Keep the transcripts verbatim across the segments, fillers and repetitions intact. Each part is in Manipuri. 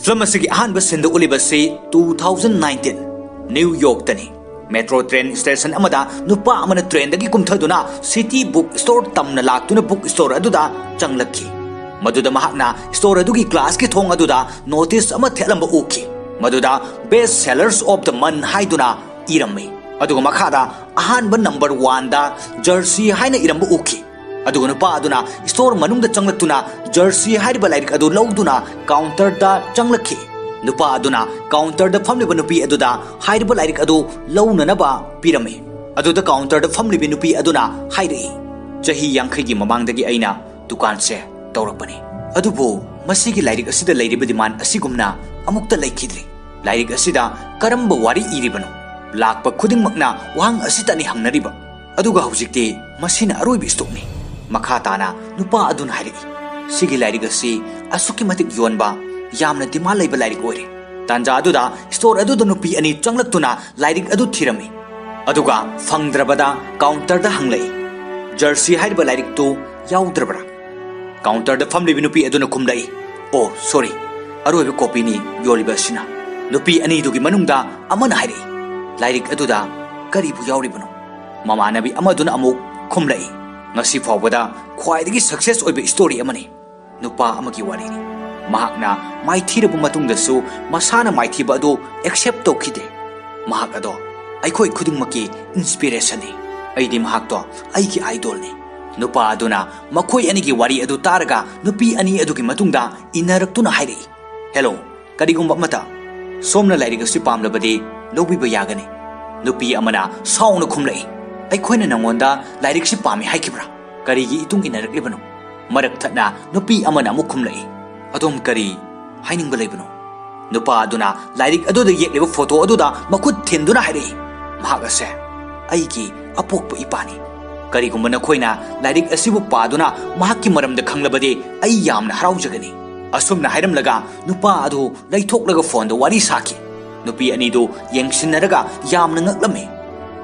ꯐꯤꯂꯝ ꯑꯁꯤꯒꯤ ꯑꯍꯥꯟꯕ ꯁꯤꯟꯗ ꯎꯠꯂꯤꯕꯁꯤ two thousand nineteen New Yorkꯇꯅꯤ꯫ ꯃꯦꯇ꯭ꯔꯣ ꯇ꯭ꯔꯦꯟ ꯁ꯭ꯇꯦꯁꯟ ꯑꯃꯗ ꯅꯨꯄꯥ ꯑꯃꯅ ꯇ꯭ꯔꯦꯟꯗꯒꯤ ꯀꯨꯝꯊꯗꯨꯅ ꯁꯤꯇꯤ ꯕꯨꯛ ꯁ꯭ꯇꯣꯔ ꯇꯝꯅ ꯂꯥꯛꯇꯨꯅ ꯕꯨꯛ ꯁ꯭ꯇꯣꯔ ꯑꯗꯨꯗ ꯆꯪꯂꯛꯈꯤ꯫ ꯃꯗꯨꯗ ꯃꯍꯥꯛꯅ ꯁ꯭ꯇꯣꯔ ꯑꯗꯨꯒꯤ ꯒ꯭ꯂꯥꯁꯀꯤ ꯊꯣꯡ ꯑꯗꯨꯗ ꯅꯣꯇꯤꯁ ꯑꯃ ꯊꯦꯠꯂꯝꯕ ꯎꯈꯤ꯫ ꯃꯗꯨꯗ "Best Sellers of the Month" ꯍꯥꯏꯗꯨꯅ ꯏꯔꯝꯃꯤ꯫ ꯑꯗꯨꯒ ꯃꯈꯥꯗ ꯑꯍꯥꯟꯕ ꯅꯝꯕꯔ ꯋꯥꯟꯗ "Jersey" ꯍꯥꯏꯅ ꯏꯔꯝꯕ ꯎꯈꯤ꯫ ꯑꯗꯨꯒ ꯅꯨꯄꯥ ꯑꯗꯨꯅ ꯁ꯭ꯇꯣꯔ ꯃꯅꯨꯡꯗ ꯆꯪꯂꯛꯇꯨꯅ "Jersey" ꯍꯥꯏꯔꯤꯕ ꯂꯥꯏꯔꯤꯛ ꯑꯗꯨ ꯂꯧꯗꯨꯅ ꯀꯥꯎꯟꯇꯔꯗ ꯆꯪꯂꯛꯈꯤ꯫ ꯅꯨꯄꯥ ꯑꯗꯨꯅ ꯀꯥꯎꯟꯇꯔꯗ ꯐꯝꯂꯤꯕ ꯅꯨꯄꯤ ꯑꯗꯨꯗ ꯍꯥꯏꯔꯤꯕ ꯂꯥꯏꯔꯤꯛ ꯑꯗꯨ ꯂꯧꯅꯅꯕ ꯄꯤꯔꯝꯃꯤ꯫ ꯑꯗꯨꯗ ꯀꯥꯎꯟꯇꯔꯗ ꯐꯝꯂꯤꯕꯤ ꯅꯨꯄꯤ ꯑꯗꯨꯅ ꯍꯥꯏꯔꯛꯏ, "ꯆꯍꯤ ꯌꯥꯡꯈꯩꯒꯤ ꯃꯃꯥꯡꯗꯒꯤ ꯑꯩꯅ ꯗꯨꯀꯥꯟꯁꯦ ꯇꯧꯔꯛꯄꯅꯤ꯫ ꯑꯗꯨꯕꯨ ꯃꯁꯤꯒꯤ ꯂꯥꯏꯔꯤꯛ ꯑꯁꯤꯗ ꯂꯩꯔꯤꯕ ꯗꯤꯃꯥꯟ ꯑꯁꯤꯒꯨꯝꯅ ꯑꯃꯨꯛꯇ ꯂꯩꯈꯤꯗ꯭ꯔꯤ꯫ ꯂꯥꯏꯔꯤꯛ ꯑꯁꯤꯗ ꯀꯔꯝꯕ ꯋꯥꯔꯤ ꯏꯔꯤꯕꯅꯣ? ꯂꯥꯛꯄ ꯈꯨꯗꯤꯡꯃꯛꯅ ꯋꯥꯍꯪ ꯑꯁꯤꯇꯅꯤ ꯍꯪꯅꯔꯤꯕ꯫ ꯑꯗꯨꯒ ꯍꯧꯖꯤꯛꯇꯤ ꯃꯁꯤꯅ ꯑꯔꯣꯏꯕ ꯁ꯭ꯇꯣꯛꯅꯤ꯫" ꯃꯈꯥ ꯇꯥꯅ ꯅꯨꯄꯥ ꯑꯗꯨꯅ ꯍꯥꯏꯔꯛꯏ, "ꯁꯤꯒꯤ ꯂꯥꯏꯔꯤꯛ ꯑꯁꯤ ꯑꯁꯨꯛꯀꯤ ꯃꯇꯤꯛ ꯌꯣꯟꯕ, ꯌꯥꯝꯅ ꯗꯤꯃꯥꯟ ꯂꯩꯕ ꯂꯥꯏꯔꯤꯛ ꯑꯣꯏꯔꯦ꯫" ꯇꯥꯟꯖꯥ ꯑꯗꯨꯗ ꯁ꯭ꯇꯣꯔ ꯑꯗꯨꯗ ꯅꯨꯄꯤ ꯑꯅꯤ ꯆꯪꯂꯛꯇꯨꯅ ꯂꯥꯏꯔꯤꯛ ꯑꯗꯨ ꯊꯤꯔꯝꯃꯤ꯫ ꯑꯗꯨꯒ ꯐꯪꯗ꯭ꯔꯕꯗ ꯀꯥꯎꯟꯇꯔꯗ ꯍꯪꯂꯛꯏ, "Jersey ꯍꯥꯏꯔꯤꯕ ꯂꯥꯏꯔꯤꯛꯇꯨ ꯌꯥꯎꯗ꯭ꯔꯕ꯭ꯔꯥ?" ꯀꯥꯎꯟꯇꯔꯗ ꯐꯝꯂꯤꯕ ꯅꯨꯄꯤ ꯑꯗꯨꯅ ꯈꯨꯝꯂꯛꯏ, "ꯑꯣ, ꯁꯣꯔꯤ, ꯑꯔꯣꯏꯕ ꯀꯣꯄꯤꯅꯤ ꯌꯣꯜꯂꯤꯕ ꯑꯁꯤꯅ꯫" ꯅꯨꯄꯤ ꯑꯅꯤꯗꯨꯒꯤ ꯃꯅꯨꯡꯗ ꯑꯃꯅ ꯍꯥꯏꯔꯛꯏ, "ꯂꯥꯏꯔꯤꯛ ꯑꯗꯨꯗ ꯀꯔꯤꯕꯨ ꯌꯥꯎꯔꯤꯕꯅꯣ?" ꯃꯃꯥꯟꯅꯕꯤ ꯑꯃꯗꯨꯅ ꯑꯃꯨꯛ ꯈꯨꯝꯂꯛꯏ, "ꯉꯁꯤ ꯐꯥꯎꯕꯗ ꯈ꯭ꯋꯥꯏꯗꯒꯤ ꯁꯛꯁꯦꯁ ꯑꯣꯏꯕ ꯁ꯭ꯇꯣꯔꯤ ꯑꯃꯅꯤ꯫ ꯅꯨꯄꯥ ꯑꯃꯒꯤ ꯋꯥꯔꯤꯅꯤ꯫ ꯃꯍꯥꯛꯅ ꯃꯥꯏꯊꯤꯔꯕ ꯃꯇꯨꯡꯗꯁꯨ ꯃꯁꯥꯅ ꯃꯥꯏꯊꯤꯕ ꯑꯗꯨ ꯑꯦꯛꯁꯦꯞ ꯇꯧꯈꯤꯗꯦ꯫ ꯃꯍꯥꯛ ꯑꯗꯣ ꯑꯩꯈꯣꯏ ꯈꯨꯗꯤꯡꯃꯛꯀꯤ ꯏꯟꯁꯄꯤꯔꯦꯁꯟꯅꯤ꯫ ꯑꯩꯗꯤ ꯃꯍꯥꯛꯇꯣ ꯑꯩꯒꯤ ꯑꯥꯏꯗꯣꯜꯅꯤ꯫" ꯅꯨꯄꯥ ꯑꯗꯨꯅ ꯃꯈꯣꯏ ꯑꯅꯤꯒꯤ ꯋꯥꯔꯤ ꯑꯗꯨ ꯇꯥꯔꯒ ꯅꯨꯄꯤ ꯑꯅꯤ ꯑꯗꯨꯒꯤ ꯃꯇꯨꯡꯗ ꯏꯟꯅꯔꯛꯇꯨꯅ ꯍꯥꯏꯔꯛꯏ, "ꯍꯦꯂꯣ, ꯀꯔꯤꯒꯨꯝꯕ ꯑꯃꯠꯇ ꯁꯣꯝꯅ ꯂꯥꯏꯔꯤꯛ ꯑꯁꯤ ꯄꯥꯝꯂꯕꯗꯤ ꯂꯧꯕꯤꯕ ꯌꯥꯒꯅꯤ꯫" ꯅꯨꯄꯤ ꯑꯃꯅ ꯁꯥꯎꯅ ꯈꯨꯝꯂꯛꯏ, "ꯑꯩꯈꯣꯏꯅ ꯅꯪꯉꯣꯟꯗ ꯂꯥꯏꯔꯤꯛꯁꯤ ꯄꯥꯝꯃꯤ ꯍꯥꯏꯈꯤꯕ꯭ꯔꯥ? ꯀꯔꯤꯒꯤ ꯏꯇꯨꯡ ꯏꯟꯅꯔꯛꯂꯤꯕꯅꯣ?" ꯃꯔꯛ ꯊꯠꯅ ꯅꯨꯄꯤ ꯑꯃꯅ ꯑꯃꯨꯛ ꯈꯨꯝꯂꯛꯏ, "ꯑꯗꯣꯝ ꯀꯔꯤ ꯍꯥꯏꯅꯤꯡꯕ ꯂꯩꯕꯅꯣ?" ꯅꯨꯄꯥ ꯑꯗꯨꯅ ꯂꯥꯏꯔꯤꯛ ꯑꯗꯨꯗ ꯌꯦꯛꯂꯤꯕ ꯐꯣꯇꯣ ꯑꯗꯨꯗ ꯃꯈꯨꯠ ꯊꯤꯟꯗꯨꯅ ꯍꯥꯏꯔꯛꯏ, "ꯃꯍꯥꯛ ꯑꯁꯦ ꯑꯩꯒꯤ ꯑꯄꯣꯛꯄ ꯏꯄꯥꯅꯤ꯫ ꯀꯔꯤꯒꯨꯝꯕ ꯅꯈꯣꯏꯅ ꯂꯥꯏꯔꯤꯛ ꯑꯁꯤꯕꯨ ꯄꯥꯗꯨꯅ ꯃꯍꯥꯛꯀꯤ ꯃꯔꯝꯗ ꯈꯪꯂꯕꯗꯤ ꯑꯩ ꯌꯥꯝꯅ ꯍꯔꯥꯎꯖꯒꯅꯤ꯫" ꯑꯁꯨꯝꯅ ꯍꯥꯏꯔꯝꯂꯒ ꯅꯨꯄꯥ ꯑꯗꯨ ꯂꯩꯊꯣꯛꯂꯒ ꯐꯣꯟꯗ ꯋꯥꯔꯤ ꯁꯥꯈꯤ꯫ ꯅꯨꯄꯤ ꯑꯅꯤꯗꯨ ꯌꯦꯡꯁꯤꯟꯅꯔꯒ ꯌꯥꯝꯅ ꯉꯛꯂꯝꯃꯤ꯫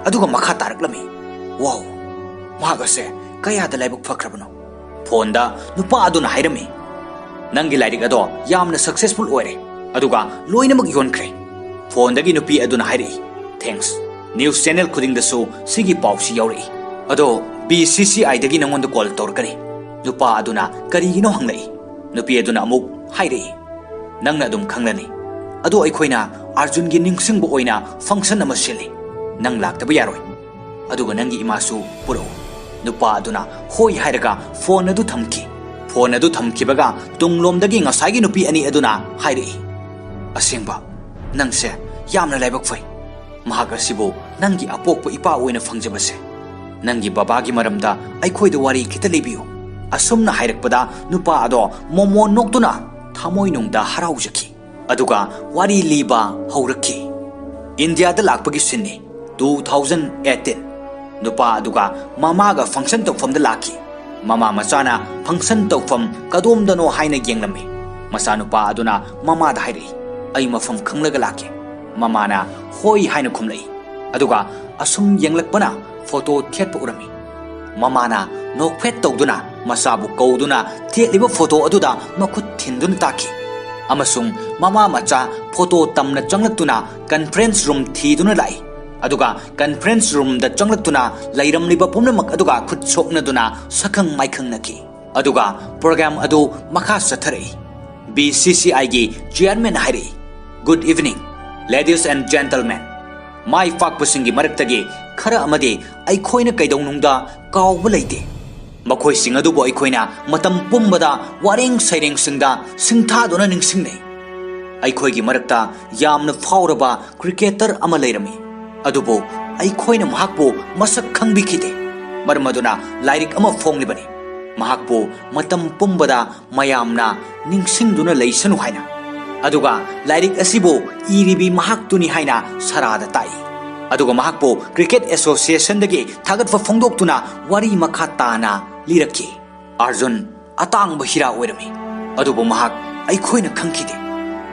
ꯑꯗꯨꯒ ꯃꯈꯥ ꯇꯥꯔꯛꯂꯝꯃꯤ, "ꯋꯥꯎ, ꯃꯍꯥꯛ ꯑꯁꯦ ꯀꯌꯥꯗ ꯂꯥꯏꯕꯛ ꯐꯈ꯭ꯔꯕꯅꯣ?" ꯐꯣꯟꯗ ꯅꯨꯄꯥ ꯑꯗꯨꯅ ꯍꯥꯏꯔꯝꯃꯤ, "ꯅꯪꯒꯤ ꯂꯥꯏꯔꯤꯛ ꯑꯗꯣ ꯌꯥꯝꯅ successful ꯑꯣꯏꯔꯦ, ꯑꯗꯨꯒ ꯂꯣꯏꯅꯃꯛ ꯌꯣꯟꯈ꯭ꯔꯦ꯫" ꯐꯣꯟꯗꯒꯤ ꯅꯨꯄꯤ ꯑꯗꯨꯅ ꯍꯥꯏꯔꯛꯏ꯫ Thanks. News channel ꯈꯨꯗꯤꯡꯗꯁꯨ ꯁꯤꯒꯤ ꯄꯥꯎꯁꯤ ꯌꯥꯎꯔꯛꯏ꯫ "ꯑꯗꯣ B C C I ꯗꯒꯤ ꯅꯉꯣꯟꯗ call ꯇꯧꯔꯛꯀꯅꯤ꯫" ꯅꯨꯄꯥ ꯑꯗꯨꯅ ꯀꯔꯤꯒꯤꯅꯣ ꯍꯪꯂꯛꯏ꯫ ꯅꯨꯄꯤ ꯑꯗꯨꯅ ꯑꯃꯨꯛ ꯍꯥꯏꯔꯛꯏ, "ꯅꯪꯅ ꯑꯗꯨꯝ ꯈꯪꯂꯅꯤ꯫ ꯑꯗꯣ ꯑꯩꯈꯣꯏꯅ ꯑꯔꯖꯨꯟꯒꯤ ꯅꯤꯡꯁꯤꯡꯕ ꯑꯣꯏꯅ function ꯑꯃ ꯁꯤꯜꯂꯤ꯫ ꯅꯪ ꯂꯥꯛꯇꯕ ꯌꯥꯔꯣꯏ꯫ ꯑꯗꯨꯒ ꯅꯪꯒꯤ ꯏꯃꯥꯁꯨ ꯄꯨꯔꯛꯎ꯫" ꯅꯨꯄꯥ ꯑꯗꯨꯅ ꯍꯣꯏ ꯍꯥꯏꯔꯒ ꯐꯣꯟ ꯑꯗꯨ ꯊꯝꯈꯤ꯫ ꯐꯣꯟ ꯑꯗꯨ ꯊꯝꯈꯤꯕꯒ ꯇꯨꯡꯂꯣꯝꯗꯒꯤ ꯉꯁꯥꯏꯒꯤ ꯅꯨꯄꯤ ꯑꯅꯤ ꯑꯗꯨꯅ ꯍꯥꯏꯔꯛꯏ, "ꯑꯁꯦꯡꯕ, ꯅꯪꯁꯦ ꯌꯥꯝꯅ ꯂꯥꯏꯕꯛ ꯐꯩ꯫ ꯃꯍꯥꯛ ꯑꯁꯤꯕꯨ ꯅꯪꯒꯤ ꯑꯄꯣꯛꯄ ꯏꯄꯥ ꯑꯣꯏꯅ ꯐꯪꯖꯕꯁꯦ꯫ ꯅꯪꯒꯤ ꯕꯕꯥꯒꯤ ꯃꯔꯝꯗ ꯑꯩꯈꯣꯏꯗ ꯋꯥꯔꯤ ꯈꯤꯇ ꯂꯤꯕꯤꯌꯨ꯫" ꯑꯁꯨꯝꯅ ꯍꯥꯏꯔꯛꯄꯗ ꯅꯨꯄꯥ ꯑꯗꯣ ꯃꯣꯃꯣꯟ ꯅꯣꯛꯇꯨꯅ ꯊꯃꯣꯏꯅꯨꯡꯗ ꯍꯔꯥꯎꯖꯈꯤ꯫ ꯑꯗꯨꯒ ꯋꯥꯔꯤ ꯂꯤꯕ ꯍꯧꯔꯛꯈꯤ꯫ ꯏꯟꯗꯤꯌꯥꯗ ꯂꯥꯛꯄꯒꯤ ꯁꯤꯟꯅꯤ꯫ Two thousand eighteen꯫ ꯅꯨꯄꯥ ꯑꯗꯨꯒ ꯃꯃꯥꯒ function ꯇꯧꯐꯝꯗ ꯂꯥꯛꯈꯤ꯫ ꯃꯃꯥ ꯃꯆꯥꯅ function ꯇꯧꯐꯝ ꯀꯗꯣꯝꯗꯅꯣ ꯍꯥꯏꯅ ꯌꯦꯡꯂꯝꯃꯤ꯫ ꯃꯆꯥꯅꯨꯄꯥ ꯑꯗꯨꯅ ꯃꯃꯥꯗ ꯍꯥꯏꯔꯛꯏ, "ꯑꯩ ꯃꯐꯝ ꯈꯪꯂꯒ ꯂꯥꯛꯀꯦ꯫" ꯃꯃꯥꯅ ꯍꯣꯏ ꯍꯥꯏꯅ ꯈꯨꯝꯂꯛꯏ꯫ ꯑꯗꯨꯒ ꯑꯁꯨꯝ ꯌꯦꯡꯂꯛꯄꯅ photo ꯊꯦꯠꯄ ꯎꯔꯝꯃꯤ꯫ ꯃꯃꯥꯅ ꯅꯣꯛꯐꯦꯠ ꯇꯧꯗꯨꯅ ꯃꯆꯥꯕꯨ ꯀꯧꯗꯨꯅ ꯊꯦꯠꯂꯤꯕ photo ꯑꯗꯨꯗ ꯃꯈꯨꯠ ꯊꯤꯟꯗꯨꯅ ꯇꯥꯛꯈꯤ꯫ ꯑꯃꯁꯨꯡ ꯃꯃꯥ ꯃꯆꯥ photo ꯇꯝꯅ ꯆꯪꯂꯛꯇꯨꯅ conference room ꯊꯤꯗꯨꯅ ꯂꯥꯛꯏ꯫ ꯑꯗꯨꯒ conference roomꯗ ꯆꯪꯂꯛꯇꯨꯅ ꯂꯩꯔꯝꯂꯤꯕ ꯄꯨꯝꯅꯃꯛ ꯑꯗꯨꯒ ꯈꯨꯠ ꯁꯣꯛꯅꯗꯨꯅ ꯁꯛꯈꯪ ꯃꯥꯏꯈꯪꯅꯈꯤ꯫ ꯑꯗꯨꯒ program ꯑꯗꯨ ꯃꯈꯥ ꯆꯠꯊꯔꯛꯏ꯫ B C C I ꯒꯤ chairman ꯍꯥꯏꯔꯛꯏ, "Good evening, ladies and gentlemen꯫ ꯃꯥꯏ ꯄꯥꯛꯄꯁꯤꯡꯒꯤ ꯃꯔꯛꯇꯒꯤ ꯈꯔ ꯑꯃꯗꯤ ꯑꯩꯈꯣꯏꯅ ꯀꯩꯗꯧꯅꯨꯡꯗ ꯀꯥꯎꯕ ꯂꯩꯇꯦ꯫ ꯃꯈꯣꯏꯁꯤꯡ ꯑꯗꯨꯕꯨ ꯑꯩꯈꯣꯏꯅ ꯃꯇꯝ ꯄꯨꯝꯕꯗ ꯋꯥꯔꯦꯡ ꯁꯩꯔꯦꯡꯁꯤꯡꯗ ꯁꯤꯡꯊꯥꯗꯨꯅ ꯅꯤꯡꯁꯤꯡꯅꯩ꯫ ꯑꯩꯈꯣꯏꯒꯤ ꯃꯔꯛꯇ ꯌꯥꯝꯅ ꯐꯥꯎꯔꯕ cricketer ꯑꯃ ꯂꯩꯔꯝꯃꯤ, ꯑꯗꯨꯕꯨ ꯑꯩꯈꯣꯏꯅ ꯃꯍꯥꯛꯄꯨ ꯃꯁꯛ ꯈꯪꯕꯤꯈꯤꯗꯦ꯫ ꯃꯔꯝ ꯑꯗꯨꯅ ꯂꯥꯏꯔꯤꯛ ꯑꯃ ꯐꯣꯡꯂꯤꯕꯅꯤ꯫ ꯃꯍꯥꯛꯄꯨ ꯃꯇꯝ ꯄꯨꯝꯕꯗ ꯃꯌꯥꯝꯅ ꯅꯤꯡꯁꯤꯡꯗꯨꯅ ꯂꯩꯁꯅꯨ ꯍꯥꯏꯅ꯫ ꯑꯗꯨꯒ ꯂꯥꯏꯔꯤꯛ ꯑꯁꯤꯕꯨ ꯏꯔꯤꯕꯤ ꯃꯍꯥꯛꯇꯨꯅꯤ ꯍꯥꯏꯅ ꯁꯔꯥꯗ ꯇꯥꯛꯏ꯫ ꯑꯗꯨꯒ ꯃꯍꯥꯛꯄꯨ Cricket Associationꯗꯒꯤ ꯊꯥꯒꯠꯄ ꯐꯣꯡꯗꯣꯛꯇꯨꯅ ꯋꯥꯔꯤ ꯃꯈꯥ ꯇꯥꯅ ꯂꯤꯔꯛꯈꯤ꯫ ꯑꯥꯔꯖꯨꯟ ꯑꯇꯥꯡꯕ ꯍꯤꯔꯥ ꯑꯣꯏꯔꯝꯃꯤ, ꯑꯗꯨꯕꯨ ꯃꯍꯥꯛ ꯑꯩꯈꯣꯏꯅ ꯈꯪꯈꯤꯗꯦ꯫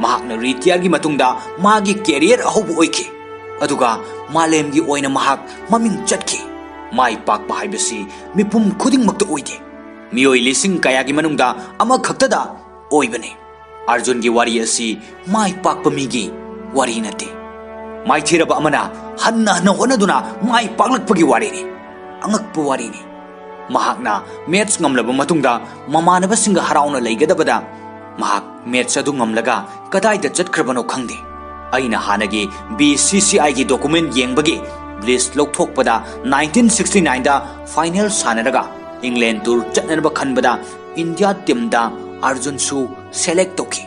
ꯃꯍꯥꯛꯅ retireꯒꯤ ꯃꯇꯨꯡꯗ ꯃꯥꯒꯤ career ꯑꯍꯧꯕ ꯑꯣꯏꯈꯤ, ꯑꯗꯨꯒ ꯃꯥꯂꯦꯝꯒꯤ ꯑꯣꯏꯅ ꯃꯍꯥꯛ ꯃꯃꯤꯡ ꯆꯠꯈꯤ꯫ ꯃꯥꯏ ꯄꯥꯛꯄ ꯍꯥꯏꯕꯁꯤ ꯃꯤꯄꯨꯝ ꯈꯨꯗꯤꯡꯃꯛꯇ ꯑꯣꯏꯗꯦ꯫ ꯃꯤꯑꯣꯏ ꯂꯤꯁꯤꯡ ꯀꯌꯥꯒꯤ ꯃꯅꯨꯡꯗ ꯑꯃꯈꯛꯇꯗ ꯑꯣꯏꯕꯅꯤ꯫ ꯑꯥꯔꯖꯨꯟꯒꯤ ꯋꯥꯔꯤ ꯑꯁꯤ ꯃꯥꯏ ꯄꯥꯛꯄ ꯃꯤꯒꯤ ꯋꯥꯔꯤ ꯅꯠꯇꯦ꯫ ꯃꯥꯏꯊꯤꯔꯕ ꯑꯃꯅ ꯍꯟꯅ ꯍꯟꯅ ꯍꯣꯠꯅꯗꯨꯅ ꯃꯥꯏ ꯄꯥꯛꯂꯛꯄꯒꯤ ꯋꯥꯔꯤꯅꯤ꯫ ꯑꯉꯛꯄ ꯋꯥꯔꯤꯅꯤ꯫ ꯃꯍꯥꯛꯅ ꯃꯦꯠꯁ ꯉꯝꯂꯕ ꯃꯇꯨꯡꯗ ꯃꯃꯥꯟꯅꯕꯁꯤꯡꯒ ꯍꯔꯥꯎꯅ ꯂꯩꯒꯗꯕꯗ ꯃꯍꯥꯛ ꯃꯦꯠꯁ ꯑꯗꯨ ꯉꯝꯂꯒ ꯀꯗꯥꯏꯗ ꯆꯠꯈ꯭ꯔꯕꯅꯣ ꯈꯪꯗꯦ꯫ ꯑꯩꯅ ꯍꯥꯟꯅꯒꯤ ꯕꯤ ꯁꯤ ꯁꯤ ꯑꯥꯏꯒꯤ ꯗꯣꯀꯨꯃꯦꯟ ꯌꯦꯡꯕꯒꯤ ꯂꯤꯁ ꯂꯧꯊꯣꯛꯄꯗ ꯅꯥꯏꯟꯇꯤꯟ ꯁꯤꯛꯁꯇꯤ ꯅꯥꯏꯟꯗ ꯐꯥꯏꯅꯦꯜ ꯁꯥꯟꯅꯔꯒ ꯏꯪꯂꯦꯟ ꯇꯨꯔ ꯆꯠꯅꯅꯕ ꯈꯟꯕꯗ ꯏꯟꯗꯤꯌꯥ ꯇꯤꯝꯗ ꯑꯥꯔꯖꯨꯟꯁꯨ ꯁꯦꯂꯦꯛ ꯇꯧꯈꯤ꯫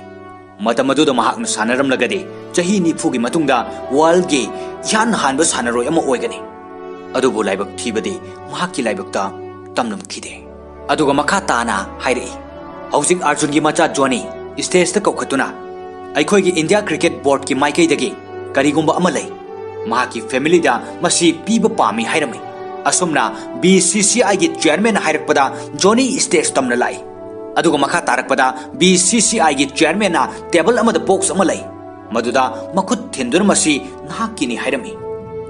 ꯃꯇꯝ ꯑꯗꯨꯗ ꯃꯍꯥꯛꯅ ꯁꯥꯟꯅꯔꯝꯂꯒꯗꯤ ꯆꯍꯤ ꯅꯤꯐꯨꯒꯤ ꯃꯇꯨꯡꯗ ꯋꯥꯔꯜꯒꯤ ꯏꯍꯥꯟ ꯍꯥꯟꯕ ꯁꯥꯟꯅꯔꯣꯏ ꯑꯃ ꯑꯣꯏꯒꯅꯤ꯫ ꯑꯗꯨꯕꯨ ꯂꯥꯏꯕꯛ ꯊꯤꯕꯗꯤ ꯃꯍꯥꯛꯀꯤ ꯂꯥꯏꯕꯛꯇ ꯇꯝꯂꯝꯈꯤꯗꯦ꯫ ꯑꯗꯨꯒ ꯃꯈꯥ ꯇꯥꯅ ꯍꯥꯏꯔꯛꯏ, ꯍꯧꯖꯤꯛ ꯑꯥꯔꯖꯨꯟꯒꯤ ꯃꯆꯥ ꯖꯣꯅꯤ ꯁ꯭ꯇꯦꯖꯇ ꯀꯧꯈꯠꯇꯨꯅ ꯑꯩꯈꯣꯏꯒꯤ ꯏꯟꯗꯤꯌꯥ ꯀ꯭ꯔꯤꯀꯦꯠ ꯕꯣꯔꯗꯀꯤ ꯃꯥꯏꯀꯩꯗꯒꯤ ꯀꯔꯤꯒꯨꯝꯕ ꯑꯃ ꯂꯩ, ꯃꯍꯥꯛꯀꯤ ꯐꯦꯃꯤꯂꯤꯗ ꯃꯁꯤ ꯄꯤꯕ ꯄꯥꯝꯃꯤ ꯍꯥꯏꯔꯝꯃꯤ꯫ ꯑꯁꯨꯝꯅ ꯕꯤ ꯁꯤ ꯁꯤ ꯑꯥꯏꯒꯤ ꯆꯤꯌꯔꯃꯦꯟꯅ ꯍꯥꯏꯔꯛꯄꯗ ꯖꯣꯅꯤ ꯁ꯭ꯇꯦꯖ ꯇꯝꯅ ꯂꯥꯛꯏ꯫ ꯑꯗꯨꯒ ꯃꯈꯥ ꯇꯥꯔꯛꯄꯗ ꯕꯤ ꯁꯤ ꯁꯤ ꯑꯥꯏꯒꯤ ꯆꯤꯌꯔꯃꯦꯟꯅ ꯇꯦꯕꯜ ꯑꯃꯗ ꯕꯣꯛꯁ ꯑꯃ ꯂꯩ, ꯃꯗꯨꯗ ꯃꯈꯨꯠ ꯊꯤꯟꯗꯨꯅ ꯃꯁꯤ ꯅꯍꯥꯛꯀꯤꯅꯤ ꯍꯥꯏꯔꯝꯃꯤ꯫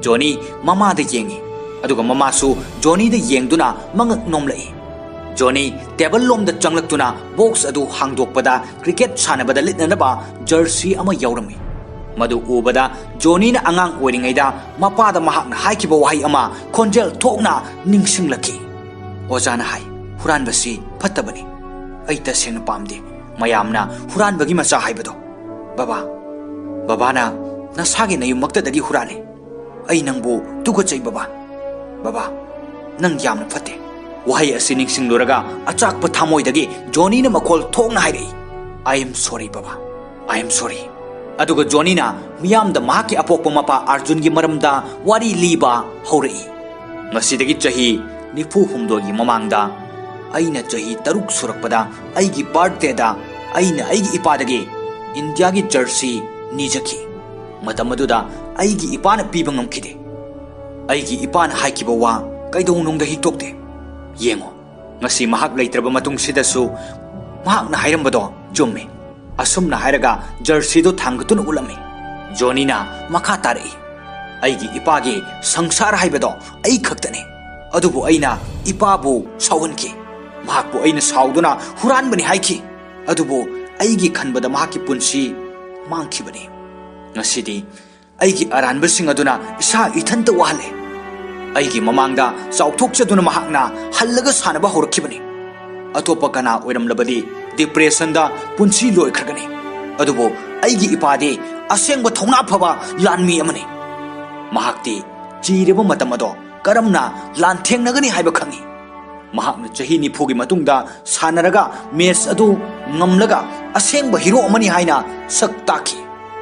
ꯖꯣꯅꯤ ꯃꯃꯥꯗ ꯌꯦꯡꯉꯤ, ꯑꯗꯨꯒ ꯃꯃꯥꯁꯨ ꯖꯣꯅꯤꯗ ꯌꯦꯡꯗꯨꯅ ꯃꯉꯛ ꯅꯣꯝꯂꯛꯏ꯫ ꯖꯣꯅꯤ ꯇꯦꯕꯜ ꯂꯣꯝꯗ ꯆꯪꯂꯛꯇꯨꯅ ꯕꯣꯛꯁ ꯑꯗꯨ ꯍꯥꯡꯗꯣꯛꯄꯗ ꯀ꯭ꯔꯤꯀꯦꯠ ꯁꯥꯟꯅꯕꯗ ꯂꯤꯠꯅꯅꯕ ꯖꯔꯁꯤ ꯑꯃ ꯌꯥꯎꯔꯝꯃꯤ꯫ ꯃꯗꯨ ꯎꯕꯗ ꯖꯣꯅꯤꯅ ꯑꯉꯥꯡ ꯑꯣꯏꯔꯤꯉꯩꯗ ꯃꯄꯥꯗ ꯃꯍꯥꯛꯅ ꯍꯥꯏꯈꯤꯕ ꯋꯥꯍꯩ ꯑꯃ ꯈꯣꯟꯖꯦꯜ ꯊꯣꯛꯅ ꯅꯤꯡꯁꯤꯡꯂꯛꯈꯤ꯫ ꯑꯣꯖꯥꯅ ꯍꯥꯏ, "ꯍꯨꯔꯥꯟꯕꯁꯤ ꯐꯠꯇꯕꯅꯤ꯫ ꯑꯩ ꯇꯁꯦꯡꯅ ꯄꯥꯝꯗꯦ꯫ ꯃꯌꯥꯝꯅ ꯍꯨꯔꯥꯟꯕꯒꯤ ꯃꯆꯥ ꯍꯥꯏꯕꯗꯣ꯫ ꯕꯕꯥ, ꯕꯕꯥꯅ ꯅꯁꯥꯒꯤ ꯅꯌꯨꯝꯃꯛꯇꯗꯒꯤ ꯍꯨꯔꯥꯜꯂꯤ꯫ ꯑꯩ ꯅꯪꯕꯨ ꯇꯨꯀꯠꯆꯩ ꯕꯕꯥ꯫ ꯕꯕꯥ, ꯅꯪ ꯌꯥꯝꯅ ꯐꯠꯇꯦ꯫" ꯋꯥꯍꯩ ꯑꯁꯤ ꯅꯤꯡꯁꯤꯡꯂꯨꯔꯒ ꯑꯆꯥꯛꯄ ꯊꯃꯣꯏꯗꯒꯤ ꯖꯣꯅꯤꯅ ꯃꯈꯣꯜ ꯊꯣꯛꯅ ꯍꯥꯏꯔꯛꯏ, "I am sorry ꯕꯕꯥ, I am sorry꯫" ꯑꯗꯨꯒ ꯖꯣꯅꯤꯅ ꯃꯤꯌꯥꯝꯗ ꯃꯍꯥꯛꯀꯤ ꯑꯄꯣꯛꯄ ꯃꯄꯥ ꯑꯥꯔꯖꯨꯟꯒꯤ ꯃꯔꯝꯗ ꯋꯥꯔꯤ ꯂꯤꯕ ꯍꯧꯔꯛꯏ꯫ ꯉꯁꯤꯗꯒꯤ ꯆꯍꯤ ꯅꯤꯐꯨ ꯍꯨꯝꯗꯣꯏꯒꯤ ꯃꯃꯥꯡꯗ ꯑꯩꯅ ꯆꯍꯤ ꯇꯔꯨꯛ ꯁꯨꯔꯛꯄꯗ ꯑꯩꯒꯤ ꯕꯥꯔꯊꯗꯦꯗ ꯑꯩꯅ ꯑꯩꯒꯤ ꯏꯄꯥꯗꯒꯤ ꯏꯟꯗꯤꯌꯥꯒꯤ ꯖꯔꯁꯤ ꯅꯤꯖꯈꯤ꯫ ꯃꯇꯝ ꯑꯗꯨꯗ ꯑꯩꯒꯤ ꯏꯄꯥꯅ ꯄꯤꯕ ꯉꯝꯈꯤꯗꯦ꯫ ꯑꯩꯒꯤ ꯏꯄꯥꯅ ꯍꯥꯏꯈꯤꯕ ꯋꯥ ꯀꯩꯗꯧꯅꯨꯡꯗ ꯍꯤꯛꯇꯣꯛꯇꯦ꯫ ꯌꯦꯡꯉꯨ, ꯉꯁꯤ ꯃꯍꯥꯛ ꯂꯩꯇ꯭ꯔꯕ ꯃꯇꯨꯡꯁꯤꯗꯁꯨ ꯃꯍꯥꯛꯅ ꯍꯥꯏꯔꯝꯕꯗꯣ ꯆꯨꯝꯃꯤ꯫ ꯑꯁꯨꯝꯅ ꯍꯥꯏꯔꯒ ꯖꯔꯁꯤꯗꯨ ꯊꯥꯡꯒꯠꯇꯨꯅ ꯎꯠꯂꯝꯃꯤ꯫ ꯖꯣꯅꯤꯅ ꯃꯈꯥ ꯇꯥꯔꯛꯏ, "ꯑꯩꯒꯤ ꯏꯄꯥꯒꯤ ꯁꯪꯁꯥꯔ ꯍꯥꯏꯕꯗꯣ ꯑꯩ ꯈꯛꯇꯅꯤ꯫ ꯑꯗꯨꯕꯨ ꯑꯩꯅ ꯏꯄꯥꯕꯨ ꯁꯥꯎꯍꯟꯈꯤ꯫ ꯃꯍꯥꯛꯄꯨ ꯑꯩꯅ ꯁꯥꯎꯗꯨꯅ ꯍꯨꯔꯥꯟꯕꯅꯤ ꯍꯥꯏꯈꯤ꯫ ꯑꯗꯨꯕꯨ ꯑꯩꯒꯤ ꯈꯟꯕꯗ ꯃꯍꯥꯛꯀꯤ ꯄꯨꯟꯁꯤ ꯃꯥꯡꯈꯤꯕꯅꯤ꯫ ꯉꯁꯤꯗꯤ ꯑꯩꯒꯤ ꯑꯔꯥꯟꯕꯁꯤꯡ ꯑꯗꯨꯅ ꯏꯁꯥ ꯏꯊꯟꯇ ꯋꯥꯍꯜꯂꯦ꯫ ꯑꯩꯒꯤ ꯃꯃꯥꯡꯗ ꯆꯥꯎꯊꯣꯛꯆꯗꯨꯅ ꯃꯍꯥꯛꯅ ꯍꯜꯂꯒ ꯁꯥꯟꯅꯕ ꯍꯧꯔꯛꯈꯤꯕꯅꯤ꯫ ꯑꯇꯣꯞꯄ ꯀꯅꯥ ꯑꯣꯏꯔꯝꯂꯕꯗꯤ ꯗꯤꯄ꯭ꯔꯦꯁꯟꯗ ꯄꯨꯟꯁꯤ ꯂꯣꯏꯈ꯭ꯔꯒꯅꯤ꯫ ꯑꯗꯨꯕꯨ ꯑꯩꯒꯤ ꯏꯄꯥꯗꯤ ꯑꯁꯦꯡꯕ ꯊꯧꯅꯥ ꯐꯕ ꯂꯥꯟꯃꯤ ꯑꯃꯅꯤ꯫ ꯃꯍꯥꯛꯇꯤ ꯆꯤꯔꯕ ꯃꯇꯝ ꯑꯗꯣ ꯀꯔꯝꯅ ꯂꯥꯟꯊꯦꯡꯅꯒꯅꯤ ꯍꯥꯏꯕ ꯈꯪꯏ꯫ ꯃꯍꯥꯛꯅ ꯆꯍꯤ ꯅꯤꯐꯨꯒꯤ ꯃꯇꯨꯡꯗ ꯁꯥꯟꯅꯔꯒ ꯃꯦꯆ ꯑꯗꯨ ꯉꯝꯂꯒ ꯑꯁꯦꯡꯕ ꯍꯤꯔꯣ ꯑꯃꯅꯤ ꯍꯥꯏꯅ ꯁꯛ ꯇꯥꯛꯈꯤ꯫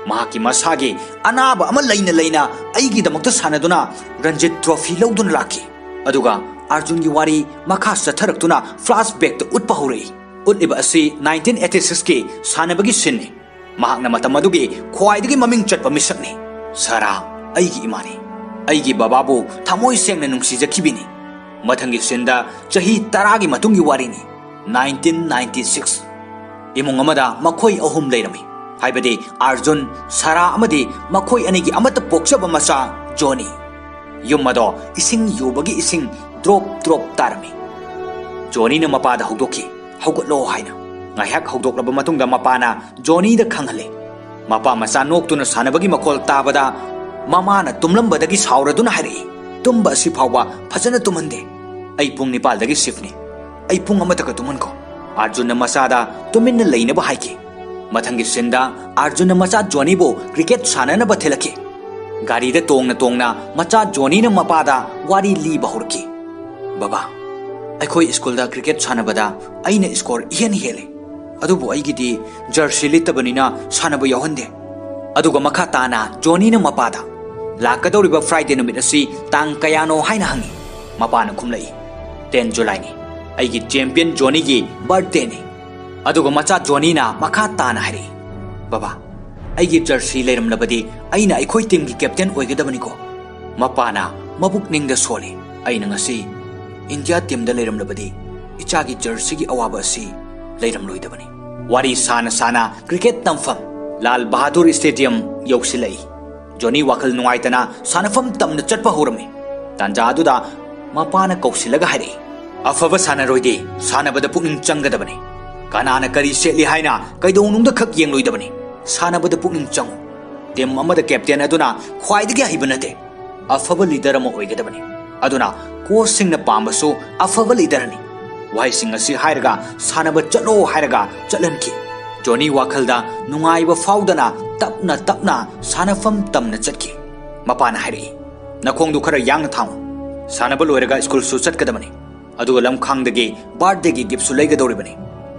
ꯃꯍꯥꯛꯀꯤ ꯃꯁꯥꯒꯤ ꯑꯅꯥꯕ ꯑꯃ ꯂꯩꯅ ꯂꯩꯅ ꯑꯩꯒꯤꯗꯃꯛꯇ ꯁꯥꯟꯅꯗꯨꯅ ꯔꯟꯖꯤꯠ ꯇ꯭ꯔꯣꯐꯤ ꯂꯧꯗꯨꯅ ꯂꯥꯛꯈꯤ꯫ ꯑꯗꯨꯒ ꯑꯥꯔꯖꯨꯟꯒꯤ ꯋꯥꯔꯤ ꯃꯈꯥ ꯆꯠꯊꯔꯛꯇꯨꯅ ꯐ꯭ꯂꯥꯁ ꯕꯦꯛꯇ ꯎꯠꯄ ꯍꯧꯔꯛꯏ꯫ ꯎꯠꯂꯤꯕ ꯑꯁꯤ ꯅꯥꯏꯟꯇꯤꯟ ꯑꯩꯠꯇꯤ ꯁꯤꯛꯁꯀꯤ ꯁꯥꯟꯅꯕꯒꯤ ꯁꯤꯟꯅꯤ꯫ ꯃꯍꯥꯛꯅ ꯃꯇꯝ ꯑꯗꯨꯒꯤ ꯈ꯭ꯋꯥꯏꯗꯒꯤ ꯃꯃꯤꯡ ꯆꯠꯄ ꯃꯤꯁꯛꯅꯤ꯫ ꯁꯥꯔꯥ ꯑꯩꯒꯤ ꯏꯃꯥꯅꯤ꯫ ꯑꯩꯒꯤ ꯕꯕꯥꯕꯨ ꯊꯃꯣꯏ ꯁꯦꯡꯅ ꯅꯨꯡꯁꯤꯖꯈꯤꯕꯤꯅꯤ꯫ ꯃꯊꯪꯒꯤ ꯁꯤꯟꯗ ꯆꯍꯤ ꯇꯔꯥꯒꯤ ꯃꯇꯨꯡꯒꯤ ꯋꯥꯔꯤꯅꯤ, ꯅꯥꯏꯟꯇꯤꯟ ꯅꯥꯏꯟꯇꯤ ꯁꯤꯛꯁ꯫ ꯏꯃꯨꯡ ꯑꯃꯗ ꯃꯈꯣꯏ ꯑꯍꯨꯝ ꯂꯩꯔꯝꯃꯤ, ꯍꯥꯏꯕꯗꯤ ꯑꯥꯔꯖꯨꯟ, ꯁꯥꯔꯥ ꯑꯃꯗꯤ ꯃꯈꯣꯏ ꯑꯅꯤꯒꯤ ꯑꯃꯠꯇ ꯄꯣꯛꯆꯕ ꯃꯆꯥ ꯖꯣꯅꯤ꯫ ꯌꯨꯝ ꯑꯗꯣ ꯏꯁꯤꯡ ꯌꯨꯕꯒꯤ ꯏꯁꯤꯡ ꯗ꯭ꯔꯣꯞ ꯗ꯭ꯔꯣꯞ ꯇꯥꯔꯝꯃꯤ꯫ ꯖꯣꯅꯤꯅ ꯃꯄꯥꯗ ꯍꯧꯗꯣꯛꯈꯤ, "ꯍꯧꯒꯠꯂꯣ" ꯍꯥꯏꯅ꯫ ꯉꯥꯏꯍꯥꯛ ꯍꯧꯗꯣꯛꯂꯕ ꯃꯇꯨꯡꯗ ꯃꯄꯥꯅ ꯖꯣꯅꯤꯗ ꯈꯪꯍꯜꯂꯦ꯫ ꯃꯄꯥ ꯃꯆꯥ ꯅꯣꯛꯇꯨꯅ ꯁꯥꯟꯅꯕꯒꯤ ꯃꯈꯣꯜ ꯇꯥꯕꯗ ꯃꯃꯥꯅ ꯇꯨꯝꯂꯝꯕꯗꯒꯤ ꯁꯥꯎꯔꯗꯨꯅ ꯍꯥꯏꯔꯛꯏ, "ꯇꯨꯝꯕ ꯑꯁꯤ ꯐꯥꯎꯕ ꯐꯖꯅ ꯇꯨꯝꯍꯟꯗꯦ꯫ ꯑꯩ ꯄꯨꯡ ꯅꯤꯄꯥꯜꯗꯒꯤ ꯁꯤꯐꯅꯤ꯫ ꯑꯩ ꯄꯨꯡ ꯑꯃꯇꯒ ꯇꯨꯝꯍꯟꯈꯣ꯫" ꯑꯥꯔꯖꯨꯟꯅ ꯃꯆꯥꯗ ꯇꯨꯃꯤꯟꯅ ꯂꯩꯅꯕ ꯍꯥꯏꯈꯤ꯫ ꯃꯊꯪꯒꯤ ꯁꯤꯟꯗ ꯑꯥꯔꯖꯨꯟꯅ ꯃꯆꯥ ꯖꯣꯅꯤꯕꯨ ꯀ꯭ꯔꯤꯀꯦꯠ ꯁꯥꯟꯅꯅꯕ ꯊꯤꯜꯂꯛꯈꯤ꯫ ꯒꯥꯔꯤꯗ ꯇꯣꯡꯅ ꯇꯣꯡꯅ ꯃꯆꯥ ꯖꯣꯅꯤꯅ ꯃꯄꯥꯗ ꯋꯥꯔꯤ ꯂꯤꯕ ꯍꯧꯔꯛꯈꯤ꯫ "ꯕꯕꯥ, ꯑꯩꯈꯣꯏ ꯁ꯭ꯀꯨꯜꯗ ꯀ꯭ꯔꯤꯀꯦꯠ ꯁꯥꯟꯅꯕꯗ ꯑꯩꯅ ꯁ꯭ꯀꯣꯔ ꯏꯍꯦꯟ ꯍꯦꯜꯂꯤ꯫ ꯑꯗꯨꯕꯨ ꯑꯩꯒꯤꯗꯤ ꯖꯔꯁꯤ ꯂꯤꯠꯇꯕꯅꯤꯅ ꯁꯥꯟꯅꯕ ꯌꯥꯎꯍꯟꯗꯦ꯫" ꯑꯗꯨꯒ ꯃꯈꯥ ꯇꯥꯅ ꯖꯣꯅꯤꯅ ꯃꯄꯥꯗ, "ꯂꯥꯛꯀꯗꯧꯔꯤꯕ ꯐ꯭ꯔꯥꯏꯗꯦ ꯅꯨꯃꯤꯠ ꯑꯁꯤ ꯇꯥꯡ ꯀꯌꯥꯅꯣ?" ꯍꯥꯏꯅ ꯍꯪꯉꯤ꯫ ꯃꯄꯥꯅ ꯈꯨꯝꯂꯛꯏ, "ꯇꯦꯟ ꯖꯨꯂꯥꯏꯅꯤ꯫ ꯑꯩꯒꯤ ꯆꯦꯝꯄꯤꯌꯟ ꯖꯣꯅꯤꯒꯤ ꯕꯥꯔꯊꯗꯦꯅꯤ꯫" ꯑꯗꯨꯒ ꯃꯆꯥ ꯖꯣꯅꯤꯅ ꯃꯈꯥ ꯇꯥꯅ ꯍꯥꯏꯔꯛꯏ, "ꯕꯕꯥ, ꯑꯩꯒꯤ ꯖꯔꯁꯤ ꯂꯩꯔꯝꯂꯕꯗꯤ ꯑꯩꯅ ꯑꯩꯈꯣꯏ ꯇꯤꯝꯒꯤ ꯀꯦꯞꯇꯦꯟ ꯑꯣꯏꯒꯗꯕꯅꯤꯀꯣ꯫" ꯃꯄꯥꯅ ꯃꯕꯨꯛꯅꯤꯡꯗ ꯁꯣꯜꯂꯤ꯫ "ꯑꯩꯅ ꯉꯁꯤ ꯏꯟꯗꯤꯌꯥ ꯇꯤꯝꯗ ꯂꯩꯔꯝꯂꯕꯗꯤ ꯏꯆꯥꯒꯤ ꯖꯔꯁꯤꯒꯤ ꯑꯋꯥꯕ ꯑꯁꯤ ꯂꯩꯔꯝꯂꯣꯏꯗꯕꯅꯤ꯫" ꯋꯥꯔꯤ ꯁꯥꯅ ꯁꯥꯅ ꯀ꯭ꯔꯤꯀꯦꯠ ꯇꯝꯐꯝ ꯂꯥꯜ ꯕꯍꯥꯗꯨꯔ ꯁ꯭ꯇꯦꯗꯤꯌꯝ ꯌꯧꯁꯤꯜꯂꯛꯏ꯫ ꯖꯣꯅꯤ ꯋꯥꯈꯜ ꯅꯨꯡꯉꯥꯏꯇꯅ ꯁꯥꯟꯅꯐꯝ ꯇꯝꯅ ꯆꯠꯄ ꯍꯧꯔꯝꯃꯤ꯫ ꯇꯥꯟꯖꯥ ꯑꯗꯨꯗ ꯃꯄꯥꯅ ꯀꯧꯁꯤꯜꯂꯒ ꯍꯥꯏꯔꯛꯏ, "ꯑꯐꯕ ꯁꯥꯟꯅꯔꯣꯏꯗꯤ ꯁꯥꯟꯅꯕꯗ ꯄꯨꯛꯅꯤꯡ ꯆꯪꯒꯗꯕꯅꯤ꯫ ꯀꯅꯥꯅ ꯀꯔꯤ ꯁꯦꯠꯂꯤ ꯍꯥꯏꯅ ꯀꯩꯗꯧꯅꯨꯡꯗ ꯈꯛ ꯌꯦꯡꯂꯣꯏꯗꯕꯅꯤ꯫ ꯁꯥꯟꯅꯕꯗ ꯄꯨꯛꯅꯤꯡ ꯆꯪꯉꯨ꯫ ꯇꯤꯝ ꯑꯃꯗ ꯀꯦꯞꯇꯦꯟ ꯑꯗꯨꯅ ꯈ꯭ꯋꯥꯏꯗꯒꯤ ꯑꯍꯩꯕ ꯅꯠꯇꯦ, ꯑꯐꯕ ꯂꯤꯗꯔ ꯑꯃ ꯑꯣꯏꯒꯗꯕꯅꯤ꯫ ꯑꯗꯨꯅ ꯀꯣꯆꯁꯤꯡꯅ ꯄꯥꯝꯕꯁꯨ ꯑꯐꯕ ꯂꯤꯗꯔꯅꯤ꯫ ꯋꯥꯍꯩꯁꯤꯡ ꯑꯁꯤ ꯍꯥꯏꯔꯒ ꯁꯥꯟꯅꯕ ꯆꯠꯂꯣ ꯍꯥꯏꯔꯒ ꯆꯠꯍꯟꯈꯤ꯫ ꯖꯣꯅꯤ ꯋꯥꯈꯜꯗ ꯅꯨꯡꯉꯥꯏꯕ ꯐꯥꯎꯗꯅ ꯇꯞꯅ ꯇꯞꯅ ꯁꯥꯟꯅꯐꯝ ꯇꯝꯅ ꯆꯠꯈꯤ꯫ ꯃꯄꯥꯅ ꯍꯥꯏꯔꯛꯏ, "ꯅꯈꯣꯡꯗꯨ ꯈꯔ ꯌꯥꯡꯅ ꯊꯥꯡꯉꯨ꯫ ꯁꯥꯟꯅꯕ ꯂꯣꯏꯔꯒ ꯁ꯭ꯀꯨꯜꯁꯨ ꯆꯠꯀꯗꯕꯅꯤ꯫ ꯑꯗꯨꯒ ꯂꯝꯈꯥꯡꯗꯒꯤ ꯕꯥꯔꯊꯗꯦꯒꯤ ꯒꯤꯐꯁꯨ ꯂꯩꯒꯗꯧꯔꯤꯕꯅꯤ꯫"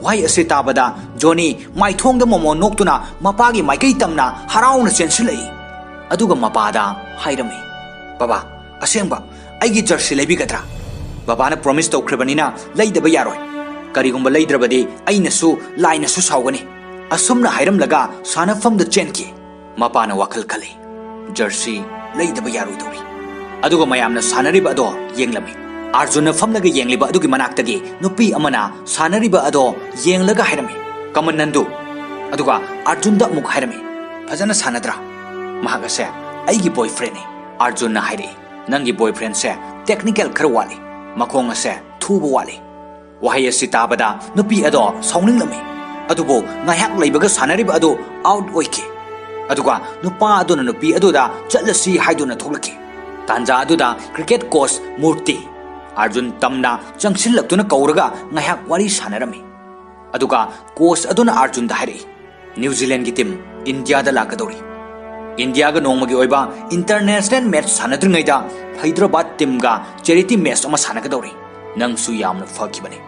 ꯋꯥꯍꯩ ꯑꯁꯤ ꯇꯥꯕꯗ ꯖꯣꯅꯤ ꯃꯥꯏꯊꯣꯡꯗ ꯃꯣꯃꯣꯟ ꯅꯣꯛꯇꯨꯅ ꯃꯄꯥꯒꯤ ꯃꯥꯏꯀꯩ ꯇꯝꯅ ꯍꯔꯥꯎꯅ ꯆꯦꯟꯁꯤꯜꯂꯛꯏ꯫ ꯑꯗꯨꯒ ꯃꯄꯥꯗ ꯍꯥꯏꯔꯝꯃꯤ, "ꯕꯕꯥ, ꯑꯁꯦꯡꯕ ꯑꯩꯒꯤ ꯖꯔꯁꯤ ꯂꯩꯕꯤꯒꯗ꯭ꯔꯥ? ꯕꯕꯥꯅ ꯄ꯭ꯔꯣꯃꯤꯁ ꯇꯧꯈ꯭ꯔꯕꯅꯤꯅ ꯂꯩꯗꯕ ꯌꯥꯔꯣꯏ꯫ ꯀꯔꯤꯒꯨꯝꯕ ꯂꯩꯗ꯭ꯔꯕꯗꯤ ꯑꯩꯅꯁꯨ ꯂꯥꯏꯅꯁꯨ ꯁꯥꯎꯒꯅꯤ꯫" ꯑꯁꯨꯝꯅ ꯍꯥꯏꯔꯝꯂꯒ ꯁꯥꯟꯅꯐꯝꯗ ꯆꯦꯟꯈꯤ꯫ ꯃꯄꯥꯅ ꯋꯥꯈꯜ ꯈꯜꯂꯤ, "ꯖꯔꯁꯤ ꯂꯩꯗꯕ ꯌꯥꯔꯣꯏꯗꯧꯔꯤ꯫" ꯑꯗꯨꯒ ꯃꯌꯥꯝꯅ ꯁꯥꯟꯅꯔꯤꯕ ꯑꯗꯣ ꯌꯦꯡꯂꯝꯃꯤ꯫ ꯑꯥꯔꯖꯨꯟꯅ ꯐꯝꯂꯒ ꯌꯦꯡꯂꯤꯕ ꯑꯗꯨꯒꯤ ꯃꯅꯥꯛꯇꯒꯤ ꯅꯨꯄꯤ ꯑꯃꯅ ꯁꯥꯟꯅꯔꯤꯕ ꯑꯗꯣ ꯌꯦꯡꯂꯒ ꯍꯥꯏꯔꯝꯃꯤ, "ꯀꯃꯟ ꯅꯟꯗꯨ?" ꯑꯗꯨꯒ ꯑꯥꯔꯖꯨꯟꯗ ꯑꯃꯨꯛ ꯍꯥꯏꯔꯝꯃꯤ, "ꯐꯖꯅ ꯁꯥꯟꯅꯗ꯭ꯔꯥ?" "ꯃꯍꯥꯛ ꯑꯁꯦ ꯑꯩꯒꯤ ꯕꯣꯏꯐ꯭ꯔꯦꯟꯅꯤ꯫" ꯑꯥꯔꯖꯨꯟꯅ ꯍꯥꯏꯔꯛꯏ, "ꯅꯪꯒꯤ ꯕꯣꯏꯐ꯭ꯔꯦꯟꯁꯦ ꯇꯦꯛꯅꯤꯀꯦꯜ ꯈꯔ ꯋꯥꯠꯂꯤ, ꯃꯈꯣꯡ ꯑꯁꯦ ꯊꯨꯕ ꯋꯥꯠꯂꯤ꯫" ꯋꯥꯍꯩ ꯑꯁꯤ ꯇꯥꯕꯗ ꯅꯨꯄꯤ ꯑꯗꯣ ꯁꯥꯎꯅꯤꯡꯂꯝꯃꯤ꯫ ꯑꯗꯨꯕꯨ ꯉꯥꯏꯍꯥꯛ ꯂꯩꯕꯒ ꯁꯥꯟꯅꯔꯤꯕ ꯑꯗꯨ ꯑꯥꯎꯠ ꯑꯣꯏꯈꯤ꯫ ꯑꯗꯨꯒ ꯅꯨꯄꯥ ꯑꯗꯨꯅ ꯅꯨꯄꯤ ꯑꯗꯨꯗ ꯆꯠꯂꯁꯤ ꯍꯥꯏꯗꯨꯅ ꯊꯣꯛꯂꯛꯈꯤ꯫ ꯇꯥꯟꯖꯥ ꯑꯗꯨꯗ ꯀ꯭ꯔꯤꯀꯦꯠ ꯀꯣꯆ ꯃꯨꯔꯇꯤ ꯑꯥꯔꯖꯨꯟ ꯇꯝꯅ ꯆꯪꯁꯤꯜꯂꯛꯇꯨꯅ ꯀꯧꯔꯒ ꯉꯥꯏꯍꯥꯛ ꯋꯥꯔꯤ ꯁꯥꯟꯅꯔꯝꯃꯤ꯫ ꯑꯗꯨꯒ ꯀꯣꯆ ꯑꯗꯨꯅ ꯑꯥꯔꯖꯨꯟꯗ ꯍꯥꯏꯔꯛꯏ, "ꯅ꯭ꯌꯨ ꯖꯤꯂꯦꯟꯒꯤ ꯇꯤꯝ ꯏꯟꯗꯤꯌꯥꯗ ꯂꯥꯛꯀꯗꯧꯔꯤ꯫ ꯏꯟꯗꯤꯌꯥꯒ ꯅꯣꯡꯃꯒꯤ ꯑꯣꯏꯕ international match ꯁꯥꯟꯅꯗ꯭ꯔꯤꯉꯩꯗ Hyderabad ꯇꯤꯝꯒ charity match ꯑꯃ ꯁꯥꯟꯅꯒꯗꯧꯔꯤ꯫ ꯅꯪꯁꯨ ꯌꯥꯝꯅ ꯐꯈꯤꯕꯅꯤ꯫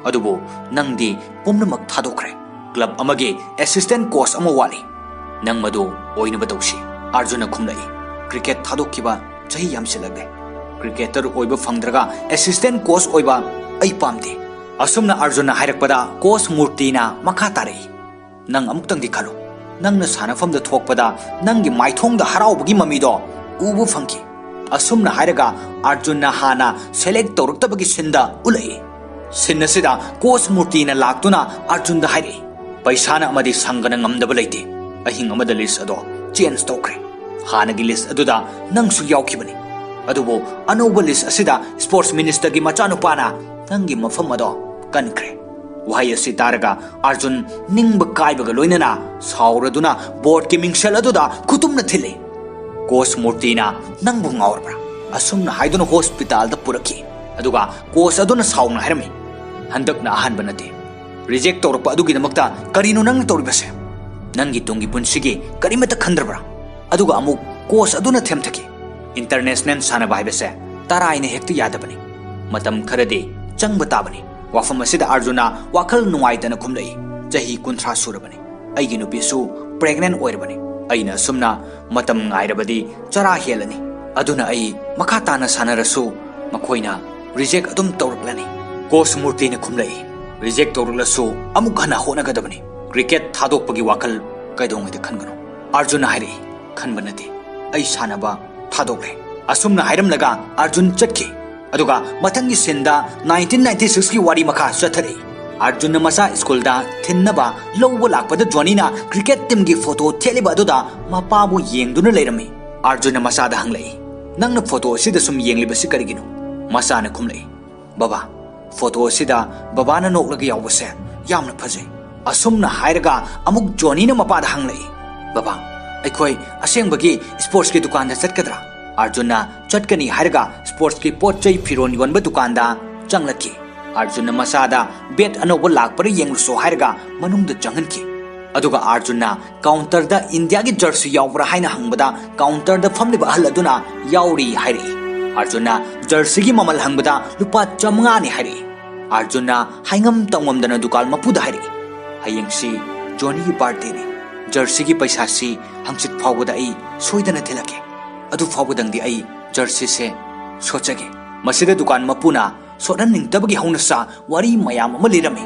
ꯑꯗꯨꯕꯨ ꯅꯪꯗꯤ ꯄꯨꯝꯅꯃꯛ ꯊꯥꯗꯣꯛꯈ꯭ꯔꯦ꯫ ꯀ꯭ꯂꯕ ꯑꯃꯒꯤ ꯑꯦꯁꯤꯁꯇꯦꯟꯠ ꯀꯣꯆ ꯑꯃ ꯋꯥꯠꯂꯤ꯫ ꯅꯪ ꯃꯗꯨ ꯑꯣꯏꯅꯕ ꯇꯧꯁꯤ꯫" ꯑꯥꯔꯖꯨꯟꯅ ꯈꯨꯝꯂꯛꯏ, "ꯀ꯭ꯔꯤꯀꯦꯠ ꯊꯥꯗꯣꯛꯈꯤꯕ ꯆꯍꯤ ꯌꯥꯝꯁꯤꯜꯂꯛꯂꯦ꯫ ꯀ꯭ꯔꯤꯀꯦꯇꯔ ꯑꯣꯏꯕ ꯐꯪꯗ꯭ꯔꯒ ꯑꯦꯁꯤꯁꯇꯦꯟꯠ ꯀꯣꯆ ꯑꯣꯏꯕ ꯑꯩ ꯄꯥꯝꯗꯦ꯫" ꯑꯁꯨꯝꯅ ꯑꯥꯔꯖꯨꯟꯅ ꯍꯥꯏꯔꯛꯄꯗ ꯀꯣꯆ ꯃꯨꯔꯇꯤꯅ ꯃꯈꯥ ꯇꯥꯔꯛꯏ, "ꯅꯪ ꯑꯃꯨꯛꯇꯪꯗꯤ ꯈꯜꯂꯨ꯫ ꯅꯪꯅ ꯁꯥꯟꯅꯐꯝꯗ ꯊꯣꯛꯄꯗ ꯅꯪꯒꯤ ꯃꯥꯏꯊꯣꯡꯗ ꯍꯔꯥꯎꯕꯒꯤ ꯃꯃꯤꯗꯣ ꯎꯕ ꯐꯪꯈꯤ꯫" ꯑꯁꯨꯝꯅ ꯍꯥꯏꯔꯒ ꯑꯥꯔꯖꯨꯟꯅ ꯍꯥꯟꯅ ꯁꯦꯂꯦꯛ ꯇꯧꯔꯛꯇꯕꯒꯤ ꯁꯤꯟꯗ ꯎꯠꯂꯛꯏ꯫ ꯁꯤꯟ ꯑꯁꯤꯗ ꯀꯣꯆ ꯃꯨꯔꯇꯤꯅ ꯂꯥꯛꯇꯨꯅ ꯑꯥꯔꯖꯨꯟꯗ ꯍꯥꯏꯔꯛꯏ, "ꯄꯩꯁꯥꯅ ꯑꯃꯗꯤ ꯁꯪꯒꯅ ꯉꯝꯗꯕ ꯂꯩꯇꯦ꯫ ꯑꯍꯤꯡ ꯑꯃꯗ ꯂꯤꯁ ꯑꯗꯣ ꯆꯦꯟꯖ ꯇꯧꯈ꯭ꯔꯦ꯫ ꯍꯥꯟꯅꯒꯤ ꯂꯤꯁ ꯑꯗꯨꯗ ꯅꯪꯁꯨ ꯌꯥꯎꯈꯤꯕꯅꯤ꯫ ꯑꯗꯨꯕꯨ ꯑꯅꯧꯕ ꯂꯤꯁ ꯑꯁꯤꯗ ꯁ꯭ꯄꯣꯔꯠꯁ ꯃꯤꯅꯤꯁꯇꯔꯒꯤ ꯃꯆꯥꯅꯨꯄꯥꯅ ꯅꯪꯒꯤ ꯃꯐꯝ ꯑꯗꯣ ꯀꯟꯈ꯭ꯔꯦ꯫" ꯋꯥꯍꯩ ꯑꯁꯤ ꯇꯥꯔꯒ ꯑꯥꯔꯖꯨꯟ ꯅꯤꯡꯕ ꯀꯥꯏꯕꯒ ꯂꯣꯏꯅꯅ ꯁꯥꯎꯔꯗꯨꯅ ꯕꯣꯔꯗꯀꯤ ꯃꯤꯡꯁꯦꯜ ꯑꯗꯨꯗ ꯈꯨꯇꯨꯝꯅ ꯊꯤꯜꯂꯤ꯫ "ꯀꯣꯆ ꯃꯨꯔꯇꯤꯅ ꯅꯪꯕꯨ ꯉꯥꯎꯔꯕ꯭ꯔꯥ?" ꯑꯁꯨꯝꯅ ꯍꯥꯏꯗꯨꯅ ꯍꯣꯁꯄꯤꯇꯥꯜꯗ ꯄꯨꯔꯛꯈꯤ꯫ ꯑꯗꯨꯒ ꯀꯣꯆ ꯑꯗꯨꯅ ꯁꯥꯎꯅ ꯍꯥꯏꯔꯝꯃꯤ, "ꯍꯟꯗꯛꯅ ꯑꯍꯥꯟꯕ ꯅꯠꯇꯦ꯫ ꯔꯤꯖꯦꯛ ꯇꯧꯔꯛꯄ ꯑꯗꯨꯒꯤꯗꯃꯛꯇ ꯀꯔꯤꯅꯣ ꯅꯪꯅ ꯇꯧꯔꯤꯕꯁꯦ? ꯅꯪꯒꯤ ꯇꯨꯡꯒꯤ ꯄꯨꯟꯁꯤꯒꯤ ꯀꯔꯤꯃꯠꯇ ꯈꯟꯗ꯭ꯔꯕ꯭ꯔꯥ?" ꯑꯗꯨꯒ ꯑꯃꯨꯛ ꯀꯣꯆ ꯑꯗꯨꯅ ꯊꯦꯝꯊꯈꯤ, "ꯏꯟꯇꯔꯅꯦꯁꯅꯦꯜ ꯁꯥꯟꯅꯕ ꯍꯥꯏꯕꯁꯦ ꯇꯔꯥꯏꯅ ꯍꯦꯛꯇ ꯌꯥꯗꯕꯅꯤ꯫ ꯃꯇꯝ ꯈꯔꯗꯤ ꯆꯪꯕ ꯇꯥꯕꯅꯤ꯫" ꯋꯥꯐꯝ ꯑꯁꯤꯗ ꯑꯥꯔꯖꯨꯟꯅ ꯋꯥꯈꯜ ꯅꯨꯡꯉꯥꯏꯇꯅ ꯈꯨꯝꯂꯛꯏ, "ꯆꯍꯤ ꯀꯨꯟꯊ꯭ꯔꯥ ꯁꯨꯔꯕꯅꯤ꯫ ꯑꯩꯒꯤ ꯅꯨꯄꯤꯁꯨ ꯄ꯭ꯔꯦꯒꯅꯦꯟ ꯑꯣꯏꯔꯕꯅꯤ꯫ ꯑꯩꯅ ꯑꯁꯨꯝꯅ ꯃꯇꯝ ꯉꯥꯏꯔꯕꯗꯤ ꯆꯔꯥ ꯍꯦꯜꯂꯅꯤ꯫ ꯑꯗꯨꯅ ꯑꯩ ꯃꯈꯥ ꯇꯥꯅ ꯁꯥꯟꯅꯔꯁꯨ ꯃꯈꯣꯏꯅ ꯔꯤꯖꯦꯛ ꯑꯗꯨꯝ ꯇꯧꯔꯛꯂꯅꯤ꯫" ꯀꯣꯆ ꯃꯨꯔꯇꯤꯅ ꯈꯨꯝꯂꯛꯏ, "ꯔꯤꯖꯦꯛ ꯇꯧꯔꯛꯂꯁꯨ ꯑꯃꯨꯛ ꯍꯟꯅ ꯍꯣꯠꯅꯒꯗꯕꯅꯤ꯫ ꯀ꯭ꯔꯤꯀꯦꯠ ꯊꯥꯗꯣꯛꯄꯒꯤ ꯋꯥꯈꯜ ꯀꯩꯗꯧꯉꯩꯗ ꯈꯟꯒꯅꯨ꯫" ꯑꯥꯔꯖꯨꯟꯅ ꯍꯥꯏꯔꯛꯏ, "ꯈꯟꯕ ꯅꯠꯇꯦ, ꯑꯩ ꯁꯥꯟꯅꯕ ꯊꯥꯗꯣꯛꯂꯦ꯫" ꯑꯁꯨꯝꯅ ꯍꯥꯏꯔꯝꯂꯒ ꯑꯥꯔꯖꯨꯟ ꯆꯠꯈꯤ꯫ ꯑꯗꯨꯒ ꯃꯊꯪꯒꯤ ꯁꯤꯟꯗ ꯅꯥꯏꯟꯇꯤꯟ ꯅꯥꯏꯟꯇꯤ ꯁꯤꯛꯁꯀꯤ ꯋꯥꯔꯤ ꯃꯈꯥ ꯆꯠꯊꯔꯛꯏ꯫ ꯑꯥꯔꯖꯨꯟꯅ ꯃꯆꯥ ꯁ꯭ꯀꯨꯜꯗ ꯊꯤꯟꯅꯕ ꯂꯧꯕ ꯂꯥꯛꯄꯗ ꯖꯣꯅꯤꯅ ꯀ꯭ꯔꯤꯀꯦꯠ ꯇꯤꯝꯒꯤ ꯐꯣꯇꯣ ꯊꯦꯠꯂꯤꯕ ꯑꯗꯨꯗ ꯃꯄꯥꯕꯨ ꯌꯦꯡꯗꯨꯅ ꯂꯩꯔꯝꯃꯤ꯫ ꯑꯥꯔꯖꯨꯟꯅ ꯃꯆꯥꯗ ꯍꯪꯂꯛꯏ, "ꯅꯪꯅ ꯐꯣꯇꯣ ꯑꯁꯤꯗ ꯁꯨꯝ ꯌꯦꯡꯂꯤꯕꯁꯤ ꯀꯔꯤꯒꯤꯅꯣ?" ꯃꯆꯥꯅ ꯈꯨꯝꯂꯛꯏ, "ꯕꯕꯥ, ꯐꯣꯇꯣ ꯑꯁꯤꯗ ꯕꯕꯥꯅ ꯅꯣꯛꯂꯒ ꯌꯥꯎꯕꯁꯦ ꯌꯥꯝꯅ ꯐꯖꯩ꯫" ꯑꯁꯨꯝꯅ ꯍꯥꯏꯔꯒ ꯑꯃꯨꯛ ꯖꯣꯅꯤꯅ ꯃꯄꯥꯗ ꯍꯪꯂꯛꯏ, "ꯕꯕꯥ, ꯑꯩꯈꯣꯏ ꯑꯁꯦꯡꯕꯒꯤ ꯁ꯭ꯄꯣꯔꯠꯁꯀꯤ ꯗꯨꯀꯥꯟꯗ ꯆꯠꯀꯗ꯭ꯔꯥ?" ꯑꯥꯔꯖꯨꯟꯅ ꯆꯠꯀꯅꯤ ꯍꯥꯏꯔꯒ ꯁ꯭ꯄꯣꯔꯠꯁꯀꯤ ꯄꯣꯠ ꯆꯩ ꯐꯤꯔꯣꯟ ꯌꯣꯟꯕ ꯗꯨꯀꯥꯟꯗ ꯆꯪꯂꯛꯈꯤ꯫ ꯑꯥꯔꯖꯨꯟꯅ ꯃꯆꯥꯗ ꯕꯦꯠ ꯑꯅꯧꯕ ꯂꯥꯛꯄ꯭ꯔꯥ ꯌꯦꯡꯂꯨꯁꯣ ꯍꯥꯏꯔꯒ ꯃꯅꯨꯡꯗ ꯆꯪꯍꯟꯈꯤ꯫ ꯑꯗꯨꯒ ꯑꯥꯔꯖꯨꯟꯅ ꯀꯥꯎꯟꯇꯔꯗ ꯏꯟꯗꯤꯌꯥꯒꯤ ꯖꯔꯁꯤ ꯌꯥꯎꯕ꯭ꯔꯥ ꯍꯥꯏꯅ ꯍꯪꯕꯗ ꯀꯥꯎꯟꯇꯔꯗ ꯐꯝꯂꯤꯕ ꯑꯍꯜ ꯑꯗꯨꯅ ꯌꯥꯎꯔꯤ ꯍꯥꯏꯔꯛꯏ꯫ ꯑꯥꯔꯖꯨꯟꯅ ꯖꯔꯁꯤꯒꯤ ꯃꯃꯜ ꯍꯪꯕꯗ ꯂꯨꯄꯥ ꯆꯥꯃꯉꯥꯅꯤ ꯍꯥꯏꯔꯛꯏ꯫ ꯑꯥꯔꯖꯨꯟꯅ ꯍꯥꯏꯉꯝ ꯇꯧꯉꯝꯗꯅ ꯗꯨꯀꯥꯟ ꯃꯄꯨꯗ ꯍꯥꯏꯔꯛꯏ, "ꯍꯌꯦꯡꯁꯤ ꯖꯣꯅꯤꯒꯤ ꯕꯥꯔꯊꯗꯦꯅꯤ꯫ ꯖꯔꯁꯤꯒꯤ ꯄꯩꯁꯥꯁꯤ ꯍꯪꯆꯤꯠ ꯐꯥꯎꯕꯗ ꯑꯩ ꯁꯣꯏꯗꯅ ꯊꯤꯜꯂꯛꯀꯦ꯫ ꯑꯗꯨ ꯐꯥꯎꯕꯗꯪꯗꯤ ꯑꯩ ꯖꯔꯁꯤꯁꯦ ꯁꯣꯠꯆꯒꯦ꯫" ꯃꯁꯤꯗ ꯗꯨꯀꯥꯟ ꯃꯄꯨꯅ ꯁꯣꯠꯍꯟꯅꯤꯡꯗꯕꯒꯤ ꯍꯧꯅꯁꯥ ꯋꯥꯔꯤ ꯃꯌꯥꯝ ꯑꯃ ꯂꯤꯔꯝꯃꯤ꯫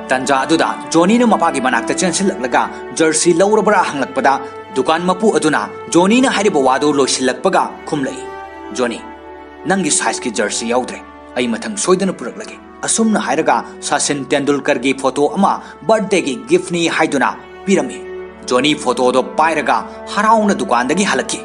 ꯇꯟꯖꯥ ꯑꯗꯨꯗ ꯖꯣꯅꯤꯅ ꯃꯄꯥꯒꯤ ꯃꯅꯥꯛꯇ ꯆꯦꯟꯁꯤꯜꯂꯛꯂꯒ ꯖꯔꯁꯤ ꯂꯧꯔꯕ꯭ꯔꯥ ꯍꯪꯂꯛꯄꯗ ꯗꯨꯀꯥꯟ ꯃꯄꯨ ꯑꯗꯨꯅ ꯖꯣꯅꯤꯅ ꯍꯥꯏꯔꯤꯕ ꯋꯥꯗꯨ ꯂꯣꯏꯁꯤꯜꯂꯛꯄꯒ ꯈꯨꯝꯂꯛꯏ, "ꯖꯣꯅꯤ, ꯅꯪꯒꯤ ꯁꯥꯏꯖꯀꯤ ꯖꯔꯁꯤ ꯌꯥꯎꯗ꯭ꯔꯦ꯫ ꯑꯩ ꯃꯊꯪ ꯁꯣꯏꯗꯅ ꯄꯨꯔꯛꯂꯒꯦ꯫" ꯑꯁꯨꯝꯅ ꯍꯥꯏꯔꯒ ꯁꯆꯤꯟ ꯇꯦꯟꯗꯨꯜꯀꯔꯒꯤ ꯐꯣꯇꯣ ꯑꯃ ꯕꯥꯔꯊꯗꯦꯒꯤ ꯒꯤꯐꯅꯤ ꯍꯥꯏꯗꯨꯅ ꯄꯤꯔꯝꯃꯤ꯫ ꯖꯣꯅꯤ ꯐꯣꯇꯣꯗꯣ ꯄꯥꯏꯔꯒ ꯍꯔꯥꯎꯅ ꯗꯨꯀꯥꯟꯗꯒꯤ ꯍꯜꯂꯛꯈꯤ꯫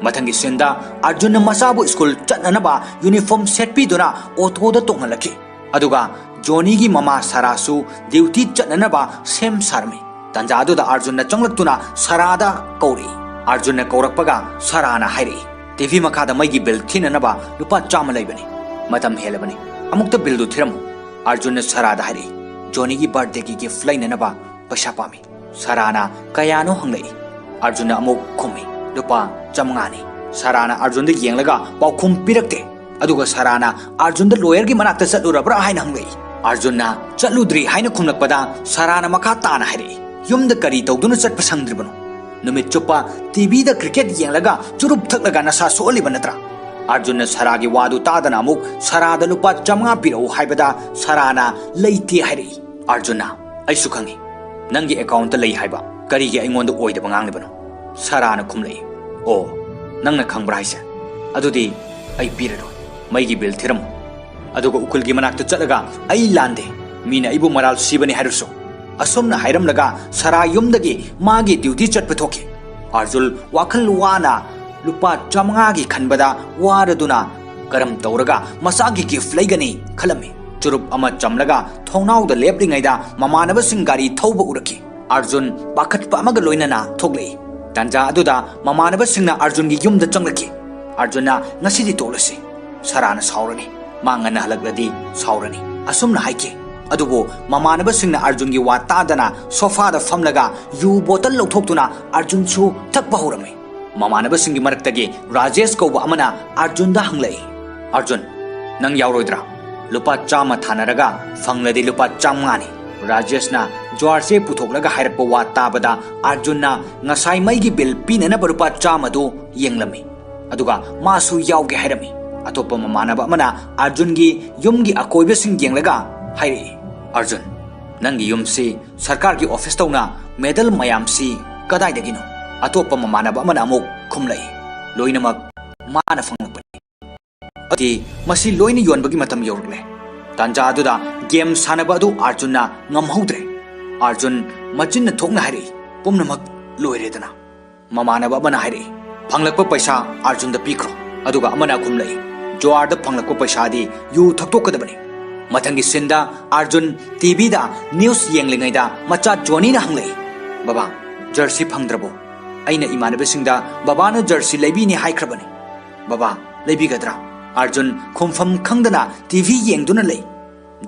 ꯃꯊꯪꯒꯤ ꯁꯤꯟꯗ ꯑꯥꯔꯖꯨꯟꯅ ꯃꯆꯥꯕꯨ ꯁ꯭ꯀꯨꯜ ꯆꯠꯅꯅꯕ ꯌꯨꯅꯤꯐꯣꯔꯝ ꯁꯦꯠꯄꯤꯗꯨꯅ ꯑꯣꯇꯣꯗ ꯇꯣꯡꯍꯜꯂꯛꯈꯤ꯫ ꯑꯗꯨꯒ ꯖꯣꯅꯤꯒꯤ ꯃꯃꯥ ꯁꯥꯔꯥꯁꯨ ꯗ꯭ꯌꯨꯇꯤ ꯆꯠꯅꯅꯕ ꯁꯦꯝ ꯁꯥꯔꯝꯃꯤ꯫ ꯇꯥꯟꯖꯥ ꯑꯗꯨꯗ ꯑꯥꯔꯖꯨꯟꯅ ꯆꯪꯂꯛꯇꯨꯅ ꯁꯥꯔꯥꯗ ꯀꯧꯔꯛꯏ꯫ ꯑꯥꯔꯖꯨꯟꯅ ꯀꯧꯔꯛꯄꯒ ꯁꯥꯔꯥꯅ ꯍꯥꯏꯔꯛꯏ, "ꯇꯤꯚꯤ ꯃꯈꯥꯗ ꯃꯩꯒꯤ ꯕꯤꯜ ꯊꯤꯅꯅꯕ ꯂꯨꯄꯥ ꯆꯥꯝꯃ ꯂꯩꯕꯅꯤ꯫ ꯃꯇꯝ ꯍꯦꯜꯂꯕꯅꯤ꯫ ꯑꯃꯨꯛꯇ ꯕꯤꯜꯗꯨ ꯊꯤꯔꯝꯃꯨ꯫" ꯑꯥꯔꯖꯨꯟꯅ ꯁꯥꯔꯥꯗ ꯍꯥꯏꯔꯛꯏ, "ꯖꯣꯅꯤꯒꯤ ꯕꯥꯔꯊꯗꯦꯒꯤ ꯒꯤꯐ ꯂꯩꯅꯅꯕ ꯄꯩꯁꯥ ꯄꯥꯝꯃꯤ꯫" ꯁꯥꯔꯥꯅ ꯀꯌꯥꯅꯣ ꯍꯪꯂꯛꯏ꯫ ꯑꯥꯔꯖꯨꯟꯅ ꯑꯃꯨꯛ ꯈꯨꯝꯃꯤ, "ꯂꯨꯄꯥ ꯆꯥꯝꯃꯉꯥꯅꯤ꯫" ꯁꯥꯔꯥꯅ ꯑꯥꯔꯖꯨꯟꯗ ꯌꯦꯡꯂꯒ ꯄꯥꯎꯈꯨꯝ ꯄꯤꯔꯛꯇꯦ꯫ ꯑꯗꯨꯒ ꯁꯥꯔꯥꯅ ꯑꯥꯔꯖꯨꯟꯗ ꯂꯣꯌꯔꯒꯤ ꯃꯅꯥꯛꯇ ꯆꯠꯂꯨꯔꯕ꯭ꯔꯥ ꯍꯥꯏꯅ ꯍꯪꯂꯛꯏ꯫ ꯑꯥꯔꯖꯨꯟꯅ "ꯆꯠꯂꯨꯗ꯭ꯔꯤ" ꯍꯥꯏꯅ ꯈꯨꯝꯂꯛꯄꯗ ꯁꯥꯔꯥꯅ ꯃꯈꯥ ꯇꯥꯅ ꯍꯥꯏꯔꯛꯏ, "ꯌꯨꯝꯗ ꯀꯔꯤ ꯇꯧꯗꯨꯅ ꯆꯠꯄ ꯁꯪꯗ꯭ꯔꯤꯕꯅꯣ? ꯅꯨꯃꯤꯠ ꯆꯨꯞꯄ ꯇꯤꯚꯤꯗ ꯀ꯭ꯔꯤꯀꯦꯠ ꯌꯦꯡꯂꯒ ꯆꯨꯔꯨꯞ ꯊꯛꯂꯒ ꯅꯁꯥ ꯁꯣꯛꯍꯜꯂꯤꯕ ꯅꯠꯇ꯭ꯔꯥ?" ꯑꯥꯔꯖꯨꯟꯅ ꯁꯥꯔꯥꯒꯤ ꯋꯥꯗꯨ ꯇꯥꯗꯅ ꯑꯃꯨꯛ ꯁꯥꯔꯥꯗ ꯂꯨꯄꯥ ꯆꯥꯝꯃꯉꯥ ꯄꯤꯔꯛꯎ ꯍꯥꯏꯕꯗ ꯁꯥꯔꯥꯅ "ꯂꯩꯇꯦ" ꯍꯥꯏꯔꯛꯏ꯫ ꯑꯥꯔꯖꯨꯟꯅ, "ꯑꯩꯁꯨ ꯈꯪꯏ, ꯅꯪꯒꯤ ꯑꯦꯀꯥꯎꯟꯇ ꯂꯩ ꯍꯥꯏꯕ꯫ ꯀꯔꯤꯒꯤ ꯑꯩꯉꯣꯟꯗ ꯑꯣꯏꯗꯕ ꯉꯥꯡꯂꯤꯕꯅꯣ?" ꯁꯥꯔꯥꯅ ꯈꯨꯝꯂꯛꯏ꯫ "ꯑꯣ, ꯅꯪꯅ ꯈꯪꯕ꯭ꯔꯥ ꯍꯥꯏꯁꯦ? ꯑꯗꯨꯗꯤ ꯑꯩ ꯄꯤꯔꯔꯣꯏ꯫ ꯃꯩꯒꯤ ꯕꯤꯜ ꯊꯤꯔꯝꯃꯨ꯫ ꯑꯗꯨꯒ ꯎꯀꯤꯜꯒꯤ ꯃꯅꯥꯛꯇ ꯆꯠꯂꯒ ꯑꯩ ꯂꯥꯟꯗꯦ, ꯃꯤꯅ ꯑꯩꯕꯨ ꯃꯔꯥꯜ ꯁꯤꯕꯅꯤ ꯍꯥꯏꯔꯁꯨ꯫" ꯑꯁꯨꯝꯅ ꯍꯥꯏꯔꯝꯂꯒ ꯁꯥꯔꯥ ꯌꯨꯝꯗꯒꯤ ꯃꯥꯒꯤ ꯗ꯭ꯌꯨꯇꯤ ꯆꯠꯄ ꯊꯣꯛꯈꯤ꯫ ꯑꯥꯔꯖꯨꯟ ꯋꯥꯈꯜ ꯋꯥꯅ ꯂꯨꯄꯥ ꯆꯥꯝꯃꯉꯥꯒꯤ ꯈꯟꯕꯗ ꯋꯥꯔꯗꯨꯅ ꯀꯔꯝ ꯇꯧꯔꯒ ꯃꯆꯥꯒꯤ ꯒꯤꯐ ꯂꯩꯒꯅꯤ ꯈꯜꯂꯝꯃꯤ꯫ ꯆꯨꯔꯨꯞ ꯑꯃ ꯆꯝꯂꯒ ꯊꯣꯡꯅꯥꯎꯗ ꯂꯦꯞꯂꯤꯉꯩꯗ ꯃꯃꯥꯟꯅꯕꯁꯤꯡ ꯒꯥꯔꯤ ꯊꯧꯕ ꯎꯔꯛꯈꯤ꯫ ꯑꯥꯔꯖꯨꯟ ꯄꯥꯈꯠꯄ ꯑꯃꯒ ꯂꯣꯏꯅꯅ ꯊꯣꯛꯂꯛꯏ꯫ ꯇꯥꯟꯖꯥ ꯑꯗꯨꯗ ꯃꯃꯥꯟꯅꯕꯁꯤꯡꯅ ꯑꯥꯔꯖꯨꯟꯒꯤ ꯌꯨꯝꯗ ꯆꯪꯂꯛꯈꯤ꯫ ꯑꯥꯔꯖꯨꯟꯅ "ꯉꯁꯤꯗꯤ ꯇꯣꯛꯂꯁꯤ, ꯁꯥꯔꯥꯅ ꯁꯥꯎꯔꯅꯤ, ꯃꯥ ꯉꯟꯅ ꯍꯜꯂꯛꯂꯗꯤ ꯁꯥꯎꯔꯅꯤ" ꯑꯁꯨꯝꯅ ꯍꯥꯏꯈꯤ꯫ ꯑꯗꯨꯕꯨ ꯃꯃꯥꯟꯅꯕꯁꯤꯡꯅ ꯑꯥꯔꯖꯨꯟꯒꯤ ꯋꯥ ꯇꯥꯗꯅ ꯁꯣꯐꯥꯗ ꯐꯝꯂꯒ ꯌꯨ ꯕꯣꯇꯜ ꯂꯧꯊꯣꯛꯇꯨꯅ ꯑꯥꯔꯖꯨꯟꯁꯨ ꯊꯛꯄ ꯍꯧꯔꯝꯃꯤ꯫ ꯃꯃꯥꯟꯅꯕꯁꯤꯡꯒꯤ ꯃꯔꯛꯇꯒꯤ ꯔꯥꯖꯦꯁ ꯀꯧꯕ ꯑꯃꯅ ꯑꯥꯔꯖꯨꯟꯗ ꯍꯪꯂꯛꯏ, "ꯑꯥꯔꯖꯨꯟ, ꯅꯪ ꯌꯥꯎꯔꯣꯏꯗ꯭ꯔꯥ? ꯂꯨꯄꯥ ꯆꯥꯝꯃ ꯊꯥꯅꯔꯒ ꯐꯪꯂꯗꯤ ꯂꯨꯄꯥ ꯆꯥꯝꯃꯉꯥꯅꯤ꯫" ꯔꯥꯖꯦꯁꯅ ꯖ꯭ꯋꯥꯔꯁꯦ ꯄꯨꯊꯣꯛꯂꯒ ꯍꯥꯏꯔꯛꯄ ꯋꯥ ꯇꯥꯕꯗ ꯑꯥꯔꯖꯨꯟꯅ ꯉꯁꯥꯏ ꯃꯩꯒꯤ ꯕꯤꯜ ꯄꯤꯅꯅꯕ ꯂꯨꯄꯥ ꯆꯥꯝꯃꯗꯨ ꯌꯦꯡꯂꯝꯃꯤ꯫ ꯑꯗꯨꯒ ꯃꯥꯁꯨ ꯌꯥꯎꯒꯦ ꯍꯥꯏꯔꯝꯃꯤ꯫ ꯑꯇꯣꯞꯄ ꯃꯃꯥꯟꯅꯕ ꯑꯃꯅ ꯑꯥꯔꯖꯨꯟꯒꯤ ꯌꯨꯝꯒꯤ ꯑꯀꯣꯏꯕꯁꯤꯡ ꯌꯦꯡꯂꯒ ꯍꯥꯏꯔꯛꯏ, "ꯑꯥꯔꯖꯨꯟ, ꯅꯪꯒꯤ ꯌꯨꯝꯁꯤ ꯁꯔꯀꯥꯔꯒꯤ ꯑꯣꯐꯤꯁ ꯇꯧꯅ ꯃꯦꯗꯜ ꯃꯌꯥꯝꯁꯤ ꯀꯗꯥꯏꯗꯒꯤꯅꯣ?" ꯑꯇꯣꯞꯄ ꯃꯃꯥꯟꯅꯕ ꯑꯃꯅ ꯑꯃꯨꯛ ꯈꯨꯝꯂꯛꯏ, "ꯂꯣꯏꯅꯃꯛ ꯃꯥꯅ ꯐꯪꯂꯛꯄꯅꯤ꯫" ꯑꯗꯨꯗꯤ ꯃꯁꯤ ꯂꯣꯏꯅ ꯌꯣꯟꯕꯒꯤ ꯃꯇꯝ ꯌꯧꯔꯛꯂꯦ꯫ ꯇꯥꯟꯖꯥ ꯑꯗꯨꯗ ꯒꯦꯝ ꯁꯥꯟꯅꯕ ꯑꯗꯨ ꯑꯥꯔꯖꯨꯟꯅ ꯉꯝꯍꯧꯗ꯭ꯔꯦ꯫ ꯑꯥꯔꯖꯨꯟ ꯃꯆꯤꯟꯅ ꯊꯣꯛꯅ ꯍꯥꯏꯔꯛꯏ, "ꯄꯨꯝꯅꯃꯛ ꯂꯣꯏꯔꯦꯗꯅ?" ꯃꯃꯥꯟꯅꯕ ꯑꯃꯅ ꯍꯥꯏꯔꯛꯏ, "ꯐꯪꯂꯛꯄ ꯄꯩꯁꯥ ꯑꯥꯔꯖꯨꯟꯗ ꯄꯤꯈ꯭ꯔꯣ꯫" ꯑꯗꯨꯒ ꯑꯃꯅ ꯈꯨꯝꯂꯛꯏ, "ꯖ꯭ꯋꯥꯔꯗ ꯐꯪꯂꯛꯄ ꯄꯩꯁꯥꯗꯤ ꯌꯨ ꯊꯛꯇꯣꯛꯀꯗꯕꯅꯤ꯫" ꯃꯊꯪꯒꯤ ꯁꯤꯟꯗ ꯑꯥꯔꯖꯨꯟ ꯇꯤꯚꯤꯗ ꯅ꯭ꯌꯨꯁ ꯌꯦꯡꯂꯤꯉꯩꯗ ꯃꯆꯥ ꯖꯣꯅꯤꯅ ꯍꯪꯂꯛꯏ, "ꯕꯕꯥ, ꯖꯔꯁꯤ ꯐꯪꯗ꯭ꯔꯕꯣ? ꯑꯩꯅ ꯏꯃꯥꯟꯅꯕꯁꯤꯡꯗ ꯕꯕꯥꯅ ꯖꯔꯁꯤ ꯂꯩꯕꯤꯅꯤ ꯍꯥꯏꯈ꯭ꯔꯕꯅꯤ꯫ ꯕꯕꯥ, ꯂꯩꯕꯤꯒꯗ꯭ꯔꯥ?" ꯑꯥꯔꯖꯨꯟ ꯈꯨꯝꯐꯝ ꯈꯪꯗꯅ ꯇꯤꯚꯤ ꯌꯦꯡꯗꯨꯅ ꯂꯩ꯫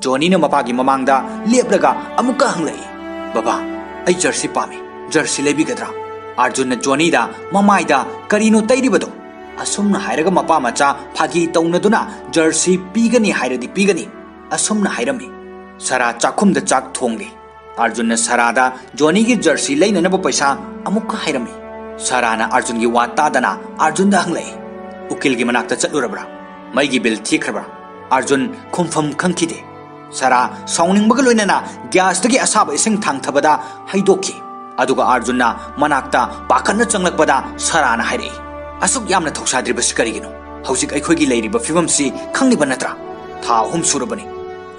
ꯖꯣꯅꯤꯅ ꯃꯄꯥꯒꯤ ꯃꯃꯥꯡꯗ ꯂꯦꯞꯂꯒ ꯑꯃꯨꯛꯀ ꯍꯪꯂꯛꯏ, "ꯕꯕꯥ, ꯑꯩ ꯖꯔꯁꯤ ꯄꯥꯝꯃꯤ, ꯖꯔꯁꯤ ꯂꯩꯕꯤꯒꯗ꯭ꯔꯥ?" ꯑꯥꯔꯖꯨꯟꯅ ꯖꯣꯅꯤꯗ ꯃꯃꯥꯏꯗ ꯀꯔꯤꯅꯣ ꯇꯩꯔꯤꯕꯗꯣ? ꯑꯁꯨꯝꯅ ꯍꯥꯏꯔꯒ ꯃꯄꯥ ꯃꯆꯥ ꯐꯥꯒꯤ ꯇꯧꯅꯗꯨꯅ ꯖꯔꯁꯤ ꯄꯤꯒꯅꯤ ꯍꯥꯏꯔꯗꯤ ꯄꯤꯒꯅꯤ, ꯑꯁꯨꯝꯅ ꯍꯥꯏꯔꯝꯃꯤ꯫ ꯁꯥꯔꯥ ꯆꯥꯛꯈꯨꯝꯗ ꯆꯥꯛ ꯊꯣꯡꯂꯤ꯫ ꯑꯥꯔꯖꯨꯟꯅ ꯁꯥꯔꯥꯗ ꯖꯣꯅꯤꯒꯤ ꯖꯔꯁꯤ ꯂꯩꯅꯅꯕ ꯄꯩꯁꯥ ꯑꯃꯨꯛꯀ ꯍꯥꯏꯔꯝꯃꯤ꯫ ꯁꯥꯔꯥꯅ ꯑꯥꯔꯖꯨꯟꯒꯤ ꯋꯥ ꯇꯥꯗꯅ ꯑꯥꯔꯖꯨꯟꯗ ꯍꯪꯂꯛꯏ, "ꯎꯀꯤꯜꯒꯤ ꯃꯅꯥꯛꯇ ꯆꯠꯂꯨꯔꯕ꯭ꯔꯥ? ꯃꯩꯒꯤ ꯕꯤꯜ ꯊꯤꯈ꯭ꯔꯕ꯭ꯔꯥ?" ꯑꯥꯔꯖꯨꯟ ꯈꯨꯝꯐꯝ ꯈꯪꯈꯤꯗꯦ꯫ ꯁꯥꯔꯥ ꯁꯥꯎꯅꯤꯡꯕꯒ ꯂꯣꯏꯅꯅ ꯒ꯭ꯌꯥꯁꯇꯒꯤ ꯑꯁꯥꯕ ꯏꯁꯤꯡ ꯊꯥꯡꯊꯕꯗ ꯍꯩꯗꯣꯛꯈꯤ꯫ ꯑꯗꯨꯒ ꯑꯥꯔꯖꯨꯟꯅ ꯃꯅꯥꯛꯇ ꯄꯥꯈꯠꯅ ꯆꯪꯂꯛꯄꯗ ꯁꯥꯔꯥꯅ ꯍꯥꯏꯔꯛꯏ, "ꯑꯁꯨꯛ ꯌꯥꯝꯅ ꯊꯧꯁꯥꯗ꯭ꯔꯤꯕꯁꯤ ꯀꯔꯤꯒꯤꯅꯣ? ꯍꯧꯖꯤꯛ ꯑꯩꯈꯣꯏꯒꯤ ꯂꯩꯔꯤꯕ ꯐꯤꯕꯝꯁꯤ ꯈꯪꯂꯤꯕ ꯅꯠꯇ꯭ꯔꯥ? ꯊꯥ ꯑꯍꯨꯝ ꯁꯨꯔꯕꯅꯤ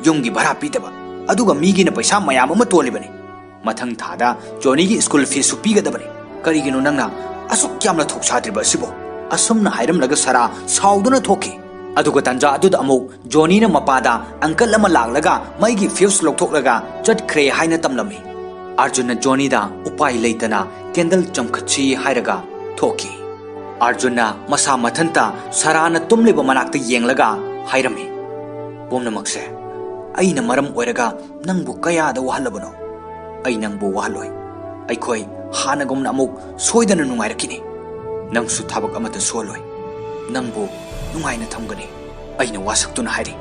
ꯌꯨꯝꯒꯤ ꯚꯔꯥ ꯄꯤꯗꯕ, ꯑꯗꯨꯒ ꯃꯤꯒꯤꯅ ꯄꯩꯁꯥ ꯃꯌꯥꯝ ꯑꯃ ꯇꯣꯜꯂꯤꯕꯅꯤ꯫ ꯃꯊꯪ ꯊꯥꯗ ꯖꯣꯅꯤꯒꯤ ꯁ꯭ꯀꯨꯜ ꯐꯤꯁꯁꯨ ꯄꯤꯒꯗꯕꯅꯤ꯫ ꯀꯔꯤꯒꯤꯅꯣ ꯅꯪꯅ ꯑꯁꯨꯛ ꯌꯥꯝꯅ ꯊꯧꯁꯥꯗ꯭ꯔꯤꯕ ꯑꯁꯤꯕꯨ?" ꯑꯁꯨꯝꯅ ꯍꯥꯏꯔꯝꯂꯒ ꯁꯥꯔꯥ ꯁꯥꯎꯗꯨꯅ ꯊꯣꯛꯈꯤ꯫ ꯑꯗꯨꯒ ꯇꯥꯟꯖꯥ ꯑꯗꯨꯗ ꯑꯃꯨꯛ ꯖꯣꯅꯤꯅ ꯃꯄꯥꯗ ꯑꯪꯀꯜ ꯑꯃ ꯂꯥꯛꯂꯒ ꯃꯩꯒꯤ ꯐ꯭ꯌꯨꯁ ꯂꯧꯊꯣꯛꯂꯒ ꯆꯠꯈ꯭ꯔꯦ ꯍꯥꯏꯅ ꯇꯝꯂꯝꯃꯤ꯫ ꯑꯥꯔꯖꯨꯟꯅ ꯖꯣꯅꯤꯗ ꯎꯄꯥꯏ ꯂꯩꯇꯅ ꯀꯦꯟꯗꯜ ꯆꯝꯈꯠꯁꯤ ꯍꯥꯏꯔꯒ ꯊꯣꯛꯈꯤ꯫ ꯑꯥꯔꯖꯨꯟꯅ ꯃꯁꯥ ꯃꯊꯟꯇ ꯁꯥꯔꯥꯅ ꯇꯨꯝꯂꯤꯕ ꯃꯅꯥꯛꯇ ꯌꯦꯡꯂꯒ ꯍꯥꯏꯔꯝꯃꯤ, "ꯄꯨꯝꯅꯃꯛꯁꯦ ꯑꯩꯅ ꯃꯔꯝ ꯑꯣꯏꯔꯒ ꯅꯪꯕꯨ ꯀꯌꯥꯗ ꯋꯥꯍꯜꯂꯕꯅꯣ? ꯑꯩ ꯅꯪꯕꯨ ꯋꯥꯍꯜꯂꯣꯏ꯫ ꯑꯩꯈꯣꯏ ꯍꯥꯟꯅꯒꯨꯝꯅ ꯑꯃꯨꯛ ꯁꯣꯏꯗꯅ ꯅꯨꯡꯉꯥꯏꯔꯛꯈꯤꯅꯤ꯫ ꯅꯪꯁꯨ ꯊꯕꯛ ꯑꯃꯠꯇ ꯁꯨꯍꯜꯂꯣꯏ꯫ ꯅꯪꯕꯨ ꯅꯨꯡꯉꯥꯏꯅ ꯊꯝꯒꯅꯤ꯫" ꯑꯩꯅ ꯋꯥꯁꯛꯇꯨꯅ ꯍꯥꯏꯔꯤ,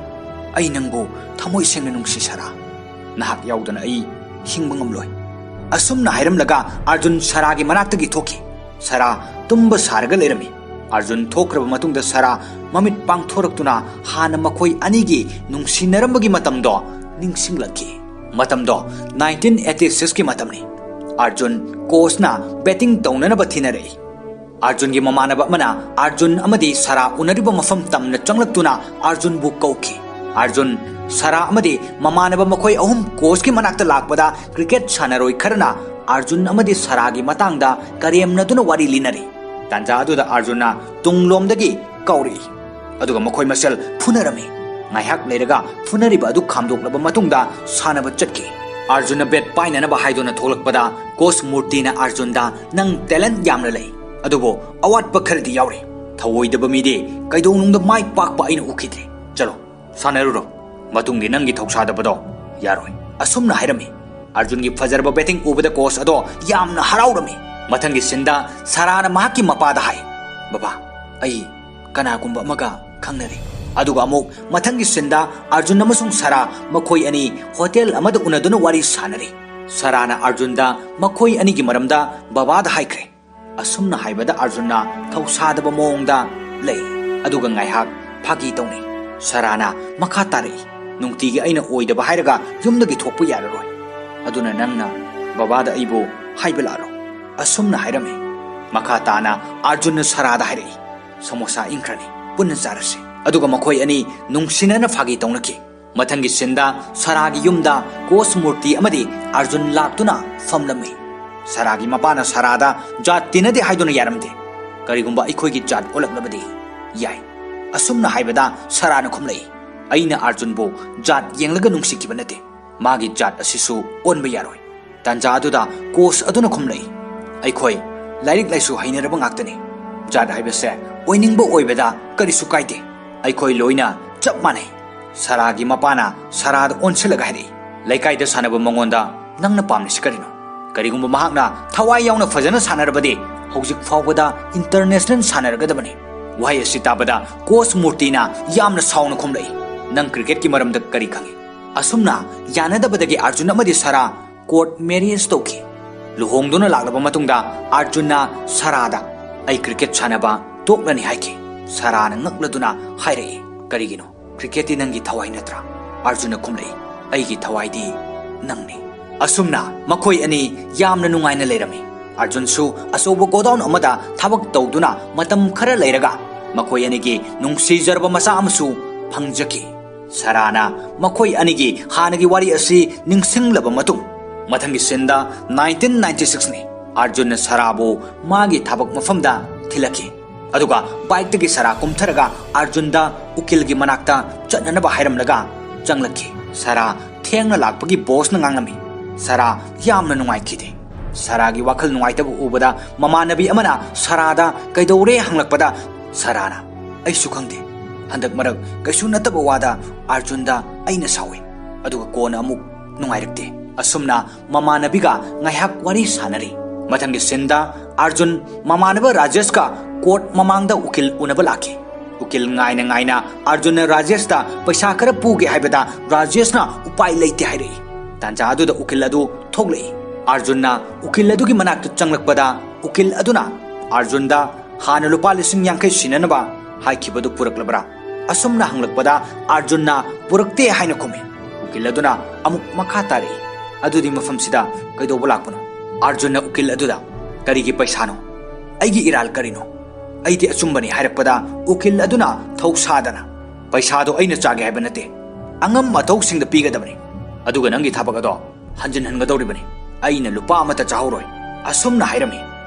"ꯑꯩ ꯅꯪꯕꯨ ꯊꯃꯣꯏ ꯁꯦꯡꯅ ꯅꯨꯡꯁꯤ ꯁꯥꯔꯥ꯫ ꯅꯍꯥꯛ ꯌꯥꯎꯗꯅ ꯑꯩ ꯍꯤꯡꯕ ꯉꯝꯂꯣꯏ꯫" ꯑꯁꯨꯝꯅ ꯍꯥꯏꯔꯝꯂꯒ ꯑꯥꯔꯖꯨꯟ ꯁꯥꯔꯥꯒꯤ ꯃꯅꯥꯛꯇꯒꯤ ꯊꯣꯛꯈꯤ꯫ ꯁꯥꯔꯥ ꯇꯨꯝꯕ ꯁꯥꯔꯒ ꯂꯩꯔꯝꯃꯤ꯫ ꯑꯥꯔꯖꯨꯟ ꯊꯣꯛꯈ꯭ꯔꯕ ꯃꯇꯨꯡꯗ ꯁꯥꯔꯥ ꯃꯃꯤꯠ ꯄꯥꯡꯊꯣꯔꯛꯇꯨꯅ ꯍꯥꯟꯅ ꯃꯈꯣꯏ ꯑꯅꯤꯒꯤ ꯅꯨꯡꯁꯤꯅꯔꯝꯕꯒꯤ ꯃꯇꯝꯗꯣ ꯅꯤꯡꯁꯤꯡꯂꯛꯈꯤ꯫ ꯃꯇꯝꯗꯣ ꯅꯥꯏꯟꯇꯤꯟ ꯑꯩꯠꯇꯤ ꯁꯤꯛꯁꯀꯤ ꯃꯇꯝꯅꯤ꯫ ꯑꯥꯔꯖꯨꯟ ꯀꯣꯆꯅ ꯕꯦꯇꯤꯡ ꯇꯧꯅꯅꯕ ꯊꯤꯅꯔꯛꯏ꯫ ꯑꯥꯔꯖꯨꯟꯒꯤ ꯃꯃꯥꯟꯅꯕ ꯑꯃꯅ ꯑꯥꯔꯖꯨꯟ ꯑꯃꯗꯤ ꯁꯥꯔꯥ ꯎꯅꯔꯤꯕ ꯃꯐꯝ ꯇꯝꯅ ꯆꯪꯂꯛꯇꯨꯅ ꯑꯥꯔꯖꯨꯟꯕꯨ ꯀꯧꯈꯤ꯫ ꯑꯥꯔꯖꯨꯟ, ꯁꯥꯔꯥ ꯑꯃꯗꯤ ꯃꯃꯥꯟꯅꯕ ꯃꯈꯣꯏ ꯑꯍꯨꯝ ꯀꯣꯆꯀꯤ ꯃꯅꯥꯛꯇ ꯂꯥꯛꯄꯗ ꯀ꯭ꯔꯤꯀꯦꯠ ꯁꯥꯟꯅꯔꯣꯏ ꯈꯔꯅ ꯑꯥꯔꯖꯨꯟ ꯑꯃꯗꯤ ꯁꯥꯔꯥꯒꯤ ꯃꯇꯥꯡꯗ ꯀꯔꯦꯝꯅꯗꯨꯅ ꯋꯥꯔꯤ ꯂꯤꯅꯔꯤ꯫ ꯇꯥꯟꯖꯥ ꯑꯗꯨꯗ ꯑꯥꯔꯖꯨꯟꯅ ꯇꯨꯡꯂꯣꯝꯗꯒꯤ ꯀꯧꯔꯛꯏ, ꯑꯗꯨꯒ ꯃꯈꯣꯏ ꯃꯁꯦꯜ ꯐꯨꯅꯔꯝꯃꯤ꯫ ꯉꯥꯏꯍꯥꯛ ꯂꯩꯔꯒ ꯐꯨꯅꯔꯤꯕ ꯑꯗꯨ ꯈꯥꯝꯗꯣꯛꯂꯕ ꯃꯇꯨꯡꯗ ꯁꯥꯟꯅꯕ ꯆꯠꯈꯤ꯫ ꯑꯥꯔꯖꯨꯟꯅ ꯕꯦꯠ ꯄꯥꯏꯅꯅꯕ ꯍꯥꯏꯗꯨꯅ ꯊꯣꯛꯂꯛꯄꯗ ꯀꯣꯆ ꯃꯨꯔꯇꯤꯅ ꯑꯥꯔꯖꯨꯟꯗ, "ꯅꯪ ꯇꯦꯂꯦꯟꯠ ꯌꯥꯝꯅ ꯂꯩ, ꯑꯗꯨꯕꯨ ꯑꯋꯥꯠꯄ ꯈꯔꯗꯤ ꯌꯥꯎꯔꯤ꯫ ꯊꯧꯑꯣꯏꯗꯕ ꯃꯤꯗꯤ ꯀꯩꯗꯧꯅꯨꯡꯗ ꯃꯥꯏ ꯄꯥꯛꯄ ꯑꯩꯅ ꯎꯈꯤꯗ꯭ꯔꯤ꯫ ꯆꯠꯂꯣ, ꯁꯥꯟꯅꯔꯨꯔꯣ꯫ ꯃꯇꯨꯡꯗꯤ ꯅꯪꯒꯤ ꯊꯧꯁꯥꯗꯕꯗꯣ ꯌꯥꯔꯣꯏ," ꯑꯁꯨꯝꯅ ꯍꯥꯏꯔꯝꯃꯤ꯫ ꯑꯥꯔꯖꯨꯟꯒꯤ ꯐꯖꯔꯕ ꯕꯦꯇꯤꯡ ꯎꯕꯗ ꯀꯣꯆ ꯑꯗꯣ ꯌꯥꯝꯅ ꯍꯔꯥꯎꯔꯝꯃꯤ꯫ ꯃꯊꯪꯒꯤ ꯁꯤꯟꯗ ꯁꯔꯥꯅ ꯃꯍꯥꯛꯀꯤ ꯃꯄꯥꯗ ꯍꯥꯏ, "ꯕꯕꯥ, ꯑꯩ ꯀꯅꯥꯒꯨꯝꯕ ꯑꯃꯒ ꯈꯪꯅꯔꯦ꯫" ꯑꯗꯨꯒ ꯑꯃꯨꯛ ꯃꯊꯪꯒꯤ ꯁꯤꯟꯗ ꯑꯥꯔꯖꯨꯟ ꯑꯃꯁꯨꯡ ꯁꯔꯥ ꯃꯈꯣꯏ ꯑꯅꯤ ꯍꯣꯇꯦꯜ ꯑꯃꯗ ꯎꯅꯗꯨꯅ ꯋꯥꯔꯤ ꯁꯥꯟꯅꯔꯤ꯫ ꯁꯔꯥꯅ ꯑꯥꯔꯖꯨꯟꯗ ꯃꯈꯣꯏ ꯑꯅꯤꯒꯤ ꯃꯔꯝꯗ ꯕꯕꯥꯗ ꯍꯥꯏꯈ꯭ꯔꯦ꯫ ꯑꯁꯨꯝꯅ ꯍꯥꯏꯕꯗ ꯑꯥꯔꯖꯨꯟꯅ ꯊꯧꯁꯥꯗꯕ ꯃꯑꯣꯡꯗ ꯂꯩ, ꯑꯗꯨꯒ ꯉꯥꯏꯍꯥꯛ ꯐꯥꯒꯤ ꯇꯧꯅꯩ꯫ ꯁꯔꯥꯅ ꯃꯈꯥ ꯇꯥꯔꯛꯏ, "ꯅꯨꯡꯇꯤꯒꯤ ꯑꯩꯅ ꯑꯣꯏꯗꯕ ꯍꯥꯏꯔꯒ ꯌꯨꯝꯗꯒꯤ ꯊꯣꯛꯄ ꯌꯥꯔꯔꯣꯏ, ꯑꯗꯨꯅ ꯅꯪꯅ ꯕꯕꯥꯗ ꯑꯩꯕꯨ ꯍꯥꯏꯕ ꯂꯥꯛꯂꯣ," ꯑꯁꯨꯝꯅ ꯍꯥꯏꯔꯝꯃꯤ꯫ ꯃꯈꯥ ꯇꯥꯅ ꯑꯥꯔꯖꯨꯟꯅ ꯁꯔꯥꯗ ꯍꯥꯏꯔꯛꯏ, "ꯁꯃꯣꯁꯥ ꯏꯪꯈ꯭ꯔꯅꯤ, ꯄꯨꯟꯅ ꯆꯥꯔꯁꯤ꯫" ꯑꯗꯨꯒ ꯃꯈꯣꯏ ꯑꯅꯤ ꯅꯨꯡꯁꯤꯅꯅ ꯐꯥꯒꯤ ꯇꯧꯅꯈꯤ꯫ ꯃꯊꯪꯒꯤ ꯁꯤꯟꯗ ꯁꯔꯥꯒꯤ ꯌꯨꯝꯗ ꯀꯣꯆ ꯃꯨꯔꯇꯤ ꯑꯃꯗꯤ ꯑꯥꯔꯖꯨꯟ ꯂꯥꯛꯇꯨꯅ ꯐꯝꯂꯝꯃꯤ꯫ ꯁꯔꯥꯒꯤ ꯃꯄꯥꯅ ꯁꯔꯥꯗ ꯖꯥꯠ ꯇꯤꯟꯅꯗꯦ ꯍꯥꯏꯗꯨꯅ ꯌꯥꯔꯝꯗꯦ꯫ "ꯀꯔꯤꯒꯨꯝꯕ ꯑꯩꯈꯣꯏꯒꯤ ꯖꯥꯠ ꯑꯣꯜꯂꯛꯂꯕꯗꯤ ꯌꯥꯏ," ꯑꯁꯨꯝꯅ ꯍꯥꯏꯕꯗ ꯁꯔꯥꯅ ꯈꯨꯝꯂꯛꯏ, "ꯑꯩꯅ ꯑꯥꯔꯖꯨꯟꯕꯨ ꯖꯥꯠ ꯌꯦꯡꯂꯒ ꯅꯨꯡꯁꯤꯈꯤꯕ ꯅꯠꯇꯦ꯫ ꯃꯥꯒꯤ ꯖꯥꯠ ꯑꯁꯤꯁꯨ ꯑꯣꯟꯕ ꯌꯥꯔꯣꯏ꯫" ꯇꯥꯟꯖꯥ ꯑꯗꯨꯗ ꯀꯣꯆ ꯑꯗꯨꯅ ꯈꯨꯝꯂꯛꯏ, "ꯑꯩꯈꯣꯏ ꯂꯥꯏꯔꯤꯛ ꯂꯥꯏꯁꯨ ꯍꯩꯅꯔꯕ ꯉꯥꯛꯇꯅꯤ꯫ ꯖꯥꯠ ꯍꯥꯏꯕꯁꯦ ꯑꯣꯏꯅꯤꯡꯕ ꯑꯣꯏꯕꯗ ꯀꯔꯤꯁꯨ ꯀꯥꯏꯗꯦ꯫ ꯑꯩꯈꯣꯏ ꯂꯣꯏꯅ ꯆꯞ ꯃꯥꯟꯅꯩ꯫" ꯁꯔꯥꯒꯤ ꯃꯄꯥꯅ ꯁꯔꯥꯗ ꯑꯣꯟꯁꯤꯜꯂꯒ ꯍꯥꯏꯔꯛꯏ, "ꯂꯩꯀꯥꯏꯗ ꯁꯥꯟꯅꯕ ꯃꯉꯣꯟꯗ ꯅꯪꯅ ꯄꯥꯝꯂꯤꯁꯤ ꯀꯔꯤꯅꯣ? ꯀꯔꯤꯒꯨꯝꯕ ꯃꯍꯥꯛꯅ ꯊꯋꯥꯏ ꯌꯥꯎꯅ ꯐꯖꯅ ꯁꯥꯟꯅꯔꯕꯗꯤ ꯍꯧꯖꯤꯛ ꯐꯥꯎꯕꯗ ꯏꯟꯇꯔꯅꯦꯁꯅꯦꯜ ꯁꯥꯟꯅꯔꯒꯗꯕꯅꯤ꯫" ꯋꯥꯍꯩ ꯑꯁꯤ ꯇꯥꯕꯗ ꯀꯣꯆ ꯃꯨꯔꯇꯤꯅ ꯌꯥꯝꯅ ꯁꯥꯎꯅ ꯈꯨꯝꯂꯛꯏ, "ꯅꯪ ꯀ꯭ꯔꯤꯀꯦꯠꯀꯤ ꯃꯔꯝꯗ ꯀꯔꯤ ꯈꯪꯏ?" ꯑꯁꯨꯝꯅ ꯌꯥꯅꯗꯕꯗꯒꯤ ꯑꯥꯔꯖꯨꯟ ꯑꯃꯗꯤ ꯁꯔꯥ ꯀꯣꯔꯠ ꯃꯦꯔꯤꯌꯦꯖ ꯇꯧꯈꯤ꯫ ꯂꯨꯍꯣꯡꯗꯨꯅ ꯂꯥꯛꯂꯕ ꯃꯇꯨꯡꯗ ꯑꯥꯔꯖꯨꯟꯅ ꯁꯔꯥꯗ, "ꯑꯩ ꯀ꯭ꯔꯤꯀꯦꯠ ꯁꯥꯟꯅꯕ ꯇꯣꯛꯂꯅꯤ" ꯍꯥꯏꯈꯤ꯫ ꯁꯔꯥꯅ ꯉꯛꯂꯗꯨꯅ ꯍꯥꯏꯔꯛꯏ, "ꯀꯔꯤꯒꯤꯅꯣ? ꯀ꯭ꯔꯤꯀꯦꯠꯇꯤ ꯅꯪꯒꯤ ꯊꯋꯥꯏ ꯅꯠꯇ꯭ꯔꯥ?" ꯑꯥꯔꯖꯨꯟꯅ ꯈꯨꯝꯂꯛꯏ, "ꯑꯩꯒꯤ ꯊꯋꯥꯏꯗꯤ ꯅꯪꯅꯤ꯫" ꯑꯁꯨꯝꯅ ꯃꯈꯣꯏ ꯑꯅꯤ ꯌꯥꯝꯅ ꯅꯨꯡꯉꯥꯏꯅ ꯂꯩꯔꯝꯃꯤ꯫ ꯑꯥꯔꯖꯨꯟꯁꯨ ꯑꯆꯧꯕ ꯒꯣꯗꯥꯎꯟ ꯑꯃꯗ ꯊꯕꯛ ꯇꯧꯗꯨꯅ ꯃꯇꯝ ꯈꯔ ꯂꯩꯔꯒ ꯃꯈꯣꯏ ꯑꯅꯤꯒꯤ ꯅꯨꯡꯁꯤꯖꯔꯕ ꯃꯆꯥ ꯑꯃꯁꯨ ꯐꯪꯖꯈꯤ꯫ ꯁꯔꯥꯅ ꯃꯈꯣꯏ ꯑꯅꯤꯒꯤ ꯍꯥꯟꯅꯒꯤ ꯋꯥꯔꯤ ꯑꯁꯤ ꯅꯤꯡꯁꯤꯡꯂꯕ ꯃꯇꯨꯡ, ꯃꯊꯪꯒꯤ ꯁꯤꯟꯗ ꯅꯥꯏꯟꯇꯤꯟ ꯅꯥꯏꯟꯇꯤ ꯁꯤꯛꯁꯅꯤ꯫ ꯑꯥꯔꯖꯨꯟꯅ ꯁꯔꯥꯕꯨ ꯃꯥꯒꯤ ꯊꯕꯛ ꯃꯐꯝꯗ ꯊꯤꯜꯂꯛꯈꯤ꯫ ꯑꯗꯨꯒ ꯕꯥꯏꯛꯇꯒꯤ ꯁꯥꯔꯥ ꯀꯨꯝꯊꯔꯒ ꯑꯥꯔꯖꯨꯟꯗ ꯎꯀꯤꯜꯒꯤ ꯃꯅꯥꯛꯇ ꯆꯠꯅꯅꯕ ꯍꯥꯏꯔꯝꯂꯒ ꯆꯪꯂꯛꯈꯤ꯫ ꯁꯥꯔꯥ ꯊꯦꯡꯅ ꯂꯥꯛꯄꯒꯤ ꯕꯣꯁꯅ ꯉꯥꯡꯂꯝꯃꯤ꯫ ꯁꯥꯔꯥ ꯌꯥꯝꯅ ꯅꯨꯡꯉꯥꯏꯈꯤꯗꯦ꯫ ꯁꯥꯔꯥꯒꯤ ꯋꯥꯈꯜ ꯅꯨꯡꯉꯥꯏꯇꯕ ꯎꯕꯗ ꯃꯃꯥꯟꯅꯕꯤ ꯑꯃꯅ ꯁꯥꯔꯥꯗ ꯀꯩꯗꯧꯔꯦ ꯍꯪꯂꯛꯄꯗ ꯁꯥꯔꯥꯅ, "ꯑꯩꯁꯨ ꯈꯪꯗꯦ, ꯍꯟꯗꯛ ꯃꯔꯛ ꯀꯩꯁꯨ ꯅꯠꯇꯕ ꯋꯥꯗ ꯑꯥꯔꯖꯨꯟꯗ ꯑꯩꯅ ꯁꯥꯎꯏ, ꯑꯗꯨꯒ ꯀꯣꯟꯅ ꯑꯃꯨꯛ ꯅꯨꯡꯉꯥꯏꯔꯛꯇꯦ"꯫ ꯑꯁꯨꯝꯅ ꯃꯃꯥꯟꯅꯕꯤꯒ ꯉꯥꯏꯍꯥꯛ ꯋꯥꯔꯤ ꯁꯥꯟꯅꯔꯤ꯫ ꯃꯊꯪꯒꯤ ꯁꯤꯟꯗ ꯑꯥꯔꯖꯨꯟ ꯃꯃꯥꯟꯅꯕ ꯔꯥꯖꯦꯁꯀ ꯀꯣꯔꯠ ꯃꯃꯥꯡꯗ ꯎꯀꯤꯜ ꯎꯅꯕ ꯂꯥꯛꯈꯤ꯫ ꯎꯀꯤꯜ ꯉꯥꯏꯅ ꯉꯥꯏꯅ ꯑꯥꯔꯖꯨꯟꯅ ꯔꯥꯖꯦꯁꯇ ꯄꯩꯁꯥ ꯈꯔ ꯄꯨꯒꯦ ꯍꯥꯏꯕꯗ ꯔꯥꯖꯦꯁꯅ ꯎꯄꯥꯏ ꯂꯩꯇꯦ ꯍꯥꯏꯔꯛꯏ꯫ ꯇꯥꯟꯖꯥ ꯑꯗꯨꯗ ꯎꯀꯤꯜ ꯑꯗꯨ ꯊꯣꯛꯂꯛꯏ꯫ ꯑꯥꯔꯖꯨꯟꯅ ꯎꯀꯤꯜ ꯑꯗꯨꯒꯤ ꯃꯅꯥꯛꯇ ꯆꯪꯂꯛꯄꯗ ꯎꯀꯤꯜ ꯑꯗꯨꯅ ꯑꯥꯔꯖꯨꯟꯗ ꯍꯥꯟꯅ ꯂꯨꯄꯥ ꯂꯤꯁꯤꯡ ꯌꯥꯡꯈꯩ ꯁꯤꯟꯅꯅꯕ ꯍꯥꯏꯈꯤꯕꯗꯨ ꯄꯨꯔꯛꯂꯕ꯭ꯔꯥ? ꯑꯁꯨꯝꯅ ꯍꯪꯂꯛꯄꯗ ꯑꯥꯔꯖꯨꯟꯅ ꯄꯨꯔꯛꯇꯦ ꯍꯥꯏꯅ ꯈꯨꯝꯃꯤ꯫ ꯎꯀꯤꯜ ꯑꯗꯨꯅ ꯑꯃꯨꯛ ꯃꯈꯥ ꯇꯥꯔꯛꯏ, "ꯑꯗꯨꯗꯤ ꯃꯐꯝꯁꯤꯗ ꯀꯩꯗꯧꯕ ꯂꯥꯛꯄꯅꯣ?" ꯑꯥꯔꯖꯨꯟꯅ ꯎꯀꯤꯜ ꯑꯗꯨꯗ, "ꯀꯔꯤꯒꯤ ꯄꯩꯁꯥꯅꯣ? ꯑꯩꯒꯤ ꯏꯔꯥꯜ ꯀꯔꯤꯅꯣ? ꯑꯩꯗꯤ ꯑꯆꯨꯝꯕꯅꯤ" ꯍꯥꯏꯔꯛꯄꯗ ꯎꯀꯤꯜ ꯑꯗꯨꯅ ꯊꯧꯁꯥꯗꯅ, "ꯄꯩꯁꯥꯗꯣ ꯑꯩꯅ ꯆꯥꯒꯦ ꯍꯥꯏꯕ ꯅꯠꯇꯦ, ꯑꯉꯝ ꯑꯊꯧꯁꯤꯡꯗ ꯄꯤꯒꯗꯕꯅꯤ, ꯑꯗꯨꯒ ꯅꯪꯒꯤ ꯊꯕꯛ ꯑꯗꯣ ꯍꯟꯖꯤꯟꯍꯟꯒꯗꯧꯔꯤꯕꯅꯤ꯫ ꯑꯩꯅ ꯂꯨꯄꯥ ꯑꯃꯠꯇ ꯆꯥꯍꯧꯔꯣꯏ" ꯑꯁꯨꯝꯅ ꯍꯥꯏꯔꯝꯃꯤ꯫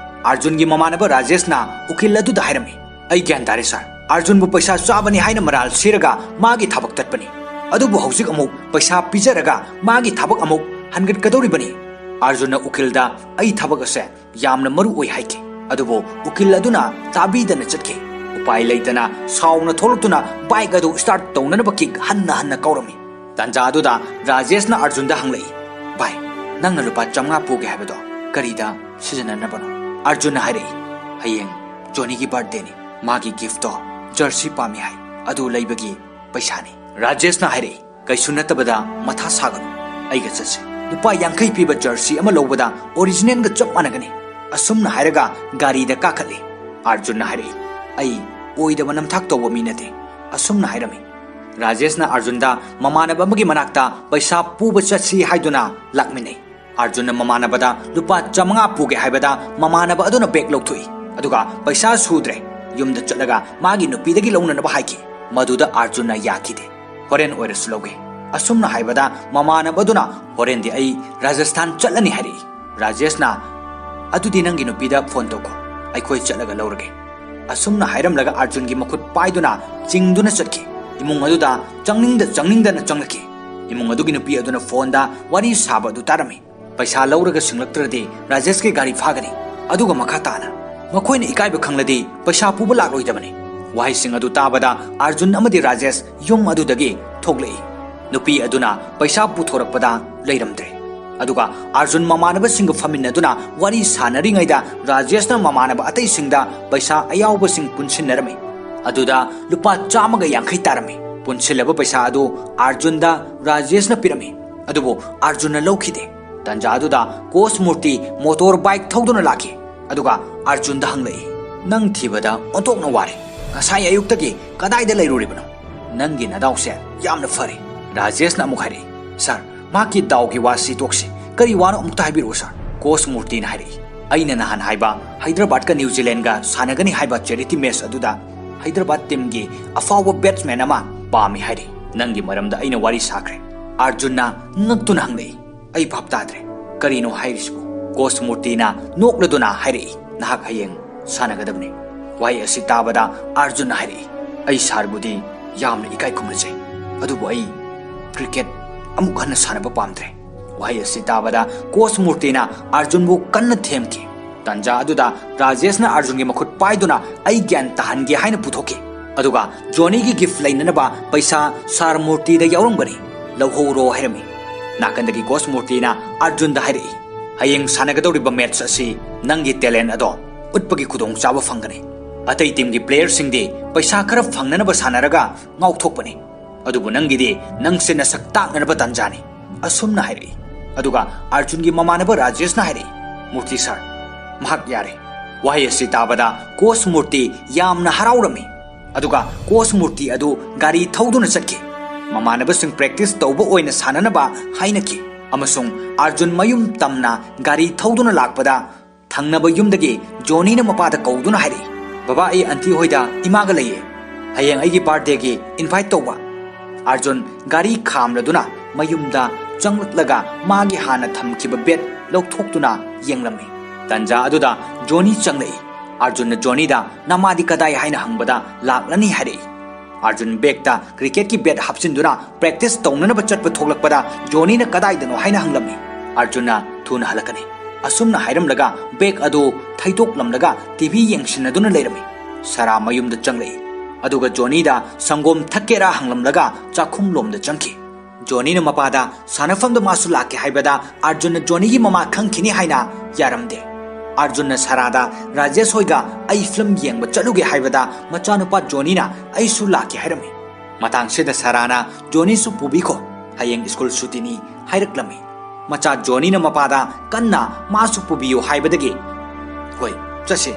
ꯑꯥꯔꯖꯨꯟꯒꯤ ꯃꯃꯥꯟꯅꯕ ꯔꯥꯖꯦꯁꯅ ꯎꯀꯤꯜ ꯑꯗꯨꯗ ꯍꯥꯏꯔꯝꯃꯤ, "ꯑꯩ ꯒ꯭ꯌꯥꯟ ꯇꯥꯔꯦ ꯁꯥꯔ, ꯑꯥꯔꯖꯨꯟꯕꯨ ꯄꯩꯁꯥ ꯆꯥꯕꯅꯤ ꯍꯥꯏꯅ ꯃꯔꯥꯜ ꯁꯤꯔꯒ ꯃꯥꯒꯤ ꯊꯕꯛ ꯇꯠꯄꯅꯤ, ꯑꯗꯨꯕꯨ ꯍꯧꯖꯤꯛ ꯑꯃꯨꯛ ꯄꯩꯁꯥ ꯄꯤꯖꯔꯒ ꯃꯥꯒꯤ ꯊꯕꯛ ꯑꯃꯨꯛ ꯍꯟꯒꯠꯀꯗꯧꯔꯤꯕꯅꯤ"꯫ ꯑꯥꯔꯖꯨꯟꯅ ꯎꯀꯤꯜꯗ ꯑꯩ ꯊꯕꯛ ꯑꯁꯦ ꯌꯥꯝꯅ ꯃꯔꯨ ꯑꯣꯏ ꯍꯥꯏꯈꯤ꯫ ꯑꯗꯨꯕꯨ ꯎꯀꯤꯜ ꯑꯗꯨꯅ ꯇꯥꯕꯤꯗꯅ ꯆꯠꯈꯤ꯫ ꯎꯄꯥꯏ ꯂꯩꯇꯅ ꯁꯥꯎꯅ ꯊꯣꯛꯂꯛꯇꯨꯅ ꯕꯥꯏꯛ ꯑꯗꯨ ꯁ꯭ꯇꯥꯔꯠ ꯇꯧꯅꯅꯕ ꯀꯤꯛ ꯍꯟꯅ ꯍꯟꯅ ꯀꯧꯔꯝꯃꯤ꯫ ꯇꯥꯟꯖꯥ ꯑꯗꯨꯗ ꯔꯥꯖꯦꯁꯅ ꯑꯥꯔꯖꯨꯟꯗ ꯍꯪꯂꯛꯏ, "ꯚꯥꯏ, ꯅꯪꯅ ꯂꯨꯄꯥ ꯆꯥꯝꯃꯉꯥ ꯄꯨꯒꯦ ꯍꯥꯏꯕꯗꯣ ꯀꯔꯤꯗ ꯁꯤꯖꯤꯟꯅꯅꯕꯅꯣ?" ꯑꯥꯔꯖꯨꯟꯅ ꯍꯥꯏꯔꯛꯏ, "ꯍꯌꯦꯡ ꯖꯣꯅꯤꯒꯤ ꯕꯥꯔꯊꯗꯦꯅꯤ, ꯃꯥꯒꯤ ꯒꯤꯐꯇꯣ ꯖꯔꯁꯤ ꯄꯥꯝꯃꯤ ꯍꯥꯏ, ꯑꯗꯨ ꯂꯩꯕꯒꯤ ꯄꯩꯁꯥꯅꯤ"꯫ ꯔꯥꯖꯦꯁꯅ ꯍꯥꯏꯔꯛꯏ, "ꯀꯩꯁꯨ ꯅꯠꯇꯕꯗ ꯃꯊꯥ ꯁꯥꯒꯅꯨ, ꯑꯩꯒ ꯆꯠꯁꯤ꯫ ꯂꯨꯄꯥ ꯌꯥꯡꯈꯩ ꯄꯤꯕ ꯖꯔꯁꯤ ꯑꯃ ꯂꯧꯕꯗ ꯑꯣꯔꯤꯖꯤꯅꯦꯜꯒ ꯆꯞ ꯃꯥꯟꯅꯒꯅꯤ"꯫ ꯑꯁꯨꯝꯅ ꯍꯥꯏꯔꯒ ꯒꯥꯔꯤꯗ ꯀꯥꯈꯠꯂꯤ꯫ ꯑꯥꯔꯖꯨꯟꯅ ꯍꯥꯏꯔꯛꯏ, "ꯑꯩ ꯑꯣꯏꯗꯕ ꯅꯝꯊꯥꯛ ꯇꯧꯕ ꯃꯤ ꯅꯠꯇꯦ"꯫ ꯑꯁꯨꯝꯅ ꯍꯥꯏꯔꯝꯃꯤ꯫ ꯔꯥꯖꯦꯁꯅ ꯑꯥꯔꯖꯨꯟꯗ ꯃꯃꯥꯟꯅꯕ ꯑꯃꯒꯤ ꯃꯅꯥꯛꯇ ꯄꯩꯁꯥ ꯄꯨꯕ ꯆꯠꯁꯤ ꯍꯥꯏꯗꯨꯅ ꯂꯥꯛꯃꯤꯟꯅꯩ꯫ ꯑꯥꯔꯖꯨꯟꯅ ꯃꯃꯥꯟꯅꯕꯗ ꯂꯨꯄꯥ ꯆꯥꯝꯃꯉꯥ ꯄꯨꯒꯦ ꯍꯥꯏꯕꯗ ꯃꯃꯥꯟꯅꯕ ꯑꯗꯨꯅ ꯕꯦꯒ ꯂꯧꯊꯣꯛꯏ, ꯑꯗꯨꯒ "ꯄꯩꯁꯥ ꯁꯨꯗ꯭ꯔꯦ, ꯌꯨꯝꯗ ꯆꯠꯂꯒ ꯃꯥꯒꯤ ꯅꯨꯄꯤꯗꯒꯤ ꯂꯧꯅꯅꯕ" ꯍꯥꯏꯈꯤ꯫ ꯃꯗꯨꯗ ꯑꯥꯔꯖꯨꯟꯅ ꯌꯥꯈꯤꯗꯦ꯫ "ꯍꯣꯔꯦꯟ ꯑꯣꯏꯔꯁꯨ ꯂꯧꯒꯦ" ꯑꯁꯨꯝꯅ ꯍꯥꯏꯕꯗ ꯃꯃꯥꯟꯅꯕ ꯑꯗꯨꯅ "ꯍꯣꯔꯦꯟꯗꯤ ꯑꯩ ꯔꯥꯖꯁꯊꯥꯟ ꯆꯠꯂꯅꯤ" ꯍꯥꯏꯔꯛꯏ꯫ ꯔꯥꯖꯦꯁꯅ, "ꯑꯗꯨꯗꯤ ꯅꯪꯒꯤ ꯅꯨꯄꯤꯗ ꯐꯣꯟ ꯇꯧꯈꯣ, ꯑꯩꯈꯣꯏ ꯆꯠꯂꯒ ꯂꯧꯔꯒꯦ"꯫ ꯑꯁꯨꯝꯅ ꯍꯥꯏꯔꯝꯂꯒ ꯑꯥꯔꯖꯨꯟꯒꯤ ꯃꯈꯨꯠ ꯄꯥꯏꯗꯨꯅ ꯆꯤꯡꯗꯨꯅ ꯆꯠꯈꯤ꯫ ꯏꯃꯨꯡ ꯑꯗꯨꯗ ꯆꯪꯅꯤꯡꯗ ꯆꯪꯅꯤꯡꯗꯅ ꯆꯪꯂꯛꯈꯤ꯫ ꯏꯃꯨꯡ ꯑꯗꯨꯒꯤ ꯅꯨꯄꯤ ꯑꯗꯨꯅ ꯐꯣꯟꯗ ꯋꯥꯔꯤ ꯁꯥꯕ ꯑꯗꯨ ꯇꯥꯔꯝꯃꯤ꯫ "ꯄꯩꯁꯥ ꯂꯧꯔꯒ ꯁꯤꯡꯂꯛꯇ꯭ꯔꯗꯤ ꯔꯥꯖꯦꯁꯀꯤ ꯒꯥꯔꯤ ꯐꯥꯒꯅꯤ꯫ ꯑꯗꯨꯒ ꯃꯈꯥ ꯇꯥꯅ ꯃꯈꯣꯏꯅ ꯏꯀꯥꯏꯕ ꯈꯪꯂꯗꯤ ꯄꯩꯁꯥ ꯄꯨꯕ ꯂꯥꯛꯂꯣꯏꯗꯕꯅꯤ꯫" ꯋꯥꯍꯩꯁꯤꯡ ꯑꯗꯨ ꯇꯥꯕꯗ ꯑꯥꯔꯖꯨꯟ ꯑꯃꯗꯤ ꯔꯥꯖꯦꯁ ꯌꯨꯝ ꯑꯗꯨꯗꯒꯤ ꯊꯣꯛꯂꯛꯏ꯫ ꯅꯨꯄꯤ ꯑꯗꯨꯅ ꯄꯩꯁꯥ ꯄꯨꯊꯣꯔꯛꯄꯗ ꯂꯩꯔꯝꯗ꯭ꯔꯦ꯫ ꯑꯗꯨꯒ ꯑꯥꯔꯖꯨꯟ ꯃꯃꯥꯟꯅꯕꯁꯤꯡꯒ ꯐꯝꯃꯤꯟꯅꯗꯨꯅ ꯋꯥꯔꯤ ꯁꯥꯟꯅꯔꯤꯉꯩꯗ ꯔꯥꯖꯦꯁꯅ ꯃꯃꯥꯟꯅꯕ ꯑꯇꯩꯁꯤꯡꯗ ꯄꯩꯁꯥ ꯑꯌꯥꯎꯕꯁꯤꯡ ꯄꯨꯟꯁꯤꯟꯅꯔꯝꯃꯤ꯫ ꯑꯗꯨꯗ ꯂꯨꯄꯥ ꯆꯥꯝꯃꯒ ꯌꯥꯡꯈꯩ ꯇꯥꯔꯝꯃꯤ꯫ ꯄꯨꯟꯁꯤꯜꯂꯕ ꯄꯩꯁꯥ ꯑꯗꯨ ꯑꯥꯔꯖꯨꯟꯗ ꯔꯥꯖꯦꯁꯅ ꯄꯤꯔꯝꯃꯤ꯫ ꯑꯗꯨꯕꯨ ꯑꯥꯔꯖꯨꯟꯅ ꯂꯧꯈꯤꯗꯦ꯫ ꯇꯟꯖꯥ ꯑꯗꯨꯗ ꯀꯣꯁ ꯃꯨꯔꯇꯤ ꯃꯣꯇꯣꯔ ꯕꯥꯏꯛ ꯊꯧꯗꯨꯅ ꯂꯥꯛꯈꯤ꯫ ꯑꯗꯨꯒ ꯑꯥꯔꯖꯨꯟꯗ ꯍꯪꯂꯛꯏ, "ꯅꯪ ꯊꯤꯕꯗ ꯑꯣꯟꯊꯣꯛꯅ ꯋꯥꯔꯦ꯫ ꯉꯁꯥꯏ ꯑꯌꯨꯛꯇꯒꯤ ꯀꯗꯥꯏꯗ ꯂꯩꯔꯨꯔꯤꯕꯅꯣ? ꯅꯪꯒꯤ ꯅꯗꯥꯎꯁꯦ ꯌꯥꯝꯅ ꯐꯔꯦ꯫" ꯔꯥꯖꯦꯁꯅ ꯑꯃꯨꯛ ꯍꯥꯏꯔꯛꯏ, "ꯁꯥꯔ, ꯃꯍꯥꯛꯀꯤ ꯗꯥꯎꯒꯤ ꯋꯥꯁꯤ ꯇꯣꯛꯁꯤ꯫ ꯀꯔꯤ ꯋꯥꯅꯣ ꯑꯃꯨꯛꯇ ꯍꯥꯏꯕꯤꯔꯛꯎ, ꯁꯥꯔ꯫" ꯀꯣꯁ ꯃꯨꯔꯇꯤꯅ ꯍꯥꯏꯔꯛꯏ, "ꯑꯩꯅ ꯅꯍꯥꯟ ꯍꯥꯏꯕ ꯍꯩꯗ꯭ꯔꯕꯥꯗꯀ ꯅ꯭ꯌꯨ ꯖꯤꯂꯦꯟꯒ ꯁꯥꯟꯅꯒꯅꯤ ꯍꯥꯏꯕ ꯆꯦꯔꯤꯇꯤ ꯃꯦꯆ ꯑꯗꯨꯗ ꯍꯩꯗ꯭ꯔꯕꯥꯗ ꯇꯤꯝꯒꯤ ꯑꯐꯥꯎꯕ ꯕꯦꯠꯁꯃꯦꯟ ꯑꯃ ꯄꯥꯝꯃꯤ ꯍꯥꯏꯔꯤ꯫ ꯅꯪꯒꯤ ꯃꯔꯝꯗ ꯑꯩꯅ ꯋꯥꯔꯤ ꯁꯥꯈ꯭ꯔꯦ꯫" ꯑꯥꯔꯖꯨꯟꯅ ꯉꯛꯇꯨꯅ ꯍꯪꯂꯛꯏ, "ꯑꯩ ꯚꯥꯞ ꯇꯥꯗ꯭ꯔꯦ꯫ ꯀꯔꯤꯅꯣ ꯍꯥꯏꯔꯤꯁꯤꯕꯨ?" ꯀꯣꯁ ꯃꯨꯔꯇꯤꯅ ꯅꯣꯛꯂꯗꯨꯅ ꯍꯥꯏꯔꯛꯏ, "ꯅꯍꯥꯛ ꯍꯌꯦꯡ ꯁꯥꯟꯅꯒꯗꯕꯅꯤ꯫" ꯋꯥꯍꯩ ꯑꯁꯤ ꯇꯥꯕꯗ ꯑꯥꯔꯖꯨꯟꯅ ꯍꯥꯏꯔꯛꯏ, "ꯑꯩ ꯁꯥꯔꯕꯨꯗꯤ ꯌꯥꯝꯅ ꯏꯀꯥꯏ ꯈꯨꯝꯅꯖꯩ, ꯑꯗꯨꯕꯨ ꯑꯩ ꯀ꯭ꯔꯤꯀꯦꯠ ꯑꯃꯨꯛ ꯍꯟꯅ ꯁꯥꯟꯅꯕ ꯄꯥꯝꯗ꯭ꯔꯦ꯫" ꯋꯥꯍꯩ ꯑꯁꯤ ꯇꯥꯕꯗ ꯀꯣꯁ ꯃꯨꯔꯇꯤꯅ ꯑꯥꯔꯖꯨꯟꯕꯨ ꯀꯟꯅ ꯊꯦꯝꯈꯤ꯫ ꯇꯟꯖꯥ ꯑꯗꯨꯗ ꯔꯥꯖꯦꯁꯅ ꯑꯥꯔꯖꯨꯟꯒꯤ ꯃꯈꯨꯠ ꯄꯥꯏꯗꯨꯅ "ꯑꯩ ꯒ꯭ꯌꯥꯟ ꯇꯥꯍꯟꯒꯦ" ꯍꯥꯏꯅ ꯄꯨꯊꯣꯛꯈꯤ꯫ ꯑꯗꯨꯒ ꯖꯣꯅꯤꯒꯤ ꯒꯤꯐ ꯂꯩꯅꯅꯕ ꯄꯩꯁꯥ ꯁꯥꯔ ꯃꯨꯔꯇꯤꯗ ꯌꯥꯎꯔꯝꯒꯅꯤ, ꯂꯧꯍꯧꯔꯣ ꯍꯥꯏꯔꯝꯃꯤ꯫ ꯅꯥꯀꯟꯗꯒꯤ ꯀꯣꯁ ꯃꯨꯔꯇꯤꯅ ꯑꯥꯔꯖꯨꯟꯗ ꯍꯥꯏꯔꯛꯏ, "ꯍꯌꯦꯡ ꯁꯥꯟꯅꯒꯗꯧꯔꯤꯕ ꯃꯦꯠꯆ ꯑꯁꯤ ꯅꯪꯒꯤ ꯇꯦꯂꯦꯟ ꯑꯗꯣ ꯎꯠꯄꯒꯤ ꯈꯨꯗꯣꯡꯆꯥꯕ ꯐꯪꯒꯅꯤ꯫ ꯑꯇꯩ ꯇꯤꯝꯒꯤ ꯄ꯭ꯂꯦꯌꯔꯁꯤꯡꯗꯤ ꯄꯩꯁꯥ ꯈꯔ ꯐꯪꯅꯅꯕ ꯁꯥꯟꯅꯔꯒ ꯉꯥꯎꯊꯣꯛꯄꯅꯤ, ꯑꯗꯨꯕꯨ ꯅꯪꯒꯤꯗꯤ ꯅꯪꯁꯦ ꯅꯁꯛ ꯇꯥꯛꯅꯅꯕ ꯇꯥꯟꯖꯥꯅꯤ꯫" ꯑꯁꯨꯝꯅ ꯍꯥꯏꯔꯛꯏ꯫ ꯑꯗꯨꯒ ꯑꯥꯔꯖꯨꯟꯒꯤ ꯃꯃꯥꯟꯅꯕ ꯔꯥꯖꯦꯁꯅ ꯍꯥꯏꯔꯛꯏ, "ꯃꯨꯔꯇꯤ ꯁꯥꯔ, ꯃꯍꯥꯛ ꯌꯥꯔꯦ꯫" ꯋꯥꯍꯩ ꯑꯁꯤ ꯇꯥꯕꯗ ꯀꯣꯁ ꯃꯨꯔꯇꯤ ꯌꯥꯝꯅ ꯍꯔꯥꯎꯔꯝꯃꯤ꯫ ꯑꯗꯨꯒ ꯀꯣꯁ ꯃꯨꯔꯇꯤ ꯑꯗꯨ ꯒꯥꯔꯤ ꯊꯧꯗꯨꯅ ꯆꯠꯈꯤ꯫ ꯃꯃꯥꯟꯅꯕꯁꯤꯡ ꯄ꯭ꯔꯦꯛꯇꯤꯁ ꯇꯧꯕ ꯑꯣꯏꯅ ꯁꯥꯟꯅꯅꯕ ꯍꯥꯏꯅꯈꯤ, ꯑꯃꯁꯨꯡ ꯑꯥꯔꯖꯨꯟ ꯃꯌꯨꯝ ꯇꯝꯅ ꯒꯥꯔꯤ ꯊꯧꯗꯨꯅ ꯂꯥꯛꯄꯗ ꯊꯪꯅꯕ ꯌꯨꯝꯗꯒꯤ ꯖꯣꯅꯤꯅ ꯃꯄꯥꯗ ꯀꯧꯗꯨꯅ ꯍꯥꯏꯔꯛꯏ, "ꯕꯕꯥ, ꯑꯩ ꯑꯟꯇꯤ ꯍꯣꯏꯗ ꯏꯃꯥꯒ ꯂꯩꯌꯦ꯫ ꯍꯌꯦꯡ ꯑꯩꯒꯤ ꯕꯥꯔꯊꯗꯦꯒꯤ ꯏꯟꯚꯥꯏꯠ ꯇꯧꯕ꯫" ꯑꯥꯔꯖꯨꯟ ꯒꯥꯔꯤ ꯈꯥꯝꯂꯗꯨꯅ ꯃꯌꯨꯝꯗ ꯆꯪꯂꯛꯂꯒ ꯃꯥꯒꯤ ꯍꯥꯟꯅ ꯊꯝꯈꯤꯕ ꯕꯦꯠ ꯂꯧꯊꯣꯛꯇꯨꯅ ꯌꯦꯡꯂꯝꯃꯤ꯫ ꯇꯟꯖꯥ ꯑꯗꯨꯗ ꯖꯣꯅꯤ ꯆꯪꯂꯛꯏ꯫ ꯑꯥꯔꯖꯨꯟꯅ ꯖꯣꯅꯤꯗ "ꯅꯃꯥꯗꯤ ꯀꯗꯥꯏ?" ꯍꯥꯏꯅ ꯍꯪꯕꯗ "ꯂꯥꯛꯂꯅꯤ" ꯍꯥꯏꯔꯛꯏ꯫ ꯑꯥꯔꯖꯨꯟ ꯕꯦꯒꯇ ꯀ꯭ꯔꯤꯀꯦꯠꯀꯤ ꯕꯦꯠ ꯍꯥꯞꯆꯤꯟꯗꯨꯅ ꯄ꯭ꯔꯦꯛꯇꯤꯁ ꯇꯧꯅꯅꯕ ꯆꯠꯄ ꯊꯣꯛꯂꯛꯄꯗ ꯖꯣꯅꯤꯅ "ꯀꯗꯥꯏꯗꯅꯣ?" ꯍꯥꯏꯅ ꯍꯪꯂꯝꯃꯤ꯫ ꯑꯥꯔꯖꯨꯟꯅ "ꯊꯨꯅ ꯍꯜꯂꯛꯀꯅꯤ" ꯑꯁꯨꯝꯅ ꯍꯥꯏꯔꯝꯂꯒ ꯕꯦꯒ ꯑꯗꯨ ꯊꯩꯗꯣꯛꯂꯝꯂꯒ ꯇꯤ ꯚꯤ ꯌꯦꯡꯁꯤꯟꯅꯗꯨꯅ ꯂꯩꯔꯝꯃꯤ꯫ ꯁꯥꯔꯥ ꯃꯌꯨꯝꯗ ꯆꯪꯂꯛꯏ꯫ ꯑꯗꯨꯒ ꯖꯣꯅꯤꯗ "ꯁꯪꯒꯣꯝ ꯊꯛꯀꯦꯔꯥ?" ꯍꯪꯂꯝꯂꯒ ꯆꯥꯛꯈꯨꯝꯂꯣꯝꯗ ꯆꯪꯈꯤ꯫ ꯖꯣꯅꯤꯅ ꯃꯄꯥꯗ "ꯁꯥꯟꯅꯐꯝꯗ ꯃꯥꯁꯨ ꯂꯥꯛꯀꯦ" ꯍꯥꯏꯕꯗ ꯑꯥꯔꯖꯨꯟꯅ ꯖꯣꯅꯤꯒꯤ ꯃꯃꯥ ꯈꯪꯈꯤꯅꯤ ꯍꯥꯏꯅ ꯌꯥꯔꯝꯗꯦ꯫ ꯑꯥꯔꯖꯨꯟꯅ ꯁꯥꯔꯥꯗ "ꯔꯥꯖꯦꯁ ꯍꯣꯏꯒ ꯑꯩ ꯐꯤꯂꯝ ꯌꯦꯡꯕ ꯆꯠꯂꯨꯒꯦ" ꯍꯥꯏꯕꯗ ꯃꯆꯥꯅꯨꯄꯥ ꯖꯣꯅꯤꯅ "ꯑꯩꯁꯨ ꯂꯥꯛꯀꯦ" ꯍꯥꯏꯔꯝꯃꯤ꯫ ꯃꯇꯥꯡꯁꯤꯗ ꯁꯥꯔꯥꯅ "ꯖꯣꯅꯤꯁꯨ ꯄꯨꯕꯤꯈꯣ, ꯍꯌꯦꯡ ꯁ꯭ꯀꯨꯜ ꯁꯨꯇꯤꯅꯤ" ꯍꯥꯏꯔꯛꯂꯝꯃꯤ꯫ ꯃꯆꯥ ꯖꯣꯅꯤꯅ ꯃꯄꯥꯗ ꯀꯟꯅ "ꯃꯥꯁꯨ ꯄꯨꯕꯤꯌꯨ" ꯍꯥꯏꯕꯗꯒꯤ "ꯍꯣꯏ, ꯆꯠꯁꯤ"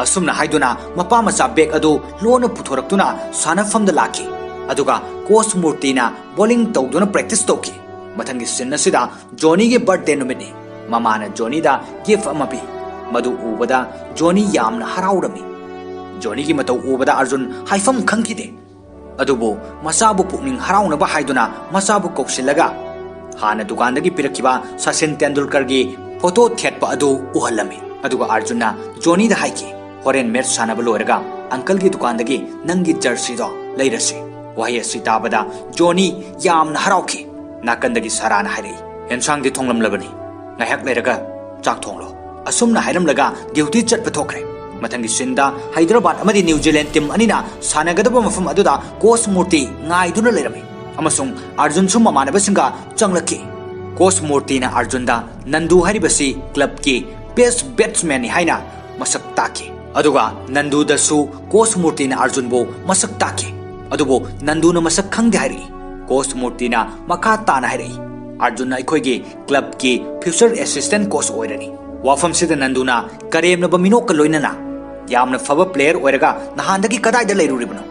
ꯑꯁꯨꯝꯅ ꯍꯥꯏꯗꯨꯅ ꯃꯄꯥ ꯃꯆꯥ ꯕꯦꯒ ꯑꯗꯨ ꯂꯣꯟꯅ ꯄꯨꯊꯣꯔꯛꯇꯨꯅ ꯁꯥꯟꯅꯐꯝꯗ ꯂꯥꯛꯈꯤ꯫ ꯑꯗꯨꯒ ꯀꯣꯆ ꯃꯨꯔꯇꯤꯅ ꯕꯣꯂꯤꯡ ꯇꯧꯗꯨꯅ ꯄ꯭ꯔꯦꯛꯇꯤꯁ ꯇꯧꯈꯤ꯫ ꯃꯊꯪꯒꯤ ꯁꯤꯟ ꯑꯁꯤꯗ ꯖꯣꯅꯤꯒꯤ ꯕꯔꯊꯗꯦ ꯅꯨꯃꯤꯠꯅꯤ꯫ ꯃꯃꯥꯅ ꯖꯣꯅꯤꯗ ꯒꯤꯐ ꯑꯃ ꯄꯤ꯫ ꯃꯗꯨ ꯎꯕꯗ ꯖꯣꯅꯤ ꯌꯥꯝꯅ ꯍꯔꯥꯎꯔꯝꯃꯤ꯫ ꯖꯣꯅꯤꯒꯤ ꯃꯇꯧ ꯎꯕꯗ ꯑꯥꯔꯖꯨꯟ ꯍꯥꯏꯐꯝ ꯈꯪꯈꯤꯗꯦ꯫ ꯑꯗꯨꯕꯨ ꯃꯆꯥꯕꯨ ꯄꯨꯛꯅꯤꯡ ꯍꯔꯥꯎꯅꯕ ꯍꯥꯏꯗꯨꯅ ꯃꯆꯥꯕꯨ ꯀꯧꯁꯤꯜꯂꯒ ꯍꯥꯟꯅ ꯗꯨꯀꯥꯟꯗꯒꯤ ꯄꯤꯔꯛꯈꯤꯕ ꯁꯆꯤꯟ ꯇꯦꯟꯗꯨꯜꯀꯔꯒꯤ ꯐꯣꯇꯣ ꯊꯦꯠꯄ ꯑꯗꯨ ꯎꯍꯜꯂꯝꯃꯤ꯫ ꯑꯗꯨꯒ ꯑꯥꯔꯖꯨꯟꯅ ꯖꯣꯅꯤꯗ ꯍꯥꯏꯈꯤ, "ꯍꯣꯔꯦꯟ ꯃꯦꯠꯆ ꯁꯥꯟꯅꯕ ꯂꯣꯏꯔꯒ ꯑꯪꯀꯜꯒꯤ ꯗꯨꯀꯥꯟꯗꯒꯤ ꯅꯪꯒꯤ ꯖꯔꯁꯤꯗꯣ ꯂꯩꯔꯁꯤ"꯫ ꯋꯥꯍꯩ ꯑꯁꯤ ꯇꯥꯕꯗ ꯖꯣꯅꯤ ꯌꯥꯝꯅ ꯍꯔꯥꯎꯈꯤ꯫ ꯅꯥꯀꯟꯗꯒꯤ ꯁꯥꯔꯥꯅ ꯍꯥꯏꯔꯛꯏ, "ꯑꯦꯟꯁꯥꯡꯗꯤ ꯊꯣꯡꯂꯝꯂꯕꯅꯤ, ꯉꯥꯏꯍꯥꯛ ꯂꯩꯔꯒ ꯆꯥꯛ ꯊꯣꯡꯂꯣ"꯫ ꯑꯁꯨꯝꯅ ꯍꯥꯏꯔꯝꯂꯒ ꯗ꯭ꯌꯨꯇꯤ ꯆꯠꯄ ꯊꯣꯛꯈ꯭ꯔꯦ꯫ ꯃꯊꯪꯒꯤ ꯁꯤꯟꯗ ꯍꯩꯗ꯭ꯔꯕꯥꯗ ꯑꯃꯗꯤ ꯅ꯭ꯌꯨ ꯖꯤꯂꯦꯟꯗ ꯇꯤꯝ ꯑꯅꯤꯅ ꯁꯥꯟꯅꯒꯗꯕ ꯃꯐꯝ ꯑꯗꯨꯗ ꯀꯣꯆ ꯃꯨꯔꯇꯤ ꯉꯥꯏꯗꯨꯅ ꯂꯩꯔꯝꯃꯤ ꯑꯃꯁꯨꯡ ꯑꯥꯔꯖꯨꯟꯁꯨ ꯃꯃꯥꯟꯅꯕꯁꯤꯡꯒ ꯆꯪꯂꯛꯈꯤ꯫ ꯀꯣꯆ ꯃꯨꯔꯇꯤꯅ ꯑꯥꯔꯖꯨꯟꯗ ꯅꯟꯗꯨ ꯍꯥꯏꯔꯤꯕꯁꯤ ꯀ꯭ꯂꯕꯀꯤ ꯕꯦꯁ ꯕꯦꯠꯁꯃꯦꯟꯅꯤ ꯍꯥꯏꯅ ꯃꯁꯛ ꯇꯥꯛꯈꯤ꯫ ꯑꯗꯨꯒ ꯅꯟꯗꯨꯗꯁꯨ ꯀꯣꯆ ꯃꯨꯔꯇꯤꯅ ꯑꯥꯔꯖꯨꯟꯕꯨ ꯃꯁꯛ ꯇꯥꯛꯈꯤ꯫ ꯑꯗꯨꯕꯨ ꯅꯟꯗꯨꯅ ꯃꯁꯛ ꯈꯪꯗꯦ ꯍꯥꯏꯔꯛꯏ꯫ ꯀꯣꯆ ꯃꯨꯔꯇꯤꯅ ꯃꯈꯥ ꯇꯥꯅ ꯍꯥꯏꯔꯛꯏ, "ꯑꯥꯔꯖꯨꯟ ꯑꯩꯈꯣꯏꯒꯤ ꯀ꯭ꯂꯕꯀꯤ ꯐ꯭ꯌꯨꯆꯔ ꯑꯦꯁꯤꯁꯇꯦꯟꯠ ꯀꯣꯆ ꯑꯣꯏꯔꯅꯤ"꯫ ꯋꯥꯐꯝꯁꯤꯗ ꯅꯟꯗꯨꯅ ꯀꯔꯦꯝꯅꯕ ꯃꯤꯅꯣꯛꯀ ꯂꯣꯏꯅꯅ, "ꯌꯥꯝꯅ ꯐꯕ ꯄ꯭ꯂꯦꯌꯔ ꯑꯣꯏꯔꯒ ꯅꯍꯥꯟꯗꯒꯤ ꯀꯗꯥꯏꯗ ꯂꯩꯔꯨꯔꯤꯕꯅꯣ?"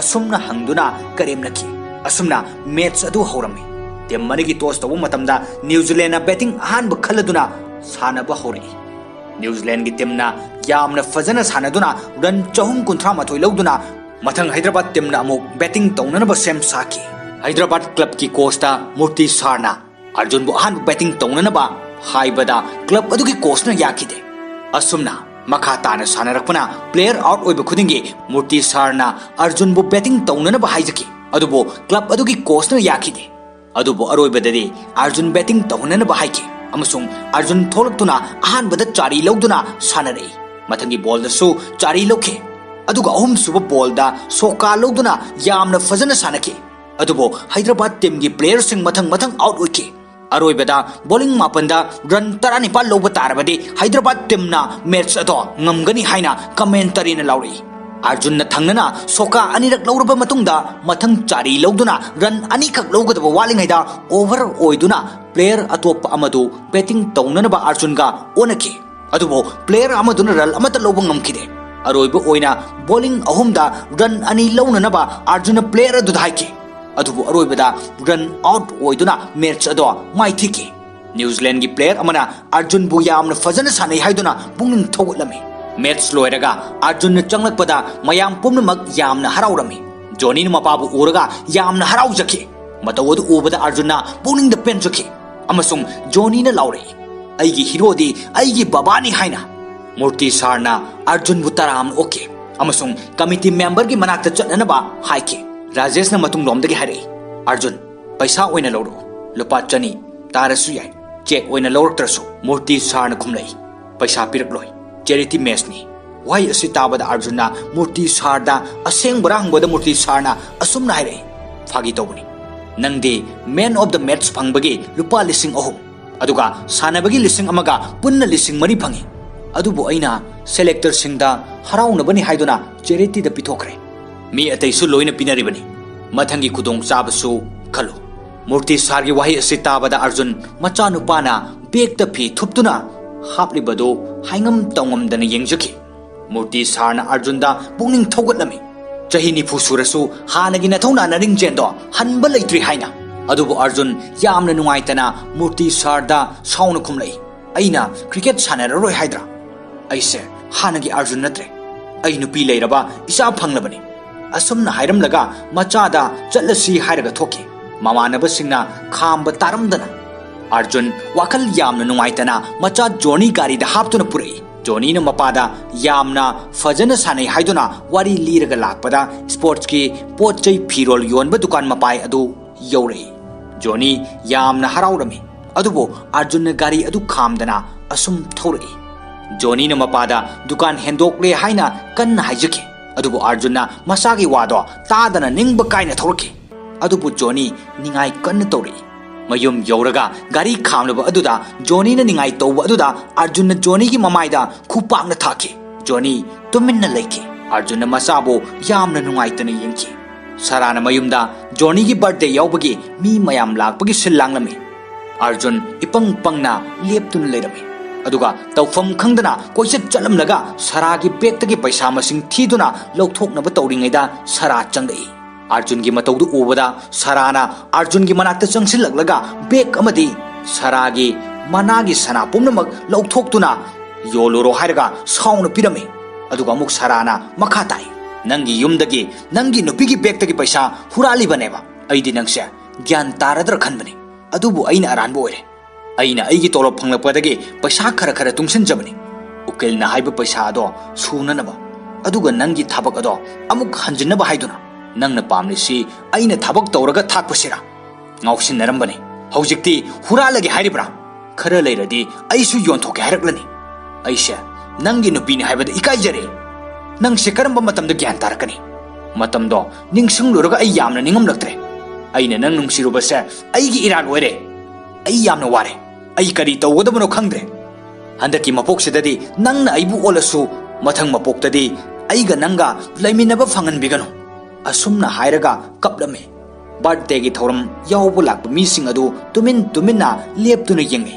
ꯑꯁꯨꯝꯅ ꯍꯪꯗꯨꯅ ꯀꯔꯦꯝꯅꯈꯤ꯫ ꯑꯁꯨꯝꯅ ꯃꯦꯠꯆ ꯑꯗꯨ ꯍꯧꯔꯝꯃꯤ꯫ ꯇꯤꯝ ꯑꯅꯤꯒꯤ ꯇꯣꯁ ꯇꯧꯕ ꯃꯇꯝꯗ ꯅ꯭ꯌꯨ ꯖꯤꯂꯦꯟꯗꯅ ꯕꯦꯇꯤꯡ ꯑꯍꯥꯟꯕ ꯈꯜꯂꯗꯨꯅ ꯁꯥꯟꯅꯕ ꯍꯧꯔꯛꯏ꯫ ꯅ꯭ꯌꯨ ꯖꯤꯂꯦꯟꯗꯒꯤ ꯇꯤꯝꯅ ꯌꯥꯝꯅ ꯐꯖꯅ ꯁꯥꯟꯅꯗꯨꯅ ꯔꯟ ꯆꯍꯨꯝ ꯀꯨꯟꯊ꯭ꯔꯥ ꯃꯥꯊꯣꯏ ꯂꯧꯗꯨꯅ ꯃꯊꯪ ꯍꯩꯗ꯭ꯔꯕꯥꯗ ꯇꯤꯝꯅ ꯑꯃꯨꯛ ꯕꯦꯇꯤꯡ ꯇꯧꯅꯅꯕ ꯁꯦꯝ ꯁꯥꯈꯤ꯫ ꯍꯩꯗ꯭ꯔꯕꯥꯗ ꯀ꯭ꯂꯕꯀꯤ ꯀꯣꯆꯇ ꯃꯨꯔꯇꯤ ꯁꯥꯔꯅ ꯑꯥꯔꯖꯨꯟꯕꯨ ꯑꯍꯥꯟꯕ ꯕꯦꯇꯤꯡ ꯇꯧꯅꯅꯕ ꯍꯥꯏꯕꯗ ꯀ꯭ꯂꯕ ꯑꯗꯨꯒꯤ ꯀꯣꯆꯅ ꯌꯥꯈꯤꯗꯦ꯫ ꯑꯁꯨꯝꯅ ꯃꯈꯥ ꯇꯥꯅ ꯁꯥꯟꯅꯔꯛꯄꯅ player out ꯑꯣꯏꯕ ꯈꯨꯗꯤꯡꯒꯤ ꯃꯨꯔꯇꯤ ꯁꯥꯔꯅ ꯑꯔꯖꯨꯟꯕꯨ batting ꯇꯧꯅꯅꯕ ꯍꯥꯏꯖꯈꯤ꯫ ꯑꯗꯨꯕꯨ club ꯑꯗꯨꯒꯤ coachꯅ ꯌꯥꯈꯤꯗꯦ꯫ ꯑꯗꯨꯕꯨ ꯑꯔꯣꯏꯕꯗꯗꯤ ꯑꯔꯖꯨꯟ batting ꯇꯧꯍꯟꯅꯅꯕ ꯍꯥꯏꯈꯤ ꯑꯃꯁꯨꯡ ꯑꯔꯖꯨꯟ ꯊꯣꯛꯂꯛꯇꯨꯅ ꯑꯍꯥꯟꯕꯗ ꯆꯥꯔꯤ ꯂꯧꯗꯨꯅ ꯁꯥꯟꯅꯔꯛꯏ꯫ ꯃꯊꯪꯒꯤ ballꯗꯁꯨ ꯆꯥꯔꯤ ꯂꯧꯈꯤ꯫ ꯑꯗꯨꯒ ꯑꯍꯨꯝꯁꯨꯕ ballꯗ ꯁꯣꯀꯥ ꯂꯧꯗꯨꯅ ꯌꯥꯝꯅ ꯐꯖꯅ ꯁꯥꯟꯅꯈꯤ꯫ ꯑꯗꯨꯕꯨ ꯍꯩꯗ꯭ꯔꯕꯥꯗ teamꯒꯤ playerꯁꯤꯡ ꯃꯊꯪ ꯃꯊꯪ out ꯑꯣꯏꯈꯤ꯫ ꯑꯔꯣꯏꯕꯗ bowling ꯃꯥꯄꯟꯗ run ꯇꯔꯥꯅꯤꯄꯥꯜ ꯂꯧꯕ ꯇꯥꯔꯕꯗꯤ ꯍꯩꯗ꯭ꯔꯕꯥꯗ teamꯅ match ꯑꯗꯣ ꯉꯝꯒꯅꯤ ꯍꯥꯏꯅ commentaryꯅ ꯂꯥꯎꯔꯛꯏ꯫ ꯑꯔꯖꯨꯟꯅ ꯊꯪꯅꯅ ꯁꯣꯀꯥ ꯑꯅꯤꯔꯛ ꯂꯧꯔꯕ ꯃꯇꯨꯡꯗ ꯃꯊꯪ ꯆꯥꯔꯤ ꯂꯧꯗꯨꯅ run ꯑꯅꯤꯈꯛ ꯂꯧꯒꯗꯕ ꯋꯥꯠꯂꯤꯉꯩꯗ over ꯑꯣꯏꯗꯨꯅ player ꯑꯇꯣꯞꯄ ꯑꯃꯗꯨ batting ꯇꯧꯅꯅꯕ ꯑꯔꯖꯨꯟꯒ ꯑꯣꯟꯅꯈꯤ꯫ ꯑꯗꯨꯕꯨ player ꯑꯃꯗꯨꯅ run ꯑꯃꯠꯇ ꯂꯧꯕ ꯉꯝꯈꯤꯗꯦ꯫ ꯑꯔꯣꯏꯕ ꯑꯣꯏꯅ bowling ꯑꯍꯨꯝꯗ run ꯑꯅꯤ ꯂꯧꯅꯅꯕ ꯑꯔꯖꯨꯟꯅ player ꯑꯗꯨꯗ ꯍꯥꯏꯈꯤ꯫ ꯑꯗꯨꯕꯨ ꯑꯔꯣꯏꯕꯗ run out ꯑꯣꯏꯗꯨꯅ match ꯑꯗꯣ ꯃꯥꯏꯊꯤꯈꯤ꯫ ꯅ꯭ꯌꯨꯖꯤꯂꯦꯟꯒꯤ player ꯑꯃꯅ ꯑꯔꯖꯨꯟꯕꯨ ꯌꯥꯝꯅ ꯐꯖꯅ ꯁꯥꯟꯅꯩ ꯍꯥꯏꯗꯨꯅ ꯄꯨꯛꯅꯤꯡ ꯊꯧꯒꯠꯂꯝꯃꯤ꯫ Match ꯂꯣꯏꯔꯒ ꯑꯔꯖꯨꯟꯅ ꯆꯪꯂꯛꯄꯗ ꯃꯌꯥꯝ ꯄꯨꯝꯅꯃꯛ ꯌꯥꯝꯅ ꯍꯔꯥꯎꯔꯝꯃꯤ꯫ ꯖꯣꯅꯤꯅ ꯃꯄꯥꯕꯨ ꯎꯔꯒ ꯌꯥꯝꯅ ꯍꯔꯥꯎꯖꯈꯤ꯫ ꯃꯇꯧ ꯑꯗꯨ ꯎꯕꯗ ꯑꯔꯖꯨꯟꯅ ꯄꯨꯛꯅꯤꯡꯗ ꯄꯦꯟꯖꯈꯤ ꯑꯃꯁꯨꯡ ꯖꯣꯅꯤꯅ ꯂꯥꯎꯔꯛꯏ, "ꯑꯩꯒꯤ heroꯗꯤ ꯑꯩꯒꯤ ꯕꯕꯥꯅꯤ" ꯍꯥꯏꯅ꯫ ꯃꯨꯔꯇꯤ ꯁꯥꯔꯅ ꯑꯔꯖꯨꯟꯕꯨ ꯇꯔꯥꯝꯅ ꯑꯣꯛꯈꯤ ꯑꯃꯁꯨꯡ committee memberꯒꯤ ꯃꯅꯥꯛꯇ ꯆꯠꯅꯅꯕ ꯍꯥꯏꯈꯤ꯫ ꯔꯥꯖꯦꯁꯅ ꯃꯇꯨꯡꯂꯣꯝꯗꯒꯤ ꯍꯥꯏꯔꯛꯏ, "ꯑꯔꯖꯨꯟ, ꯄꯩꯁꯥ ꯑꯣꯏꯅ ꯂꯧꯔꯛꯎ꯫ ꯂꯨꯄꯥ ꯆꯅꯤ ꯇꯥꯔꯁꯨ ꯌꯥꯏ꯫ Cheque ꯑꯣꯏꯅ ꯂꯧꯔꯛꯇ꯭ꯔꯁꯨ꯫" ꯃꯨꯔꯇꯤ ꯁꯥꯔꯅ ꯈꯨꯝꯂꯛꯏ, "ꯄꯩꯁꯥ ꯄꯤꯔꯛꯂꯣꯏ꯫ Charity matchꯅꯤ꯫" ꯋꯥꯍꯩ ꯑꯁꯤ ꯇꯥꯕꯗ ꯑꯔꯖꯨꯟꯅ ꯃꯨꯔꯇꯤ ꯁꯥꯔꯗ ꯑꯁꯦꯡꯕꯔꯥ ꯍꯪꯕꯗ ꯃꯨꯔꯇꯤ ꯁꯥꯔꯅ ꯑꯁꯨꯝꯅ ꯍꯥꯏꯔꯛꯏ, "ꯐꯥꯒꯤ ꯇꯧꯕꯅꯤ꯫ ꯅꯪꯗꯤ man of the match ꯐꯪꯕꯒꯤ ꯂꯨꯄꯥ ꯂꯤꯁꯤꯡ ꯑꯍꯨꯝ, ꯑꯗꯨꯒ ꯁꯥꯟꯅꯕꯒꯤ ꯂꯤꯁꯤꯡ ꯑꯃꯒ ꯄꯨꯟꯅ ꯂꯤꯁꯤꯡ ꯃꯔꯤ ꯐꯪꯉꯤ꯫ ꯑꯗꯨꯕꯨ ꯑꯩꯅ selectorꯁꯤꯡꯗ ꯍꯔꯥꯎꯅꯕꯅꯤ ꯍꯥꯏꯗꯨꯅ charityꯗ ꯄꯤꯊꯣꯛꯈ꯭ꯔꯦ꯫ ꯃꯤ ꯑꯇꯩꯁꯨ ꯂꯣꯏꯅ ꯄꯤꯅꯔꯤꯕꯅꯤ꯫ ꯃꯊꯪꯒꯤ ꯈꯨꯗꯣꯡꯆꯥꯕꯁꯨ ꯈꯜꯂꯨ꯫" ꯃꯨꯔꯇꯤ ꯁꯥꯔꯒꯤ ꯋꯥꯍꯩ ꯑꯁꯤ ꯇꯥꯕꯗ ꯑꯔꯖꯨꯟ ꯃꯆꯥꯅꯨꯄꯥꯅ bagꯇ ꯐꯤ ꯊꯨꯞꯇꯨꯅ ꯍꯥꯞꯂꯤꯕꯗꯨ ꯍꯥꯏꯉꯝ ꯇꯧꯉꯝꯗꯅ ꯌꯦꯡꯖꯈꯤ꯫ ꯃꯨꯔꯇꯤ ꯁꯥꯔꯅ ꯑꯔꯖꯨꯟꯗ ꯄꯨꯛꯅꯤꯡ ꯊꯧꯒꯠꯂꯝꯃꯤ꯫ ꯆꯍꯤ ꯅꯤꯐꯨ ꯁꯨꯔꯁꯨ ꯍꯥꯟꯅꯒꯤ ꯅꯊꯧꯅꯥ ꯅꯔꯤꯡꯖꯦꯜꯗꯣ ꯍꯟꯕ ꯂꯩꯇ꯭ꯔꯤ ꯍꯥꯏꯅ꯫ ꯑꯗꯨꯕꯨ ꯑꯔꯖꯨꯟ ꯌꯥꯝꯅ ꯅꯨꯡꯉꯥꯏꯇꯅ ꯃꯨꯔꯇꯤ ꯁꯥꯔꯗ ꯁꯥꯎꯅ ꯈꯨꯝꯂꯛꯏ, "ꯑꯩꯅ cricket ꯁꯥꯟꯅꯔꯔꯣꯏ ꯍꯥꯏꯗ꯭ꯔꯥ? ꯑꯩꯁꯦ ꯍꯥꯟꯅꯒꯤ ꯑꯔꯖꯨꯟ ꯅꯠꯇ꯭ꯔꯦ꯫ ꯑꯩ ꯅꯨꯄꯤ ꯂꯩꯔꯕ, ꯏꯆꯥ ꯐꯪꯂꯕꯅꯤ꯫" ꯑꯁꯨꯝꯅ ꯍꯥꯏꯔꯝꯂꯒ ꯃꯆꯥꯗ ꯆꯠꯂꯁꯤ ꯍꯥꯏꯔꯒ ꯊꯣꯛꯈꯤ꯫ ꯃꯃꯥꯟꯅꯕꯁꯤꯡꯅ ꯈꯥꯝꯕ ꯇꯥꯔꯝꯗꯅ ꯑꯔꯖꯨꯟ ꯋꯥꯈꯜ ꯌꯥꯝꯅ ꯅꯨꯡꯉꯥꯏꯇꯅ ꯃꯆꯥ ꯖꯣꯅꯤ ꯒꯥꯔꯤꯗ ꯍꯥꯞꯇꯨꯅ ꯄꯨꯔꯛꯏ꯫ ꯖꯣꯅꯤꯅ ꯃꯄꯥꯗ ꯌꯥꯝꯅ ꯐꯖꯅ ꯁꯥꯟꯅꯩ ꯍꯥꯏꯗꯨꯅ ꯋꯥꯔꯤ ꯂꯤꯔꯒ ꯂꯥꯛꯄꯗ ꯁ꯭ꯄꯣꯔꯠꯁꯀꯤ ꯄꯣꯠ ꯆꯩ ꯐꯤꯔꯣꯜ ꯌꯣꯟꯕ ꯗꯨꯀꯥꯟ ꯃꯄꯥꯏ ꯑꯗꯨ ꯌꯧꯔꯛꯏ꯫ ꯖꯣꯅꯤ ꯌꯥꯝꯅ ꯍꯔꯥꯎꯔꯝꯃꯤ꯫ ꯑꯗꯨꯕꯨ ꯑꯥꯔꯖꯨꯟꯅ ꯒꯥꯔꯤ ꯑꯗꯨ ꯈꯥꯝꯗꯅ ꯑꯁꯨꯝ ꯊꯧꯔꯛꯏ꯫ ꯖꯣꯅꯤꯅ ꯃꯄꯥꯗ ꯗꯨꯀꯥꯟ ꯍꯦꯟꯗꯣꯛꯂꯦ ꯍꯥꯏꯅ ꯀꯟꯅ ꯍꯥꯏꯖꯈꯤ꯫ ꯑꯗꯨꯕꯨ ꯑꯥꯔꯖꯨꯟꯅ ꯃꯁꯥꯒꯤ ꯋꯥꯗꯣ ꯇꯥꯗꯅ ꯅꯤꯡꯕ ꯀꯥꯏꯅ ꯊꯧꯔꯛꯈꯤ꯫ ꯑꯗꯨꯕꯨ ꯖꯣꯅꯤ ꯅꯤꯡꯉꯥꯏ ꯀꯟꯅ ꯇꯧꯔꯛꯏ꯫ ꯃꯌꯨꯝ ꯌꯧꯔꯒ ꯒꯥꯔꯤ ꯈꯥꯝꯂꯕ ꯑꯗꯨꯗ ꯖꯣꯅꯤꯅ ꯅꯤꯡꯉꯥꯏ ꯇꯧꯕ ꯑꯗꯨꯗ ꯑꯥꯔꯖꯨꯟꯅ ꯖꯣꯅꯤꯒꯤ ꯃꯃꯥꯏꯗ ꯈꯨꯄꯥꯛꯅ ꯊꯥꯈꯤ꯫ ꯖꯣꯅꯤ ꯇꯨꯃꯤꯟꯅ ꯂꯩꯈꯤ꯫ ꯑꯥꯔꯖꯨꯟꯅ ꯃꯆꯥꯕꯨ ꯌꯥꯝꯅ ꯅꯨꯡꯉꯥꯏꯇꯅ ꯌꯦꯡꯈꯤ꯫ ꯁꯥꯔꯥꯅ ꯃꯌꯨꯝꯗ ꯖꯣꯅꯤꯒꯤ ꯕꯥꯔꯊꯗꯦ ꯌꯥꯎꯕꯒꯤ ꯃꯤ ꯃꯌꯥꯝ ꯂꯥꯛꯄꯒꯤ ꯁꯤꯜ ꯂꯥꯡꯂꯝꯃꯤ꯫ ꯑꯥꯔꯖꯨꯟ ꯏꯄꯪ ꯄꯪꯅ ꯂꯦꯞꯇꯨꯅ ꯂꯩꯔꯝꯃꯤ꯫ ꯑꯗꯨꯒ ꯇꯧꯐꯝ ꯈꯪꯗꯅ ꯀꯣꯏꯆꯠ ꯆꯠꯂꯝꯂꯒ ꯁꯥꯔꯥꯒꯤ ꯕꯦꯒꯇꯒꯤ ꯄꯩꯁꯥ ꯃꯁꯤꯡ ꯊꯤꯗꯨꯅ ꯂꯧꯊꯣꯛꯅꯕ ꯇꯧꯔꯤꯉꯩꯗ ꯁꯥꯔꯥ ꯆꯪꯂꯛꯏ꯫ ꯑꯥꯔꯖꯨꯟꯒꯤ ꯃꯇꯧꯗꯨ ꯎꯕꯗ ꯁꯥꯔꯥꯅ ꯑꯥꯔꯖꯨꯟꯒꯤ ꯃꯅꯥꯛꯇ ꯆꯪꯁꯤꯜꯂꯛꯂꯒ ꯕꯦꯒ ꯑꯃꯗꯤ ꯁꯥꯔꯥꯒꯤ ꯃꯅꯥꯒꯤ ꯁꯅꯥ ꯄꯨꯝꯅꯃꯛ ꯂꯧꯊꯣꯛꯇꯨꯅ ꯌꯣꯜꯂꯨꯔꯣ ꯍꯥꯏꯔꯒ ꯁꯥꯎꯅ ꯄꯤꯔꯝꯃꯤ꯫ ꯑꯗꯨꯒ ꯑꯃꯨꯛ ꯁꯥꯔꯥꯅ ꯃꯈꯥ ꯇꯥꯏ, "ꯅꯪꯒꯤ ꯌꯨꯝꯗꯒꯤ ꯅꯪꯒꯤ ꯅꯨꯄꯤꯒꯤ ꯕꯦꯒꯇꯒꯤ ꯄꯩꯁꯥ ꯍꯨꯔꯥꯜꯂꯤꯕꯅꯦꯕ꯫ ꯑꯩꯗꯤ ꯅꯪꯁꯦ ꯒ꯭ꯌꯥꯟ ꯇꯥꯔꯗ꯭ꯔꯥ ꯈꯟꯕꯅꯤ꯫ ꯑꯗꯨꯕꯨ ꯑꯩꯅ ꯑꯔꯥꯟꯕ ꯑꯣꯏꯔꯦ꯫ ꯑꯩꯅ ꯑꯩꯒꯤ ꯇꯣꯂꯣꯞ ꯐꯪꯂꯛꯄꯗꯒꯤ ꯄꯩꯁꯥ ꯈꯔ ꯈꯔ ꯇꯨꯡꯁꯤꯟꯖꯕꯅꯤ꯫ ꯎꯀꯤꯜꯅ ꯍꯥꯏꯕ ꯄꯩꯁꯥ ꯑꯗꯣ ꯁꯨꯅꯅꯕ꯫ ꯑꯗꯨꯒ ꯅꯪꯒꯤ ꯊꯕꯛ ꯑꯗꯣ ꯑꯃꯨꯛ ꯍꯟꯖꯤꯟꯅꯕ ꯍꯥꯏꯗꯨꯅ꯫ ꯅꯪꯅ ꯄꯥꯝꯂꯤꯁꯤ ꯑꯩꯅ ꯊꯕꯛ ꯇꯧꯔꯒ ꯊꯥꯛꯄꯁꯤꯔꯥ?" ꯉꯥꯎꯁꯤꯟꯅꯔꯝꯕꯅꯤ꯫ ꯍꯧꯖꯤꯛꯇꯤ ꯍꯨꯔꯥꯜꯂꯒꯦ ꯍꯥꯏꯔꯤꯕ꯭ꯔꯥ? ꯈꯔ ꯂꯩꯔꯗꯤ ꯑꯩꯁꯨ ꯌꯣꯟꯊꯣꯛꯀꯦ ꯍꯥꯏꯔꯛꯂꯅꯤ꯫ ꯑꯩꯁꯦ ꯅꯪꯒꯤ ꯅꯨꯄꯤꯅꯤ ꯍꯥꯏꯕꯗ ꯏꯀꯥꯏꯖꯔꯦ꯫ ꯅꯪꯁꯦ ꯀꯔꯝꯕ ꯃꯇꯝꯗ ꯒ꯭ꯌꯥꯟ ꯇꯥꯔꯛꯀꯅꯤ? ꯃꯇꯝꯗꯣ ꯅꯤꯡꯁꯤꯡꯂꯨꯔꯒ ꯑꯩ ꯌꯥꯝꯅ ꯅꯤꯡꯉꯝꯂꯛꯇ꯭ꯔꯦ꯫ ꯑꯩꯅ ꯅꯪ ꯅꯨꯡꯁꯤꯔꯨꯕꯁꯦ ꯑꯩꯒꯤ ꯏꯔꯥꯜ ꯑꯣꯏꯔꯦ꯫ ꯑꯩ ꯌꯥꯝꯅ ꯋꯥꯔꯦ꯫ ꯑꯩ ꯀꯔꯤ ꯇꯧꯒꯗꯕꯅꯣ ꯈꯪꯗ꯭ꯔꯦ꯫ ꯍꯟꯗꯛꯀꯤ ꯃꯄꯣꯛꯁꯤꯗꯗꯤ ꯅꯪꯅ ꯑꯩꯕꯨ ꯑꯣꯜꯂꯁꯨ, ꯃꯊꯪ ꯃꯄꯣꯛꯇꯗꯤ ꯑꯩꯒ ꯅꯪꯒ ꯂꯩꯃꯤꯟꯅꯕ ꯐꯪꯍꯟꯕꯤꯒꯅꯨ꯫ ꯑꯁꯨꯝꯅ ꯍꯥꯏꯔꯒ ꯀꯞꯂꯝꯃꯤ꯫ ꯕꯥꯔꯊꯗꯦꯒꯤ ꯊꯧꯔꯝ ꯌꯥꯎꯕ ꯂꯥꯛꯄ ꯃꯤꯁꯤꯡ ꯑꯗꯨ ꯇꯨꯃꯤꯟ ꯇꯨꯃꯤꯟꯅ ꯂꯦꯞꯇꯨꯅ ꯌꯦꯡꯉꯤ꯫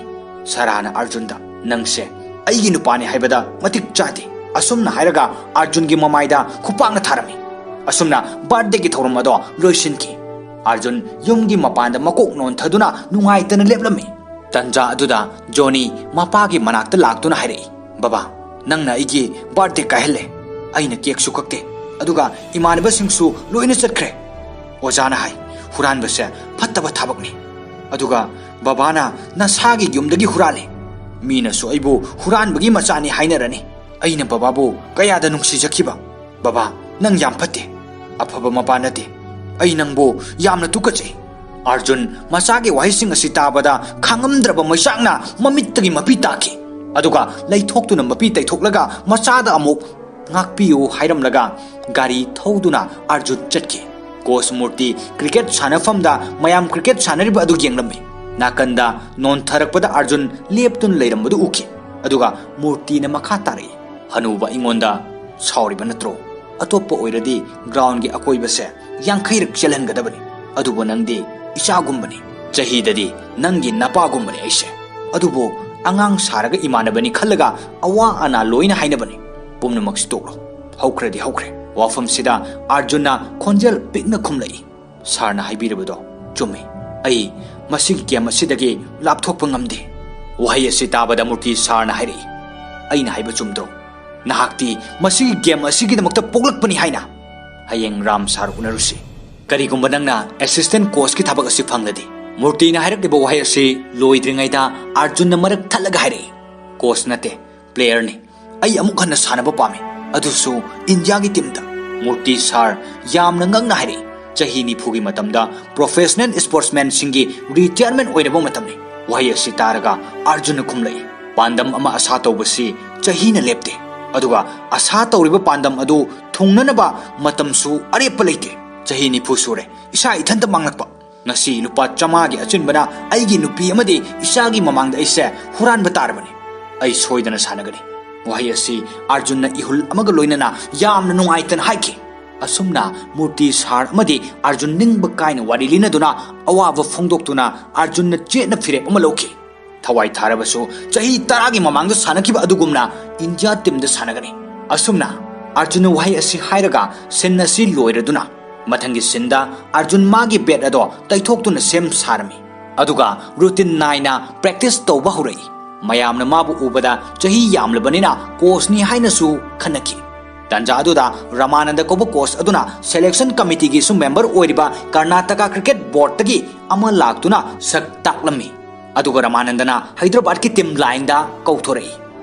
ꯁꯥꯔꯥꯅ ꯑꯥꯔꯖꯨꯟꯗ, "ꯅꯪꯁꯦ ꯑꯩꯒꯤ ꯅꯨꯄꯥꯅꯤ ꯍꯥꯏꯕꯗ ꯃꯇꯤꯛ ꯆꯥꯗꯦ"꯫ ꯑꯁꯨꯝꯅ ꯍꯥꯏꯔꯒ ꯑꯥꯔꯖꯨꯟꯒꯤ ꯃꯃꯥꯏꯗ ꯈꯨꯄꯥꯛꯅ ꯊꯥꯔꯝꯃꯤ꯫ ꯑꯁꯨꯝꯅ ꯕꯥꯔꯊꯗꯦꯒꯤ ꯊꯧꯔꯝ ꯑꯗꯣ ꯂꯣꯏꯁꯤꯟꯈꯤ꯫ ꯑꯥꯔꯖꯨꯟ ꯌꯨꯝꯒꯤ ꯃꯄꯥꯟꯗ ꯃꯀꯣꯛ ꯅꯣꯟꯊꯗꯨꯅ ꯅꯨꯡꯉꯥꯏꯇꯅ ꯂꯦꯞꯂꯝꯃꯤ꯫ ꯇꯟꯖꯥ ꯑꯗꯨꯗ ꯖꯣꯅꯤ ꯃꯄꯥꯒꯤ ꯃꯅꯥꯛꯇ ꯂꯥꯛꯇꯨꯅ ꯍꯥꯏꯔꯛꯏ, "ꯕꯕꯥ, ꯅꯪꯅ ꯑꯩꯒꯤ ꯕꯥꯔꯊꯗꯦ ꯀꯥꯏꯍꯜꯂꯦ꯫ ꯑꯩꯅ ꯀꯦꯛꯁꯨ ꯀꯛꯇꯦ, ꯑꯗꯨꯒ ꯏꯃꯥꯟꯅꯕꯁꯤꯡꯁꯨ ꯂꯣꯏꯅ ꯆꯠꯈ꯭ꯔꯦ꯫ ꯑꯣꯖꯥꯅ ꯍꯥꯏ, ꯍꯨꯔꯥꯟꯕꯁꯦ ꯐꯠꯇꯕ ꯊꯕꯛꯅꯤ꯫ ꯑꯗꯨꯒ ꯕꯕꯥꯅ ꯅꯁꯥꯒꯤ ꯌꯨꯝꯗꯒꯤ ꯍꯨꯔꯥꯜꯂꯦ꯫ ꯃꯤꯅꯁꯨ ꯑꯩꯕꯨ ꯍꯨꯔꯥꯟꯕꯒꯤ ꯃꯆꯥꯅꯤ ꯍꯥꯏꯅꯔꯅꯤ꯫ ꯑꯩꯅ ꯕꯕꯥꯕꯨ ꯀꯌꯥꯗ ꯅꯨꯡꯁꯤꯖꯈꯤꯕ꯫ "ꯕꯕꯥ, ꯅꯪ ꯌꯥꯝ ꯐꯠꯇꯦ, ꯑꯐꯕ ꯃꯄꯥ ꯅꯠꯇꯦ꯫ ꯑꯩ ꯅꯪꯕꯨ ꯌꯥꯝꯅ ꯇꯨꯀꯠꯆꯩ"꯫ ꯑꯥꯔꯖꯨꯟ ꯃꯆꯥꯒꯤ ꯋꯥꯍꯩꯁꯤꯡ ꯑꯁꯤ ꯇꯥꯕꯗ ꯈꯥꯡꯉꯝꯗ꯭ꯔꯕ ꯃꯩꯆꯥꯛꯅ ꯃꯃꯤꯠꯇꯒꯤ ꯃꯄꯤ ꯇꯥꯈꯤ꯫ ꯑꯗꯨꯒ ꯂꯩꯊꯣꯛꯇꯨꯅ ꯃꯄꯤ ꯇꯩꯊꯣꯛꯂꯒ ꯃꯆꯥꯗ ꯑꯃꯨꯛ "ꯉꯥꯛꯄꯤꯌꯨ" ꯍꯥꯏꯔꯝꯂꯒ ꯒꯥꯔꯤ ꯊꯧꯗꯨꯅ ꯑꯥꯔꯖꯨꯟ ꯆꯠꯈꯤ꯫ ꯀꯣꯆ ꯃꯨꯔꯇꯤ ꯀ꯭ꯔꯤꯀꯦꯠ ꯁꯥꯟꯅꯐꯝꯗ ꯃꯌꯥꯝ ꯀ꯭ꯔꯤꯀꯦꯠ ꯁꯥꯟꯅꯔꯤꯕ ꯑꯗꯨ ꯌꯦꯡꯂꯝꯃꯤ꯫ ꯅꯥꯀꯟꯗ ꯅꯣꯟꯊꯔꯛꯄꯗ ꯑꯥꯔꯖꯨꯟ ꯂꯦꯞꯇꯨꯅ ꯂꯩꯔꯝꯕꯗꯨ ꯎꯈꯤ꯫ ꯑꯗꯨꯒ ꯃꯨꯔꯇꯤꯅ ꯃꯈꯥ ꯇꯥꯔꯛꯏ, "ꯍꯅꯨꯕ, ꯑꯩꯉꯣꯟꯗ ꯁꯥꯎꯔꯤꯕ ꯅꯠꯇ꯭ꯔꯣ? ꯑꯇꯣꯞꯄ ꯑꯣꯏꯔꯗꯤ ꯒ꯭ꯔꯥꯎꯟꯒꯤ ꯑꯀꯣꯏꯕꯁꯦ ꯌꯥꯡꯈꯩꯔꯛ ꯆꯦꯜꯍꯟꯒꯗꯕꯅꯤ꯫ ꯑꯗꯨꯕꯨ ꯅꯪꯗꯤ ꯏꯆꯥꯒꯨꯝꯕꯅꯤ꯫ ꯆꯍꯤꯗꯗꯤ ꯅꯪꯒꯤ ꯅꯄꯥꯒꯨꯝꯕꯅꯤ ꯑꯩꯁꯦ꯫ ꯑꯗꯨꯕꯨ ꯑꯉꯥꯡ ꯁꯥꯔꯒ ꯏꯃꯥꯟꯅꯕꯅꯤ ꯈꯜꯂꯒ ꯑꯋꯥ ꯑꯅꯥ ꯂꯣꯏꯅ ꯍꯥꯏꯅꯕꯅꯤ꯫ ꯄꯨꯝꯅꯃꯛꯁꯤ ꯇꯣꯛꯂꯣ꯫ ꯍꯧꯈ꯭ꯔꯗꯤ ꯍꯧꯈ꯭ꯔꯦ"꯫ ꯋꯥꯐꯝꯁꯤꯗ ꯑꯥꯔꯖꯨꯟꯅ ꯈꯣꯟꯖꯦꯜ ꯄꯤꯛꯅ ꯈꯨꯝꯂꯛꯏ, "ꯁꯥꯔꯅ ꯍꯥꯏꯕꯤꯔꯕꯗꯣ ꯆꯨꯝꯃꯤ꯫ ꯑꯩ ꯃꯁꯤꯒꯤ ꯒꯦꯝ ꯑꯁꯤꯗꯒꯤ ꯂꯥꯞꯊꯣꯛꯄ ꯉꯝꯗꯦ"꯫ ꯋꯥꯍꯩ ꯑꯁꯤ ꯇꯥꯕꯗ ꯃꯨꯔꯇꯤ ꯁꯥꯔꯅ ꯍꯥꯏꯔꯛꯏ, "ꯑꯩꯅ ꯍꯥꯏꯕ ꯆꯨꯝꯗ꯭ꯔꯣ? ꯅꯍꯥꯛꯇꯤ ꯃꯁꯤꯒꯤ ꯒꯦꯝ ꯑꯁꯤꯒꯤꯗꯃꯛꯇ ꯄꯣꯛꯂꯛꯄꯅꯤ ꯍꯥꯏꯅ꯫ ꯍꯌꯦꯡ ꯔꯥꯝ ꯁꯥꯔ ꯎꯅꯔꯨꯁꯤ꯫ ꯀꯔꯤꯒꯨꯝꯕ ꯅꯪꯅ ꯑꯦꯁꯤꯁꯇꯦꯟ ꯀꯣꯆꯀꯤ ꯊꯕꯛ ꯑꯁꯤ ꯐꯪꯂꯗꯤ"꯫ ꯃꯨꯔꯇꯤꯅ ꯍꯥꯏꯔꯛꯂꯤꯕ ꯋꯥꯍꯩ ꯑꯁꯤ ꯂꯣꯏꯗ꯭ꯔꯤꯉꯩꯗ ꯑꯥꯔꯖꯨꯟꯅ ꯃꯔꯛ ꯊꯠꯂꯒ ꯍꯥꯏꯔꯛꯏ, "ꯀꯣꯆ ꯅꯠꯇꯦ, ꯄ꯭ꯂꯦꯌꯔꯅꯤ꯫ ꯑꯩ ꯑꯃꯨꯛ ꯍꯟꯅ ꯁꯥꯟꯅꯕ ꯄꯥꯝꯃꯤ, ꯑꯗꯨꯁꯨ ꯏꯟꯗꯤꯌꯥꯒꯤ ꯇꯤꯝꯗ"꯫ ꯃꯨꯔꯇꯤ ꯁꯥꯔ ꯌꯥꯝꯅ ꯉꯛꯅ ꯍꯥꯏꯔꯛꯏ, "ꯆꯍꯤ ꯅꯤꯐꯨꯒꯤ ꯃꯇꯝꯗ ꯄ꯭ꯔꯣꯐꯦꯁꯅꯦꯜ ꯁ꯭ꯄꯣꯔꯠꯁꯃꯦꯟꯁꯤꯡꯒꯤ ꯔꯤꯇꯥꯌꯔꯃꯦꯟ ꯑꯣꯏꯔꯕ ꯃꯇꯝꯅꯤ"꯫ ꯋꯥꯍꯩ ꯑꯁꯤ ꯇꯥꯔꯒ ꯑꯥꯔꯖꯨꯟꯅ ꯈꯨꯝꯂꯛꯏ, "ꯄꯥꯟꯗꯝ ꯑꯃ ꯑꯁꯥ ꯇꯧꯕꯁꯤ ꯆꯍꯤꯅ ꯂꯦꯞꯇꯦ꯫ ꯑꯗꯨꯒ ꯑꯁꯥ ꯇꯧꯔꯤꯕ ꯄꯥꯟꯗꯝ ꯑꯗꯨ ꯊꯨꯡꯅꯅꯕ ꯃꯇꯝꯁꯨ ꯑꯔꯦꯞꯄ ꯂꯩꯇꯦ꯫ ꯆꯍꯤ ꯅꯤꯐꯨ ꯁꯨꯔꯦ ꯏꯁꯥ ꯏꯊꯟꯇ ꯃꯥꯡꯂꯛꯄ꯫ ꯉꯁꯤ ꯂꯨꯄꯥ ꯆꯥꯝꯃꯉꯥꯒꯤ ꯑꯆꯤꯟꯕꯅ ꯑꯩꯒꯤ ꯅꯨꯄꯤ ꯑꯃꯗꯤ ꯏꯆꯥꯒꯤ ꯃꯃꯥꯡꯗ ꯑꯩꯁꯦ ꯍꯨꯔꯥꯟꯕ ꯇꯥꯔꯕꯅꯤ꯫ ꯑꯩ ꯁꯣꯏꯗꯅ ꯁꯥꯟꯅꯒꯅꯤ"꯫ ꯋꯥꯍꯩ ꯑꯁꯤ ꯑꯥꯔꯖꯨꯟꯅ ꯏꯍꯨꯜ ꯑꯃꯒ ꯂꯣꯏꯅꯅ ꯌꯥꯝꯅ ꯅꯨꯡꯉꯥꯏꯇꯅ ꯍꯥꯏꯈꯤ꯫ ꯑꯁꯨꯝꯅ ꯃꯨꯔꯇꯤ ꯁꯥꯔ ꯑꯃꯗꯤ ꯑꯥꯔꯖꯨꯟ ꯅꯤꯡꯕ ꯀꯥꯏꯅ ꯋꯥꯔꯤ ꯂꯤꯅꯗꯨꯅ ꯑꯋꯥꯕ ꯐꯣꯡꯗꯣꯛꯇꯨꯅ ꯑꯥꯔꯖꯨꯟꯅ ꯆꯦꯠꯅ ꯐꯤꯔꯦꯞ ꯑꯃ ꯂꯧꯈꯤ꯫ ꯊꯋꯥꯏ ꯊꯥꯔꯕꯁꯨ ꯆꯍꯤ ꯇꯔꯥꯒꯤ ꯃꯃꯥꯡꯗ ꯁꯥꯟꯅꯈꯤꯕ ꯑꯗꯨꯒꯨꯝꯅ ꯏꯟꯗꯤꯌꯥ ꯇꯤꯝꯗ ꯁꯥꯟꯅꯒꯅꯤ꯫ ꯑꯁꯨꯝꯅ ꯑꯥꯔꯖꯨꯟꯅ ꯋꯥꯍꯩ ꯑꯁꯤ ꯍꯥꯏꯔꯒ ꯁꯤꯟ ꯑꯁꯤ ꯂꯣꯏꯔꯗꯨꯅ ꯃꯊꯪꯒꯤ ꯁꯤꯟꯗ ꯑꯥꯔꯖꯨꯟ ꯃꯥꯒꯤ ꯕꯦꯠ ꯑꯗꯣ ꯇꯩꯊꯣꯛꯇꯨꯅ ꯁꯦꯝ ꯁꯥꯔꯝꯃꯤ꯫ ꯑꯗꯨꯒ ꯔꯨꯇꯤꯟ ꯅꯥꯏꯅ ꯄ꯭ꯔꯦꯛꯇꯤꯁ ꯇꯧꯕ ꯍꯧꯔꯛꯏ꯫ ꯃꯌꯥꯝꯅ ꯃꯥꯕꯨ ꯎꯕꯗ ꯆꯍꯤ ꯌꯥꯝꯂꯕꯅꯤꯅ ꯀꯣꯆꯅꯤ ꯍꯥꯏꯅꯁꯨ ꯈꯟꯅꯈꯤ꯫ ꯇꯥꯟꯖꯥ ꯑꯗꯨꯗ ꯔꯃꯥꯅꯟꯗ ꯀꯧꯕ ꯀꯣꯆ ꯑꯗꯨꯅ ꯁꯦꯂꯦꯛꯁꯟ ꯀꯃꯤꯇꯤꯒꯤꯁꯨ ꯃꯦꯝꯕꯔ ꯑꯣꯏꯔꯤꯕ ꯀꯔꯅꯥꯇꯀꯥ ꯀ꯭ꯔꯤꯀꯦꯠ ꯕꯣꯔꯗꯇꯒꯤ ꯑꯃ ꯂꯥꯛꯇꯨꯅ ꯁꯛ ꯇꯥꯛꯂꯝꯃꯤ꯫ ꯑꯗꯨꯒ ꯔꯃꯥꯅꯟꯗꯅ ꯍꯩꯗ꯭ꯔꯕꯥꯗꯀꯤ ꯇꯤꯝ ꯂꯥꯏꯟꯗ ꯀꯧꯊꯣꯔꯛꯏ꯫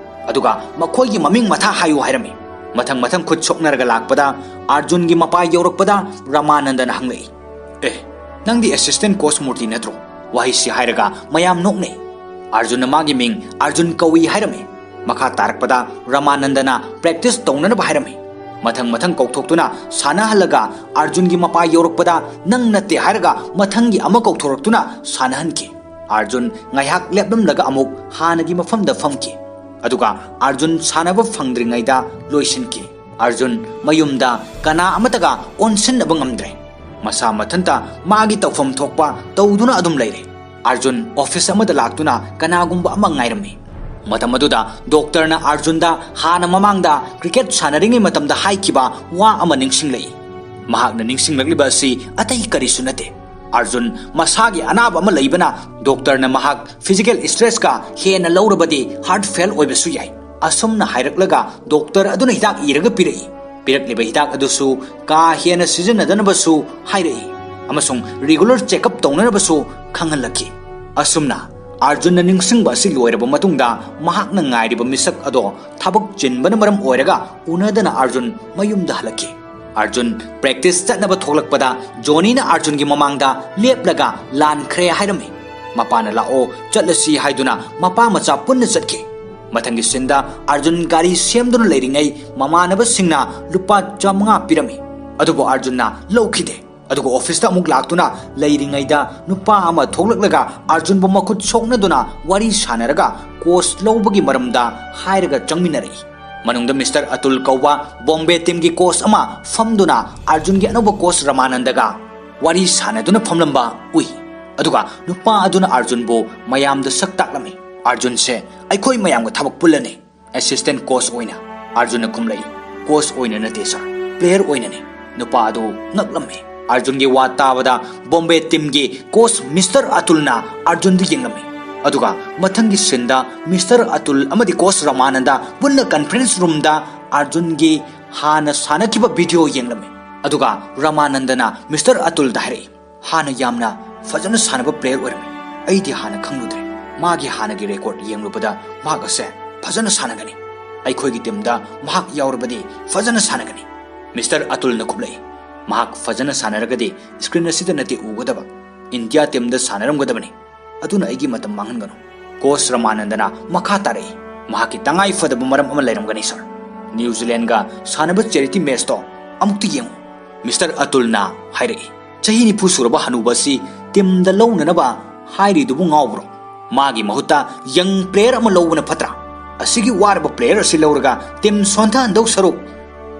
ꯑꯗꯨꯒ ꯃꯈꯣꯏꯒꯤ ꯃꯃꯤꯡ ꯃꯊꯥ ꯍꯥꯏꯌꯨ ꯍꯥꯏꯔꯝꯃꯤ꯫ ꯃꯊꯪ ꯃꯊꯪ ꯈꯨꯠ ꯁꯣꯛꯅꯔꯒ ꯂꯥꯛꯄꯗ ꯑꯥꯔꯖꯨꯟꯒꯤ ꯃꯄꯥ ꯌꯧꯔꯛꯄꯗ ꯔꯃꯥꯅꯟꯗꯅ ꯍꯪꯂꯛꯏ, "ꯑꯦ, ꯅꯪꯗꯤ ꯑꯦꯁꯤꯁꯇꯦꯟ ꯀꯣꯆ ꯃꯨꯔꯇꯤ ꯅꯠꯇ꯭ꯔꯣ?" ꯋꯥꯍꯩꯁꯤ ꯍꯥꯏꯔꯒ ꯃꯌꯥꯝ ꯅꯣꯛꯅꯩ꯫ ꯑꯥꯔꯖꯨꯟꯅ ꯃꯥꯒꯤ ꯃꯤꯡ ꯑꯥꯔꯖꯨꯟ ꯀꯧꯏ ꯍꯥꯏꯔꯝꯃꯤ꯫ ꯃꯈꯥ ꯇꯥꯔꯛꯄꯗ ꯔꯃꯥꯅꯟꯗꯅ ꯄ꯭ꯔꯦꯛꯇꯤꯁ ꯇꯧꯅꯅꯕ ꯍꯥꯏꯔꯝꯃꯤ꯫ ꯃꯊꯪ ꯃꯊꯪ ꯀꯧꯊꯣꯛꯇꯨꯅ ꯁꯥꯟꯅꯍꯜꯂꯒ ꯑꯥꯔꯖꯨꯟꯒꯤ ꯃꯄꯥ ꯌꯧꯔꯛꯄꯗ ꯅꯪ ꯅꯠꯇꯦ ꯍꯥꯏꯔꯒ ꯃꯊꯪꯒꯤ ꯑꯃ ꯀꯧꯊꯣꯔꯛꯇꯨꯅ ꯁꯥꯟꯅꯍꯟꯈꯤ꯫ ꯑꯥꯔꯖꯨꯟ ꯉꯥꯏꯍꯥꯛ ꯂꯦꯞꯂꯝꯂꯒ ꯑꯃꯨꯛ ꯍꯥꯟꯅꯒꯤ ꯃꯐꯝꯗ ꯐꯝꯈꯤ꯫ ꯑꯗꯨꯒ ꯑꯥꯔꯖꯨꯟ ꯁꯥꯟꯅꯕ ꯐꯪꯗ꯭ꯔꯤꯉꯩꯗ ꯂꯣꯏꯁꯤꯟꯈꯤ꯫ ꯑꯥꯔꯖꯨꯟ ꯃꯌꯨꯝꯗ ꯀꯅꯥ ꯑꯃꯠꯇꯒ ꯑꯣꯟꯁꯤꯟꯅꯕ ꯉꯝꯗ꯭ꯔꯦ꯫ ꯃꯁꯥ ꯃꯊꯟꯇ ꯃꯥꯒꯤ ꯇꯧꯐꯝ ꯊꯣꯛꯄ ꯇꯧꯗꯨꯅ ꯑꯗꯨꯝ ꯂꯩꯔꯦ꯫ ꯑꯥꯔꯖꯨꯟ ꯑꯣꯐꯤꯁ ꯑꯃꯗ ꯂꯥꯛꯇꯨꯅ ꯀꯅꯥꯒꯨꯝꯕ ꯑꯃ ꯉꯥꯏꯔꯝꯃꯤ꯫ ꯃꯇꯝ ꯑꯗꯨꯗ ꯗꯣꯛꯇꯔꯅ ꯑꯥꯔꯖꯨꯟꯗ ꯍꯥꯟꯅ ꯃꯃꯥꯡꯗ ꯀ꯭ꯔꯤꯀꯦꯠ ꯁꯥꯟꯅꯔꯤꯉꯩ ꯃꯇꯝꯗ ꯍꯥꯏꯈꯤꯕ ꯋꯥ ꯑꯃ ꯅꯤꯡꯁꯤꯡꯂꯛꯏ꯫ ꯃꯍꯥꯛꯅ ꯅꯤꯡꯁꯤꯡꯂꯛꯂꯤꯕ ꯑꯁꯤ ꯑꯇꯩ ꯀꯔꯤꯁꯨ ꯅꯠꯇꯦ꯫ ꯑꯥꯔꯖꯨꯟ ꯃꯁꯥꯒꯤ ꯑꯅꯥꯕ ꯑꯃ ꯂꯩꯕꯅ ꯗꯣꯛꯇꯔꯅ ꯃꯍꯥꯛ ꯐꯤꯖꯤꯀꯦꯜ ꯁ꯭ꯇ꯭ꯔꯦꯁꯀ ꯍꯦꯟꯅ ꯂꯧꯔꯕꯗꯤ ꯍꯥꯔꯠ ꯐꯦꯜ ꯑꯣꯏꯕꯁꯨ ꯌꯥꯏ꯫ ꯑꯁꯨꯝꯅ ꯍꯥꯏꯔꯛꯂꯒ ꯗꯣꯛꯇꯔ ꯑꯗꯨꯅ ꯍꯤꯗꯥꯛ ꯏꯔꯒ ꯄꯤꯔꯛꯏ꯫ ꯄꯤꯔꯛꯂꯤꯕ ꯍꯤꯗꯥꯛ ꯑꯗꯨꯁꯨ ꯀꯥ ꯍꯦꯟꯅ ꯁꯤꯖꯤꯟꯅꯗꯅꯕꯁꯨ ꯍꯥꯏꯔꯛꯏ ꯑꯃꯁꯨꯡ ꯔꯤꯒꯨꯂꯔ ꯆꯦꯛꯑꯞ ꯇꯧꯅꯅꯕꯁꯨ ꯈꯪꯍꯜꯂꯛꯈꯤ꯫ ꯑꯁꯨꯝꯅ ꯑꯥꯔꯖꯨꯟꯅ ꯅꯤꯡꯁꯤꯡꯕ ꯑꯁꯤ ꯂꯣꯏꯔꯕ ꯃꯇꯨꯡꯗ ꯃꯍꯥꯛꯅ ꯉꯥꯏꯔꯤꯕ ꯃꯤꯁꯛ ꯑꯗꯣ ꯊꯕꯛ ꯆꯤꯟꯕꯅ ꯃꯔꯝ ꯑꯣꯏꯔꯒ ꯎꯅꯗꯅ ꯑꯥꯔꯖꯨꯟ ꯃꯌꯨꯝꯗ ꯍꯜꯂꯛꯈꯤ꯫ ꯑꯥꯔꯖꯨꯟ ꯄ꯭ꯔꯦꯛꯇꯤꯁ ꯆꯠꯅꯕ ꯊꯣꯛꯂꯛꯄꯗ ꯖꯣꯅꯤꯅ ꯑꯥꯔꯖꯨꯟꯒꯤ ꯃꯃꯥꯡꯗ ꯂꯦꯞꯂꯒ ꯂꯥꯟꯈ꯭ꯔꯦ ꯍꯥꯏꯔꯝꯃꯤ꯫ ꯃꯄꯥꯅ "ꯂꯥꯛꯑꯣ, ꯆꯠꯂꯁꯤ" ꯍꯥꯏꯗꯨꯅ ꯃꯄꯥ ꯃꯆꯥ ꯄꯨꯟꯅ ꯆꯠꯈꯤ꯫ ꯃꯊꯪꯒꯤ ꯁꯤꯟꯗ ꯑꯥꯔꯖꯨꯟ ꯒꯥꯔꯤ ꯁꯦꯝꯗꯨꯅ ꯂꯩꯔꯤꯉꯩ ꯃꯃꯥꯟꯅꯕꯁꯤꯡꯅ ꯂꯨꯄꯥ ꯆꯥꯃꯉꯥ ꯄꯤꯔꯝꯃꯤ꯫ ꯑꯗꯨꯕꯨ ꯑꯥꯔꯖꯨꯟꯅ ꯂꯧꯈꯤꯗꯦ꯫ ꯑꯗꯨꯒ ꯑꯣꯐꯤꯁꯇ ꯑꯃꯨꯛ ꯂꯥꯛꯇꯨꯅ ꯂꯩꯔꯤꯉꯩꯗ ꯅꯨꯄꯥ ꯑꯃ ꯊꯣꯛꯂꯛꯂꯒ ꯑꯥꯔꯖꯨꯟꯕꯨ ꯃꯈꯨꯠ ꯁꯣꯛꯅꯗꯨꯅ ꯋꯥꯔꯤ ꯁꯥꯟꯅꯔꯒ ꯀꯣꯆ ꯂꯧꯕꯒꯤ ꯃꯔꯝꯗ ꯍꯥꯏꯔꯒ ꯆꯪꯃꯤꯟꯅꯔꯛꯏ꯫ ꯃꯅꯨꯡꯗ ꯃꯤꯁꯇꯔ ꯑꯇꯨꯜ ꯀꯧꯕ ꯕꯣꯝꯕꯦ ꯇꯤꯝꯒꯤ ꯀꯣꯆ ꯑꯃ ꯐꯝꯗꯨꯅ ꯑꯥꯔꯖꯨꯟꯒꯤ ꯑꯅꯧꯕ ꯀꯣꯆ ꯔꯃꯥꯅꯟꯗꯒ ꯋꯥꯔꯤ ꯁꯥꯟꯅꯗꯨꯅ ꯐꯝꯂꯝꯕ ꯎꯏ꯫ ꯑꯗꯨꯒ ꯅꯨꯄꯥ ꯑꯗꯨꯅ ꯑꯥꯔꯖꯨꯟꯕꯨ ꯃꯌꯥꯝꯗ ꯁꯛ ꯇꯥꯛꯂꯝꯃꯤ꯫ "ꯑꯥꯔꯖꯨꯟꯁꯦ ꯑꯩꯈꯣꯏ ꯃꯌꯥꯝꯒ ꯊꯕꯛ ꯄꯨꯜꯂꯅꯤ, ꯑꯦꯁꯤꯁꯇꯦꯟ ꯀꯣꯆ ꯑꯣꯏꯅ꯫" ꯑꯥꯔꯖꯨꯟꯅ ꯈꯨꯝꯂꯛꯏ, "ꯀꯣꯆ ꯑꯣꯏꯅ ꯅꯠꯇꯦ ꯁꯥꯔ, ꯄ꯭ꯂꯦꯌꯔ ꯑꯣꯏꯅꯅꯤ꯫" ꯅꯨꯄꯥ ꯑꯗꯨ ꯉꯛꯂꯝꯃꯤ꯫ ꯑꯥꯔꯖꯨꯟꯒꯤ ꯋꯥ ꯇꯥꯕꯗ ꯕꯣꯝꯕꯦ ꯇꯤꯝꯒꯤ ꯀꯣꯆ ꯃꯤꯁꯇꯔ ꯑꯇꯨꯜꯅ ꯑꯥꯔꯖꯨꯟꯗ ꯌꯦꯡꯂꯝꯃꯤ꯫ ꯑꯗꯨꯒ ꯃꯊꯪꯒꯤ ꯁꯤꯟꯗ ꯃꯤꯁꯇꯔ ꯑꯇꯨꯜ ꯑꯃꯗꯤ ꯀꯣꯆ ꯔꯃꯥꯅꯟꯗ ꯄꯨꯟꯅ ꯀꯟꯐꯔꯦꯟꯁ ꯔꯨꯝꯗ ꯑꯥꯔꯖꯨꯟꯒꯤ ꯍꯥꯟꯅ ꯁꯥꯟꯅꯈꯤꯕ ꯚꯤꯗꯤꯑꯣ ꯌꯦꯡꯂꯝꯃꯤ꯫ ꯑꯗꯨꯒ ꯔꯃꯥꯅꯟꯗꯅ ꯃꯤꯁꯇꯔ ꯑꯇꯨꯜꯗ ꯍꯥꯏꯔꯛꯏ, "ꯍꯥꯟꯅ ꯌꯥꯝꯅ ꯐꯖꯅ ꯁꯥꯟꯅꯕ ꯄ꯭ꯂꯦꯌꯔ ꯑꯣꯏꯔꯝꯃꯤ, ꯑꯩꯗꯤ ꯍꯥꯟꯅ ꯈꯪꯂꯨꯗ꯭ꯔꯦ꯫ ꯃꯥꯒꯤ ꯍꯥꯟꯅꯒꯤ ꯔꯦꯀꯣꯔꯗ ꯌꯦꯡꯂꯨꯕꯗ ꯃꯍꯥꯛ ꯑꯁꯦ ꯐꯖꯅ ꯁꯥꯟꯅꯒꯅꯤ꯫ ꯑꯩꯈꯣꯏꯒꯤ ꯇꯤꯝꯗ ꯃꯍꯥꯛ ꯌꯥꯎꯔꯕꯗꯤ ꯐꯖꯅ ꯁꯥꯟꯅꯒꯅꯤ꯫ ꯃꯤꯁꯇꯔ ꯑꯇꯨꯜꯅ ꯈꯨꯝꯂꯛꯏ, ꯃꯍꯥꯛ ꯐꯖꯅ ꯁꯥꯟꯅꯔꯒꯗꯤ ꯁ꯭ꯀ꯭ꯔꯤꯟ ꯑꯁꯤꯗ ꯅꯠꯇꯦ ꯎꯒꯗꯕ, ꯏꯟꯗꯤꯌꯥ ꯇꯤꯝꯗ ꯁꯥꯟꯅꯔꯝꯒꯗꯕꯅꯤ꯫ ꯑꯗꯨꯅ ꯑꯩꯒꯤ ꯃꯇꯝ ꯃꯥꯡꯍꯟꯒꯅꯨ꯫ ꯀꯣꯆ ꯔꯃꯥꯅꯟꯗꯅ ꯃꯈꯥ ꯇꯥꯔꯛꯏ, ꯃꯍꯥꯛꯀꯤ ꯇꯉꯥꯏ ꯐꯗꯕ ꯃꯔꯝ ꯑꯃ ꯂꯩꯔꯝꯒꯅꯤ ꯁꯥꯔ꯫ ꯅ꯭ꯌꯨ ꯖꯤꯂꯦꯟꯒ ꯁꯥꯟꯅꯕ ꯆꯦꯔꯤꯇꯤ ꯃꯦꯆꯇꯣ ꯑꯃꯨꯛꯇ ꯌꯦꯡꯉꯨ꯫ ꯃꯤꯁꯇꯔ ꯑꯇꯨꯜꯅ ꯍꯥꯏꯔꯛꯏ, ꯆꯍꯤ ꯅꯤꯐꯨ ꯁꯨꯔꯕ ꯍꯅꯨꯕ ꯑꯁꯤ ꯇꯤꯝꯗ ꯂꯧꯅꯅꯕ ꯍꯥꯏꯔꯤꯗꯨꯕꯨ ꯉꯥꯎꯕ꯭ꯔꯣ? ꯃꯥꯒꯤ ꯃꯍꯨꯠꯇ ꯌꯪ ꯄ꯭ꯂꯦꯌꯔ ꯑꯃ ꯂꯧꯕꯅ ꯐꯠꯇ꯭ꯔꯥ? ꯑꯁꯤꯒꯤ ꯋꯥꯔꯕ ꯄ꯭ꯂꯦꯌꯔ ꯑꯁꯤ ꯂꯧꯔꯒ ꯇꯤꯝ ꯁꯣꯟꯊꯍꯟꯗꯧ ꯁꯔꯨꯛ꯫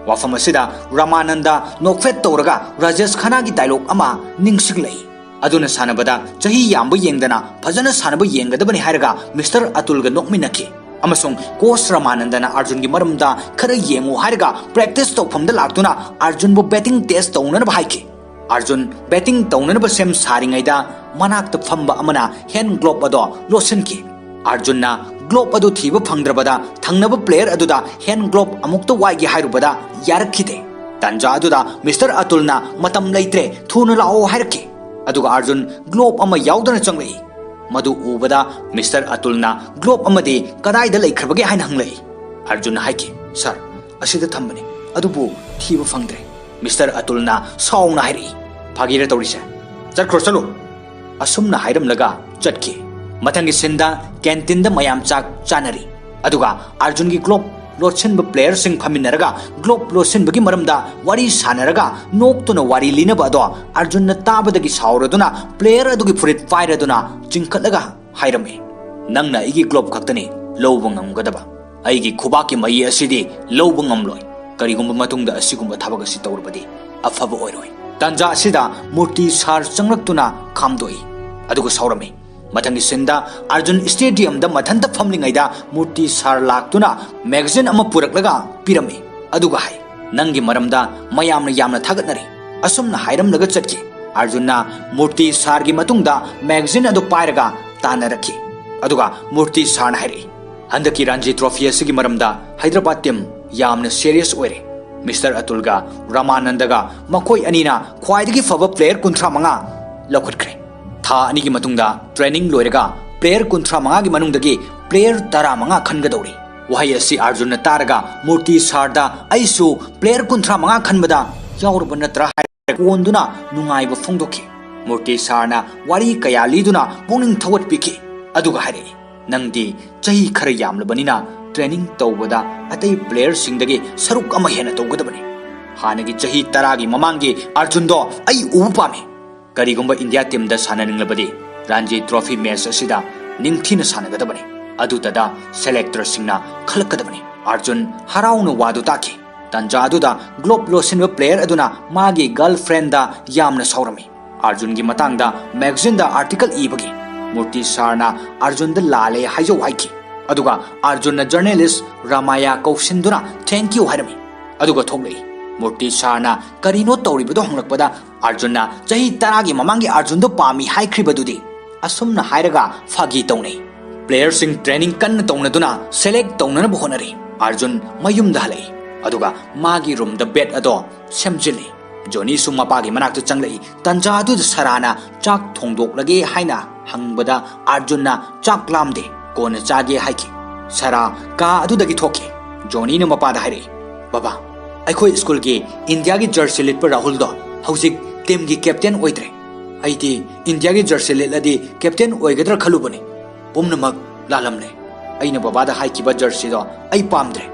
ꯋꯥꯐꯝ ꯑꯁꯤꯗ ꯔꯃꯥꯅꯟꯗ ꯅꯣꯛꯐꯦꯠ ꯇꯧꯔꯒ ꯔꯥꯖꯦꯁ ꯈꯅꯥꯒꯤ ꯗꯥꯏꯂꯣꯛ ꯑꯃ ꯅꯤꯡꯁꯤꯡꯂꯛꯏ꯫ ꯑꯗꯨꯅ ꯁꯥꯟꯅꯕꯗ ꯆꯍꯤ ꯌꯥꯝꯕ ꯌꯦꯡꯗꯅ ꯐꯖꯅ ꯁꯥꯟꯅꯕ ꯌꯦꯡꯒꯗꯕꯅꯤ ꯍꯥꯏꯔꯒ ꯃꯤꯁꯇꯔ ꯑꯇꯨꯜꯒ ꯅꯣꯛꯃꯤꯟꯅꯈꯤ꯫ ꯑꯃꯁꯨꯡ ꯀꯣꯆ ꯔꯃꯥꯅꯟꯗꯅ ꯑꯥꯔꯖꯨꯟꯒꯤ ꯃꯔꯝꯗ ꯈꯔ ꯌꯦꯡꯉꯨ ꯍꯥꯏꯔꯒ ꯄ꯭ꯔꯦꯛꯇꯤꯁ ꯇꯧꯐꯝꯗ ꯂꯥꯛꯇꯨꯅ ꯑꯥꯔꯖꯨꯟꯕꯨ ꯕꯦꯇꯤꯡ ꯇꯦꯁ ꯇꯧꯅꯅꯕ ꯍꯥꯏꯈꯤ꯫ ꯑꯥꯔꯖꯨꯟ ꯕꯦꯇꯤꯡ ꯇꯧꯅꯅꯕ ꯁꯦꯝ ꯁꯥꯔꯤꯉꯩꯗ ꯃꯅꯥꯛꯇ ꯐꯝꯕ ꯑꯃꯅ ꯍꯦꯟ ꯒ꯭ꯂꯣꯞ ꯑꯗꯣ ꯂꯣꯠꯁꯤꯟꯈꯤ꯫ ꯑꯥꯔꯖꯨꯟꯅ ꯒ꯭ꯂꯣꯞ ꯑꯗꯨ ꯊꯤꯕ ꯐꯪꯗ꯭ꯔꯕꯗ ꯊꯪꯅꯕ ꯄ꯭ꯂꯦꯌꯔ ꯑꯗꯨꯗ ꯍꯦꯟ ꯒ꯭ꯂꯣꯞ ꯑꯃꯨꯛꯇ ꯋꯥꯏꯒꯦ ꯍꯥꯏꯔꯨꯕꯗ ꯌꯥꯔꯛꯈꯤꯗꯦ꯫ ꯇꯥꯟꯖꯥ ꯑꯗꯨꯗ ꯃꯤꯁꯇꯔ ꯑꯇꯨꯜꯅ ꯃꯇꯝ ꯂꯩꯇ꯭ꯔꯦ, ꯊꯨꯅ ꯂꯥꯛꯑꯣ ꯍꯥꯏꯔꯛꯈꯤ꯫ ꯑꯗꯨꯒ ꯑꯥꯔꯖꯨꯟ ꯒ꯭ꯂꯣꯞ ꯑꯃ ꯌꯥꯎꯗꯅ ꯆꯪꯂꯛꯏ꯫ ꯃꯗꯨ ꯎꯕꯗ ꯃꯤꯁꯇꯔ ꯑꯇꯨꯜꯅ ꯒ꯭ꯂꯣꯞ ꯑꯃꯗꯤ ꯀꯗꯥꯏꯗ ꯂꯩꯈ꯭ꯔꯕꯒꯦ ꯍꯥꯏꯅ ꯍꯪꯂꯛꯏ꯫ ꯑꯥꯔꯖꯨꯟꯅ ꯍꯥꯏꯈꯤ, ꯁꯥꯔ, ꯑꯁꯤꯗ ꯊꯝꯕꯅꯤ, ꯑꯗꯨꯕꯨ ꯊꯤꯕ ꯐꯪꯗ꯭ꯔꯦ꯫ ꯃꯤꯁꯇꯔ ꯑꯇꯨꯜꯅ ꯁꯥꯎꯅ ꯍꯥꯏꯔꯛꯏ, ꯐꯥꯒꯤꯔ ꯇꯧꯔꯤꯁꯦ? ꯆꯠꯈ꯭ꯔꯣ, ꯆꯠꯂꯣ꯫ ꯑꯁꯨꯝꯅ ꯍꯥꯏꯔꯝꯂꯒ ꯆꯠꯈꯤ꯫ ꯃꯊꯪꯒꯤ ꯁꯤꯟꯗ ꯀꯦꯟꯇꯤꯟꯗ ꯃꯌꯥꯝ ꯆꯥꯛ ꯆꯥꯅꯔꯤ꯫ ꯑꯗꯨꯒ ꯑꯥꯔꯖꯨꯟꯒꯤ ꯒ꯭ꯂꯣꯞ ꯂꯣꯠꯁꯤꯟꯕ ꯄ꯭ꯂꯦꯌꯔꯁꯤꯡ ꯐꯝꯃꯤꯟꯅꯔꯒ ꯒ꯭ꯂꯣꯞ ꯂꯣꯠꯁꯤꯟꯕꯒꯤ ꯃꯔꯝꯗ ꯋꯥꯔꯤ ꯁꯥꯟꯅꯔꯒ ꯅꯣꯛꯇꯨꯅ ꯋꯥꯔꯤ ꯂꯤꯅꯕ ꯑꯗꯣ ꯑꯥꯔꯖꯨꯟꯅ ꯇꯥꯕꯗꯒꯤ ꯁꯥꯎꯔꯗꯨꯅ ꯄ꯭ꯂꯦꯌꯔ ꯑꯗꯨꯒꯤ ꯐꯨꯔꯤꯠ ꯄꯥꯏꯔꯗꯨꯅ ꯆꯤꯡꯈꯠꯂꯒ ꯍꯥꯏꯔꯝꯃꯤ, "ꯅꯪꯅ ꯑꯩꯒꯤ ꯒ꯭ꯂꯣꯞ ꯈꯛꯇꯅꯤ ꯂꯧꯕ ꯉꯝꯒꯗꯕ꯫ ꯑꯩꯒꯤ ꯈꯨꯕꯥꯛꯀꯤ ꯃꯌꯦ ꯑꯁꯤꯗꯤ ꯂꯧꯕ ꯉꯝꯂꯣꯏ꯫ ꯀꯔꯤꯒꯨꯝꯕ ꯃꯇꯨꯡꯗ ꯑꯁꯤꯒꯨꯝꯕ ꯊꯕꯛ ꯑꯁꯤ ꯇꯧꯔꯕꯗꯤ ꯑꯐꯕ ꯑꯣꯏꯔꯣꯏ꯫" ꯇꯥꯟꯖꯥ ꯑꯁꯤꯗ ꯃꯨꯔꯇꯤ ꯁꯥꯔ ꯆꯪꯂꯛꯇꯨꯅ ꯈꯥꯝꯗꯣꯛꯏ꯫ ꯑꯗꯨꯒ ꯁꯥꯎꯔꯝꯃꯤ꯫ ꯃꯊꯪꯒꯤ ꯁꯤꯟꯗ ꯑꯥꯔꯖꯨꯟ ꯁ꯭ꯇꯦꯗꯤꯌꯝꯗ ꯃꯊꯟꯇ ꯐꯝꯂꯤꯉꯩꯗ ꯃꯨꯔꯇꯤ ꯁꯥꯔ ꯂꯥꯛꯇꯨꯅ ꯃꯦꯒꯥꯖꯤꯟ ꯑꯃ ꯄꯨꯔꯛꯂꯒ ꯄꯤꯔꯝꯃꯤ꯫ ꯑꯗꯨꯒ ꯍꯥꯏ, "ꯅꯪꯒꯤ ꯃꯔꯝꯗ ꯃꯌꯥꯝꯅ ꯌꯥꯝꯅ ꯊꯥꯒꯠꯅꯔꯤ꯫" ꯑꯁꯨꯝꯅ ꯍꯥꯏꯔꯝꯂꯒ ꯆꯠꯈꯤ꯫ ꯑꯥꯔꯖꯨꯟꯅ ꯃꯨꯔꯇꯤ ꯁꯥꯔꯒꯤ ꯃꯇꯨꯡꯗ ꯃꯦꯒꯥꯖꯤꯟ ꯑꯗꯨ ꯄꯥꯏꯔꯒ ꯇꯥꯟꯅꯔꯛꯈꯤ꯫ ꯑꯗꯨꯒ ꯃꯨꯔꯇꯤ ꯁꯥꯔꯅ ꯍꯥꯏꯔꯛꯏ, "ꯍꯟꯗꯛꯀꯤ ꯔꯥꯟꯖꯤ ꯇ꯭ꯔꯣꯐꯤ ꯑꯁꯤꯒꯤ ꯃꯔꯝꯗ ꯍꯩꯗ꯭ꯔꯕꯥꯗ ꯇꯤꯝ ꯌꯥꯝꯅ ꯁꯦꯔꯤꯌꯁ ꯑꯣꯏꯔꯦ꯫ ꯃꯤꯁꯇꯔ ꯑꯇꯨꯜꯒ ꯔꯃꯥꯅꯟꯗꯒ ꯃꯈꯣꯏ ꯑꯅꯤꯅ ꯈ꯭ꯋꯥꯏꯗꯒꯤ ꯐꯕ ꯄ꯭ꯂꯦꯌꯔ ꯀꯨꯟꯊ꯭ꯔꯥ ꯃꯉꯥ ꯂꯧꯈꯠꯈ꯭ꯔꯦ꯫ ꯊꯥ ꯑꯅꯤꯒꯤ ꯃꯇꯨꯡꯗ ꯇ꯭ꯔꯦꯅꯤꯡ ꯂꯣꯏꯔꯒ ꯄ꯭ꯂꯦꯌꯔ ꯀꯨꯟꯊ꯭ꯔꯥ ꯃꯉꯥꯒꯤ ꯃꯅꯨꯡꯗꯒꯤ ꯄ꯭ꯂꯦꯌꯔ ꯇꯔꯥ ꯃꯉꯥ ꯈꯟꯒꯗꯧꯔꯤ꯫ ꯋꯥꯍꯩ ꯑꯁꯤ ꯑꯥꯔꯖꯨꯟꯅ ꯇꯥꯔꯒ ꯃꯨꯔꯇꯤ ꯁꯥꯔꯗ "ꯑꯩꯁꯨ ꯄ꯭ꯂꯦꯌꯔ ꯀꯨꯟꯊ꯭ꯔꯥ ꯃꯉꯥ ꯈꯟꯕꯗ ꯌꯥꯎꯔꯕ ꯅꯠꯇ꯭ꯔꯥ?" ꯍꯥꯏꯔ ꯀꯣꯟꯗꯨꯅ ꯅꯨꯡꯉꯥꯏꯕ ꯐꯣꯡꯗꯣꯛꯈꯤ꯫ ꯃꯨꯔꯇꯤ ꯁꯥꯔꯅ ꯋꯥꯔꯤ ꯀꯌꯥ ꯂꯤꯗꯨꯅ ꯄꯨꯛꯅꯤꯡ ꯊꯧꯒꯠꯄꯤꯈꯤ꯫ ꯑꯗꯨꯒ ꯍꯥꯏꯔꯛꯏ, "ꯅꯪꯗꯤ ꯆꯍꯤ ꯈꯔ ꯌꯥꯝꯂꯕꯅꯤꯅ ꯇ꯭ꯔꯦꯅꯤꯡ ꯇꯧꯕꯗ ꯑꯇꯩ ꯄ꯭ꯂꯦꯌꯔꯁꯤꯡꯗꯒꯤ ꯁꯔꯨꯛ ꯑꯃ ꯍꯦꯟꯅ ꯇꯧꯒꯗꯕꯅꯤ꯫ ꯍꯥꯟꯅꯒꯤ ꯆꯍꯤ ꯇꯔꯥꯒꯤ ꯃꯃꯥꯡꯒꯤ ꯑꯥꯔꯖꯨꯟꯗꯣ ꯑꯩ ꯎꯕ ꯄꯥꯝꯃꯤ꯫ ꯀꯔꯤꯒꯨꯝꯕ ꯏꯟꯗꯤꯌꯥ ꯇꯤꯝꯗ ꯁꯥꯟꯅꯅꯤꯡꯂꯕꯗꯤ ꯔꯥꯟꯖꯤ ꯇ꯭ꯔꯣꯐꯤ ꯃꯦꯆ ꯑꯁꯤꯗ ꯅꯤꯡꯊꯤꯅ ꯁꯥꯟꯅꯒꯗꯕꯅꯤ꯫ ꯑꯗꯨꯗꯗ ꯁꯦꯂꯦꯛꯇꯔꯁꯤꯡꯅ ꯈꯜꯂꯛꯀꯗꯕꯅꯤ꯫" ꯑꯥꯔꯖꯨꯟ ꯍꯔꯥꯎꯅ ꯋꯥꯗꯨ ꯇꯥꯈꯤ꯫ ꯇꯟꯖꯥ ꯑꯗꯨꯗ ꯒ꯭ꯂꯣꯕ ꯂꯣꯠꯁꯤꯟꯕ ꯄ꯭ꯂꯦꯌꯔ ꯑꯗꯨꯅ ꯃꯥꯒꯤ ꯒꯔꯜꯐ꯭ꯔꯦꯟꯗ ꯌꯥꯝꯅ ꯁꯥꯎꯔꯝꯃꯤ꯫ ꯑꯥꯔꯖꯨꯟꯒꯤ ꯃꯇꯥꯡꯗ ꯃꯦꯒꯥꯖꯤꯟꯗ ꯑꯥꯔꯇꯤꯀꯜ ꯏꯕꯒꯤ ꯃꯨꯔꯇꯤ ꯁꯥꯔꯅ ꯑꯥꯔꯖꯨꯟꯗ ꯂꯥꯜꯂꯦ ꯍꯥꯏꯖꯧ ꯍꯥꯏꯈꯤ꯫ ꯑꯗꯨꯒ ꯑꯥꯔꯖꯨꯟꯅ ꯖꯔꯅꯦꯂꯤꯁ ꯔꯥꯃꯥꯌꯥ ꯀꯧꯁꯤꯟꯗꯨꯅ "Thank you" ꯍꯥꯏꯔꯝꯃꯤ꯫ ꯑꯗꯨꯒ ꯊꯣꯛꯂꯛꯏ꯫ ꯃꯨꯔꯇꯤ ꯁꯥꯔꯅ ꯀꯔꯤꯅꯣ ꯇꯧꯔꯤꯕꯗꯣ ꯍꯪꯂꯛꯄꯗ ꯑꯥꯔꯖꯨꯟꯅ ꯆꯍꯤ ꯇꯔꯥꯒꯤ ꯃꯃꯥꯡꯒꯤ ꯑꯥꯔꯖꯨꯟꯗꯣ ꯄꯥꯝꯃꯤ ꯍꯥꯏꯈ꯭ꯔꯤꯕꯗꯨꯗꯤ꯫ ꯑꯁꯨꯝꯅ ꯍꯥꯏꯔꯒ ꯐꯥꯒꯤ ꯇꯧꯅꯩ꯫ ꯄ꯭ꯂꯦꯌꯔꯁꯤꯡ ꯇ꯭ꯔꯦꯅꯤꯡ ꯀꯟꯅ ꯇꯧꯅꯗꯨꯅ ꯁꯦꯂꯦꯛ ꯇꯧꯅꯅꯕ ꯍꯣꯠꯅꯔꯤ꯫ ꯑꯥꯔꯖꯨꯟ ꯃꯌꯨꯝꯗ ꯍꯜꯂꯛꯏ꯫ ꯑꯗꯨꯒ ꯃꯥꯒꯤ ꯔꯨꯝꯗ ꯕꯦꯠ ꯑꯗꯣ ꯁꯦꯝꯖꯤꯜꯂꯤ꯫ ꯖꯣꯅꯤꯁꯨ ꯃꯄꯥꯒꯤ ꯃꯅꯥꯛꯇ ꯆꯪꯂꯛꯏ꯫ ꯇꯟꯖꯥ ꯑꯗꯨꯗ ꯁꯔꯥꯅ ꯆꯥꯛ ꯊꯣꯡꯗꯣꯛꯂꯒꯦ ꯍꯥꯏꯅ ꯍꯪꯕꯗ ꯑꯥꯔꯖꯨꯟꯅ "ꯆꯥꯛ ꯂꯥꯝꯗꯦ, ꯀꯣꯟꯅ ꯆꯥꯒꯦ" ꯍꯥꯏꯈꯤ꯫ ꯁꯔꯥ ꯀꯥ ꯑꯗꯨꯗꯒꯤ ꯊꯣꯛꯈꯤ꯫ ꯖꯣꯅꯤꯅ ꯃꯄꯥꯗ ꯍꯥꯏꯔꯛꯏ, "ꯕꯕꯥ, ꯑꯩꯈꯣꯏ ꯁ꯭ꯀꯨꯜꯒꯤ ꯏꯟꯗꯤꯌꯥꯒꯤ ꯖꯔꯁꯤ ꯂꯤꯠꯄ ꯔꯥꯍꯨꯜꯗꯣ ꯍꯧꯖꯤꯛ ꯇꯤꯝꯒꯤ ꯀꯦꯞꯇꯦꯟ ꯑꯣꯏꯗ꯭ꯔꯦ꯫ ꯑꯩꯗꯤ ꯏꯟꯗꯤꯌꯥꯒꯤ ꯖꯔꯁꯤ ꯂꯤꯠꯂꯗꯤ ꯀꯦꯞꯇꯦꯟ ꯑꯣꯏꯒꯗ꯭ꯔꯥ ꯈꯜꯂꯨꯕꯅꯤ꯫ ꯄꯨꯝꯅꯃꯛ ꯂꯥꯜꯂꯝꯂꯦ꯫ ꯑꯩꯅ ꯕꯕꯥꯗ ꯍꯥꯏꯈꯤꯕ ꯖꯔꯁꯤꯗꯣ ꯑꯩ ꯄꯥꯝꯗ꯭ꯔꯦ꯫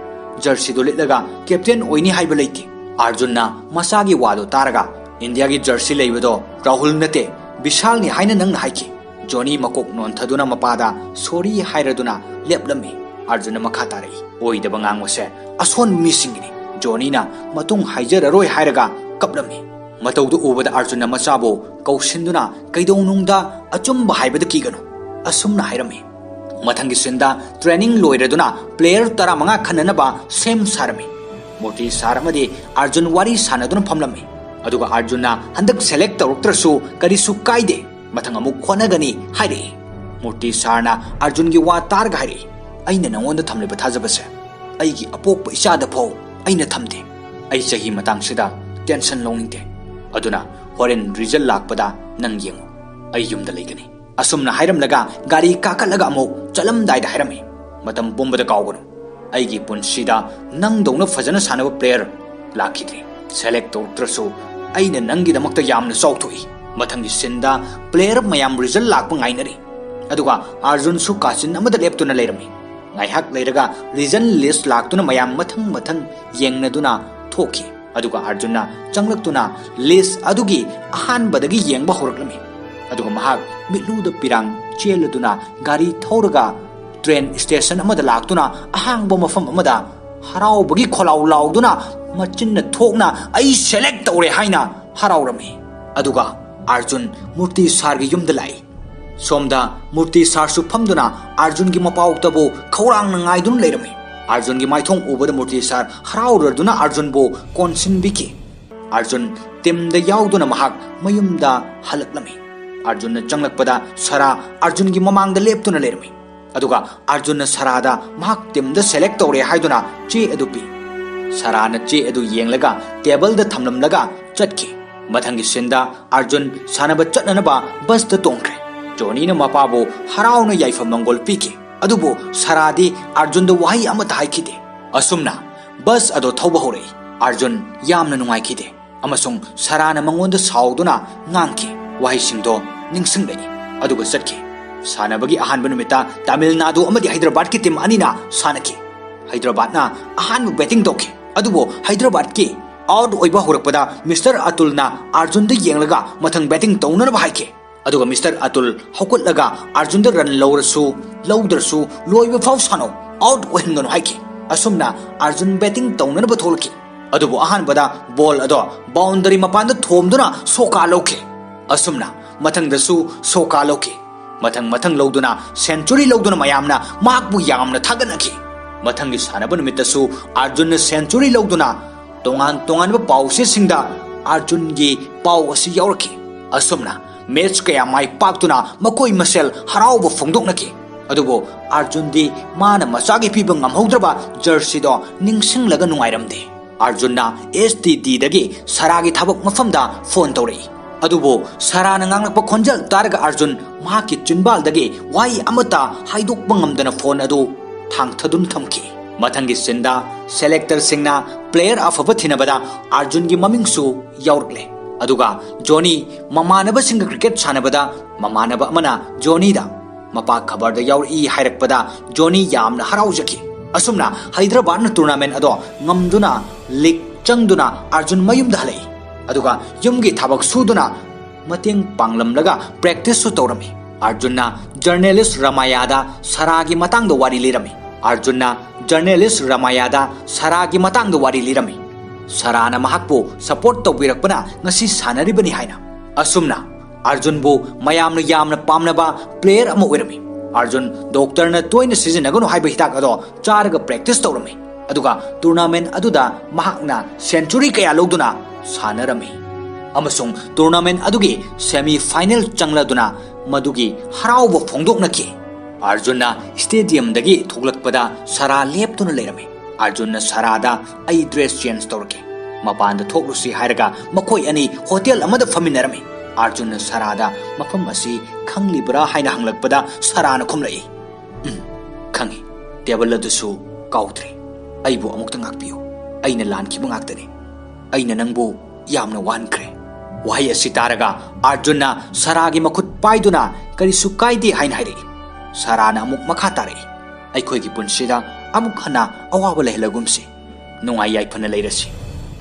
ꯖꯔꯁꯤꯗꯣ ꯂꯤꯠꯂꯒ ꯀꯦꯞꯇꯦꯟ ꯑꯣꯏꯅꯤ ꯍꯥꯏꯕ ꯂꯩꯇꯦ꯫" ꯑꯥꯔꯖꯨꯟꯅ ꯃꯆꯥꯒꯤ ꯋꯥꯗꯣ ꯇꯥꯔꯒ, "ꯏꯟꯗꯤꯌꯥꯒꯤ ꯖꯔꯁꯤ ꯂꯩꯕꯗꯣ ꯔꯥꯍꯨꯜ ꯅꯠꯇꯦ, ꯕꯤꯁꯥꯜꯅꯤ ꯍꯥꯏꯅ ꯅꯪꯅ ꯍꯥꯏꯈꯤ꯫" ꯖꯣꯅꯤ ꯃꯀꯣꯛ ꯅꯣꯟꯊꯗꯨꯅ ꯃꯄꯥꯗ "ꯁꯣꯔꯤ" ꯍꯥꯏꯔꯗꯨꯅ ꯂꯦꯞꯂꯝꯃꯤ꯫ ꯑꯥꯔꯖꯨꯟꯅ ꯃꯈꯥ ꯇꯥꯔꯛꯏ, "ꯑꯣꯏꯗꯕ ꯉꯥꯡꯕꯁꯦ ꯑꯁꯣꯟꯕ ꯃꯤꯁꯤꯡꯒꯤꯅꯤ꯫" ꯖꯣꯅꯤꯅ ꯃꯇꯨꯡ ꯍꯥꯏꯖꯔꯔꯣꯏ ꯍꯥꯏꯔꯒ ꯀꯞꯂꯝꯃꯤ꯫ ꯃꯇꯧꯗꯨ ꯎꯕꯗ ꯑꯥꯔꯖꯨꯟꯅ ꯃꯆꯥꯕꯨ ꯀꯧꯁꯤꯟꯗꯨꯅ "ꯀꯩꯗꯧꯅꯨꯡꯗ ꯑꯆꯨꯝꯕ ꯍꯥꯏꯕꯗ ꯀꯤꯒꯅꯨ" ꯑꯁꯨꯝꯅ ꯍꯥꯏꯔꯝꯃꯤ꯫ ꯃꯊꯪꯒꯤ ꯁꯤꯟꯗ ꯇ꯭ꯔꯦꯅꯤꯡ ꯂꯣꯏꯔꯗꯨꯅ ꯄ꯭ꯂꯦꯌꯔ ꯇꯔꯥꯃꯉꯥ ꯈꯟꯅꯅꯕ ꯁꯦꯝ ꯁꯥꯔꯝꯃꯤ꯫ ꯃꯨꯔꯇꯤ ꯁꯥꯔ ꯑꯃꯗꯤ ꯑꯥꯔꯖꯨꯟ ꯋꯥꯔꯤ ꯁꯥꯟꯅꯗꯨꯅ ꯐꯝꯂꯝꯃꯤ꯫ ꯑꯗꯨꯒ ꯑꯥꯔꯖꯨꯟꯅ "ꯍꯟꯗꯛ ꯁꯦꯂꯦꯛ ꯇꯧꯔꯛꯇ꯭ꯔꯁꯨ ꯀꯔꯤꯁꯨ ꯀꯥꯏꯗꯦ, ꯃꯊꯪ ꯑꯃꯨꯛ ꯍꯣꯠꯅꯒꯅꯤ" ꯍꯥꯏꯔꯛꯏ꯫ ꯃꯨꯔꯇꯤ ꯁꯥꯔꯅ ꯑꯥꯔꯖꯨꯟꯒꯤ ꯋꯥ ꯇꯥꯔꯒ ꯍꯥꯏꯔꯛꯏ, "ꯑꯩꯅ ꯅꯉꯣꯟꯗ ꯊꯝꯂꯤꯕ ꯊꯥꯖꯕꯁꯦ ꯑꯩꯒꯤ ꯑꯄꯣꯛꯄ ꯏꯆꯥꯗ ꯐꯥꯎ ꯑꯩꯅ ꯊꯝꯗꯦ꯫ ꯑꯩ ꯆꯍꯤ ꯃꯇꯥꯡꯁꯤꯗ ꯇꯦꯟꯁꯟ ꯂꯧꯅꯤꯡꯗꯦ꯫ ꯑꯗꯨꯅ ꯍꯣꯔꯦꯟ ꯔꯤꯖꯜ ꯂꯥꯛꯄꯗ ꯅꯪ ꯌꯦꯡꯉꯨ꯫ ꯑꯩ ꯌꯨꯝꯗ ꯂꯩꯒꯅꯤ꯫ ꯑꯁꯨꯝꯅ ꯍꯥꯏꯔꯝꯂꯒ ꯒꯥꯔꯤ ꯀꯥꯈꯠꯂꯒ ꯑꯃꯨꯛ ꯆꯠꯂꯝꯗꯥꯏꯗ ꯍꯥꯏꯔꯝꯃꯤ, "ꯃꯇꯝ ꯄꯨꯝꯕꯗ ꯀꯥꯎꯒꯅꯨ, ꯑꯩꯒꯤ ꯄꯨꯟꯁꯤꯗ ꯅꯪꯗꯧꯅ ꯐꯖꯅ ꯁꯥꯟꯅꯕ player ꯂꯥꯛꯈꯤꯗ꯭ꯔꯤ꯫ Select ꯇꯧꯔꯛꯇ꯭ꯔꯁꯨ ꯑꯩꯅ ꯅꯪꯒꯤꯗꯃꯛꯇ ꯌꯥꯝꯅ ꯆꯥꯎꯊꯣꯛꯏ꯫" ꯃꯊꯪꯒꯤ sceneꯗ player ꯃꯌꯥꯝ result ꯂꯥꯛꯄ ꯉꯥꯏꯅꯔꯤ꯫ ꯑꯗꯨꯒ ꯑꯥꯔꯖꯨꯟꯁꯨ ꯀꯥꯆꯤꯟ ꯑꯃꯗ ꯂꯦꯞꯇꯨꯅ ꯂꯩꯔꯝꯃꯤ꯫ ꯉꯥꯏꯍꯥꯛ ꯂꯩꯔꯒ result list ꯂꯥꯛꯇꯨꯅ ꯃꯌꯥꯝ ꯃꯊꯪ ꯃꯊꯪ ꯌꯦꯡꯅꯗꯨꯅ ꯊꯣꯛꯈꯤ꯫ ꯑꯗꯨꯒ ꯑꯥꯔꯖꯨꯟꯅ ꯆꯪꯂꯛꯇꯨꯅ list ꯑꯗꯨꯒꯤ ꯑꯍꯥꯟꯕꯗꯒꯤ ꯌꯦꯡꯕ ꯍꯧꯔꯛꯂꯝꯃꯤ꯫ ꯑꯗꯨꯒ ꯃꯍꯥꯛ ꯃꯤꯠꯂꯨꯗ ꯄꯤꯔꯥꯡ ꯆꯦꯜꯂꯗꯨꯅ ꯒꯥꯔꯤ ꯊꯧꯔꯒ train station ꯑꯃꯗ ꯂꯥꯛꯇꯨꯅ ꯑꯍꯥꯡꯕ ꯃꯐꯝ ꯑꯃꯗ ꯍꯔꯥꯎꯕꯒꯤ ꯈꯣꯜꯂꯥꯎ ꯂꯥꯎꯗꯨꯅ ꯃꯆꯤꯟꯅ ꯊꯣꯛꯅ "ꯑꯩ select ꯇꯧꯔꯦ" ꯍꯥꯏꯅ ꯍꯔꯥꯎꯔꯝꯃꯤ꯫ ꯑꯗꯨꯒ ꯑꯥꯔꯖꯨꯟ ꯃꯨꯔꯇꯤ ꯁꯥꯔꯒꯤ ꯌꯨꯝꯗ ꯂꯥꯛꯏ꯫ ꯁꯣꯝꯗ ꯃꯨꯔꯇꯤ ꯁꯥꯔꯁꯨ ꯐꯝꯗꯨꯅ ꯑꯥꯔꯖꯨꯟꯒꯤ ꯃꯄꯥꯎꯇꯕꯨ ꯈꯧꯔꯥꯡꯅ ꯉꯥꯏꯗꯨꯅ ꯂꯩꯔꯝꯃꯤ꯫ ꯑꯥꯔꯖꯨꯟꯒꯤ ꯃꯥꯏꯊꯣꯡ ꯎꯕꯗ ꯃꯨꯔꯇꯤ ꯁꯥꯔ ꯍꯔꯥꯎꯔꯗꯨꯅ ꯑꯥꯔꯖꯨꯟꯕꯨ ꯀꯣꯟꯁꯤꯟꯕꯤꯈꯤ꯫ ꯑꯥꯔꯖꯨꯟ teamꯗ ꯌꯥꯎꯗꯨꯅ ꯃꯍꯥꯛ ꯃꯌꯨꯝꯗ ꯍꯜꯂꯛꯂꯝꯃꯤ꯫ ꯑꯥꯔꯖꯨꯟꯅ ꯆꯪꯂꯛꯄꯗ ꯁꯥꯔꯥ ꯑꯥꯔꯖꯨꯟꯒꯤ ꯃꯃꯥꯡꯗ ꯂꯦꯞꯇꯨꯅ ꯂꯩꯔꯝꯃꯤ꯫ ꯑꯗꯨꯒ ꯑꯥꯔꯖꯨꯟꯅ ꯁꯥꯔꯥꯗ ꯃꯍꯥꯛ teamꯗ select ꯇꯧꯔꯦ ꯍꯥꯏꯗꯨꯅ ꯆꯦ ꯑꯗꯨ ꯄꯤ꯫ ꯁꯥꯔꯥꯅ ꯆꯦ ꯑꯗꯨ ꯌꯦꯡꯂꯒ tableꯗ ꯊꯝꯂꯝꯂꯒ ꯆꯠꯈꯤ꯫ ꯃꯊꯪꯒꯤ sceneꯗ ꯑꯥꯔꯖꯨꯟ ꯁꯥꯟꯅꯕ ꯆꯠꯅꯅꯕ busꯇ ꯇꯣꯡꯈ꯭ꯔꯦ꯫ ꯖꯣꯅꯤꯅ ꯃꯄꯥꯕꯨ ꯍꯔꯥꯎꯅ ꯌꯥꯏꯐ ꯃꯪꯒꯣꯜ ꯄꯤꯈꯤ꯫ ꯑꯗꯨꯕꯨ ꯁꯥꯔꯥꯗꯤ ꯑꯥꯔꯖꯨꯟꯗ ꯋꯥꯍꯩ ꯑꯃꯠꯇ ꯍꯥꯏꯈꯤꯗꯦ꯫ ꯑꯁꯨꯝꯅ bus ꯑꯗꯨ ꯊꯧꯕ ꯍꯧꯔꯛꯏ꯫ ꯑꯥꯔꯖꯨꯟ ꯌꯥꯝꯅ ꯅꯨꯡꯉꯥꯏꯈꯤꯗꯦ ꯑꯃꯁꯨꯡ ꯁꯥꯔꯥꯅ ꯃꯉꯣꯟꯗ ꯁꯥꯎꯗꯨꯅ ꯉꯥꯡꯈꯤ꯫ ꯋꯥꯍꯩꯁꯤꯡꯗꯣ ꯅꯤꯡꯁꯤꯡꯂꯛꯏ꯫ ꯑꯗꯨꯒ ꯆꯠꯈꯤ꯫ ꯁꯥꯟꯅꯕꯒꯤ ꯑꯍꯥꯟꯕ ꯅꯨꯃꯤꯠꯇ ꯇꯥꯃꯤꯜ ꯅꯥꯗꯨ ꯑꯃꯗꯤ ꯍꯩꯗ꯭ꯔꯕꯥꯗꯀꯤ team ꯑꯅꯤꯅ ꯁꯥꯟꯅꯈꯤ꯫ ꯍꯩꯗ꯭ꯔꯕꯥꯗꯅ ꯑꯍꯥꯟꯕ batting ꯇꯧꯈꯤ, ꯑꯗꯨꯕꯨ ꯍꯩꯗ꯭ꯔꯕꯥꯗꯀꯤ out ꯑꯣꯏꯕ ꯍꯧꯔꯛꯄꯗ ꯃꯤꯁꯇꯔ ꯑꯇꯨꯜꯅ ꯑꯥꯔꯖꯨꯟꯗ ꯌꯦꯡꯂꯒ ꯃꯊꯪ batting ꯇꯧꯅꯅꯕ ꯍꯥꯏꯈꯤ꯫ ꯑꯗꯨꯒ ꯃꯤꯁꯇꯔ ꯑꯇꯨꯜ ꯍꯧꯒꯠꯂꯒ ꯑꯥꯔꯖꯨꯟꯗ run ꯂꯧꯔꯁꯨ ꯂꯧꯗ꯭ꯔꯁꯨ ꯂꯣꯏꯕ ꯐꯥꯎ ꯁꯥꯟꯅꯧ, out ꯑꯣꯏꯍꯟꯒꯅꯨ ꯍꯥꯏꯈꯤ꯫ ꯑꯁꯨꯝꯅ ꯑꯥꯔꯖꯨꯟ batting ꯇꯧꯅꯅꯕ ꯊꯣꯛꯂꯛꯈꯤ꯫ ꯑꯗꯨꯕꯨ ꯑꯍꯥꯟꯕꯗ ball ꯑꯗꯣ boundary ꯃꯄꯥꯟꯗ ꯊꯣꯝꯗꯨꯅ ꯁꯣꯀꯥ ꯂꯧꯈꯤ꯫ ꯑꯁꯨꯝꯅ ꯃꯊꯪꯗꯁꯨ ꯁꯣꯀꯥ ꯂꯧꯈꯤ꯫ ꯃꯊꯪ ꯃꯊꯪ ꯂꯧꯗꯨꯅ century ꯂꯧꯗꯨꯅ ꯃꯌꯥꯝꯅ ꯃꯍꯥꯛꯄꯨ ꯌꯥꯝꯅ ꯊꯥꯒꯠꯅꯈꯤ꯫ ꯃꯊꯪꯒꯤ ꯁꯥꯟꯅꯕ ꯅꯨꯃꯤꯠꯇꯁꯨ ꯑꯥꯔꯖꯨꯟꯅ century ꯂꯧꯗꯨꯅ ꯇꯣꯉꯥꯟ ꯇꯣꯉꯥꯟꯕ ꯄꯥꯎꯆꯦꯁꯤꯡꯗ ꯑꯥꯔꯖꯨꯟꯒꯤ ꯄꯥꯎ ꯑꯁꯤ ꯌꯥꯎꯔꯛꯈꯤ꯫ ꯑꯁꯨꯝꯅ match ꯀꯌꯥ ꯃꯥꯏ ꯄꯥꯛꯇꯨꯅ ꯃꯈꯣꯏ ꯃꯁꯦꯜ ꯍꯔꯥꯎꯕ ꯐꯣꯡꯗꯣꯛꯅꯈꯤ꯫ ꯑꯗꯨꯕꯨ ꯑꯥꯔꯖꯨꯟꯗꯤ ꯃꯥꯅ ꯃꯆꯥꯒꯤ ꯄꯤꯕ ꯉꯝꯍꯧꯗ꯭ꯔꯕ jerseyꯗꯣ ꯅꯤꯡꯁꯤꯡꯂꯒ ꯅꯨꯡꯉꯥꯏꯔꯝꯗꯦ꯫ ꯑꯥꯔꯖꯨꯟꯅ STDꯗꯒꯤ ꯁꯥꯔꯥꯒꯤ ꯊꯕꯛ ꯃꯐꯝꯗ phone ꯇꯧꯔꯛꯏ꯫ ꯑꯗꯨꯕꯨ ꯁꯔꯥꯅ ꯉꯥꯡꯂꯛꯄ ꯈꯣꯟꯖꯦꯜ ꯇꯥꯔꯒ ꯑꯥꯔꯖꯨꯟ ꯃꯍꯥꯛꯀꯤ ꯆꯤꯟꯕꯥꯜꯗꯒꯤ ꯋꯥꯍꯩ ꯑꯃꯠꯇ ꯍꯥꯏꯗꯣꯛꯄ ꯉꯝꯗꯅ ꯐꯣꯟ ꯑꯗꯨ ꯊꯥꯡꯊꯗꯨꯅ ꯊꯝꯈꯤ꯫ ꯃꯊꯪꯒꯤ ꯁꯤꯟꯗ ꯁꯦꯂꯦꯛꯇꯔꯁꯤꯡꯅ ꯄ꯭ꯂꯦꯌꯔ ꯑꯐꯕ ꯊꯤꯅꯕꯗ ꯑꯥꯔꯖꯨꯟꯒꯤ ꯃꯃꯤꯡꯁꯨ ꯌꯥꯎꯔꯛꯂꯦ꯫ ꯑꯗꯨꯒ ꯖꯣꯅꯤ ꯃꯃꯥꯟꯅꯕꯁꯤꯡꯒ ꯀ꯭ꯔꯤꯀꯦꯠ ꯁꯥꯟꯅꯕꯗ ꯃꯃꯥꯟꯅꯕ ꯑꯃꯅ ꯖꯣꯅꯤꯗ ꯃꯄꯥ ꯈꯕꯔꯗ ꯌꯥꯎꯔꯛꯏ ꯍꯥꯏꯔꯛꯄꯗ ꯖꯣꯅꯤ ꯌꯥꯝꯅ ꯍꯔꯥꯎꯖꯈꯤ꯫ ꯑꯁꯨꯝꯅ ꯍꯩꯗ꯭ꯔꯕꯥꯗꯅ ꯇꯣꯔꯅꯥꯃꯦꯟ ꯑꯗꯣ ꯉꯝꯗꯨꯅ ꯂꯤꯒ ꯆꯪꯗꯨꯅ ꯑꯥꯔꯖꯨꯟ ꯃꯌꯨꯝꯗ ꯍꯜꯂꯛꯏ꯫ ꯑꯗꯨꯒ ꯌꯨꯝꯒꯤ ꯊꯕꯛ ꯁꯨꯗꯨꯅ ꯃꯇꯦꯡ ꯄꯥꯡꯂꯝꯂꯒ ꯄ꯭ꯔꯦꯛꯇꯤꯁꯁꯨ ꯇꯧꯔꯝꯃꯤ꯫ ꯑꯥꯔꯖꯨꯟꯅ ꯖꯔꯅꯦꯂꯤꯁ ꯔꯃꯥꯌꯥꯗ ꯁꯔꯥꯒꯤ ꯃꯇꯥꯡꯗ ꯋꯥꯔꯤ ꯂꯤꯔꯝꯃꯤ꯫ ꯑꯥꯔꯖꯨꯟꯅ ꯖꯔꯅꯦꯂꯤꯁ ꯔꯃꯥꯌꯥꯗ ꯁꯔꯥꯒꯤ ꯃꯇꯥꯡꯗ ꯋꯥꯔꯤ ꯂꯤꯔꯝꯃꯤ꯫ ꯁꯔꯥꯅ ꯃꯍꯥꯛꯄꯨ ꯁꯄꯣꯔꯠ ꯇꯧꯕꯤꯔꯛꯄꯅ ꯉꯁꯤ ꯁꯥꯟꯅꯔꯤꯕꯅꯤ ꯍꯥꯏꯅ꯫ ꯑꯁꯨꯝꯅ ꯑꯥꯔꯖꯨꯟꯕꯨ ꯃꯌꯥꯝꯅ ꯌꯥꯝꯅ ꯄꯥꯝꯅꯕ ꯄ꯭ꯂꯦꯌꯔ ꯑꯃ ꯑꯣꯏꯔꯝꯃꯤ꯫ ꯑꯥꯔꯖꯨꯟ ꯗꯣꯛꯇꯔꯅ ꯇꯣꯏꯅ ꯁꯤꯖꯤꯟꯅꯒꯅꯨ ꯍꯥꯏꯕ ꯍꯤꯗꯥꯛ ꯑꯗꯣ ꯆꯥꯔꯒ ꯄ꯭ꯔꯦꯛꯇꯤꯁ ꯇꯧꯔꯝꯃꯤ꯫ ꯑꯗꯨꯒ ꯇꯣꯔꯅꯥꯃꯦꯟ ꯑꯗꯨꯗ ꯃꯍꯥꯛꯅ ꯁꯦꯟꯆꯨꯔꯤ ꯀꯌꯥ ꯂꯧꯗꯨꯅ ꯁꯥꯟꯅꯔꯝꯃꯤ꯫ ꯑꯃꯁꯨꯡ ꯇꯣꯔꯅꯥꯃꯦꯟ ꯑꯗꯨꯒꯤ ꯁꯦꯃꯤ ꯐꯥꯏꯅꯦꯜ ꯆꯪꯂꯗꯨꯅ ꯃꯗꯨꯒꯤ ꯍꯔꯥꯎꯕ ꯐꯣꯡꯗꯣꯛꯅꯈꯤ꯫ ꯑꯥꯔꯖꯨꯟꯅ ꯁ꯭ꯇꯦꯗꯤꯌꯝꯗꯒꯤ ꯊꯣꯛꯂꯛꯄꯗ ꯁꯔꯥ ꯂꯦꯞꯇꯨꯅ ꯂꯩꯔꯝꯃꯤ꯫ ꯑꯥꯔꯖꯨꯟꯅ ꯁꯔꯥꯗ "ꯑꯩ ꯗ꯭ꯔꯦꯁ ꯆꯦꯟꯖ ꯇꯧꯔꯛꯀꯦ, ꯃꯄꯥꯟꯗ ꯊꯣꯛꯂꯨꯁꯤ" ꯍꯥꯏꯔꯒ ꯃꯈꯣꯏ ꯑꯅꯤ ꯍꯣꯇꯦꯜ ꯑꯃꯗ ꯐꯝꯃꯤꯟꯅꯔꯝꯃꯤ꯫ ꯑꯥꯔꯖꯨꯟꯅ ꯁꯔꯥꯗ "ꯃꯐꯝ ꯑꯁꯤ ꯈꯪꯂꯤꯕ꯭ꯔꯥ?" ꯍꯥꯏꯅ ꯍꯪꯂꯛꯄꯗ ꯁꯔꯥꯅ ꯈꯨꯝꯂꯛꯏ, "ꯎꯝ, ꯈꯪꯏ꯫ ꯇꯦꯕꯜ ꯑꯗꯨꯁꯨ ꯀꯥꯎꯗ꯭ꯔꯤ꯫ ꯑꯩꯕꯨ ꯑꯃꯨꯛꯇ ꯉꯥꯛꯄꯤꯌꯨ꯫ ꯑꯩꯅ ꯂꯥꯟꯈꯤꯕ ꯉꯥꯛꯇꯅꯤ꯫ ꯑꯩꯅ ꯅꯪꯕꯨ ꯌꯥꯝꯅ ꯋꯥꯍꯟꯈ꯭ꯔꯦ꯫" ꯋꯥꯍꯩ ꯑꯁꯤ ꯇꯥꯔꯒ ꯑꯥꯔꯖꯨꯟꯅ ꯁꯔꯥꯒꯤ ꯃꯈꯨꯠ ꯄꯥꯏꯗꯨꯅ "ꯀꯔꯤꯁꯨ ꯀꯥꯏꯗꯦ" ꯍꯥꯏꯅ ꯍꯥꯏꯔꯛꯏ꯫ ꯁꯔꯥꯅ ꯑꯃꯨꯛ ꯃꯈꯥ ꯇꯥꯔꯛꯏ, "ꯑꯩꯈꯣꯏꯒꯤ ꯄꯨꯟꯁꯤꯗ ꯑꯃꯨꯛ ꯍꯟꯅ ꯑꯋꯥꯕ ꯂꯩꯍꯜꯂꯒꯨꯝꯁꯤ꯫ ꯅꯨꯡꯉꯥꯏ ꯌꯥꯏꯐꯅ ꯂꯩꯔꯁꯤ꯫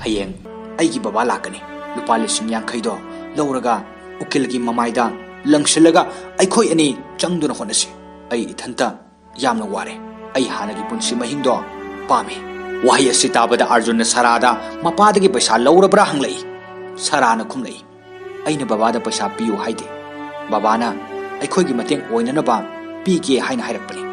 ꯍꯌꯦꯡ ꯑꯩꯒꯤ ꯕꯕꯥ ꯂꯥꯛꯀꯅꯤ꯫ ꯂꯨꯄꯥ ꯂꯤꯁꯤꯡ ꯌꯥꯡꯈꯩꯗꯣ ꯂꯧꯔꯒ ꯎꯀꯤꯜꯒꯤ ꯃꯃꯥꯏꯗ ꯂꯪꯁꯤꯜꯂꯒ ꯑꯩꯈꯣꯏ ꯑꯅꯤ ꯆꯪꯗꯨꯅ ꯍꯣꯠꯅꯁꯤ꯫ ꯑꯩ ꯏꯊꯟꯇ ꯌꯥꯝꯅ ꯋꯥꯔꯦ꯫ ꯑꯩ ꯍꯥꯟꯅꯒꯤ ꯄꯨꯟꯁꯤ ꯃꯍꯤꯡꯗꯣ ꯄꯥꯝꯃꯤ꯫" ꯋꯥꯍꯩ ꯑꯁꯤ ꯇꯥꯕꯗ ꯑꯥꯔꯖꯨꯟꯅ ꯁꯔꯥꯗ ꯃꯄꯥꯗꯒꯤ ꯄꯩꯁꯥ ꯂꯧꯔꯕ꯭ꯔꯥ ꯍꯪꯂꯛꯏ꯫ ꯁꯔꯥꯅ ꯈꯨꯝꯂꯛꯏ, "ꯑꯩꯅ ꯕꯕꯥꯗ ꯄꯩꯁꯥ ꯄꯤꯌꯨ ꯍꯥꯏꯗꯦ꯫ ꯕꯕꯥꯅ ꯑꯩꯈꯣꯏꯒꯤ ꯃꯇꯦꯡ ꯑꯣꯏꯅꯅꯕ ꯄꯤꯒꯦ ꯍꯥꯏꯅ ꯍꯥꯏꯔꯛꯄꯅꯤ꯫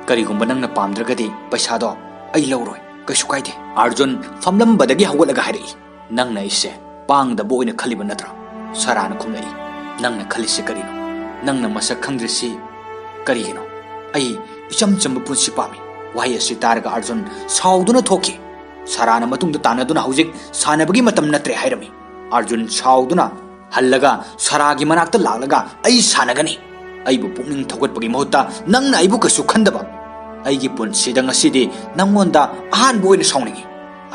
ꯀꯔꯤꯒꯨꯝꯕ ꯅꯪꯅ ꯄꯥꯝꯗ꯭ꯔꯒꯗꯤ ꯄꯩꯁꯥꯗꯣ ꯑꯩ ꯂꯧꯔꯣꯏ, ꯀꯩꯁꯨ ꯀꯥꯏꯗꯦ꯫" ꯑꯥꯔꯖꯨꯟ ꯐꯝꯂꯝꯕꯗꯒꯤ ꯍꯧꯒꯠꯂꯒ ꯍꯥꯏꯔꯛꯏ, "ꯅꯪꯅ ꯑꯩꯁꯦ ꯄꯥꯡꯗꯕ ꯑꯣꯏꯅ ꯈꯜꯂꯤꯕ ꯅꯠꯇ꯭ꯔꯥ?" ꯁꯔꯥꯅ ꯈꯨꯝꯂꯛꯏ, "ꯅꯪꯅ ꯈꯜꯂꯤꯁꯦ ꯀꯔꯤꯅꯣ? ꯅꯪꯅ ꯃꯁꯛ ꯈꯪꯗ꯭ꯔꯤꯁꯤ ꯀꯔꯤꯒꯤꯅꯣ? ꯑꯩ ꯏꯆꯝ ꯆꯝꯕ ꯄꯨꯟꯁꯤ ꯄꯥꯝꯃꯤ꯫" ꯋꯥꯍꯩ ꯑꯁꯤ ꯇꯥꯔꯒ ꯑꯥꯔꯖꯨꯟ ꯁꯥꯎꯗꯨꯅ ꯊꯣꯛꯈꯤ꯫ ꯁꯔꯥꯅ ꯃꯇꯨꯡꯗ ꯇꯥꯟꯅꯗꯨꯅ "ꯍꯧꯖꯤꯛ ꯁꯥꯟꯅꯕꯒꯤ ꯃꯇꯝ ꯅꯠꯇ꯭ꯔꯦ" ꯍꯥꯏꯔꯝꯃꯤ꯫ ꯑꯥꯔꯖꯨꯟ ꯁꯥꯎꯗꯨꯅ ꯍꯜꯂꯒ ꯁꯥꯔꯥꯒꯤ ꯃꯅꯥꯛꯇ ꯂꯥꯛꯂꯒ, "ꯑꯩ ꯁꯥꯟꯅꯒꯅꯤ꯫ ꯑꯩꯕꯨ ꯄꯨꯛꯅꯤꯡ ꯊꯧꯒꯠꯄꯒꯤ ꯃꯍꯨꯠꯇ ꯅꯪꯅ ꯑꯩꯕꯨ ꯀꯩꯁꯨ ꯈꯟꯗꯕ꯫ ꯑꯩꯒꯤ ꯄꯨꯟꯁꯤꯗ ꯉꯁꯤꯗꯤ ꯅꯪꯉꯣꯟꯗ ꯑꯍꯥꯟꯕ ꯑꯣꯏꯅ ꯁꯥꯎꯅꯤꯡꯏ"꯫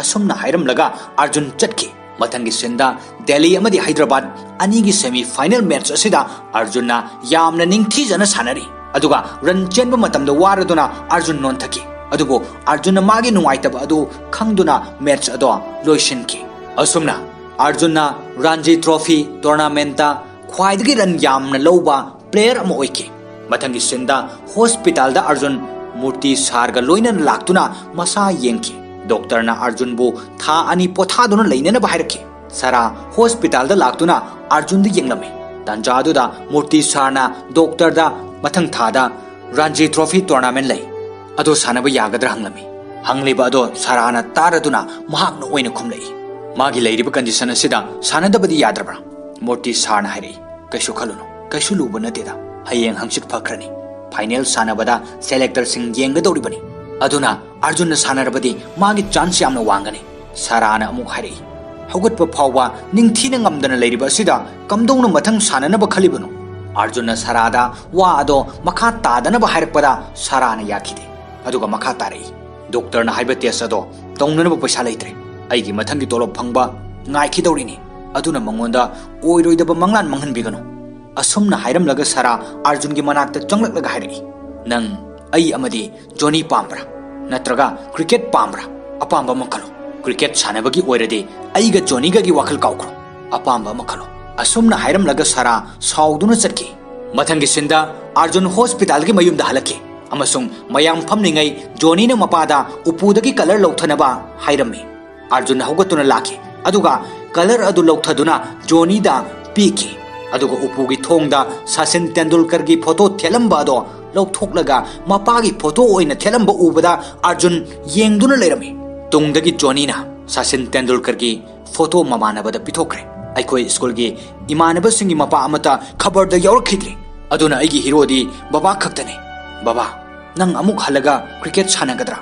ꯑꯁꯨꯝꯅ ꯍꯥꯏꯔꯝꯂꯒ ꯑꯥꯔꯖꯨꯟ ꯆꯠꯈꯤ꯫ ꯃꯊꯪꯒꯤ ꯁꯤꯟꯗ ꯗꯦꯜꯂꯤ ꯑꯃꯗꯤ ꯍꯥꯏꯗ꯭ꯔꯕꯥꯗ ꯑꯅꯤꯒꯤ semi final match ꯑꯁꯤꯗ ꯑꯥꯔꯖꯨꯟꯅ ꯌꯥꯝꯅ ꯅꯤꯡꯊꯤꯖꯅ ꯁꯥꯟꯅꯔꯤ꯫ ꯑꯗꯨꯒ ꯔꯟ ꯆꯦꯟꯕ ꯃꯇꯝꯗ ꯋꯥꯔꯗꯨꯅ ꯑꯥꯔꯖꯨꯟ ꯅꯣꯟꯊꯈꯤ꯫ ꯑꯗꯨꯕꯨ ꯑꯥꯔꯖꯨꯟꯅ ꯃꯥꯒꯤ ꯅꯨꯡꯉꯥꯏꯇꯕ ꯑꯗꯨ ꯈꯪꯗꯨꯅ ꯃꯦꯠꯆ ꯑꯗꯣ ꯂꯣꯏꯁꯤꯟꯈꯤ꯫ ꯑꯁꯨꯝꯅ ꯑꯥꯔꯖꯨꯟꯅ ꯔꯥꯟꯖꯤ ꯇ꯭ꯔꯣꯐꯤ ꯇꯣꯔꯅꯥꯃꯦꯟꯠꯇ ꯈ꯭ꯋꯥꯏꯗꯒꯤ ꯔꯟ ꯌꯥꯝꯅ ꯂꯧꯕ ꯄ꯭ꯂꯦꯌꯔ ꯑꯃ ꯑꯣꯏꯈꯤ꯫ ꯃꯊꯪꯒꯤ ꯁꯤꯟꯗ ꯍꯣꯁꯄꯤꯇꯥꯜꯗ ꯑꯥꯔꯖꯨꯟ ꯃꯨꯔꯇꯤ ꯁꯥꯔꯒ ꯂꯣꯏꯅꯅ ꯂꯥꯛꯇꯨꯅ ꯃꯁꯥ ꯌꯦꯡꯈꯤ꯫ ꯗꯣꯛꯇꯔꯅ ꯑꯥꯔꯖꯨꯟꯕꯨ ꯊꯥ ꯑꯅꯤ ꯄꯣꯊꯥꯗꯨꯅ ꯂꯩꯅꯅꯕ ꯍꯥꯏꯔꯛꯈꯤ꯫ ꯁꯥꯔꯥ ꯍꯣꯁꯄꯤꯇꯥꯜꯗ ꯂꯥꯛꯇꯨꯅ ꯑꯥꯔꯖꯨꯟꯗ ꯌꯦꯡꯂꯝꯃꯤ꯫ ꯇꯥꯟꯖꯥ ꯑꯗꯨꯗ ꯃꯨꯔꯇꯤ ꯁꯥꯔꯅ ꯗꯣꯛꯇꯔꯗ ꯃꯊꯪ ꯊꯥꯗ ꯔꯥꯟꯖꯤ ꯇ꯭ꯔꯣꯐꯤ ꯇꯣꯔꯅꯥꯃꯦꯟ ꯂꯩ, ꯑꯗꯣ ꯁꯥꯟꯅꯕ ꯌꯥꯒꯗ꯭ꯔꯥ ꯍꯪꯂꯝꯃꯤ꯫ ꯍꯪꯂꯤꯕ ꯑꯗꯣ ꯁꯥꯔꯥꯅ ꯇꯥꯔꯗꯨꯅ ꯃꯍꯥꯛꯅ ꯑꯣꯏꯅ ꯈꯨꯝꯂꯛꯏ꯫ "ꯃꯥꯒꯤ ꯂꯩꯔꯤꯕ ꯀꯟꯗꯤꯁꯟ ꯑꯁꯤꯗ ꯁꯥꯟꯅꯗꯕꯗꯤ ꯌꯥꯗ꯭ꯔꯕ꯭ꯔꯥ?" ꯃꯨꯔꯇꯤ ꯁꯥꯔꯅ ꯍꯥꯏꯔꯛꯏ꯫ "ꯀꯩꯁꯨ ꯈꯜꯂꯨꯅꯨ, ꯀꯩꯁꯨ ꯂꯨꯕ ꯅꯠꯇꯦꯗ꯫ ꯍꯌꯦꯡ ꯍꯪꯆꯤꯠ ꯐꯈ꯭ꯔꯅꯤ꯫ ꯐꯥꯏꯅꯦꯜ ꯁꯥꯟꯅꯕꯗ ꯁꯦꯂꯦꯛꯇꯔꯁꯤꯡ ꯌꯦꯡꯒꯗꯧꯔꯤꯕꯅꯤ꯫ ꯑꯗꯨꯅ ꯑꯥꯔꯖꯨꯟꯅ ꯁꯥꯟꯅꯔꯕꯗꯤ ꯃꯥꯒꯤ ꯆꯥꯟꯁ ꯌꯥꯝꯅ ꯋꯥꯡꯒꯅꯤ"꯫ ꯁꯥꯔꯥꯅ ꯑꯃꯨꯛ ꯍꯥꯏꯔꯛꯏ꯫ ꯍꯧꯒꯠꯄ ꯐꯥꯎꯕ ꯅꯤꯡꯊꯤꯅ ꯉꯝꯗꯅ ꯂꯩꯔꯤꯕ ꯑꯁꯤꯗ ꯀꯝꯗꯧꯅ ꯃꯊꯪ ꯁꯥꯟꯅꯅꯕ ꯈꯜꯂꯤꯕꯅꯣ? ꯑꯥꯔꯖꯨꯟꯅ ꯁꯥꯔꯥꯗ ꯋꯥ ꯑꯗꯣ ꯃꯈꯥ ꯇꯥꯗꯅꯕ ꯍꯥꯏꯔꯛꯄꯗ ꯁꯥꯔꯥꯅ ꯌꯥꯈꯤꯗꯦ꯫ ꯑꯗꯨꯒ ꯃꯈꯥ ꯇꯥꯔꯛꯏ, "ꯗꯣꯛꯇꯔꯅ ꯍꯥꯏꯕ ꯇꯦꯁ ꯑꯗꯣ ꯇꯧꯅꯅꯕ ꯄꯩꯁꯥ ꯂꯩꯇ꯭ꯔꯦ꯫ ꯑꯩꯒꯤ ꯃꯊꯪꯒꯤ ꯇꯣꯂꯣꯞ ꯐꯪꯕ ꯉꯥꯏꯈꯤꯗꯧꯔꯤꯅꯤ꯫ ꯑꯗꯨꯅ ꯃꯉꯣꯟꯗ ꯑꯣꯏꯔꯣꯏꯗꯕ ꯃꯪꯂꯥꯟ ꯃꯪꯍꯟꯕꯤꯒꯅꯨ"꯫ ꯑꯁꯨꯝꯅ ꯍꯥꯏꯔꯝꯂꯒ ꯁꯥꯔꯥ ꯑꯥꯔꯖꯨꯟꯒꯤ ꯃꯅꯥꯛꯇ ꯆꯪꯂꯛꯂꯒ ꯍꯥꯏꯔꯛꯏ, "ꯅꯪ ꯑꯩ ꯑꯃꯗꯤ ꯖꯣꯅꯤ ꯄꯥꯝꯕ꯭ꯔꯥ? ꯅꯠꯇ꯭ꯔꯒ ꯀ꯭ꯔꯤꯀꯦꯠ ꯄꯥꯝꯕ꯭ꯔꯥ? ꯑꯄꯥꯝꯕ ꯑꯃ ꯈꯜꯂꯣ꯫ ꯀ꯭ꯔꯤꯀꯦꯠ ꯁꯥꯟꯅꯕꯒꯤ ꯑꯣꯏꯔꯗꯤ ꯑꯩꯒ ꯖꯣꯅꯤꯒꯒꯤ ꯋꯥꯈꯜ ꯀꯥꯎꯈ꯭ꯔꯣ꯫ ꯑꯄꯥꯝꯕ ꯑꯃ ꯈꯜꯂꯣ"꯫ ꯑꯁꯨꯝꯅ ꯍꯥꯏꯔꯝꯂꯒ ꯁꯥꯔꯥ ꯁꯥꯎꯗꯨꯅ ꯆꯠꯈꯤ꯫ ꯃꯊꯪꯒꯤ ꯁꯤꯟꯗ ꯑꯥꯔꯖꯨꯟ ꯍꯣꯁꯄꯤꯇꯥꯜꯒꯤ ꯃꯌꯨꯝꯗ ꯍꯜꯂꯛꯈꯤ ꯑꯃꯁꯨꯡ ꯃꯌꯥꯝ ꯐꯝꯂꯤꯉꯩ ꯖꯣꯅꯤꯅ ꯃꯄꯥꯗ ꯎꯄꯨꯗꯒꯤ ꯀꯂꯔ ꯂꯧꯊꯅꯕ ꯍꯥꯏꯔꯝꯃꯤ꯫ ꯑꯥꯔꯖꯨꯟ ꯍꯧꯒꯠꯇꯨꯅ ꯂꯥꯛꯈꯤ, ꯑꯗꯨꯒ ꯀꯂꯔ ꯑꯗꯨ ꯂꯧꯊꯗꯨꯅ ꯖꯣꯅꯤꯗ ꯄꯤꯈꯤ꯫ ꯑꯗꯨꯒ ꯎꯄꯨꯒꯤ ꯊꯣꯡꯗ ꯁꯆꯤꯟ ꯇꯦꯟꯗꯨꯜꯀꯔꯒꯤ ꯐꯣꯇꯣ ꯊꯦꯠꯂꯝꯕ ꯑꯗꯣ ꯂꯧꯊꯣꯛꯂꯒ ꯃꯄꯥꯒꯤ ꯐꯣꯇꯣ ꯑꯣꯏꯅ ꯊꯦꯠꯂꯝꯕ ꯎꯕꯗ ꯑꯥꯔꯖꯨꯟ ꯌꯦꯡꯗꯨꯅ ꯂꯩꯔꯝꯃꯤ꯫ ꯇꯨꯡꯗꯒꯤ ꯖꯣꯅꯤꯅ ꯁꯆꯤꯟ ꯇꯦꯟꯗꯨꯜꯀꯔꯒꯤ ꯐꯣꯇꯣ ꯃꯃꯥꯟꯅꯕꯗ ꯄꯤꯊꯣꯛꯈ꯭ꯔꯦ꯫ "ꯑꯩꯈꯣꯏ ꯁ꯭ꯀꯨꯜꯒꯤ ꯏꯃꯥꯟꯅꯕꯁꯤꯡꯒꯤ ꯃꯄꯥ ꯑꯃꯠꯇ ꯈꯕꯔꯗ ꯌꯥꯎꯔꯛꯈꯤꯗ꯭ꯔꯦ꯫ ꯑꯗꯨꯅ ꯑꯩꯒꯤ ꯍꯤꯔꯣꯗꯤ ꯕꯕꯥ ꯈꯛꯇꯅꯤ꯫ ꯕꯕꯥ, ꯅꯪ ꯑꯃꯨꯛ ꯍꯜꯂꯒ ꯀ꯭ꯔꯤꯀꯦꯠ ꯁꯥꯟꯅꯒꯗ꯭ꯔꯥ?"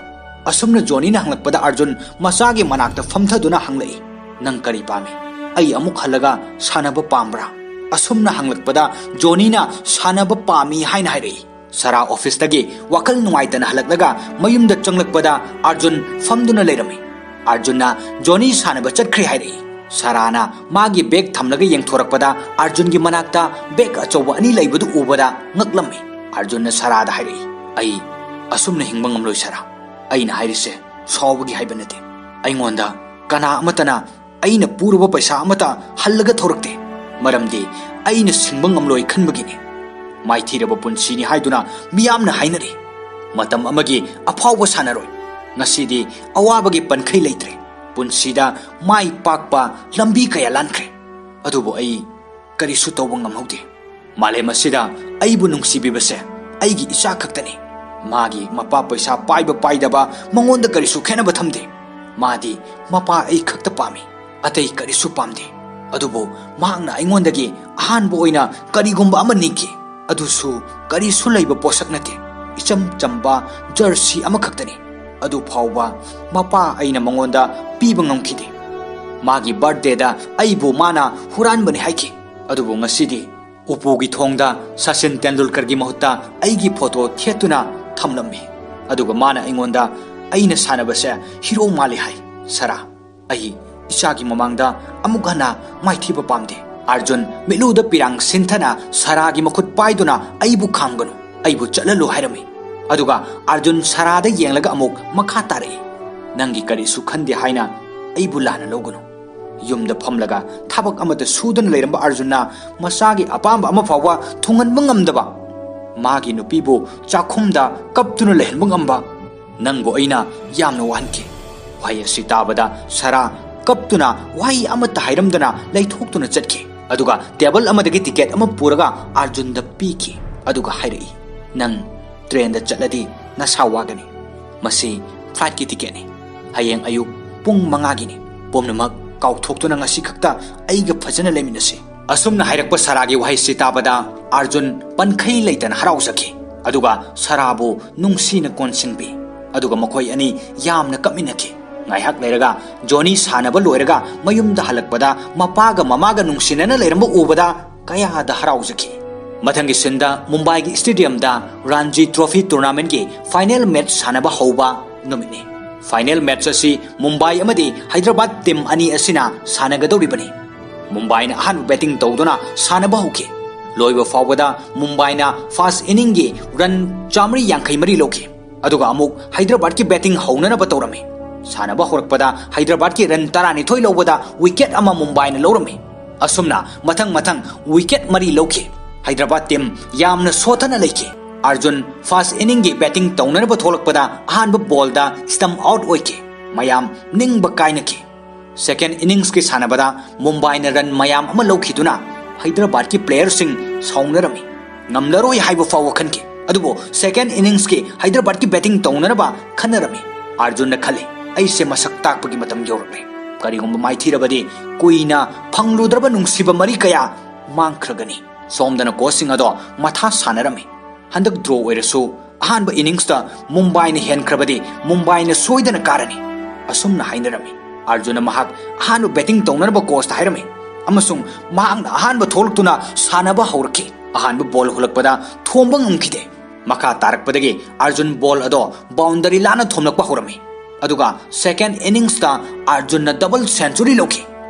ꯑꯁꯨꯝꯅ ꯖꯣꯅꯤꯅ ꯍꯪꯂꯛꯄꯗ ꯑꯥꯔꯖꯨꯟ ꯃꯆꯥꯒꯤ ꯃꯅꯥꯛꯇ ꯐꯝꯊꯗꯨꯅ ꯍꯪꯂꯛꯏ, "ꯅꯪ ꯀꯔꯤ ꯄꯥꯝꯃꯤ?" "ꯑꯩ ꯑꯃꯨꯛ ꯍꯜꯂꯒ ꯁꯥꯟꯅꯕ ꯄꯥꯝꯕ꯭ꯔꯥ?" ꯑꯁꯨꯝꯅ ꯍꯪꯂꯛꯄꯗ ꯖꯣꯅꯤꯅ "ꯁꯥꯟꯅꯕ ꯄꯥꯝꯃꯤ" ꯍꯥꯏꯅ ꯍꯥꯏꯔꯛꯏ꯫ ꯁꯥꯔꯥ ꯑꯣꯐꯤꯁꯇꯒꯤ ꯋꯥꯈꯜ ꯅꯨꯡꯉꯥꯏꯇꯅ ꯍꯜꯂꯛꯂꯒ ꯃꯌꯨꯝꯗ ꯆꯪꯂꯛꯄꯗ ꯑꯥꯔꯖꯨꯟ ꯐꯝꯗꯨꯅ ꯂꯩꯔꯝꯃꯤ꯫ ꯑꯥꯔꯖꯨꯟꯅ "ꯖꯣꯅꯤ ꯁꯥꯟꯅꯕ ꯆꯠꯈ꯭ꯔꯦ" ꯍꯥꯏꯔꯛꯏ꯫ ꯁꯥꯔꯥꯅ ꯃꯥꯒꯤ ꯕꯦꯒ ꯊꯝꯂꯒ ꯌꯦꯡꯊꯣꯔꯛꯄꯗ ꯑꯥꯔꯖꯨꯟꯒꯤ ꯃꯅꯥꯛꯇ ꯕꯦꯒ ꯑꯆꯧꯕ ꯑꯅꯤ ꯂꯩꯕꯗꯨ ꯎꯕꯗ ꯉꯛꯂꯝꯃꯤ꯫ ꯑꯥꯔꯖꯨꯟꯅ ꯁꯥꯔꯥꯗ ꯍꯥꯏꯔꯛꯏ, "ꯑꯩ ꯑꯁꯨꯝꯅ ꯍꯤꯡꯕ ꯉꯝꯂꯣꯏ ꯁꯥꯔꯥ꯫ ꯑꯩꯅ ꯍꯥꯏꯔꯤꯁꯦ ꯁꯥꯎꯕꯒꯤ ꯍꯥꯏꯕ ꯅꯠꯇꯦ꯫ ꯑꯩꯉꯣꯟꯗ ꯀꯅꯥ ꯑꯃꯠꯇꯅ ꯑꯩꯅ ꯄꯨꯔꯨꯕ ꯄꯩꯁꯥ ꯑꯃꯠꯇ ꯍꯜꯂꯒ ꯊꯧꯔꯛꯇꯦ꯫ ꯃꯔꯝꯗꯤ ꯑꯩꯅ ꯁꯤꯡꯕ ꯉꯝꯂꯣꯏ ꯈꯟꯕꯒꯤꯅꯤ꯫ ꯃꯥꯏꯊꯤꯔꯕ ꯄꯨꯟꯁꯤꯅꯤ ꯍꯥꯏꯗꯨꯅ ꯃꯤꯌꯥꯝꯅ ꯍꯥꯏꯅꯔꯤ꯫ ꯃꯇꯝ ꯑꯃꯒꯤ ꯑꯐꯥꯎꯕ ꯁꯥꯟꯅꯔꯣꯏ꯫ ꯉꯁꯤꯗꯤ ꯑꯋꯥꯕꯒꯤ ꯄꯟꯈꯩ ꯂꯩꯇ꯭ꯔꯦ꯫ ꯄꯨꯟꯁꯤꯗ ꯃꯥꯏ ꯄꯥꯛꯄ ꯂꯝꯕꯤ ꯀꯌꯥ ꯂꯥꯟꯈ꯭ꯔꯦ꯫ ꯑꯗꯨꯕꯨ ꯑꯩ ꯀꯔꯤꯁꯨ ꯇꯧꯕ ꯉꯝꯍꯧꯗꯦ꯫ ꯃꯥꯂꯦꯝ ꯑꯁꯤꯗ ꯑꯩꯕꯨ ꯅꯨꯡꯁꯤꯕꯤꯕꯁꯦ ꯑꯩꯒꯤ ꯏꯆꯥ ꯈꯛꯇꯅꯤ꯫ ꯃꯥꯒꯤ ꯃꯄꯥ ꯄꯩꯁꯥ ꯄꯥꯏꯕ ꯄꯥꯏꯗꯕ ꯃꯉꯣꯟꯗ ꯀꯔꯤꯁꯨ ꯈꯦꯠꯅꯕ ꯊꯝꯗꯦ꯫ ꯃꯥꯗꯤ ꯃꯄꯥ ꯑꯩ ꯈꯛꯇ ꯄꯥꯝꯃꯤ, ꯑꯇꯩ ꯀꯔꯤꯁꯨ ꯄꯥꯝꯗꯦ꯫ ꯑꯗꯨꯕꯨ ꯃꯍꯥꯛꯅ ꯑꯩꯉꯣꯟꯗꯒꯤ ꯑꯍꯥꯟꯕ ꯑꯣꯏꯅ ꯀꯔꯤꯒꯨꯝꯕ ꯑꯃ ꯅꯤꯡꯈꯤ꯫ ꯑꯗꯨꯁꯨ ꯀꯔꯤꯁꯨ ꯂꯩꯕ ꯄꯣꯠꯁꯛ ꯅꯠꯇꯦ, ꯏꯆꯝ ꯆꯝꯕ ꯖꯔꯁꯤ ꯑꯃꯈꯛꯇꯅꯤ꯫ ꯑꯗꯨ ꯐꯥꯎꯕ ꯃꯄꯥ ꯑꯩꯅ ꯃꯉꯣꯟꯗ ꯄꯤꯕ ꯉꯝꯈꯤꯗꯦ꯫ ꯃꯥꯒꯤ ꯕꯥꯔꯊꯗꯦꯗ ꯑꯩꯕꯨ ꯃꯥꯅ ꯍꯨꯔꯥꯟꯕꯅꯤ ꯍꯥꯏꯈꯤ꯫ ꯑꯗꯨꯕꯨ ꯉꯁꯤꯗꯤ ꯎꯄꯨꯒꯤ ꯊꯣꯡꯗ ꯁꯆꯤꯟ ꯇꯦꯟꯗꯨꯜꯀꯔꯒꯤ ꯃꯍꯨꯠꯇ ꯑꯩꯒꯤ ꯐꯣꯇꯣ ꯊꯦꯠꯇꯨꯅ ꯊꯝꯂꯝꯃꯤ꯫ ꯑꯗꯨꯒ ꯃꯥꯅ ꯑꯩꯉꯣꯟꯗ ꯑꯩꯅ ꯁꯥꯟꯅꯕꯁꯦ ꯍꯤꯔꯣ ꯃꯥꯜꯂꯤ ꯍꯥꯏ꯫ ꯁꯥꯔꯥ, ꯑꯩ ꯏꯆꯥꯒꯤ ꯃꯃꯥꯡꯗ ꯑꯃꯨꯛ ꯍꯟꯅ ꯃꯥꯏꯊꯤꯕ ꯄꯥꯝꯗꯦ꯫ ꯑꯥꯔꯖꯨꯟ ꯃꯤꯠꯂꯨꯗ ꯄꯤꯔꯥꯡ ꯁꯤꯟꯊꯅ ꯁꯥꯔꯥꯒꯤ ꯃꯈꯨꯠ ꯄꯥꯏꯗꯨꯅ "ꯑꯩꯕꯨ ꯈꯥꯝꯒꯅꯨ, ꯑꯩꯕꯨ ꯆꯠꯍꯜꯂꯨ" ꯍꯥꯏꯔꯝꯃꯤ꯫ ꯑꯗꯨꯒ ꯑꯥꯔꯖꯨꯟ ꯁꯥꯔꯥꯗ ꯌꯦꯡꯂꯒ ꯑꯃꯨꯛ ꯃꯈꯥ ꯇꯥꯔꯛꯏ, "ꯅꯪꯒꯤ ꯀꯔꯤꯁꯨ ꯈꯟꯗꯦ ꯍꯥꯏꯅ ꯑꯩꯕꯨ ꯂꯥꯟꯅ ꯂꯧꯒꯅꯨ"꯫ ꯌꯨꯝꯗ ꯐꯝꯂꯒ ꯊꯕꯛ ꯑꯃꯠꯇ ꯁꯨꯗꯅ ꯂꯩꯔꯝꯕ ꯑꯥꯔꯖꯨꯟꯅ ꯃꯆꯥꯒꯤ ꯑꯄꯥꯝꯕ ꯑꯃ ꯐꯥꯎꯕ ꯊꯨꯡꯍꯟꯕ ꯉꯝꯗꯕ, ꯃꯥꯒꯤ ꯅꯨꯄꯤꯕꯨ ꯆꯥꯛꯈꯨꯝꯗ ꯀꯞꯇꯨꯅ ꯂꯩꯍꯟꯕ ꯉꯝꯕ, "ꯅꯪꯕꯨ ꯑꯩꯅ ꯌꯥꯝꯅ ꯋꯥꯍꯟꯈꯤ"꯫ ꯋꯥꯍꯩ ꯑꯁꯤ ꯇꯥꯕꯗ ꯁꯥꯔꯥ ꯀꯞꯇꯨꯅ ꯋꯥꯍꯩ ꯑꯃꯠꯇ ꯍꯥꯏꯔꯝꯗꯅ ꯂꯩꯊꯣꯛꯇꯨꯅ ꯆꯠꯈꯤ꯫ ꯑꯗꯨꯒ ꯇꯦꯕꯜ ꯑꯃꯗꯒꯤ ꯇꯤꯀꯦꯠ ꯑꯃ ꯄꯨꯔꯒ ꯑꯥꯔꯖꯨꯟꯗ ꯄꯤꯈꯤ꯫ ꯑꯗꯨꯒ ꯍꯥꯏꯔꯛꯏ, "ꯅꯪ ꯇ꯭ꯔꯦꯟꯗ ꯆꯠꯂꯗꯤ ꯅꯁꯥ ꯋꯥꯒꯅꯤ꯫ ꯃꯁꯤ ꯐ꯭ꯂꯥꯏꯠꯀꯤ ꯇꯤꯀꯦꯠꯅꯤ꯫ ꯍꯌꯦꯡ ꯑꯌꯨꯛ ꯄꯨꯡ ꯃꯉꯥꯒꯤꯅꯤ꯫ ꯄꯨꯝꯅꯃꯛ ꯀꯥꯎꯊꯣꯛꯇꯨꯅ ꯉꯁꯤ ꯈꯛꯇ ꯑꯩꯒ ꯐꯖꯅ ꯂꯩꯃꯤꯟꯅꯁꯤ"꯫ ꯑꯁꯨꯝꯅ ꯍꯥꯏꯔꯛꯄ ꯁꯥꯔꯥꯒꯤ ꯋꯥꯍꯩꯁꯤ ꯇꯥꯕꯗ ꯑꯥꯔꯖꯨꯟ ꯄꯟꯈꯩ ꯂꯩꯇꯅ ꯍꯔꯥꯎꯖꯈꯤ꯫ ꯑꯗꯨꯒ ꯁꯥꯔꯥꯕꯨ ꯅꯨꯡꯁꯤꯅ ꯀꯣꯟꯁꯤꯟꯕꯤ꯫ ꯑꯗꯨꯒ ꯃꯈꯣꯏ ꯑꯅꯤ ꯌꯥꯝꯅ ꯀꯞꯃꯤꯟꯅꯈꯤ꯫ ꯉꯥꯏꯍꯥꯛ ꯂꯩꯔꯒ ꯖꯣꯅꯤ ꯁꯥꯟꯅꯕ ꯂꯣꯏꯔꯒ ꯃꯌꯨꯝꯗ ꯍꯜꯂꯛꯄꯗ ꯃꯄꯥꯒ ꯃꯃꯥꯒ ꯅꯨꯡꯁꯤꯅꯅ ꯂꯩꯔꯝꯕ ꯎꯕꯗ ꯀꯌꯥꯗ ꯍꯔꯥꯎꯖꯈꯤ꯫ ꯃꯊꯪꯒꯤ ꯁꯤꯟꯗ ꯃꯨꯝꯕꯥꯏꯒꯤ ꯁ꯭ꯇꯦꯗꯤꯌꯝꯗ ꯔꯥꯟꯖꯤ ꯇ꯭ꯔꯣꯐꯤ ꯇꯣꯔꯅꯥꯃꯦꯟꯠꯀꯤ ꯐꯥꯏꯅꯦꯜ ꯃꯦꯆ ꯁꯥꯟꯅꯕ ꯍꯧꯕ ꯅꯨꯃꯤꯠꯅꯤ꯫ ꯐꯥꯏꯅꯦꯜ ꯃꯦꯆ ꯑꯁꯤ ꯃꯨꯝꯕꯥꯏ ꯑꯃꯗꯤ ꯍꯥꯏꯗ꯭ꯔꯕꯥꯗ ꯇꯤꯝ ꯑꯅꯤ ꯑꯁꯤꯅ ꯁꯥꯟꯅꯒꯗꯧꯔꯤꯕꯅꯤ꯫ ꯃꯨꯝꯕꯥꯏꯅ ꯑꯍꯥꯟꯕ ꯕꯦꯇꯤꯡ ꯇꯧꯗꯨꯅ ꯁꯥꯟꯅꯕ ꯍꯧꯈꯤ꯫ ꯂꯣꯏꯕ ꯐꯥꯎꯕꯗ ꯃꯨꯝꯕꯥꯏꯅ ꯐꯥꯔꯁ ꯏꯅꯤꯡꯒꯤ ꯔꯟ ꯆꯥꯃꯔꯤ ꯌꯥꯡꯈꯩ ꯃꯔꯤ ꯂꯧꯈꯤ꯫ ꯑꯗꯨꯒ ꯑꯃꯨꯛ ꯍꯥꯏꯗ꯭ꯔꯕꯥꯗꯀꯤ ꯕꯦꯇꯤꯡ ꯍꯧꯅꯅꯕ ꯇꯧꯔꯝꯃꯤ꯫ ꯁꯥꯟꯅꯕ ꯍꯧꯔꯛꯄꯗ ꯍꯥꯏꯗ꯭ꯔꯕꯥꯗꯀꯤ ꯔꯟ ꯇꯔꯥꯅꯤꯊꯣꯏ ꯂꯧꯕꯗ ꯋꯤꯀꯦꯠ ꯑꯃ ꯃꯨꯝꯕꯥꯏꯅ ꯂꯧꯔꯝꯃꯤ꯫ ꯑꯁꯨꯝꯅ ꯃꯊꯪ ꯃꯊꯪ ꯋꯤꯀꯦꯠ ꯃꯔꯤ ꯂꯧꯈꯤ꯫ ꯍꯥꯏꯗ꯭ꯔꯕꯥꯗ ꯇꯤꯝ ꯌꯥꯝꯅ ꯁꯣꯊꯅ ꯂꯩꯈꯤ꯫ ꯑꯥꯔꯖꯨꯟ ꯐꯥꯔꯁ ꯏꯅꯤꯡꯒꯤ ꯕꯦꯇꯤꯡ ꯇꯧꯅꯅꯕ ꯊꯣꯛꯂꯛꯄꯗ ꯑꯍꯥꯟꯕ ꯕꯣꯜꯗ ꯁ꯭ꯇꯝꯞ ꯑꯥꯎꯠ ꯑꯣꯏꯈꯤ꯫ ꯃꯌꯥꯝ ꯅꯤꯡꯕ ꯀꯥꯏꯅꯈꯤ꯫ ꯁꯦꯀꯦꯟ ꯏꯅꯤꯡꯁꯀꯤ ꯁꯥꯟꯅꯕꯗ ꯃꯨꯝꯕꯥꯏꯅ ꯔꯟ ꯃꯌꯥꯝ ꯑꯃ ꯂꯧꯈꯤꯗꯨꯅ ꯍꯥꯏꯗ꯭ꯔꯕꯥꯗꯀꯤ ꯄ꯭ꯂꯦꯌꯔꯁꯤꯡ ꯁꯥꯎꯅꯔꯝꯃꯤ꯫ ꯉꯝꯂꯔꯣꯏ ꯍꯥꯏꯕ ꯐꯥꯎꯕ ꯈꯟꯈꯤ꯫ ꯑꯗꯨꯕꯨ ꯁꯦꯀꯦꯟ ꯏꯅꯤꯡꯁꯀꯤ ꯍꯥꯏꯗ꯭ꯔꯕꯥꯗꯀꯤ ꯕꯦꯇꯤꯡ ꯇꯧꯅꯅꯕ ꯈꯟꯅꯔꯝꯃꯤ꯫ ꯑꯥꯔꯖꯨꯟꯅ ꯈꯜꯂꯤ, "ꯑꯩꯁꯦ ꯃꯁꯛ ꯇꯥꯛꯄꯒꯤ ꯃꯇꯝ ꯌꯧꯔꯛꯂꯦ꯫ ꯀꯔꯤꯒꯨꯝꯕ ꯃꯥꯏꯊꯤꯔꯕꯗꯤ ꯀꯨꯏꯅ ꯐꯪꯂꯨꯗ꯭ꯔꯕ ꯅꯨꯡꯁꯤꯕ ꯃꯔꯤ ꯀꯌꯥ ꯃꯥꯡꯈ꯭ꯔꯒꯅꯤ꯫" ꯁꯣꯝꯗꯅ ꯀꯣꯆꯁꯤꯡ ꯑꯗꯣ ꯃꯊꯥ ꯁꯥꯟꯅꯔꯝꯃꯤ꯫ ꯍꯟꯗꯛ ꯗ꯭ꯔꯣ ꯑꯣꯏꯔꯁꯨ ꯑꯍꯥꯟꯕ ꯏꯅꯤꯡꯁꯇ ꯃꯨꯝꯕꯥꯏꯅ ꯍꯦꯟꯈ꯭ꯔꯕꯗꯤ ꯃꯨꯝꯕꯥꯏꯅ ꯁꯣꯏꯗꯅ ꯀꯥꯔꯅꯤ, ꯑꯁꯨꯝꯅ ꯍꯥꯏꯅꯔꯝꯃꯤ꯫ ꯑꯥꯔꯖꯨꯟꯅ ꯃꯍꯥꯛ ꯑꯍꯥꯟꯕ ꯕꯦꯇꯤꯡ ꯇꯧꯅꯅꯕ ꯀꯣꯆꯇ ꯍꯥꯏꯔꯝꯃꯤ ꯑꯃꯁꯨꯡ ꯃꯍꯥꯛꯅ ꯑꯍꯥꯟꯕ ꯊꯣꯛꯂꯛꯇꯨꯅ ꯁꯥꯟꯅꯕ ꯍꯧꯔꯛꯈꯤ꯫ ꯑꯍꯥꯟꯕ ꯕꯣꯜ ꯍꯨꯜꯂꯛꯄꯗ ꯊꯣꯝꯕ ꯉꯝꯈꯤꯗꯦ꯫ ꯃꯈꯥ ꯇꯥꯔꯛꯄꯗꯒꯤ ꯑꯥꯔꯖꯨꯟ ꯕꯣꯜ ꯑꯗꯣ ꯕꯥꯎꯟꯗꯔꯤ ꯂꯥꯟꯅ ꯊꯣꯝꯂꯛꯄ ꯍꯧꯔꯝꯃꯤ꯫ ꯑꯗꯨꯒ ꯁꯦꯀꯦꯟ ꯏꯅꯤꯡꯁꯇ ꯑꯥꯔꯖꯨꯟꯅ ꯗꯕꯜ ꯁꯦꯟꯆꯨꯔꯤ ꯂꯧꯈꯤ꯫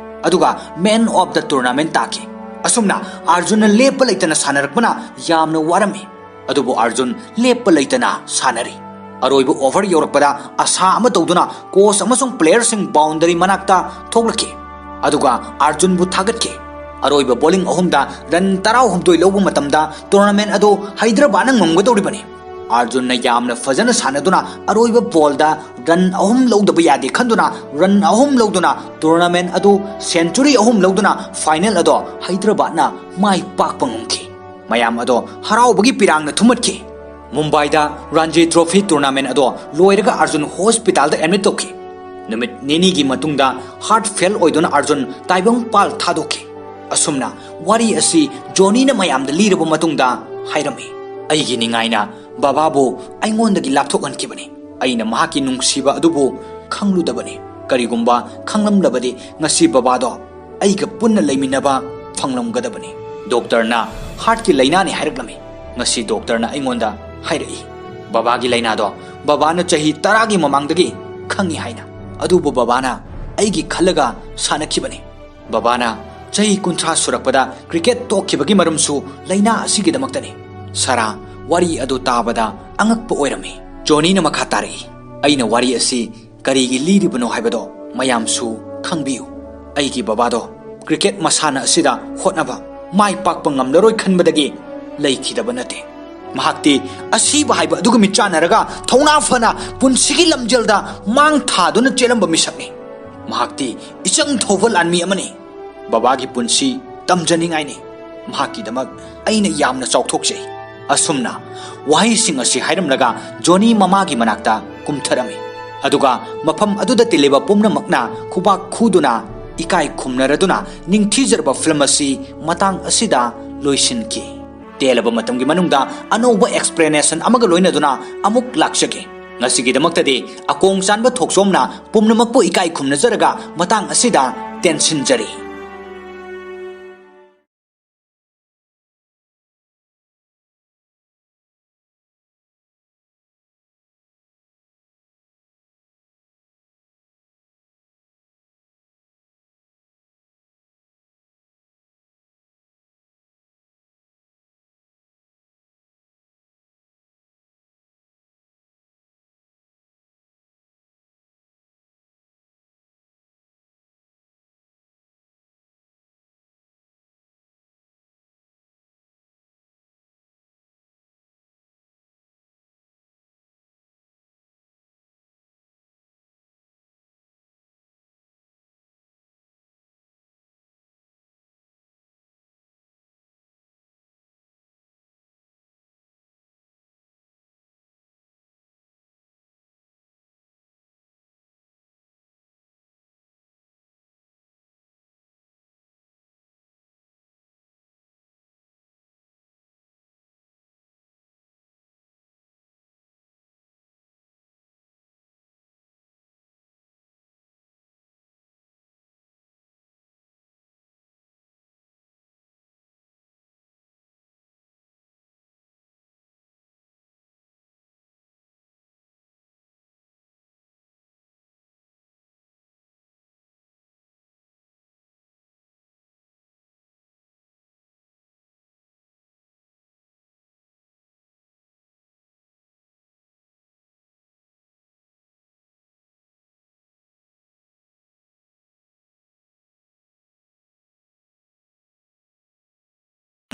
ꯑꯗꯨꯒ ꯃꯦꯟ ꯑꯣꯐ ꯗ ꯇꯣꯔꯅꯥꯃꯦꯟ ꯇꯥꯈꯤ꯫ ꯑꯁꯨꯝꯅ ꯑꯥꯔꯖꯨꯟꯅ ꯂꯦꯞꯄ ꯂꯩꯇꯅ ꯁꯥꯟꯅꯔꯛꯄꯅ ꯌꯥꯝꯅ ꯋꯥꯔꯝꯃꯤ꯫ ꯑꯗꯨꯕꯨ ꯑꯥꯔꯖꯨꯟ ꯂꯦꯞꯄ ꯂꯩꯇꯅ ꯁꯥꯟꯅꯔꯤ꯫ ꯑꯔꯣꯏꯕ ꯑꯣꯚꯔ ꯌꯧꯔꯛꯄꯗ ꯑꯁꯥ ꯑꯃ ꯇꯧꯗꯨꯅ ꯀꯣꯆ ꯑꯃꯁꯨꯡ ꯄ꯭ꯂꯦꯌꯔꯁꯤꯡ ꯕꯥꯎꯟꯗꯔꯤ ꯃꯅꯥꯛꯇ ꯊꯣꯛꯂꯛꯈꯤ꯫ ꯑꯗꯨꯒ ꯑꯥꯔꯖꯨꯟꯕꯨ ꯊꯥꯒꯠꯈꯤ꯫ ꯑꯔꯣꯏꯕ ꯕꯣꯂꯤꯡ ꯑꯍꯨꯝꯗ ꯔꯟ ꯇꯔꯥꯍꯨꯝꯗꯣꯏ ꯂꯧꯕ ꯃꯇꯝꯗ ꯇꯣꯔꯅꯥꯃꯦꯟ ꯑꯗꯨ ꯍꯥꯏꯗ꯭ꯔꯕꯥꯗꯅ ꯉꯝꯒꯗꯧꯔꯤꯕꯅꯤ꯫ ꯑꯥꯔꯖꯨꯟꯅ ꯌꯥꯝꯅ ꯐꯖꯅ ꯁꯥꯟꯅꯗꯨꯅ ꯑꯔꯣꯏꯕ ꯕꯣꯜꯗ ꯔꯟ ꯑꯍꯨꯝ ꯂꯧꯗꯕ ꯌꯥꯗꯦ ꯈꯟꯗꯨꯅ ꯔꯟ ꯑꯍꯨꯝ ꯂꯧꯗꯨꯅ ꯇꯣꯔꯅꯥꯃꯦꯟ ꯑꯗꯨ ꯁꯦꯟꯆꯨꯔꯤ ꯑꯍꯨꯝ ꯂꯧꯗꯨꯅ ꯐꯥꯏꯅꯦꯜ ꯑꯗꯣ ꯍꯥꯏꯗ꯭ꯔꯕꯥꯗꯅ ꯃꯥꯏ ꯄꯥꯛꯄ ꯉꯝꯈꯤ꯫ ꯃꯌꯥꯝ ꯑꯗꯣ ꯍꯔꯥꯎꯕꯒꯤ ꯄꯤꯔꯥꯡꯅ ꯊꯨꯝꯃꯠꯈꯤ꯫ ꯃꯨꯝꯕꯥꯏꯗ ꯔꯥꯟꯖꯤ ꯇ꯭ꯔꯣꯐꯤ ꯇꯣꯔꯅꯥꯃꯦꯟ ꯑꯗꯣ ꯂꯣꯏꯔꯒ ꯑꯥꯔꯖꯨꯟ ꯍꯣꯁꯄꯤꯇꯥꯜꯗ ꯑꯦꯗꯃꯤꯠ ꯇꯧꯈꯤ꯫ ꯅꯨꯃꯤꯠ ꯅꯤꯅꯤꯒꯤ ꯃꯇꯨꯡꯗ ꯍꯥꯔꯠ ꯐꯦꯜ ꯑꯣꯏꯗꯨꯅ ꯑꯥꯔꯖꯨꯟ ꯇꯥꯏꯕꯪꯄꯥꯜ ꯊꯥꯗꯣꯛꯈꯤ꯫ ꯑꯁꯨꯝꯅ ꯋꯥꯔꯤ ꯑꯁꯤ ꯖꯣꯅꯤꯅ ꯃꯌꯥꯝꯗ ꯂꯤꯔꯕ ꯃꯇꯨꯡꯗ ꯍꯥꯏꯔꯝꯃꯤ, "ꯑꯩꯒꯤ ꯅꯤꯡꯉꯥꯏꯅ ꯕꯕꯥꯕꯨ ꯑꯩꯉꯣꯟꯗꯒꯤ ꯂꯥꯞꯊꯣꯛꯍꯟꯈꯤꯕꯅꯤ꯫ ꯑꯩꯅ ꯃꯍꯥꯛꯀꯤ ꯅꯨꯡꯁꯤꯕ ꯑꯗꯨꯕꯨ ꯈꯪꯂꯨꯗꯕꯅꯤ꯫ ꯀꯔꯤꯒꯨꯝꯕ ꯈꯪꯂꯝꯂꯕꯗꯤ ꯉꯁꯤ ꯕꯕꯥꯗꯣ ꯑꯩꯒ ꯄꯨꯟꯅ ꯂꯩꯃꯤꯟꯅꯕ ꯐꯪꯂꯝꯒꯗꯕꯅꯤ꯫ ꯗꯣꯛꯇꯔꯅ ꯍꯥꯔꯠꯀꯤ ꯂꯥꯏꯅꯥꯅꯤ ꯍꯥꯏꯔꯛꯂꯝꯃꯤ꯫ ꯉꯁꯤ ꯗꯣꯛꯇꯔꯅ ꯑꯩꯉꯣꯟꯗ ꯍꯥꯏꯔꯛꯏ, ꯕꯕꯥꯒꯤ ꯂꯥꯏꯅꯥꯗꯣ ꯕꯕꯥꯅ ꯆꯍꯤ ꯇꯔꯥꯒꯤ ꯃꯃꯥꯡꯗꯒꯤ ꯈꯪꯉꯤ ꯍꯥꯏꯅ꯫ ꯑꯗꯨꯕꯨ ꯕꯕꯥꯅ ꯑꯩꯒꯤ ꯈꯜꯂꯒ ꯁꯥꯟꯅꯈꯤꯕꯅꯤ꯫ ꯕꯕꯥꯅ ꯆꯍꯤ ꯀꯨꯟꯊ꯭ꯔꯥ ꯁꯨꯔꯛꯄꯗ ꯀ꯭ꯔꯤꯀꯦꯠ ꯇꯣꯛꯈꯤꯕꯒꯤ ꯃꯔꯝꯁꯨ ꯂꯥꯏꯅꯥ ꯑꯁꯤꯒꯤꯗꯃꯛꯇꯅꯤ꯫ ꯁꯥꯔꯥ ꯋꯥꯔꯤ ꯑꯗꯨ ꯇꯥꯕꯗ ꯑꯉꯛꯄ ꯑꯣꯏꯔꯝꯃꯤ꯫ ꯖꯣꯅꯤꯅ ꯃꯈꯥ ꯇꯥꯔꯛꯏ, ꯑꯩꯅ ꯋꯥꯔꯤ ꯑꯁꯤ ꯀꯔꯤꯒꯤ ꯂꯤꯔꯤꯕꯅꯣ ꯍꯥꯏꯕꯗꯣ ꯃꯌꯥꯝꯁꯨ ꯈꯪꯕꯤꯌꯨ꯫ ꯑꯩꯒꯤ ꯕꯕꯥꯗꯣ ꯀ꯭ꯔꯤꯀꯦꯠ ꯃꯁꯥꯟꯅ ꯑꯁꯤꯗ ꯍꯣꯠꯅꯕ ꯃꯥꯏ ꯄꯥꯛꯄ ꯉꯝꯂꯔꯣꯏ ꯈꯟꯕꯗꯒꯤ ꯂꯩꯈꯤꯗꯕ ꯅꯠꯇꯦ꯫ ꯃꯍꯥꯛꯇꯤ ꯑꯁꯤꯕ ꯍꯥꯏꯕ ꯑꯗꯨꯒ ꯃꯤꯠꯆꯥꯟꯅꯔꯒ ꯊꯧꯅꯥ ꯐꯅ ꯄꯨꯟꯁꯤꯒꯤ ꯂꯝꯖꯦꯜꯗ ꯃꯥꯡ ꯊꯥꯗꯨꯅ ꯆꯦꯜꯂꯝꯕ ꯃꯤꯁꯛꯅꯤ꯫ ꯃꯍꯥꯛꯇꯤ ꯏꯆꯪ ꯊꯧꯕ ꯂꯥꯟꯃꯤ ꯑꯃꯅꯤ꯫ ꯕꯕꯥꯒꯤ ꯄꯨꯟꯁꯤ ꯇꯝꯖꯅꯤꯡꯉꯥꯏꯅꯤ꯫ ꯃꯍꯥꯛꯀꯤꯗꯃꯛ ꯑꯩꯅ ꯌꯥꯝꯅ ꯆꯥꯎꯊꯣꯛꯆꯩ꯫ ꯑꯁꯨꯝꯅ ꯋꯥꯍꯩꯁꯤꯡ ꯑꯁꯤ ꯍꯥꯏꯔꯝꯂꯒ ꯖꯣꯅꯤ ꯃꯃꯥꯒꯤ ꯃꯅꯥꯛꯇ ꯀꯨꯝꯊꯔꯝꯃꯤ꯫ ꯑꯗꯨꯒ ꯃꯐꯝ ꯑꯗꯨꯗ ꯇꯤꯜꯂꯤꯕ ꯄꯨꯝꯅꯃꯛꯅ ꯈꯨꯕꯥꯛ ꯈꯨꯗꯨꯅ ꯏꯀꯥꯏ ꯈꯨꯝꯅꯔꯗꯨꯅ ꯅꯤꯡꯊꯤꯖꯔꯕ ꯐꯤꯂꯝ ꯑꯁꯤ ꯃꯇꯥꯡ ꯑꯁꯤꯗ ꯂꯣꯏꯁꯤꯟꯈꯤ꯫ ꯇꯦꯜꯂꯕ ꯃꯇꯝꯒꯤ ꯃꯅꯨꯡꯗ ꯑꯅꯧꯕ ꯑꯦꯛꯁꯄ꯭ꯂꯦꯅꯦꯁꯟ ꯑꯃꯒ ꯂꯣꯏꯅꯗꯨꯅ ꯑꯃꯨꯛ ꯂꯥꯛꯆꯒꯦ꯫ ꯉꯁꯤꯒꯤꯗꯃꯛꯇꯗꯤ ꯑꯀꯣꯡ ꯆꯥꯟꯕ ꯊꯣꯛꯆꯣꯝꯅ ꯄꯨꯝꯅꯃꯛꯄꯨ ꯏꯀꯥꯏ ꯈꯨꯝꯅꯖꯔꯒ ꯃꯇꯥꯡ ꯑꯁꯤꯗ ꯇꯦꯟꯁꯤꯟꯖꯔꯤ꯫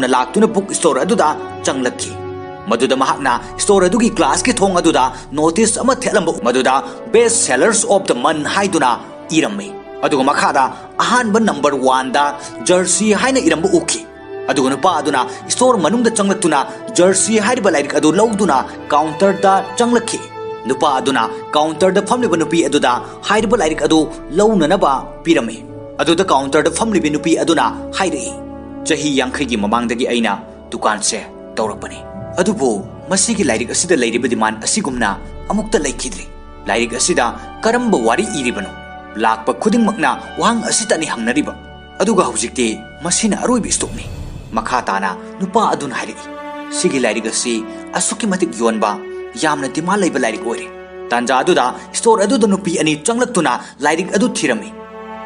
ꯂꯥꯛꯇꯨꯅ book store ꯑꯗꯨꯗ ꯆꯪꯂꯛꯈꯤ꯫ ꯃꯗꯨꯗ ꯃꯍꯥꯛꯅ store ꯑꯗꯨꯒꯤ glassꯀꯤ ꯊꯣꯡ ꯑꯗꯨꯗ notice ꯑꯃ ꯊꯦꯠꯂꯝꯕ ꯃꯗꯨꯗ "Best Sellers of the Month" ꯍꯥꯏꯗꯨꯅ ꯏꯔꯝꯃꯤ꯫ ꯑꯗꯨꯒ ꯃꯈꯥꯗ ꯑꯍꯥꯟꯕ number oneꯗ "Jersey" ꯍꯥꯏꯅ ꯏꯔꯝꯕ ꯎꯈꯤ꯫ ꯑꯗꯨꯒ ꯅꯨꯄꯥ ꯑꯗꯨꯅ store ꯃꯅꯨꯡꯗ ꯆꯪꯂꯛꯇꯨꯅ "Jersey" ꯍꯥꯏꯔꯤꯕ ꯂꯥꯏꯔꯤꯛ ꯑꯗꯨ ꯂꯧꯗꯨꯅ counterꯗ ꯆꯪꯂꯛꯈꯤ꯫ ꯅꯨꯄꯥ ꯑꯗꯨꯅ counterꯗ ꯐꯝꯂꯤꯕ ꯅꯨꯄꯤ ꯑꯗꯨꯗ ꯍꯥꯏꯔꯤꯕ ꯂꯥꯏꯔꯤꯛ ꯑꯗꯨ ꯂꯧꯅꯅꯕ ꯄꯤꯔꯝꯃꯤ꯫ ꯑꯗꯨꯗ counterꯗ ꯐꯝꯂꯤꯕ ꯅꯨꯄꯤ ꯑꯗꯨꯅ ꯍꯥꯏꯔꯛꯏ, "ꯆꯍꯤ ꯌꯥꯡꯈꯩꯒꯤ ꯃꯃꯥꯡꯗꯒꯤ ꯑꯩꯅ ꯗꯨꯀꯥꯟꯁꯦ ꯇꯧꯔꯛꯄꯅꯤ꯫ ꯑꯗꯨꯕꯨ ꯃꯁꯤꯒꯤ ꯂꯥꯏꯔꯤꯛ ꯑꯁꯤꯗ ꯂꯩꯔꯤꯕ demand ꯑꯁꯤꯒꯨꯝꯅ ꯑꯃꯨꯛꯇ ꯂꯩꯈꯤꯗ꯭ꯔꯤ꯫ ꯂꯥꯏꯔꯤꯛ ꯑꯁꯤꯗ ꯀꯔꯝꯕ ꯋꯥꯔꯤ ꯏꯔꯤꯕꯅꯣ? ꯂꯥꯛꯄ ꯈꯨꯗꯤꯡꯃꯛꯅ ꯋꯥꯍꯪ ꯑꯁꯤꯇꯅꯤ ꯍꯪꯅꯔꯤꯕ꯫ ꯑꯗꯨꯒ ꯍꯧꯖꯤꯛꯇꯤ ꯃꯁꯤꯅ ꯑꯔꯣꯏꯕ stockꯅꯤ꯫" ꯃꯈꯥ ꯇꯥꯅ ꯅꯨꯄꯥ ꯑꯗꯨꯅ ꯍꯥꯏꯔꯛꯏ, "ꯁꯤꯒꯤ ꯂꯥꯏꯔꯤꯛ ꯑꯁꯤ ꯑꯁꯨꯛꯀꯤ ꯃꯇꯤꯛ ꯌꯣꯟꯕ, ꯌꯥꯝꯅ demand ꯂꯩꯕ ꯂꯥꯏꯔꯤꯛ ꯑꯣꯏꯔꯦ꯫" ꯇꯥꯟꯖꯥ ꯑꯗꯨꯗ store ꯑꯗꯨꯗ ꯅꯨꯄꯤ ꯑꯅꯤ ꯆꯪꯂꯛꯇꯨꯅ ꯂꯥꯏꯔꯤꯛ ꯑꯗꯨ ꯊꯤꯔꯝꯃꯤ꯫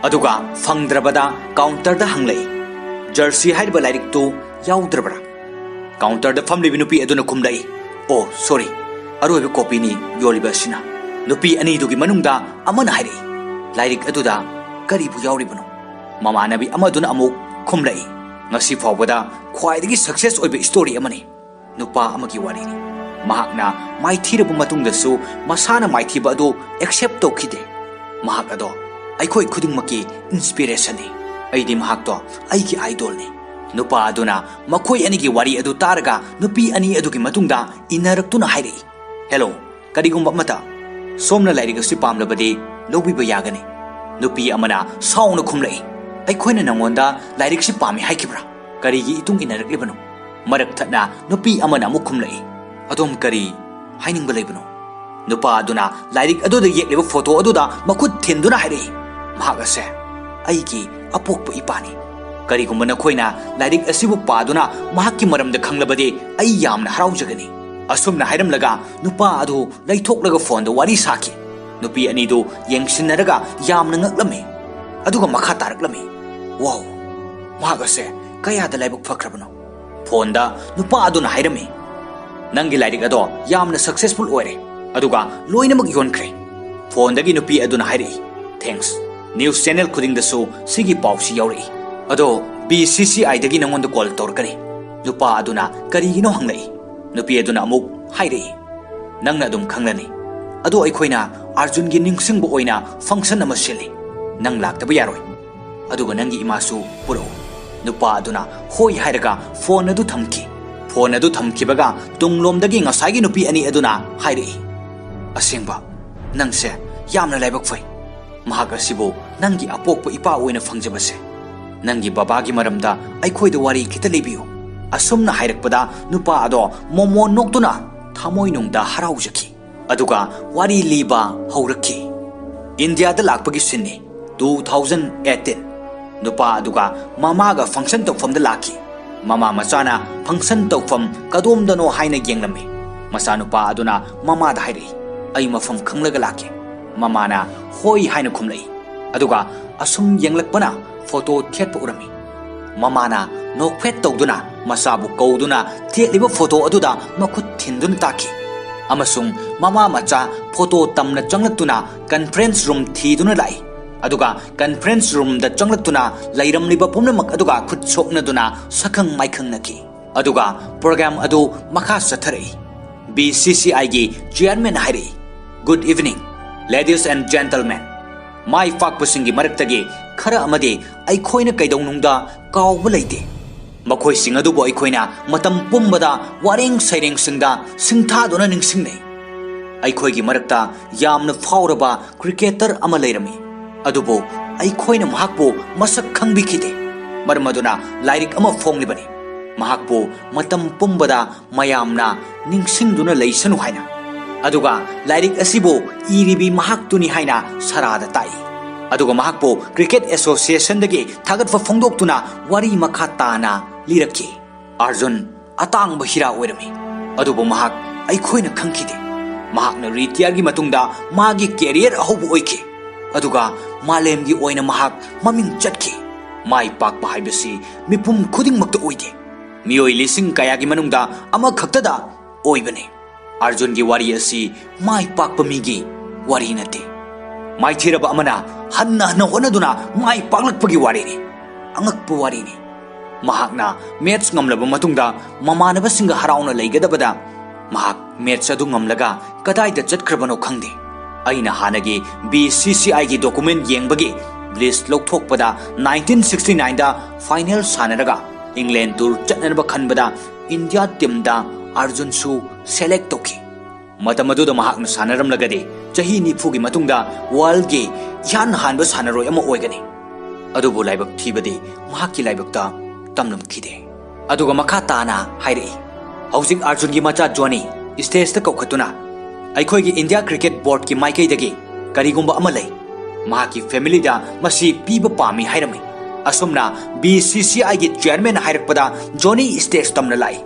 ꯑꯗꯨꯒ ꯐꯪꯗ꯭ꯔꯕꯗ counterꯗ ꯍꯪꯂꯛꯏ, "Jersey ꯍꯥꯏꯔꯤꯕ ꯂꯥꯏꯔꯤꯛꯇꯨ ꯌꯥꯎꯗ꯭ꯔꯕ꯭ꯔꯥ?" Counterꯗ ꯐꯝꯂꯤꯕ ꯅꯨꯄꯤ ꯑꯗꯨꯅ ꯈꯨꯝꯂꯛꯏ, "Oh, sorry, ꯑꯔꯣꯏꯕ copyꯅꯤ ꯌꯣꯜꯂꯤꯕ ꯑꯁꯤꯅ꯫" ꯅꯨꯄꯤ ꯑꯅꯤꯗꯨꯒꯤ ꯃꯅꯨꯡꯗ ꯑꯃꯅ ꯍꯥꯏꯔꯛꯏ, "ꯂꯥꯏꯔꯤꯛ ꯑꯗꯨꯗ ꯀꯔꯤꯕꯨ ꯌꯥꯎꯔꯤꯕꯅꯣ?" ꯃꯃꯥꯟꯅꯕꯤ ꯑꯃꯗꯨꯅ ꯑꯃꯨꯛ ꯈꯨꯝꯂꯛꯏ, "ꯉꯁꯤ ꯐꯥꯎꯕꯗ ꯈ꯭ꯋꯥꯏꯗꯒꯤ success ꯑꯣꯏꯕ story ꯑꯃꯅꯤ꯫ ꯅꯨꯄꯥ ꯑꯃꯒꯤ ꯋꯥꯔꯤꯅꯤ꯫ ꯃꯍꯥꯛꯅ ꯃꯥꯏꯊꯤꯔꯕ ꯃꯇꯨꯡꯗꯁꯨ ꯃꯁꯥꯅ ꯃꯥꯏꯊꯤꯕ ꯑꯗꯨ accept ꯇꯧꯈꯤꯗꯦ꯫ ꯃꯍꯥꯛ ꯑꯗꯣ ꯑꯩꯈꯣꯏ ꯈꯨꯗꯤꯡꯃꯛꯀꯤ inspirationꯅꯤ꯫ ꯑꯩꯗꯤ ꯃꯍꯥꯛꯇꯣ ꯑꯩꯒꯤ idolꯅꯤ꯫" ꯅꯨꯄꯥ ꯑꯗꯨꯅ ꯃꯈꯣꯏ ꯑꯅꯤꯒꯤ ꯋꯥꯔꯤ ꯑꯗꯨ ꯇꯥꯔꯒ ꯅꯨꯄꯤ ꯑꯅꯤ ꯑꯗꯨꯒꯤ ꯃꯇꯨꯡꯗ ꯏꯟꯅꯔꯛꯇꯨꯅ ꯍꯥꯏꯔꯛꯏ, "Hello, ꯀꯔꯤꯒꯨꯝꯕ ꯑꯃꯠꯇ ꯁꯣꯝꯅ ꯂꯥꯏꯔꯤꯛ ꯑꯁꯤ ꯄꯥꯝꯂꯕꯗꯤ ꯂꯧꯕꯤꯕ ꯌꯥꯒꯅꯤ꯫" ꯅꯨꯄꯤ ꯑꯃꯅ ꯁꯥꯎꯅ ꯈꯨꯝꯂꯛꯏ, "ꯑꯩꯈꯣꯏꯅ ꯅꯉꯣꯟꯗ ꯂꯥꯏꯔꯤꯛꯁꯤ ꯄꯥꯝꯃꯤ ꯍꯥꯏꯈꯤꯕ꯭ꯔꯥ? ꯀꯔꯤꯒꯤ ꯏꯇꯨꯡ ꯏꯟꯅꯔꯛꯂꯤꯕꯅꯣ?" ꯃꯔꯛ ꯊꯠꯅ ꯅꯨꯄꯤ ꯑꯃꯅ ꯑꯃꯨꯛ ꯈꯨꯝꯂꯛꯏ, "ꯑꯗꯣꯝ ꯀꯔꯤ ꯍꯥꯏꯅꯤꯡꯕ ꯂꯩꯕꯅꯣ?" ꯅꯨꯄꯥ ꯑꯗꯨꯅ ꯂꯥꯏꯔꯤꯛ ꯑꯗꯨꯗ ꯌꯦꯛꯂꯤꯕ photo ꯑꯗꯨꯗ ꯃꯈꯨꯠ ꯊꯤꯟꯗꯨꯅ ꯍꯥꯏꯔꯛꯏ, "ꯃꯍꯥꯛ ꯑꯁꯦ ꯑꯩꯒꯤ ꯑꯄꯣꯛꯄ ꯏꯄꯥꯅꯤ꯫ ꯀꯔꯤꯒꯨꯝꯕ ꯅꯈꯣꯏꯅ ꯂꯥꯏꯔꯤꯛ ꯑꯁꯤꯕꯨ ꯄꯥꯗꯨꯅ ꯃꯍꯥꯛꯀꯤ ꯃꯔꯝꯗ ꯈꯪꯂꯕꯗꯤ ꯑꯩ ꯌꯥꯝꯅ ꯍꯔꯥꯎꯖꯒꯅꯤ꯫" ꯑꯁꯨꯝꯅ ꯍꯥꯏꯔꯝꯂꯒ ꯅꯨꯄꯥ ꯑꯗꯨ ꯂꯩꯊꯣꯛꯂꯒ phoneꯗ ꯋꯥꯔꯤ ꯁꯥꯈꯤ꯫ ꯅꯨꯄꯤ ꯑꯅꯤꯗꯨ ꯌꯦꯡꯁꯤꯟꯅꯔꯒ ꯌꯥꯝꯅ ꯉꯛꯂꯝꯃꯤ꯫ ꯑꯗꯨꯒ ꯃꯈꯥ ꯇꯥꯔꯛꯂꯝꯃꯤ, "Wow, ꯃꯍꯥꯛ ꯑꯁꯦ ꯀꯌꯥꯗ ꯂꯥꯏꯕꯛ ꯐꯈ꯭ꯔꯕꯅꯣ?" Phoneꯗ ꯅꯨꯄꯥ ꯑꯗꯨꯅ ꯍꯥꯏꯔꯝꯃꯤ, "ꯅꯪꯒꯤ ꯂꯥꯏꯔꯤꯛ ꯑꯗꯣ ꯌꯥꯝꯅ successful ꯑꯣꯏꯔꯦ, ꯑꯗꯨꯒ ꯂꯣꯏꯅꯃꯛ ꯌꯣꯟꯈ꯭ꯔꯦ꯫" Phoneꯗꯒꯤ ꯅꯨꯄꯤ ꯑꯗꯨꯅ ꯍꯥꯏꯔꯛꯏ, "Thanks꯫ News channel ꯈꯨꯗꯤꯡꯗꯁꯨ ꯁꯤꯒꯤ ꯄꯥꯎꯁꯤ ꯌꯥꯎꯔꯛꯏ꯫ ꯑꯗꯣ B C C Iꯗꯒꯤ ꯅꯉꯣꯟꯗ call ꯇꯧꯔꯛꯀꯅꯤ꯫ ꯅꯨꯄꯥ ꯑꯗꯨꯅ ꯀꯔꯤꯒꯤꯅꯣ ꯍꯪꯂꯛꯏ꯫ ꯅꯨꯄꯤ ꯑꯗꯨꯅ ꯑꯃꯨꯛ ꯍꯥꯏꯔꯛꯏ, "ꯅꯪꯅ ꯑꯗꯨꯝ ꯈꯪꯂꯅꯤ꯫ ꯑꯗꯣ ꯑꯩꯈꯣꯏꯅ ꯑꯥꯔꯖꯨꯟꯒꯤ ꯅꯤꯡꯁꯤꯡꯕ ꯑꯣꯏꯅ ꯐꯪꯁꯟ ꯑꯃ ꯁꯤꯜꯂꯤ꯫ ꯅꯪ ꯂꯥꯛꯇꯕ ꯌꯥꯔꯣꯏ꯫ ꯑꯗꯨꯒ ꯅꯪꯒꯤ ꯏꯃꯥꯁꯨ ꯄꯨꯔꯛꯎ꯫" ꯅꯨꯄꯥ ꯑꯗꯨꯅ ꯍꯣꯏ ꯍꯥꯏꯔꯒ ꯐꯣꯟ ꯑꯗꯨ ꯊꯝꯈꯤ꯫ ꯐꯣꯟ ꯑꯗꯨ ꯊꯝꯈꯤꯕꯒ ꯇꯨꯡꯂꯣꯝꯗꯒꯤ ꯉꯁꯥꯏꯒꯤ ꯅꯨꯄꯤ ꯑꯅꯤ ꯑꯗꯨꯅ ꯍꯥꯏꯔꯛꯏ, "ꯑꯁꯦꯡꯕ, ꯅꯪꯁꯦ ꯌꯥꯝꯅ ꯂꯥꯏꯕꯛ ꯐꯩ꯫ ꯃꯍꯥꯛ ꯑꯁꯤꯕꯨ ꯅꯪꯒꯤ ꯑꯄꯣꯛꯄ ꯏꯄꯥ ꯑꯣꯏꯅ ꯐꯪꯖꯕꯁꯦ꯫ ꯅꯪꯒꯤ ꯕꯕꯥꯒꯤ ꯃꯔꯝꯗ ꯑꯩꯈꯣꯏꯗ ꯋꯥꯔꯤ ꯈꯤꯇ ꯂꯤꯕꯤꯌꯨ꯫" ꯑꯁꯨꯝꯅ ꯍꯥꯏꯔꯛꯄꯗ ꯅꯨꯄꯥ ꯑꯗꯣ ꯃꯣꯃꯣꯟ ꯅꯣꯛꯇꯨꯅ ꯊꯃꯣꯏꯅꯨꯡꯗ ꯍꯔꯥꯎꯖꯈꯤ꯫ ꯑꯗꯨꯒ ꯋꯥꯔꯤ ꯂꯤꯕ ꯍꯧꯔꯛꯈꯤ꯫ ꯏꯟꯗꯤꯌꯥꯗ ꯂꯥꯛꯄꯒꯤ ꯁꯤꯟꯅꯤ꯫ Two thousand eighteen꯫ ꯅꯨꯄꯥ ꯑꯗꯨꯒ ꯃꯃꯥꯒ ꯐꯪꯁꯟ ꯇꯧꯐꯝꯗ ꯂꯥꯛꯈꯤ꯫ ꯃꯃꯥ ꯃꯆꯥꯅ ꯐꯪꯁꯟ ꯇꯧꯐꯝ ꯀꯗꯣꯝꯗꯅꯣ ꯍꯥꯏꯅ ꯌꯦꯡꯂꯝꯃꯤ꯫ ꯃꯆꯥꯅꯨꯄꯥ ꯑꯗꯨꯅ ꯃꯃꯥꯗ ꯍꯥꯏꯔꯛꯏ, "ꯑꯩ ꯃꯐꯝ ꯈꯪꯂꯒ ꯂꯥꯛꯀꯦ꯫" ꯃꯃꯥꯅ ꯍꯣꯏ ꯍꯥꯏꯅ ꯈꯨꯝꯂꯛꯏ꯫ ꯑꯗꯨꯒ ꯑꯁꯨꯝ ꯌꯦꯡꯂꯛꯄꯅ ꯐꯣꯇꯣ ꯊꯦꯠꯄ ꯎꯔꯝꯃꯤ꯫ ꯃꯃꯥꯅ ꯅꯣꯛꯐꯦꯠ ꯇꯧꯗꯨꯅ ꯃꯆꯥꯕꯨ ꯀꯧꯗꯨꯅ ꯊꯦꯠꯂꯤꯕ ꯐꯣꯇꯣ ꯑꯗꯨꯗ ꯃꯈꯨꯠ ꯊꯤꯟꯗꯨꯅ ꯇꯥꯛꯈꯤ꯫ ꯑꯃꯁꯨꯡ ꯃꯃꯥ ꯃꯆꯥ ꯐꯣꯇꯣ ꯇꯝꯅ ꯆꯪꯂꯛꯇꯨꯅ ꯀꯟꯐꯔꯦꯟꯁ ꯔꯨꯝ ꯊꯤꯗꯨꯅ ꯂꯥꯛꯏ꯫ ꯑꯗꯨꯒ ꯀꯟꯐꯔꯦꯟꯁ ꯔꯨꯝꯗ ꯆꯪꯂꯛꯇꯨꯅ ꯂꯩꯔꯝꯂꯤꯕ ꯄꯨꯝꯅꯃꯛ ꯑꯗꯨꯒ ꯈꯨꯠ ꯁꯣꯛꯅꯗꯨꯅ ꯁꯛꯈꯪ ꯃꯥꯏꯈꯪꯅꯈꯤ꯫ ꯑꯗꯨꯒ ꯄ꯭ꯔꯣꯒ꯭ꯔꯥꯝ ꯑꯗꯨ ꯃꯈꯥ ꯆꯠꯊꯔꯛꯏ꯫ ꯕꯤ ꯁꯤ ꯁꯤ ꯑꯥꯏꯒꯤ ꯆꯤꯌꯔꯃꯦꯟ ꯍꯥꯏꯔꯛꯏ, "Good evening, ladies and gentlemen꯫ ꯃꯥꯏ ꯄꯥꯛꯄꯁꯤꯡꯒꯤ ꯃꯔꯛꯇꯒꯤ ꯈꯔ ꯑꯃꯗꯤ ꯑꯩꯈꯣꯏꯅ ꯀꯩꯗꯧꯅꯨꯡꯗ ꯀꯥꯎꯕ ꯂꯩꯇꯦ꯫ ꯃꯈꯣꯏꯁꯤꯡ ꯑꯗꯨꯕꯨ ꯑꯩꯈꯣꯏꯅ ꯃꯇꯝ ꯄꯨꯝꯕꯗ ꯋꯥꯔꯦꯡ ꯁꯩꯔꯦꯡꯁꯤꯡꯗ ꯁꯤꯡꯊꯥꯗꯨꯅ ꯅꯤꯡꯁꯤꯡꯅꯩ꯫ ꯑꯩꯈꯣꯏꯒꯤ ꯃꯔꯛꯇ ꯌꯥꯝꯅ ꯐꯥꯎꯔꯕ ꯀ꯭ꯔꯤꯀꯦꯇꯔ ꯑꯃ ꯂꯩꯔꯝꯃꯤ, ꯑꯗꯨꯕꯨ ꯑꯩꯈꯣꯏꯅ ꯃꯍꯥꯛꯄꯨ ꯃꯁꯛ ꯈꯪꯕꯤꯈꯤꯗꯦ꯫ ꯃꯔꯝ ꯑꯗꯨꯅ ꯂꯥꯏꯔꯤꯛ ꯑꯃ ꯐꯣꯡꯂꯤꯕꯅꯤ, ꯃꯍꯥꯛꯄꯨ ꯃꯇꯝ ꯄꯨꯝꯕꯗ ꯃꯌꯥꯝꯅ ꯅꯤꯡꯁꯤꯡꯗꯨꯅ ꯂꯩꯁꯅꯨ ꯍꯥꯏꯅ꯫ ꯑꯗꯨꯒ ꯂꯥꯏꯔꯤꯛ ꯑꯁꯤꯕꯨ ꯏꯔꯤꯕꯤ ꯃꯍꯥꯛꯇꯨꯅꯤ ꯍꯥꯏꯅ ꯁꯔꯥꯗ ꯇꯥꯛꯏ꯫ ꯑꯗꯨꯒ ꯃꯍꯥꯛꯄꯨ ꯀ꯭ꯔꯤꯀꯦꯠ ꯑꯦꯁꯣꯁꯤꯌꯦꯁꯟꯗꯒꯤ ꯊꯥꯒꯠꯄ ꯐꯣꯡꯗꯣꯛꯇꯨꯅ ꯋꯥꯔꯤ ꯃꯈꯥ ꯇꯥꯅ ꯂꯤꯔꯛꯈꯤ꯫ ꯑꯥꯔꯖꯨꯟ ꯑꯇꯥꯡꯕ ꯍꯤꯔꯥ ꯑꯣꯏꯔꯝꯃꯤ, ꯑꯗꯨꯕꯨ ꯃꯍꯥꯛ ꯑꯩꯈꯣꯏꯅ ꯈꯪꯈꯤꯗꯦ꯫ ꯃꯍꯥꯛꯅ ꯔꯤꯇꯤꯌꯔꯒꯤ ꯃꯇꯨꯡꯗ ꯃꯥꯒꯤ ꯀꯦꯔꯤꯌꯔ ꯑꯍꯧꯕ ꯑꯣꯏꯈꯤ, ꯑꯗꯨꯒ ꯃꯥꯂꯦꯝꯒꯤ ꯑꯣꯏꯅ ꯃꯍꯥꯛ ꯃꯃꯤꯡ ꯆꯠꯈꯤ꯫ ꯃꯥꯏ ꯄꯥꯛꯄ ꯍꯥꯏꯕꯁꯤ ꯃꯤꯄꯨꯝ ꯈꯨꯗꯤꯡꯃꯛꯇ ꯑꯣꯏꯗꯦ, ꯃꯤꯑꯣꯏ ꯂꯤꯁꯤꯡ ꯀꯌꯥꯒꯤ ꯃꯅꯨꯡꯗ ꯑꯃꯈꯛꯇꯗ ꯑꯣꯏꯕꯅꯤ꯫ ꯑꯥꯔꯖꯨꯟꯒꯤ ꯋꯥꯔꯤ ꯑꯁꯤ ꯃꯥꯏ ꯄꯥꯛꯄ ꯃꯤꯒꯤ ꯋꯥꯔꯤ ꯅꯠꯇꯦ꯫ ꯃꯥꯏꯊꯤꯔꯕ ꯑꯃꯅ ꯍꯟꯅ ꯍꯟꯅ ꯍꯣꯠꯅꯗꯨꯅ ꯃꯥꯏ ꯄꯥꯛꯂꯛꯄꯒꯤ ꯋꯥꯔꯤꯅꯤ꯫ ꯑꯉꯛꯄ ꯋꯥꯔꯤꯅꯤ꯫ ꯃꯍꯥꯛꯅ ꯃꯦꯠꯁ ꯉꯝꯂꯕ ꯃꯇꯨꯡꯗ ꯃꯃꯥꯟꯅꯕꯁꯤꯡꯒ ꯍꯔꯥꯎꯅ ꯂꯩꯒꯗꯕꯗ ꯃꯍꯥꯛ ꯃꯦꯠꯁ ꯑꯗꯨ ꯉꯝꯂꯒ ꯀꯗꯥꯏꯗ ꯆꯠꯈ꯭ꯔꯕꯅꯣ ꯈꯪꯗꯦ꯫ ꯑꯩꯅ ꯍꯥꯟꯅꯒꯤ ꯕꯤ ꯁꯤ ꯁꯤ ꯑꯥꯏꯒꯤ ꯗꯣꯀꯨꯃꯦꯟ ꯌꯦꯡꯕꯒꯤ ꯂꯤꯁ ꯂꯧꯊꯣꯛꯄꯗ ꯅꯥꯏꯟꯇꯤꯟ ꯁꯤꯛꯁꯇꯤ ꯅꯥꯏꯟꯗ ꯐꯥꯏꯅꯦꯜ ꯁꯥꯟꯅꯔꯒ ꯏꯪꯂꯦꯟ ꯇꯨꯔ ꯆꯠꯅꯅꯕ ꯈꯟꯕꯗ ꯏꯟꯗꯤꯌꯥ ꯇꯤꯝꯗ ꯑꯥꯔꯖꯨꯟꯁꯨ ꯁꯦꯂꯦꯛ ꯇꯧꯈꯤ꯫ ꯃꯇꯝ ꯑꯗꯨꯗ ꯃꯍꯥꯛꯅ ꯁꯥꯟꯅꯔꯝꯂꯒꯗꯤ ꯆꯍꯤ ꯅꯤꯐꯨꯒꯤ ꯃꯇꯨꯡꯗ ꯋꯥꯔꯜꯒꯤ ꯏꯍꯥꯟ ꯍꯥꯟꯕ ꯁꯥꯟꯅꯔꯣꯏ ꯑꯃ ꯑꯣꯏꯒꯅꯤ꯫ ꯑꯗꯨꯕꯨ ꯂꯥꯏꯕꯛ ꯊꯤꯕꯗꯤ ꯃꯍꯥꯛꯀꯤ ꯂꯥꯏꯕꯛꯇ ꯇꯝꯂꯝꯈꯤꯗꯦ꯫ ꯑꯗꯨꯒ ꯃꯈꯥ ꯇꯥꯅ ꯍꯥꯏꯔꯛꯏ, ꯍꯧꯖꯤꯛ ꯑꯥꯔꯖꯨꯟꯒꯤ ꯃꯆꯥ ꯖꯣꯅꯤ ꯁ꯭ꯇꯦꯖꯇ ꯀꯧꯈꯠꯇꯨꯅ ꯑꯩꯈꯣꯏꯒꯤ ꯏꯟꯗꯤꯌꯥ ꯀ꯭ꯔꯤꯀꯦꯠ ꯕꯣꯔꯗꯀꯤ ꯃꯥꯏꯀꯩꯗꯒꯤ ꯀꯔꯤꯒꯨꯝꯕ ꯑꯃ ꯂꯩ, ꯃꯍꯥꯛꯀꯤ ꯐꯦꯃꯤꯂꯤꯗ ꯃꯁꯤ ꯄꯤꯕ ꯄꯥꯝꯃꯤ ꯍꯥꯏꯔꯝꯃꯤ꯫ ꯑꯁꯨꯝꯅ ꯕꯤ ꯁꯤ ꯁꯤ ꯑꯥꯏꯒꯤ ꯆꯤꯌꯔꯃꯦꯟ ꯍꯥꯏꯔꯛꯄꯗ ꯖꯣꯅꯤ ꯁ꯭ꯇꯦꯖ ꯇꯝꯅ ꯂꯥꯛꯏ꯫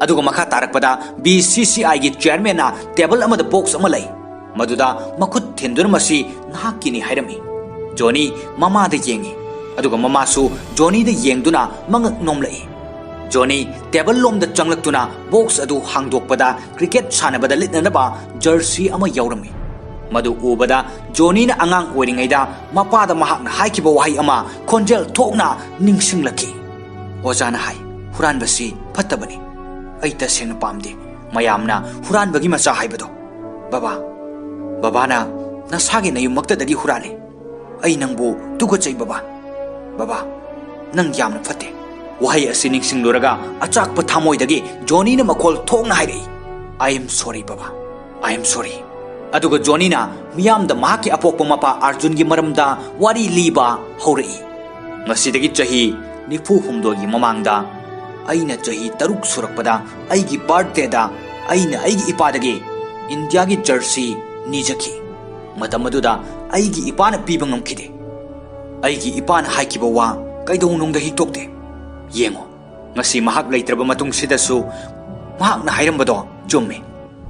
ꯑꯗꯨꯒ ꯃꯈꯥ ꯇꯥꯔꯛꯄꯗ ꯕꯤ ꯁꯤ ꯁꯤ ꯑꯥꯏꯒꯤ ꯆꯤꯌꯔꯃꯦꯟꯅ ꯇꯦꯕꯜ ꯑꯃꯗ ꯕꯣꯛꯁ ꯑꯃ ꯂꯩ, ꯃꯗꯨꯗ ꯃꯈꯨꯠ ꯊꯤꯟꯗꯨꯅ ꯃꯁꯤ ꯅꯍꯥꯛꯀꯤꯅꯤ ꯍꯥꯏꯔꯝꯃꯤ꯫ ꯖꯣꯅꯤ ꯃꯃꯥꯗ ꯌꯦꯡꯉꯤ, ꯑꯗꯨꯒ ꯃꯃꯥꯁꯨ ꯖꯣꯅꯤꯗ ꯌꯦꯡꯗꯨꯅ ꯃꯉꯛ ꯅꯣꯝꯂꯛꯏ꯫ ꯖꯣꯅꯤ ꯇꯦꯕꯜ ꯂꯣꯝꯗ ꯆꯪꯂꯛꯇꯨꯅ ꯕꯣꯛꯁ ꯑꯗꯨ ꯍꯥꯡꯗꯣꯛꯄꯗ ꯀ꯭ꯔꯤꯀꯦꯠ ꯁꯥꯟꯅꯕꯗ ꯂꯤꯠꯅꯅꯕ ꯖꯔꯁꯤ ꯑꯃ ꯌꯥꯎꯔꯝꯃꯤ꯫ ꯃꯗꯨ ꯎꯕꯗ ꯖꯣꯅꯤꯅ ꯑꯉꯥꯡ ꯑꯣꯏꯔꯤꯉꯩꯗ ꯃꯄꯥꯗ ꯃꯍꯥꯛꯅ ꯍꯥꯏꯈꯤꯕ ꯋꯥꯍꯩ ꯑꯃ ꯈꯣꯟꯖꯦꯜ ꯊꯣꯛꯅ ꯅꯤꯡꯁꯤꯡꯂꯛꯈꯤ꯫ ꯑꯣꯖꯥꯅ ꯍꯥꯏ, "ꯍꯨꯔꯥꯟꯕꯁꯤ ꯐꯠꯇꯕꯅꯤ꯫ ꯑꯩ ꯇꯁꯦꯡꯅ ꯄꯥꯝꯗꯦ꯫ ꯃꯌꯥꯝꯅ ꯍꯨꯔꯥꯟꯕꯒꯤ ꯃꯆꯥ ꯍꯥꯏꯕꯗꯣ꯫ ꯕꯕꯥ, ꯕꯕꯥꯅ ꯅꯁꯥꯒꯤ ꯅꯌꯨꯝꯃꯛꯇꯗꯒꯤ ꯍꯨꯔꯥꯜꯂꯤ꯫ ꯑꯩ ꯅꯪꯕꯨ ꯇꯨꯀꯠꯆꯩ ꯕꯕꯥ꯫ ꯕꯕꯥ, ꯅꯪ ꯌꯥꯝꯅ ꯐꯠꯇꯦ꯫" ꯋꯥꯍꯩ ꯑꯁꯤ ꯅꯤꯡꯁꯤꯡꯂꯨꯔꯒ ꯑꯆꯥꯛꯄ ꯊꯃꯣꯏꯗꯒꯤ ꯖꯣꯅꯤꯅ ꯃꯈꯣꯜ ꯊꯣꯛꯅ ꯍꯥꯏꯔꯛꯏ, "I am sorry ꯕꯕꯥ, I am sorry꯫" ꯑꯗꯨꯒ ꯖꯣꯅꯤꯅ ꯃꯤꯌꯥꯝꯗ ꯃꯍꯥꯛꯀꯤ ꯑꯄꯣꯛꯄ ꯃꯄꯥ ꯑꯥꯔꯖꯨꯟꯒꯤ ꯃꯔꯝꯗ ꯋꯥꯔꯤ ꯂꯤꯕ ꯍꯧꯔꯛꯏ꯫ ꯃꯁꯤꯗꯒꯤ ꯆꯍꯤ ꯅꯤꯐꯨ ꯍꯨꯝꯗꯣꯏꯒꯤ ꯃꯃꯥꯡꯗ ꯑꯩꯅ ꯆꯍꯤ ꯇꯔꯨꯛ ꯁꯨꯔꯛꯄꯗ ꯑꯩꯒꯤ ꯕꯥꯔꯊꯗꯦꯗ ꯑꯩꯅ ꯑꯩꯒꯤ ꯏꯄꯥꯗꯒꯤ ꯏꯟꯗꯤꯌꯥꯒꯤ ꯖꯔꯁꯤ ꯅꯤꯖꯈꯤ꯫ ꯃꯇꯝ ꯑꯗꯨꯗ ꯑꯩꯒꯤ ꯏꯄꯥꯅ ꯄꯤꯕ ꯉꯝꯈꯤꯗꯦ꯫ ꯑꯩꯒꯤ ꯏꯄꯥꯅ ꯍꯥꯏꯈꯤꯕ ꯋꯥ ꯀꯩꯗꯧꯅꯨꯡꯗ ꯍꯤꯛꯇꯣꯛꯇꯦ꯫ ꯌꯦꯡꯉꯨ, ꯉꯁꯤ ꯃꯍꯥꯛ ꯂꯩꯇ꯭ꯔꯕ ꯃꯇꯨꯡꯁꯤꯗꯁꯨ ꯃꯍꯥꯛꯅ ꯍꯥꯏꯔꯝꯕꯗꯣ ꯆꯨꯝꯃꯤ꯫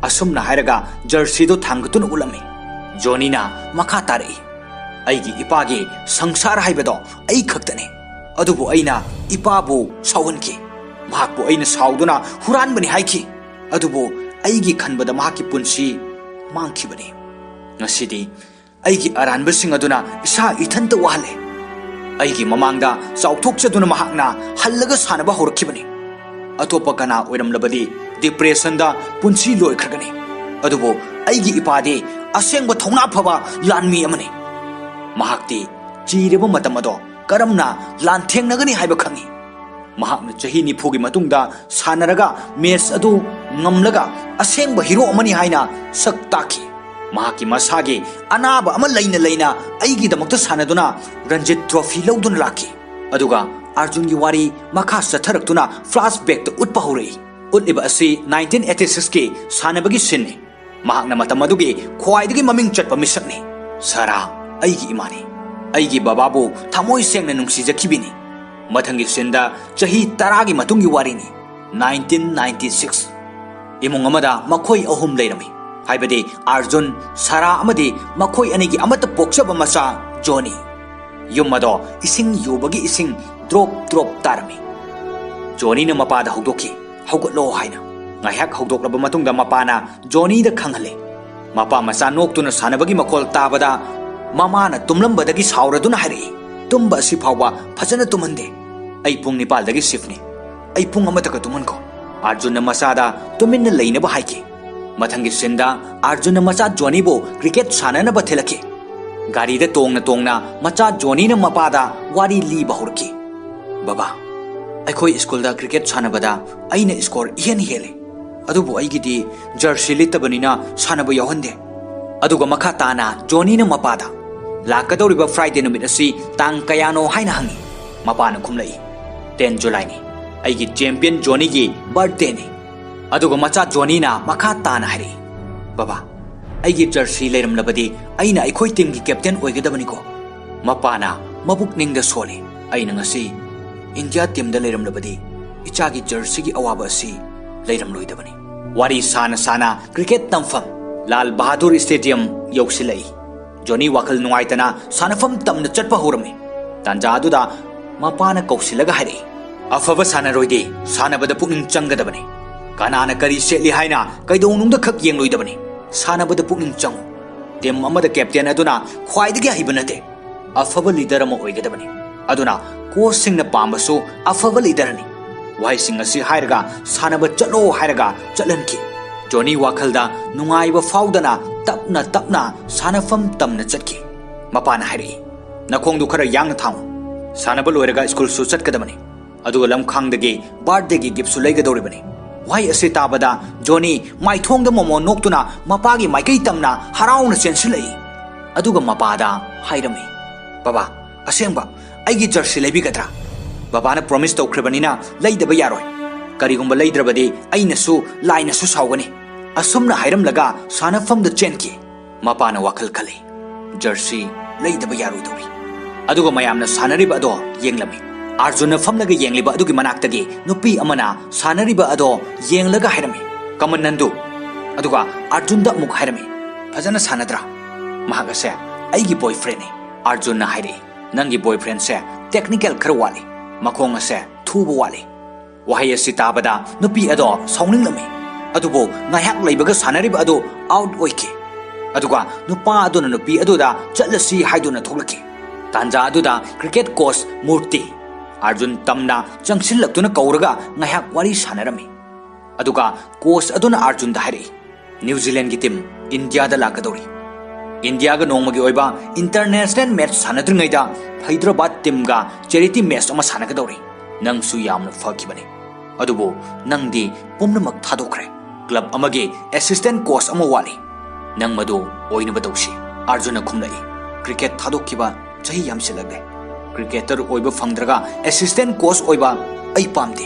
ꯑꯁꯨꯝꯅ ꯍꯥꯏꯔꯒ ꯖꯔꯁꯤꯗꯨ ꯊꯥꯡꯒꯠꯇꯨꯅ ꯎꯠꯂꯝꯃꯤ꯫ ꯖꯣꯅꯤꯅ ꯃꯈꯥ ꯇꯥꯔꯛꯏ, "ꯑꯩꯒꯤ ꯏꯄꯥꯒꯤ ꯁꯪꯁꯥꯔ ꯍꯥꯏꯕꯗꯣ ꯑꯩ ꯈꯛꯇꯅꯤ꯫ ꯑꯗꯨꯕꯨ ꯑꯩꯅ ꯏꯄꯥꯕꯨ ꯁꯥꯎꯍꯟꯈꯤ꯫ ꯃꯍꯥꯛꯄꯨ ꯑꯩꯅ ꯁꯥꯎꯗꯨꯅ ꯍꯨꯔꯥꯟꯕꯅꯤ ꯍꯥꯏꯈꯤ꯫ ꯑꯗꯨꯕꯨ ꯑꯩꯒꯤ ꯈꯟꯕꯗ ꯃꯍꯥꯛꯀꯤ ꯄꯨꯟꯁꯤ ꯃꯥꯡꯈꯤꯕꯅꯤ꯫ ꯉꯁꯤꯗꯤ ꯑꯩꯒꯤ ꯑꯔꯥꯟꯕꯁꯤꯡ ꯑꯗꯨꯅ ꯏꯁꯥ ꯏꯊꯟꯇ ꯋꯥꯍꯜꯂꯦ꯫" ꯑꯩꯒꯤ ꯃꯃꯥꯡꯗ ꯆꯥꯎꯊꯣꯛꯆꯗꯨꯅ ꯃꯍꯥꯛꯅ ꯍꯜꯂꯒ ꯁꯥꯟꯅꯕ ꯍꯧꯔꯛꯈꯤꯕꯅꯤ꯫ ꯑꯇꯣꯞꯄ ꯀꯅꯥ ꯑꯣꯏꯔꯝꯂꯕꯗꯤ ꯗꯤꯄ꯭ꯔꯦꯁꯟꯗ ꯄꯨꯟꯁꯤ ꯂꯣꯏꯈ꯭ꯔꯒꯅꯤ꯫ ꯑꯗꯨꯕꯨ ꯑꯩꯒꯤ ꯏꯄꯥꯗꯤ ꯑꯁꯦꯡꯕ ꯊꯧꯅꯥ ꯐꯕ ꯂꯥꯟꯃꯤ ꯑꯃꯅꯤ꯫ ꯃꯍꯥꯛꯇꯤ ꯆꯤꯔꯕ ꯃꯇꯝ ꯑꯗꯣ ꯀꯔꯝꯅ ꯂꯥꯟꯊꯦꯡꯅꯒꯅꯤ ꯍꯥꯏꯕ ꯈꯪꯏ꯫ ꯃꯍꯥꯛꯅ ꯆꯍꯤ ꯅꯤꯐꯨꯒꯤ ꯃꯇꯨꯡꯗ ꯁꯥꯟꯅꯔꯒ ꯃꯦꯆ ꯑꯗꯨ ꯉꯝꯂꯒ ꯑꯁꯦꯡꯕ ꯍꯤꯔꯣ ꯑꯃꯅꯤ ꯍꯥꯏꯅ ꯁꯛ ꯇꯥꯛꯈꯤ꯫ ꯃꯍꯥꯛꯀꯤ ꯃꯁꯥꯒꯤ ꯑꯅꯥꯕ ꯑꯃ ꯂꯩꯅ ꯂꯩꯅ ꯑꯩꯒꯤꯗꯃꯛꯇ ꯁꯥꯟꯅꯗꯨꯅ ꯔꯟꯖꯤꯠ ꯇ꯭ꯔꯣꯐꯤ ꯂꯧꯗꯨꯅ ꯂꯥꯛꯈꯤ꯫ ꯑꯗꯨꯒ ꯑꯥꯔꯖꯨꯟꯒꯤ ꯋꯥꯔꯤ ꯃꯈꯥ ꯆꯠꯊꯔꯛꯇꯨꯅ ꯐ꯭ꯂꯥꯁ ꯕꯦꯛꯇ ꯎꯠꯄ ꯍꯧꯔꯛꯏ꯫ ꯎꯠꯂꯤꯕ ꯑꯁꯤ ꯅꯥꯏꯟꯇꯤꯟ ꯑꯩꯠꯇꯤ ꯁꯤꯛꯁꯀꯤ ꯁꯥꯟꯅꯕꯒꯤ ꯁꯤꯟꯅꯤ꯫ ꯃꯍꯥꯛꯅ ꯃꯇꯝ ꯑꯗꯨꯒꯤ ꯈ꯭ꯋꯥꯏꯗꯒꯤ ꯃꯃꯤꯡ ꯆꯠꯄ ꯃꯤꯁꯛꯅꯤ꯫ ꯁꯥꯔꯥ, ꯑꯩꯒꯤ ꯏꯃꯥꯅꯤ꯫ ꯑꯩꯒꯤ ꯕꯕꯥꯕꯨ ꯊꯃꯣꯏ ꯁꯦꯡꯅ ꯅꯨꯡꯁꯤꯖꯈꯤꯕꯤꯅꯤ꯫ ꯃꯊꯪꯒꯤ ꯁꯤꯟꯗ ꯆꯍꯤ ꯇꯔꯥꯒꯤ ꯃꯇꯨꯡꯒꯤ ꯋꯥꯔꯤꯅꯤ, ꯅꯥꯏꯟꯇꯤꯟ ꯅꯥꯏꯟꯇꯤ ꯁꯤꯛꯁ꯫ ꯏꯃꯨꯡ ꯑꯃꯗ ꯃꯈꯣꯏ ꯑꯍꯨꯝ ꯂꯩꯔꯝꯃꯤ, ꯍꯥꯏꯕꯗꯤ ꯑꯥꯔꯖꯨꯟ, ꯁꯥꯔꯥ ꯑꯃꯗꯤ ꯃꯈꯣꯏ ꯑꯅꯤꯒꯤ ꯑꯃꯠꯇ ꯄꯣꯛꯆꯕ ꯃꯆꯥ ꯖꯣꯅꯤ꯫ ꯌꯨꯝ ꯑꯗꯣ ꯏꯁꯤꯡ ꯌꯨꯕꯒꯤ ꯏꯁꯤꯡ ꯗ꯭ꯔꯣꯞ ꯗ꯭ꯔꯣꯞ ꯇꯥꯔꯝꯃꯤ꯫ ꯖꯣꯅꯤꯅ ꯃꯄꯥꯗ ꯍꯧꯗꯣꯛꯈꯤ, "ꯍꯧꯒꯠꯂꯣ" ꯍꯥꯏꯅ꯫ ꯉꯥꯏꯍꯥꯛ ꯍꯧꯗꯣꯛꯂꯕ ꯃꯇꯨꯡꯗ ꯃꯄꯥꯅ ꯖꯣꯅꯤꯗ ꯈꯪꯍꯜꯂꯦ꯫ ꯃꯄꯥ ꯃꯆꯥ ꯅꯣꯛꯇꯨꯅ ꯁꯥꯟꯅꯕꯒꯤ ꯃꯈꯣꯜ ꯇꯥꯕꯗ ꯃꯃꯥꯅ ꯇꯨꯝꯂꯝꯕꯗꯒꯤ ꯁꯥꯎꯔꯗꯨꯅ ꯍꯥꯏꯔꯛꯏ, "ꯇꯨꯝꯕ ꯑꯁꯤ ꯐꯥꯎꯕ ꯐꯖꯅ ꯇꯨꯝꯍꯟꯗꯦ꯫ ꯑꯩ ꯄꯨꯡ ꯅꯤꯄꯥꯜꯗꯒꯤ ꯁꯤꯐꯅꯤ꯫ ꯑꯩ ꯄꯨꯡ ꯑꯃꯇꯒ ꯇꯨꯝꯍꯟꯈꯣ꯫" ꯑꯥꯔꯖꯨꯟꯅ ꯃꯆꯥꯗ ꯇꯨꯃꯤꯟꯅ ꯂꯩꯅꯕ ꯍꯥꯏꯈꯤ꯫ ꯃꯊꯪꯒꯤ ꯁꯤꯟꯗ ꯑꯥꯔꯖꯨꯟꯅ ꯃꯆꯥ ꯖꯣꯅꯤꯕꯨ ꯀ꯭ꯔꯤꯀꯦꯠ ꯁꯥꯟꯅꯅꯕ ꯊꯤꯜꯂꯛꯈꯤ꯫ ꯒꯥꯔꯤꯗ ꯇꯣꯡꯅ ꯇꯣꯡꯅ ꯃꯆꯥ ꯖꯣꯅꯤꯅ ꯃꯄꯥꯗ ꯋꯥꯔꯤ ꯂꯤꯕ ꯍꯧꯔꯛꯈꯤ꯫ "ꯕꯕꯥ, ꯑꯩꯈꯣꯏ ꯁ꯭ꯀꯨꯜꯗ ꯀ꯭ꯔꯤꯀꯦꯠ ꯁꯥꯟꯅꯕꯗ ꯑꯩꯅ ꯁ꯭ꯀꯣꯔ ꯏꯍꯦꯟ ꯍꯦꯜꯂꯤ꯫ ꯑꯗꯨꯕꯨ ꯑꯩꯒꯤꯗꯤ ꯖꯔꯁꯤ ꯂꯤꯠꯇꯕꯅꯤꯅ ꯁꯥꯟꯅꯕ ꯌꯥꯎꯍꯟꯗꯦ꯫ ꯑꯗꯨꯒ ꯃꯈꯥ ꯇꯥꯅ ꯖꯣꯅꯤꯅ ꯃꯄꯥꯗ, "ꯂꯥꯛꯀꯗꯧꯔꯤꯕ ꯐ꯭ꯔꯥꯏꯗꯦ ꯅꯨꯃꯤꯠ ꯑꯁꯤ ꯇꯥꯡ ꯀꯌꯥꯅꯣ?" ꯍꯥꯏꯅ ꯍꯪꯉꯤ꯫ ꯃꯄꯥꯅ ꯈꯨꯝꯂꯛꯏ, "ꯇꯦꯟ ꯖꯨꯂꯥꯏꯅꯤ, ꯑꯩꯒꯤ ꯆꯦꯝꯄꯤꯌꯟ ꯖꯣꯅꯤꯒꯤ ꯕꯥꯔꯊꯗꯦꯅꯤ꯫" ꯑꯗꯨꯒ ꯃꯆꯥ ꯖꯣꯅꯤꯅ ꯃꯈꯥ ꯇꯥꯅ ꯍꯥꯏꯔꯛꯏ, "ꯕꯕꯥ, ꯑꯩꯒꯤ ꯖꯔꯁꯤ ꯂꯩꯔꯝꯂꯕꯗꯤ ꯑꯩꯅ ꯑꯩꯈꯣꯏ ꯇꯤꯝꯒꯤ ꯀꯦꯞꯇꯦꯟ ꯑꯣꯏꯒꯗꯕꯅꯤꯀꯣ꯫" ꯃꯄꯥꯅ ꯃꯕꯨꯛ ꯅꯤꯡꯗ ꯁꯣꯜꯂꯤ꯫ ꯑꯩꯅ ꯉꯁꯤ ꯏꯟꯗꯤꯌꯥ ꯇꯤꯝꯗ ꯂꯩꯔꯝꯂꯕꯗꯤ ꯏꯆꯥꯒꯤ ꯖꯔꯁꯤꯒꯤ ꯑꯋꯥꯕ ꯑꯁꯤ ꯂꯩꯔꯝꯂꯣꯏꯗꯕꯅꯤ꯫ ꯋꯥꯔꯤ ꯁꯥꯅ ꯁꯥꯅ ꯀ꯭ꯔꯤꯀꯦꯠ ꯇꯝꯐꯝ ꯂꯥꯜ ꯕꯍꯥꯗꯨꯔ ꯁ꯭ꯇꯦꯗꯤꯌꯝ ꯌꯧꯁꯤꯜꯂꯛꯏ꯫ ꯖꯣꯅꯤ ꯋꯥꯈꯜ ꯅꯨꯡꯉꯥꯏꯇꯅ ꯁꯥꯟꯅꯐꯝ ꯇꯝꯅ ꯆꯠꯄ ꯍꯧꯔꯝꯃꯤ꯫ ꯇꯥꯟꯖꯥ ꯑꯗꯨꯗ ꯃꯄꯥꯅ ꯀꯧꯁꯤꯜꯂꯒ ꯍꯥꯏꯔꯛꯏ, "ꯑꯐꯕ ꯁꯥꯟꯅꯔꯣꯏꯗꯤ ꯁꯥꯟꯅꯕꯗ ꯄꯨꯛꯅꯤꯡ ꯆꯪꯒꯗꯕꯅꯤ꯫ ꯀꯅꯥꯅ ꯀꯔꯤ ꯁꯦꯠꯂꯤ ꯍꯥꯏꯅ ꯀꯩꯗꯧꯅꯨꯡꯗ ꯈꯛ ꯌꯦꯡꯂꯣꯏꯗꯕꯅꯤ꯫ ꯁꯥꯟꯅꯕꯗ ꯄꯨꯛꯅꯤꯡ ꯆꯪꯉꯨ꯫ ꯇꯤꯝ ꯑꯃꯗ ꯀꯦꯞꯇꯦꯟ ꯑꯗꯨꯅ ꯈ꯭ꯋꯥꯏꯗꯒꯤ ꯑꯍꯩꯕ ꯅꯠꯇꯦ, ꯑꯐꯕ ꯂꯤꯗꯔ ꯑꯃ ꯑꯣꯏꯒꯗꯕꯅꯤ꯫ ꯑꯗꯨꯅ ꯀꯣꯆꯁꯤꯡꯅ ꯄꯥꯝꯕꯁꯨ ꯑꯐꯕ ꯂꯤꯗꯔꯅꯤ꯫ ꯋꯥꯍꯩꯁꯤꯡ ꯑꯁꯤ ꯍꯥꯏꯔꯒ ꯁꯥꯟꯅꯕ ꯆꯠꯂꯣ ꯍꯥꯏꯔꯒ ꯆꯠꯍꯟꯈꯤ꯫ ꯖꯣꯅꯤ ꯋꯥꯈꯜꯗ ꯅꯨꯡꯉꯥꯏꯕ ꯐꯥꯎꯗꯅ ꯇꯞꯅ ꯇꯞꯅ ꯁꯥꯟꯅꯐꯝ ꯇꯝꯅ ꯆꯠꯈꯤ꯫ ꯃꯄꯥꯅ ꯍꯥꯏꯔꯛꯏ, "ꯅꯈꯣꯡꯗꯨ ꯈꯔ ꯌꯥꯡꯅ ꯊꯥꯡꯉꯨ꯫ ꯁꯥꯟꯅꯕ ꯂꯣꯏꯔꯒ ꯁ꯭ꯀꯨꯜꯁꯨ ꯆꯠꯀꯗꯕꯅꯤ꯫ ꯑꯗꯨꯒ ꯂꯝꯈꯥꯡꯗꯒꯤ ꯕꯥꯔꯊꯗꯦꯒꯤ ꯒꯤꯐꯁꯨ ꯂꯩꯒꯗꯧꯔꯤꯕꯅꯤ꯫" ꯋꯥꯍꯩ ꯑꯁꯤ ꯇꯥꯕꯗ ꯖꯣꯅꯤ ꯃꯥꯏꯊꯣꯡꯗ ꯃꯣꯃꯣꯟ ꯅꯣꯛꯇꯨꯅ ꯃꯄꯥꯒꯤ ꯃꯥꯏꯀꯩ ꯇꯝꯅ ꯍꯔꯥꯎꯅ ꯆꯦꯟꯁꯤꯜꯂꯛꯏ꯫ ꯑꯗꯨꯒ ꯃꯄꯥꯗ ꯍꯥꯏꯔꯝꯃꯤ, "ꯕꯕꯥ, ꯑꯁꯦꯡꯕ ꯑꯩꯒꯤ ꯖꯔꯁꯤ ꯂꯩꯕꯤꯒꯗ꯭ꯔꯥ? ꯕꯕꯥꯅ ꯄ꯭ꯔꯣꯃꯤꯁ ꯇꯧꯈ꯭ꯔꯕꯅꯤꯅ ꯂꯩꯗꯕ ꯌꯥꯔꯣꯏ꯫ ꯀꯔꯤꯒꯨꯝꯕ ꯂꯩꯗ꯭ꯔꯕꯗꯤ ꯑꯩꯅꯁꯨ ꯂꯥꯏꯅꯁꯨ ꯁꯥꯎꯒꯅꯤ꯫" ꯑꯁꯨꯝꯅ ꯍꯥꯏꯔꯝꯂꯒ ꯁꯥꯟꯅꯐꯝꯗ ꯆꯦꯟꯈꯤ꯫ ꯃꯄꯥꯅ ꯋꯥꯈꯜ ꯈꯜꯂꯤ, "ꯖꯔꯁꯤ ꯂꯩꯗꯕ ꯌꯥꯔꯣꯏꯗꯧꯔꯤ꯫" ꯑꯗꯨꯒ ꯃꯌꯥꯝꯅ ꯁꯥꯟꯅꯔꯤꯕ ꯑꯗꯣ ꯌꯦꯡꯂꯝꯃꯤ꯫ ꯑꯥꯔꯖꯨꯟꯅ ꯐꯝꯂꯒ ꯌꯦꯡꯂꯤꯕ ꯑꯗꯨꯒꯤ ꯃꯅꯥꯛꯇꯒꯤ ꯅꯨꯄꯤ ꯑꯃꯅ ꯁꯥꯟꯅꯔꯤꯕ ꯑꯗꯣ ꯌꯦꯡꯂꯒ ꯍꯥꯏꯔꯝꯃꯤ, "ꯀꯃꯟ ꯅꯟꯗꯨ꯫" ꯑꯗꯨꯒ ꯑꯥꯔꯖꯨꯟꯗ ꯑꯃꯨꯛ ꯍꯥꯏꯔꯝꯃꯤ, "ꯐꯖꯅ ꯁꯥꯟꯅꯗ꯭ꯔꯥ?" "ꯃꯍꯥꯛ ꯑꯁꯦ ꯑꯩꯒꯤ ꯕꯣꯏꯐ꯭ꯔꯦꯟꯅꯤ꯫" ꯑꯥꯔꯖꯨꯟꯅ ꯍꯥꯏꯔꯛꯏ, "ꯅꯪꯒꯤ ꯕꯣꯏꯐ꯭ꯔꯦꯟꯁꯦ ꯇꯦꯛꯅꯤꯀꯦꯜ ꯈꯔ ꯋꯥꯠꯂꯤ꯫ ꯃꯈꯣꯡ ꯑꯁꯦ ꯊꯨꯕ ꯋꯥꯠꯂꯤ꯫" ꯋꯥꯍꯩ ꯑꯁꯤ ꯇꯥꯕꯗ ꯅꯨꯄꯤ ꯑꯗꯣ ꯁꯥꯎꯅꯤꯡꯂꯝꯃꯤ꯫ ꯑꯗꯨꯕꯨ ꯉꯥꯏꯍꯥꯛ ꯂꯩꯕꯒ ꯁꯥꯟꯅꯔꯤꯕ ꯑꯗꯨ ꯑꯥꯎꯠ ꯑꯣꯏꯈꯤ꯫ ꯑꯗꯨꯒ ꯅꯨꯄꯥ ꯑꯗꯨꯅ ꯅꯨꯄꯤ ꯑꯗꯨꯗ ꯆꯠꯂꯁꯤ ꯍꯥꯏꯗꯨꯅ ꯊꯣꯛꯂꯛꯈꯤ꯫ ꯇꯥꯟꯖꯥ ꯑꯗꯨꯗ ꯀ꯭ꯔꯤꯀꯦꯠ ꯀꯣꯆ ꯃꯨꯔꯇꯤ ꯑꯥꯔꯖꯨꯟ ꯇꯝꯅ ꯆꯪꯁꯤꯜꯂꯛꯇꯨꯅ ꯀꯧꯔꯒ ꯉꯥꯏꯍꯥꯛ ꯋꯥꯔꯤ ꯁꯥꯟꯅꯔꯝꯃꯤ꯫ ꯑꯗꯨꯒ ꯀꯣꯆ ꯑꯗꯨꯅ ꯑꯥꯔꯖꯨꯟꯗ ꯍꯥꯏꯔꯛꯏ, "ꯅ꯭ꯌꯨ ꯖꯤꯂꯦꯟꯒꯤ ꯇꯤꯝ ꯏꯟꯗꯤꯌꯥꯗ ꯂꯥꯛꯀꯗꯧꯔꯤ꯫ ꯏꯟꯗꯤꯌꯥꯒ ꯅꯣꯡꯃꯒꯤ ꯑꯣꯏꯕ international match ꯁꯥꯟꯅꯗ꯭ꯔꯤꯉꯩꯗ Hyderabad ꯇꯤꯝꯒ charity match ꯑꯃ ꯁꯥꯟꯅꯒꯗꯧꯔꯤ꯫ ꯅꯪꯁꯨ ꯌꯥꯝꯅ ꯐꯈꯤꯕꯅꯤ꯫ ꯑꯗꯨꯕꯨ ꯅꯪꯗꯤ ꯄꯨꯝꯅꯃꯛ ꯊꯥꯗꯣꯛꯈ꯭ꯔꯦ꯫ ꯀ꯭ꯂꯕ ꯑꯃꯒꯤ ꯑꯦꯁꯤꯁꯇꯦꯟ ꯀꯣꯆ ꯑꯃ ꯋꯥꯠꯂꯤ꯫ ꯅꯪ ꯃꯗꯨ ꯑꯣꯏꯅꯕ ꯇꯧꯁꯤ꯫" ꯑꯥꯔꯖꯨꯟꯅ ꯈꯨꯝꯂꯛꯏ, "ꯀ꯭ꯔꯤꯀꯦꯠ ꯊꯥꯗꯣꯛꯈꯤꯕ ꯆꯍꯤ ꯌꯥꯝꯁꯤꯜꯂꯛꯂꯦ꯫ ꯀ꯭ꯔꯤꯀꯦꯇꯔ ꯑꯣꯏꯕ ꯐꯪꯗ꯭ꯔꯒ ꯑꯦꯁꯤꯁꯇꯦꯟ ꯀꯣꯆ ꯑꯣꯏꯕ ꯑꯩ ꯄꯥꯝꯗꯦ꯫"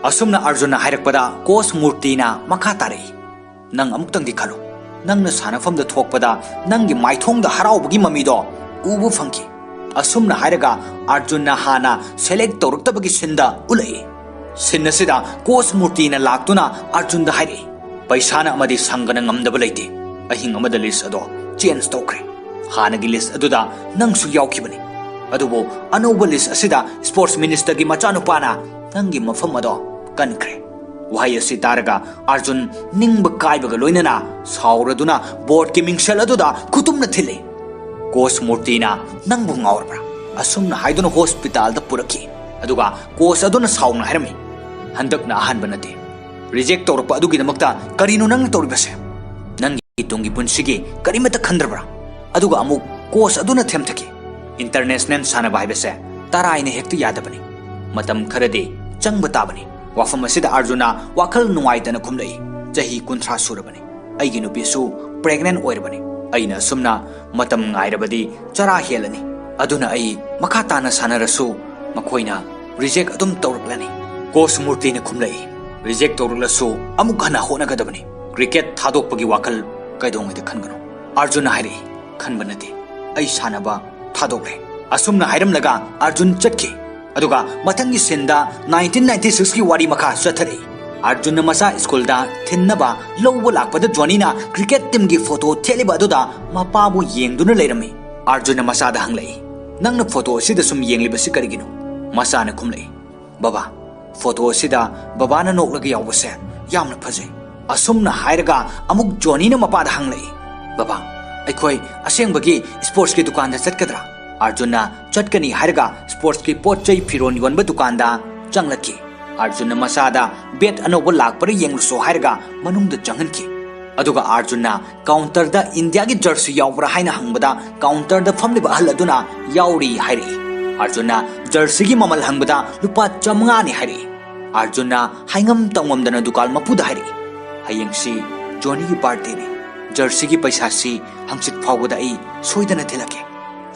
ꯑꯁꯨꯝꯅ ꯑꯥꯔꯖꯨꯟꯅ ꯍꯥꯏꯔꯛꯄꯗ ꯀꯣꯆ ꯃꯨꯔꯇꯤꯅ ꯃꯈꯥ ꯇꯥꯔꯛꯏ, "ꯅꯪ ꯑꯃꯨꯛꯇꯪꯗꯤ ꯈꯜꯂꯨ꯫ ꯅꯪꯅ ꯁꯥꯟꯅꯐꯝꯗ ꯊꯣꯛꯄꯗ ꯅꯪꯒꯤ ꯃꯥꯏꯊꯣꯡꯗ ꯍꯔꯥꯎꯕꯒꯤ ꯃꯃꯤꯗꯣ ꯎꯕ ꯐꯪꯈꯤ꯫" ꯑꯁꯨꯝꯅ ꯍꯥꯏꯔꯒ ꯑꯥꯔꯖꯨꯟꯅ ꯍꯥꯟꯅ ꯁꯦꯂꯦꯛ ꯇꯧꯔꯛꯇꯕꯒꯤ ꯁꯤꯟꯗ ꯎꯠꯂꯛꯏ꯫ ꯁꯤꯟ ꯑꯁꯤꯗ ꯀꯣꯆ ꯃꯨꯔꯇꯤꯅ ꯂꯥꯛꯇꯨꯅ ꯑꯥꯔꯖꯨꯟꯗ ꯍꯥꯏꯔꯛꯏ, "ꯄꯩꯁꯥꯅ ꯑꯃꯗꯤ ꯁꯪꯒꯅ ꯉꯝꯗꯕ ꯂꯩꯇꯦ꯫ ꯑꯍꯤꯡ ꯑꯃꯗ ꯂꯤꯁ ꯑꯗꯣ ꯆꯦꯟꯖ ꯇꯧꯈ꯭ꯔꯦ꯫ ꯍꯥꯟꯅꯒꯤ ꯂꯤꯁ ꯑꯗꯨꯗ ꯅꯪꯁꯨ ꯌꯥꯎꯈꯤꯕꯅꯤ꯫ ꯑꯗꯨꯕꯨ ꯑꯅꯧꯕ ꯂꯤꯁ ꯑꯁꯤꯗ ꯁ꯭ꯄꯣꯔꯠꯁ ꯃꯤꯅꯤꯁꯇꯔꯒꯤ ꯃꯆꯥꯅꯨꯄꯥꯅ ꯅꯪꯒꯤ ꯃꯐꯝ ꯑꯗꯣ ꯀꯟꯈ꯭ꯔꯦ꯫" ꯋꯥꯍꯩ ꯑꯁꯤ ꯇꯥꯔꯒ ꯑꯥꯔꯖꯨꯟ ꯅꯤꯡꯕ ꯀꯥꯏꯕꯒ ꯂꯣꯏꯅꯅ ꯁꯥꯎꯔꯗꯨꯅ ꯕꯣꯔꯗꯀꯤ ꯃꯤꯡꯁꯦꯜ ꯑꯗꯨꯗ ꯈꯨꯇꯨꯝꯅ ꯊꯤꯜꯂꯤ꯫ ꯀꯣꯆ ꯃꯨꯔꯇꯤꯅ, "ꯅꯪꯕꯨ ꯉꯥꯎꯔꯕ꯭ꯔꯥ? ꯑꯁꯨꯝꯅ ꯍꯥꯏꯗꯨꯅ ꯍꯣꯁꯄꯤꯇꯥꯜꯗ ꯄꯨꯔꯛꯈꯤ꯫ ꯑꯗꯨꯒ ꯀꯣꯆ ꯑꯗꯨꯅ ꯁꯥꯎꯅ ꯍꯥꯏꯔꯝꯃꯤ, "ꯍꯟꯗꯛꯅ ꯑꯍꯥꯟꯕ ꯅꯠꯇꯦ꯫ ꯔꯤꯖꯦꯛ ꯇꯧꯔꯛꯄ ꯑꯗꯨꯒꯤꯗꯃꯛꯇ ꯀꯔꯤꯅꯣ ꯅꯪꯅ ꯇꯧꯔꯤꯕꯁꯦ? ꯅꯪꯒꯤ ꯇꯨꯡꯒꯤ ꯄꯨꯟꯁꯤꯒꯤ ꯀꯔꯤꯃꯠꯇ ꯈꯟꯗ꯭ꯔꯕ꯭ꯔꯥ?" ꯑꯗꯨꯒ ꯑꯃꯨꯛ ꯀꯣꯆ ꯑꯗꯨꯅ ꯊꯦꯝꯊꯈꯤ, "ꯏꯟꯇꯔꯅꯦꯁꯅꯦꯜ ꯁꯥꯟꯅꯕ ꯍꯥꯏꯕꯁꯦ ꯇꯔꯥꯏꯅ ꯍꯦꯛꯇ ꯌꯥꯗꯕꯅꯤ꯫ ꯃꯇꯝ ꯈꯔꯗꯤ ꯆꯪꯕ ꯇꯥꯕꯅꯤ꯫ ꯋꯥꯐꯝ ꯑꯁꯤꯗ ꯑꯥꯔꯖꯨꯟꯅ ꯋꯥꯈꯜ ꯅꯨꯡꯉꯥꯏꯇꯅ ꯈꯨꯝꯂꯛꯏ, "ꯆꯍꯤ ꯀꯨꯟꯊ꯭ꯔꯥ ꯁꯨꯔꯕꯅꯤ꯫ ꯑꯩꯒꯤ ꯅꯨꯄꯤꯁꯨ ꯄ꯭ꯔꯦꯒꯅꯦꯟ ꯑꯣꯏꯔꯕꯅꯤ꯫ ꯑꯩꯅ ꯑꯁꯨꯝꯅ ꯃꯇꯝ ꯉꯥꯏꯔꯕꯗꯤ ꯆꯔꯥ ꯍꯦꯜꯂꯅꯤ꯫ ꯑꯗꯨꯅ ꯑꯩ ꯃꯈꯥ ꯇꯥꯅ ꯁꯥꯟꯅꯔꯁꯨ ꯃꯈꯣꯏꯅ ꯔꯤꯖꯦꯛ ꯑꯗꯨꯝ ꯇꯧꯔꯛꯂꯅꯤ꯫" ꯀꯣꯆ ꯃꯨꯔꯇꯤꯅ ꯈꯨꯝꯂꯛꯏ, "ꯔꯤꯖꯦꯛ ꯇꯧꯔꯛꯂꯁꯨ ꯑꯃꯨꯛ ꯍꯟꯅ ꯍꯣꯠꯅꯒꯗꯕꯅꯤ꯫ ꯀ꯭ꯔꯤꯀꯦꯠ ꯊꯥꯗꯣꯛꯄꯒꯤ ꯋꯥꯈꯜ ꯀꯩꯗꯧꯉꯩꯗ ꯈꯟꯒꯅꯨ꯫" ꯑꯥꯔꯖꯨꯟꯅ ꯍꯥꯏꯔꯛꯏ, "ꯈꯟꯕ ꯅꯠꯇꯦ, ꯑꯩ ꯁꯥꯟꯅꯕ ꯊꯥꯗꯣꯛꯂꯦ꯫" ꯑꯁꯨꯝꯅ ꯍꯥꯏꯔꯝꯂꯒ ꯑꯥꯔꯖꯨꯟ ꯆꯠꯈꯤ꯫ ꯑꯗꯨꯒ ꯃꯊꯪꯒꯤ ꯁꯤꯟꯗ ꯅꯥꯏꯟꯇꯤꯟ ꯅꯥꯏꯟꯇꯤ ꯁꯤꯛꯁꯀꯤ ꯋꯥꯔꯤ ꯃꯈꯥ ꯆꯠꯊꯔꯛꯏ꯫ ꯑꯥꯔꯖꯨꯟꯅ ꯃꯆꯥ ꯁ꯭ꯀꯨꯜꯗ ꯊꯤꯟꯅꯕ ꯂꯧꯕ ꯂꯥꯛꯄꯗ ꯖꯣꯅꯤꯅ ꯀ꯭ꯔꯤꯀꯦꯠ ꯇꯤꯝꯒꯤ ꯐꯣꯇꯣ ꯊꯦꯠꯂꯤꯕ ꯑꯗꯨꯗ ꯃꯄꯥꯕꯨ ꯌꯦꯡꯗꯨꯅ ꯂꯩꯔꯝꯃꯤ꯫ ꯑꯥꯔꯖꯨꯟꯅ ꯃꯆꯥꯗ ꯍꯪꯂꯛꯏ, "ꯅꯪꯅ ꯐꯣꯇꯣ ꯑꯁꯤꯗ ꯁꯨꯝ ꯌꯦꯡꯂꯤꯕꯁꯤ ꯀꯔꯤꯒꯤꯅꯣ?" ꯃꯆꯥꯅ ꯈꯨꯝꯂꯛꯏ, "ꯕꯕꯥ, ꯐꯣꯇꯣ ꯑꯁꯤꯗ ꯕꯕꯥꯅ ꯅꯣꯛꯂꯒ ꯌꯥꯎꯕꯁꯦ ꯌꯥꯝꯅ ꯐꯖꯩ꯫" ꯑꯁꯨꯝꯅ ꯍꯥꯏꯔꯒ ꯑꯃꯨꯛ ꯖꯣꯅꯤꯅ ꯃꯄꯥꯗ ꯍꯪꯂꯛꯏ, "ꯕꯕꯥ, ꯑꯩꯈꯣꯏ ꯑꯁꯦꯡꯕꯒꯤ ꯁ꯭ꯄꯣꯔꯠꯁꯀꯤ ꯗꯨꯀꯥꯟꯗ ꯆꯠꯀꯗ꯭ꯔꯥ?" ꯑꯥꯔꯖꯨꯟꯅ ꯆꯠꯀꯅꯤ ꯍꯥꯏꯔꯒ ꯁ꯭ꯄꯣꯔꯠꯁꯀꯤ ꯄꯣꯠ ꯆꯩ ꯐꯤꯔꯣꯟ ꯌꯣꯟꯕ ꯗꯨꯀꯥꯟꯗ ꯆꯪꯂꯛꯈꯤ꯫ ꯑꯥꯔꯖꯨꯟꯅ ꯃꯆꯥꯗ, "ꯕꯦꯠ ꯑꯅꯧꯕ ꯂꯥꯛꯄ꯭ꯔꯥ ꯌꯦꯡꯂꯨꯁꯣ" ꯍꯥꯏꯔꯒ ꯃꯅꯨꯡꯗ ꯆꯪꯍꯟꯈꯤ꯫ ꯑꯗꯨꯒ ꯑꯥꯔꯖꯨꯟꯅ ꯀꯥꯎꯟꯇꯔꯗ ꯏꯟꯗꯤꯌꯥꯒꯤ ꯖꯔꯁꯤ ꯌꯥꯎꯕ꯭ꯔꯥ ꯍꯥꯏꯅ ꯍꯪꯕꯗ ꯀꯥꯎꯟꯇꯔꯗ ꯐꯝꯂꯤꯕ ꯑꯍꯜ ꯑꯗꯨꯅ ꯌꯥꯎꯔꯤ ꯍꯥꯏꯔꯛꯏ꯫ ꯑꯥꯔꯖꯨꯟꯅ ꯖꯔꯁꯤꯒꯤ ꯃꯃꯜ ꯍꯪꯕꯗ ꯂꯨꯄꯥ ꯆꯥꯃꯉꯥꯅꯤ ꯍꯥꯏꯔꯛꯏ꯫ ꯑꯥꯔꯖꯨꯟꯅ ꯍꯥꯏꯉꯝ ꯇꯧꯉꯝꯗꯅ ꯗꯨꯀꯥꯟ ꯃꯄꯨꯗ ꯍꯥꯏꯔꯛꯏ, "ꯍꯌꯦꯡꯁꯤ ꯖꯣꯅꯤꯒꯤ ꯕꯥꯔꯗꯦꯅꯤ꯫ ꯖꯔꯁꯤꯒꯤ ꯄꯩꯁꯥꯁꯤ ꯍꯪꯆꯤꯠ ꯐꯥꯎꯕꯗ ꯑꯩ ꯁꯣꯏꯗꯅ ꯊꯤꯜꯂꯛꯀꯦ꯫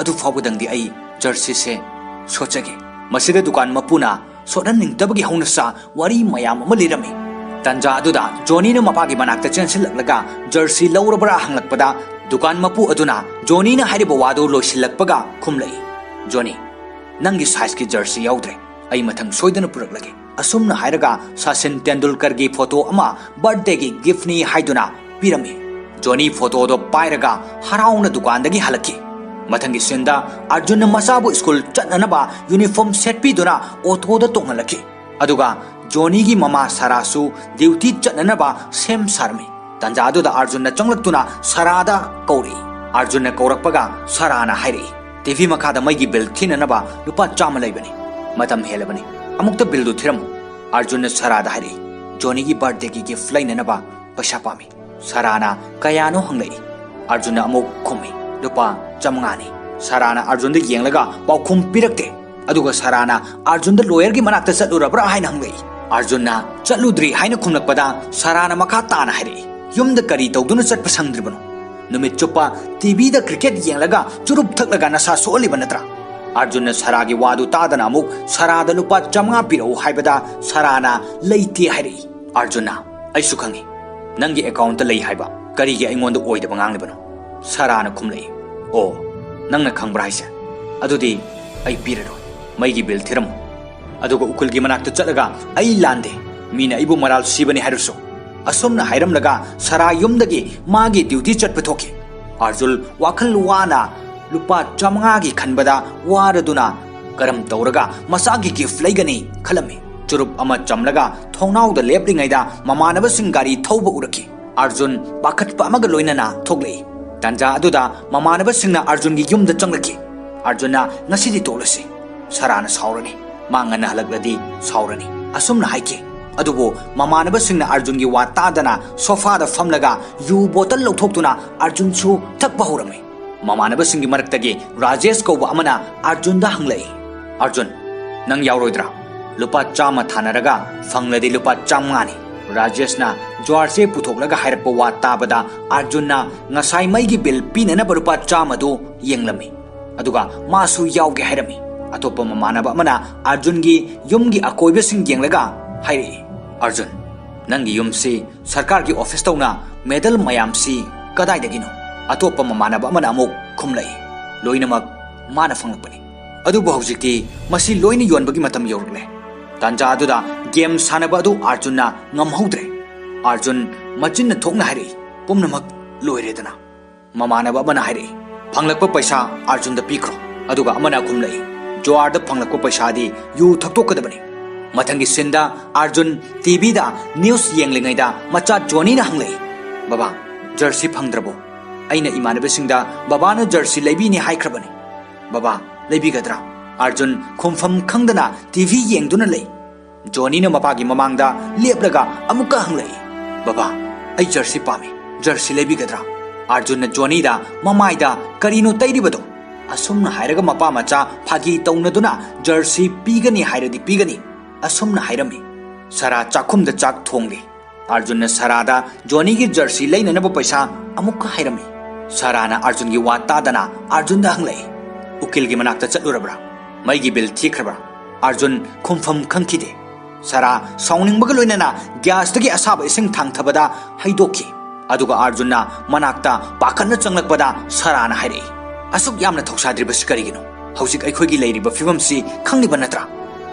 ꯑꯗꯨ ꯐꯥꯎꯕꯗꯪꯗꯤ ꯑꯩ ꯖꯔꯁꯤꯁꯦ ꯁꯣꯠꯆꯒꯦ꯫" ꯃꯁꯤꯗ ꯗꯨꯀꯥꯟ ꯃꯄꯨꯅ ꯁꯣꯠꯍꯟꯅꯤꯡꯗꯕꯒꯤ ꯍꯧꯅꯁꯥ ꯋꯥꯔꯤ ꯃꯌꯥꯝ ꯑꯃ ꯂꯤꯔꯝꯃꯤ꯫ ꯇꯟꯖꯥ ꯑꯗꯨꯗ ꯖꯣꯅꯤꯅ ꯃꯄꯥꯒꯤ ꯃꯅꯥꯛꯇ ꯆꯦꯟꯁꯤꯜꯂꯛꯂꯒ ꯖꯔꯁꯤ ꯂꯧꯔꯕ꯭ꯔꯥ ꯍꯪꯂꯛꯄꯗ ꯗꯨꯀꯥꯟ ꯃꯄꯨ ꯑꯗꯨꯅ ꯖꯣꯅꯤꯅ ꯍꯥꯏꯔꯤꯕ ꯋꯥꯗꯨ ꯂꯣꯏꯁꯤꯜꯂꯛꯄꯒ ꯈꯨꯝꯂꯛꯏ, "ꯖꯣꯅꯤ, ꯅꯪꯒꯤ ꯁꯥꯏꯖꯀꯤ ꯖꯔꯁꯤ ꯌꯥꯎꯗ꯭ꯔꯦ꯫ ꯑꯩ ꯃꯊꯪ ꯁꯣꯏꯗꯅ ꯄꯨꯔꯛꯂꯒꯦ꯫" ꯑꯁꯨꯝꯅ ꯍꯥꯏꯔꯒ ꯁꯆꯤꯟ ꯇꯦꯟꯗꯨꯜꯀꯔꯒꯤ ꯐꯣꯇꯣ ꯑꯃ ꯕꯥꯔꯗꯦꯒꯤ ꯒꯤꯐꯅꯤ ꯍꯥꯏꯗꯨꯅ ꯄꯤꯔꯝꯃꯤ꯫ ꯖꯣꯅꯤ ꯐꯣꯇꯣꯗꯣ ꯄꯥꯏꯔꯒ ꯍꯔꯥꯎꯅ ꯗꯨꯀꯥꯟꯗꯒꯤ ꯍꯜꯂꯛꯈꯤ꯫ ꯃꯊꯪꯒꯤ ꯁꯤꯟꯗ ꯑꯥꯔꯖꯨꯟꯅ ꯃꯆꯥꯕꯨ ꯁ꯭ꯀꯨꯜ ꯆꯠꯅꯅꯕ ꯌꯨꯅꯤꯐꯣꯔꯝ ꯁꯦꯠꯄꯤꯗꯨꯅ ꯑꯣꯇꯣꯗ ꯇꯣꯡꯍꯜꯂꯛꯈꯤ꯫ ꯑꯗꯨꯒ ꯖꯣꯅꯤꯒꯤ ꯃꯃꯥ ꯁꯥꯔꯥꯁꯨ ꯗ꯭ꯌꯨꯇꯤ ꯆꯠꯅꯅꯕ ꯁꯦꯝ ꯁꯥꯔꯝꯃꯤ꯫ ꯇꯟꯖꯥ ꯑꯗꯨꯗ ꯑꯥꯔꯖꯨꯟꯅ ꯆꯪꯂꯛꯇꯨꯅ ꯁꯥꯔꯥꯗ ꯀꯧꯔꯛꯏ꯫ ꯑꯥꯔꯖꯨꯟꯅ ꯀꯧꯔꯛꯄꯒ ꯁꯥꯔꯥꯅ ꯍꯥꯏꯔꯛꯏ, ꯇꯤ ꯚꯤ ꯃꯈꯥꯗ ꯃꯩꯒꯤ ꯕꯤꯜ ꯊꯤꯅꯅꯕ ꯂꯨꯄꯥ ꯆꯥꯝꯃ ꯂꯩꯕꯅꯤ꯫ ꯃꯇꯝ ꯍꯦꯜꯂꯕꯅꯤ꯫ ꯑꯃꯨꯛꯇ ꯕꯤꯜꯗꯨ ꯊꯤꯔꯝꯃꯨ꯫ ꯑꯔꯖꯨꯟꯅ ꯁꯥꯔꯥꯗ ꯍꯥꯏꯔꯛꯏ, "ꯖꯣꯅꯤꯒꯤ ꯕꯥꯔꯊꯗꯦꯒꯤ ꯒꯤꯐ ꯂꯩꯅꯅꯕ ꯄꯩꯁꯥ ꯄꯥꯝꯃꯤ꯫" ꯁꯥꯔꯥꯅ ꯀꯌꯥꯅꯣ ꯍꯪꯂꯛꯏ꯫ ꯑꯔꯖꯨꯟꯅ ꯑꯃꯨꯛ ꯈꯨꯝꯃꯤ, "ꯂꯨꯄꯥ ꯆꯥꯝꯃꯉꯥꯅꯤ꯫" ꯁꯥꯔꯥꯅ ꯑꯔꯖꯨꯟꯗ ꯌꯦꯡꯂꯒ ꯄꯥꯎꯈꯨꯝ ꯄꯤꯔꯛꯇꯦ꯫ ꯑꯗꯨꯒ ꯁꯥꯔꯥꯅ ꯑꯔꯖꯨꯟꯗ ꯂꯣꯌꯔꯒꯤ ꯃꯅꯥꯛꯇ ꯆꯠꯂꯨꯔꯕ꯭ꯔꯥ ꯍꯥꯏꯅ ꯍꯪꯂꯛꯏ꯫ ꯑꯔꯖꯨꯟꯅ ꯆꯠꯂꯨꯗ꯭ꯔꯤ ꯍꯥꯏꯅ ꯈꯨꯝꯂꯛꯄꯗ ꯁꯥꯔꯥꯅ ꯃꯈꯥ ꯇꯥꯅ ꯍꯥꯏꯔꯛꯏ, "ꯌꯨꯝꯗ ꯀꯔꯤ ꯇꯧꯗꯨꯅ ꯆꯠꯄ ꯁꯪꯗ꯭ꯔꯤꯕꯅꯣ? ꯅꯨꯃꯤꯠ ꯆꯨꯞꯄ ꯇꯤ ꯚꯤꯗ ꯀ꯭ꯔꯤꯀꯦꯠ ꯌꯦꯡꯂꯒ ꯆꯨꯔꯨꯞ ꯊꯛꯂꯒ ꯅꯁꯥ ꯁꯣꯛꯍꯜꯂꯤꯕ ꯅꯠꯇ꯭ꯔꯥ?" ꯑꯔꯖꯨꯟꯅ ꯁꯥꯔꯥꯒꯤ ꯋꯥꯗꯨ ꯇꯥꯗꯅ ꯑꯃꯨꯛ ꯁꯥꯔꯥꯗ ꯂꯨꯄꯥ ꯆꯥꯝꯃꯉꯥ ꯄꯤꯔꯛꯎ ꯍꯥꯏꯕꯗ ꯁꯥꯔꯥꯅ ꯂꯩꯇꯦ ꯍꯥꯏꯔꯛꯏ꯫ ꯑꯔꯖꯨꯟꯅ, "ꯑꯩꯁꯨ ꯈꯪꯏ, ꯅꯪꯒꯤ ꯑꯦꯀꯥꯎꯟꯇ ꯂꯩ ꯍꯥꯏꯕ, ꯀꯔꯤꯒꯤ ꯑꯩꯉꯣꯟꯗ ꯑꯣꯏꯗꯕ ꯉꯥꯡꯂꯤꯕꯅꯣ?" ꯁꯥꯔꯥꯅ ꯈꯨꯝꯂꯛꯏ꯫ "ꯑꯣ, ꯅꯪꯅ ꯈꯪꯕ꯭ꯔꯥ ꯍꯥꯏꯁꯦ? ꯑꯗꯨꯗꯤ ꯑꯩ ꯄꯤꯔꯔꯣꯏ꯫ ꯃꯩꯒꯤ ꯕꯤꯜ ꯊꯤꯔꯝꯃꯨ꯫" ꯑꯗꯨꯒ ꯎꯀꯤꯜꯒꯤ ꯃꯅꯥꯛꯇ ꯆꯠꯂꯒ, "ꯑꯩ ꯂꯥꯟꯗꯦ, ꯃꯤꯅ ꯑꯩꯕꯨ ꯃꯔꯥꯜ ꯁꯤꯕꯅꯤ ꯍꯥꯏꯔꯁꯨ꯫" ꯑꯁꯨꯝꯅ ꯍꯥꯏꯔꯝꯂꯒ ꯁꯥꯔꯥ ꯌꯨꯝꯗꯒꯤ ꯃꯥꯒꯤ ꯗ꯭ꯌꯨꯇꯤ ꯆꯠꯄ ꯊꯣꯛꯈꯤ꯫ ꯑꯔꯖꯨꯟ ꯋꯥꯈꯜ ꯋꯥꯅ ꯂꯨꯄꯥ ꯆꯥꯝꯃꯉꯥꯒꯤ ꯈꯟꯕꯗ ꯋꯥꯔꯗꯨꯅ ꯀꯔꯝ ꯇꯧꯔꯒ ꯃꯆꯥꯒꯤ ꯒꯤꯐ ꯂꯩꯒꯅꯤ ꯈꯜꯂꯝꯃꯤ꯫ ꯆꯨꯔꯨꯞ ꯑꯃ ꯆꯝꯂꯒ ꯊꯣꯡꯅꯥꯎꯗ ꯂꯦꯞꯂꯤꯉꯩꯗ ꯃꯃꯥꯟꯅꯕꯁꯤꯡ ꯒꯥꯔꯤ ꯊꯧꯕ ꯎꯔꯛꯈꯤ꯫ ꯑꯔꯖꯨꯟ ꯄꯥꯈꯠꯄ ꯑꯃꯒ ꯂꯣꯏꯅꯅ ꯊꯣꯛꯂꯛꯏ꯫ ꯇꯥꯟꯖꯥ ꯑꯗꯨꯗ ꯃꯃꯥꯟꯅꯕꯁꯤꯡꯅ ꯑꯔꯖꯨꯟꯒꯤ ꯌꯨꯝꯗ ꯆꯪꯂꯛꯈꯤ꯫ ꯑꯔꯖꯨꯟꯅ, "ꯉꯁꯤꯗꯤ ꯇꯣꯛꯂꯁꯤ꯫ ꯁꯥꯔꯥꯅ ꯁꯥꯎꯔꯅꯤ꯫ ꯃꯥ ꯉꯟꯅ ꯍꯜꯂꯛꯂꯗꯤ ꯁꯥꯎꯔꯅꯤ," ꯑꯁꯨꯝꯅ ꯍꯥꯏꯈꯤ꯫ ꯑꯗꯨꯕꯨ ꯃꯃꯥꯟꯅꯕꯁꯤꯡꯅ ꯑꯔꯖꯨꯟꯒꯤ ꯋꯥ ꯇꯥꯗꯅ ꯁꯣꯐꯥꯗ ꯐꯝꯂꯒ ꯌꯨ ꯕꯣꯇꯜ ꯂꯧꯊꯣꯛꯇꯨꯅ ꯑꯔꯖꯨꯟꯁꯨ ꯊꯛꯄ ꯍꯧꯔꯝꯃꯤ꯫ ꯃꯃꯥꯟꯅꯕꯁꯤꯡꯒꯤ ꯃꯔꯛꯇꯒꯤ ꯔꯥꯖꯦꯁ ꯀꯧꯕ ꯑꯃꯅ ꯑꯔꯖꯨꯟꯗ ꯍꯪꯂꯛꯏ, "ꯑꯔꯖꯨꯟ, ꯅꯪ ꯌꯥꯎꯔꯣꯏꯗ꯭ꯔꯥ? ꯂꯨꯄꯥ ꯆꯥꯝꯃ ꯊꯥꯅꯔꯒ ꯐꯪꯂꯗꯤ ꯂꯨꯄꯥ ꯆꯥꯝꯃꯉꯥꯅꯤ꯫" ꯔꯥꯖꯦꯁꯅ ꯖ꯭ꯋꯥꯔꯁꯦ ꯄꯨꯊꯣꯛꯂꯒ ꯍꯥꯏꯔꯛꯄ ꯋꯥ ꯇꯥꯕꯗ ꯑꯔꯖꯨꯟꯅ ꯉꯁꯥꯏ ꯃꯩꯒꯤ ꯕꯤꯜ ꯄꯤꯅꯅꯕ ꯂꯨꯄꯥ ꯆꯥꯝꯃꯗꯨ ꯌꯦꯡꯂꯝꯃꯤ꯫ ꯑꯗꯨꯒ ꯃꯥꯁꯨ ꯌꯥꯎꯒꯦ ꯍꯥꯏꯔꯝꯃꯤ꯫ ꯑꯇꯣꯞꯄ ꯃꯃꯥꯟꯅꯕ ꯑꯃꯅ ꯑꯔꯖꯨꯟꯒꯤ ꯌꯨꯝꯒꯤ ꯑꯀꯣꯏꯕꯁꯤꯡ ꯌꯦꯡꯂꯒ ꯍꯥꯏꯔꯛꯏ, "ꯑꯔꯖꯨꯟ, ꯅꯪꯒꯤ ꯌꯨꯝꯁꯤ ꯁꯔꯀꯥꯔꯒꯤ ꯑꯣꯐꯤꯁ ꯇꯧꯅ ꯃꯦꯗꯜ ꯃꯌꯥꯝꯁꯤ ꯀꯗꯥꯏꯗꯒꯤꯅꯣ?" ꯑꯇꯣꯞꯄ ꯃꯃꯥꯟꯅꯕ ꯑꯃꯅ ꯑꯃꯨꯛ ꯈꯨꯝꯂꯛꯏ, "ꯂꯣꯏꯅꯃꯛ ꯃꯥꯅ ꯐꯪꯂꯛꯄꯅꯤ꯫ ꯑꯗꯨꯕꯨ ꯍꯧꯖꯤꯛꯇꯤ ꯃꯁꯤ ꯂꯣꯏꯅ ꯌꯣꯟꯕꯒꯤ ꯃꯇꯝ ꯌꯧꯔꯛꯂꯦ꯫" ꯇꯥꯟꯖꯥ ꯑꯗꯨꯗ ꯒꯦꯝ ꯁꯥꯟꯅꯕ ꯑꯗꯨ ꯑꯔꯖꯨꯟꯅ ꯉꯝꯍꯧꯗ꯭ꯔꯦ꯫ ꯑꯔꯖꯨꯟ ꯃꯆꯤꯟꯅ ꯊꯣꯛꯅ ꯍꯥꯏꯔꯛꯏ, "ꯄꯨꯝꯅꯃꯛ ꯂꯣꯏꯔꯦꯗꯅ?" ꯃꯃꯥꯟꯅꯕ ꯑꯃꯅ ꯍꯥꯏꯔꯛꯏ, "ꯐꯪꯂꯛꯄ ꯄꯩꯁꯥ ꯑꯔꯖꯨꯟꯗ ꯄꯤꯈ꯭ꯔꯣ꯫" ꯑꯗꯨꯒ ꯑꯃꯅ ꯈꯨꯝꯂꯛꯏ, "ꯖ꯭ꯋꯥꯔꯗ ꯐꯪꯂꯛꯄ ꯄꯩꯁꯥꯗꯤ ꯌꯨ ꯊꯛꯇꯣꯛꯀꯗꯕꯅꯤ꯫" ꯃꯊꯪꯒꯤ ꯁꯤꯟꯗ ꯑꯔꯖꯨꯟ ꯇꯤ ꯚꯤꯗ ꯅ꯭ꯌꯨꯁ ꯌꯦꯡꯂꯤꯉꯩꯗ ꯃꯆꯥ ꯖꯣꯅꯤꯅ ꯍꯪꯂꯛꯏ, "ꯕꯕꯥ, ꯖꯔꯁꯤ ꯐꯪꯗ꯭ꯔꯕꯣ? ꯑꯩꯅ ꯏꯃꯥꯟꯅꯕꯁꯤꯡꯗ ꯕꯕꯥꯅ ꯖꯔꯁꯤ ꯂꯩꯕꯤꯅꯤ ꯍꯥꯏꯈ꯭ꯔꯕꯅꯤ꯫" "ꯕꯕꯥ, ꯂꯩꯕꯤꯒꯗ꯭ꯔꯥ?" ꯑꯥꯔꯖꯨꯟ ꯈꯨꯝꯐꯝ ꯈꯪꯗꯅ ꯇꯤ ꯚꯤ ꯌꯦꯡꯗꯨꯅ ꯂꯩ꯫ ꯖꯣꯅꯤꯅ ꯃꯄꯥꯒꯤ ꯃꯃꯥꯡꯗ ꯂꯦꯞꯂꯒ ꯑꯃꯨꯛꯀ ꯍꯪꯂꯛꯏ, "ꯕꯕꯥ, ꯑꯩ ꯖꯔꯁꯤ ꯄꯥꯝꯃꯤ, ꯖꯔꯁꯤ ꯂꯩꯕꯤꯒꯗ꯭ꯔꯥ?" ꯑꯥꯔꯖꯨꯟꯅ ꯖꯣꯅꯤꯗ ꯃꯃꯥꯏꯗ ꯀꯔꯤꯅꯣ ꯇꯩꯔꯤꯕꯗꯣ? ꯑꯁꯨꯝꯅ ꯍꯥꯏꯔꯒ ꯃꯄꯥ ꯃꯆꯥ ꯐꯥꯒꯤ ꯇꯧꯅꯗꯨꯅ, "ꯖꯔꯁꯤ ꯄꯤꯒꯅꯤ ꯍꯥꯏꯔꯗꯤ ꯄꯤꯒꯅꯤ," ꯑꯁꯨꯝꯅ ꯍꯥꯏꯔꯝꯃꯤ꯫ ꯁꯥꯔꯥ ꯆꯥꯛꯈꯨꯝꯗ ꯆꯥꯛ ꯊꯣꯡꯂꯤ꯫ ꯑꯥꯔꯖꯨꯟꯅ ꯁꯥꯔꯥꯗ ꯖꯣꯅꯤꯒꯤ ꯖꯔꯁꯤ ꯂꯩꯅꯅꯕ ꯄꯩꯁꯥ ꯑꯃꯨꯛꯀ ꯍꯥꯏꯔꯝꯃꯤ꯫ ꯁꯥꯔꯥꯅ ꯑꯥꯔꯖꯨꯟꯒꯤ ꯋꯥ ꯇꯥꯗꯅ ꯑꯥꯔꯖꯨꯟꯗ ꯍꯪꯂꯛꯏ, "ꯎꯀꯤꯜꯒꯤ ꯃꯅꯥꯛꯇ ꯆꯠꯂꯨꯔꯕ꯭ꯔꯥ? ꯃꯩꯒꯤ ꯕꯤꯜ ꯊꯤꯈ꯭ꯔꯕ꯭ꯔꯥ?" ꯑꯥꯔꯖꯨꯟ ꯈꯨꯝꯐꯝ ꯈꯪꯈꯤꯗꯦ꯫ ꯁꯥꯔꯥ ꯁꯥꯎꯅꯤꯡꯕꯒ ꯂꯣꯏꯅꯅ ꯒ꯭ꯌꯥꯁꯇꯒꯤ ꯑꯁꯥꯕ ꯏꯁꯤꯡ ꯊꯥꯡꯊꯕꯗ ꯍꯩꯗꯣꯛꯈꯤ꯫ ꯑꯗꯨꯒ ꯑꯥꯔꯖꯨꯟꯅ ꯃꯅꯥꯛꯇ ꯄꯥꯈꯠꯅ ꯆꯪꯂꯛꯄꯗ ꯁꯥꯔꯥꯅ ꯍꯥꯏꯔꯛꯏ, "ꯑꯁꯨꯛ ꯌꯥꯝꯅ ꯊꯧꯁꯥꯗ꯭ꯔꯤꯕꯁꯤ ꯀꯔꯤꯒꯤꯅꯣ? ꯍꯧꯖꯤꯛ ꯑꯩꯈꯣꯏꯒꯤ ꯂꯩꯔꯤꯕ ꯐꯤꯕꯝꯁꯤ ꯈꯪꯂꯤꯕ ꯅꯠꯇ꯭ꯔꯥ?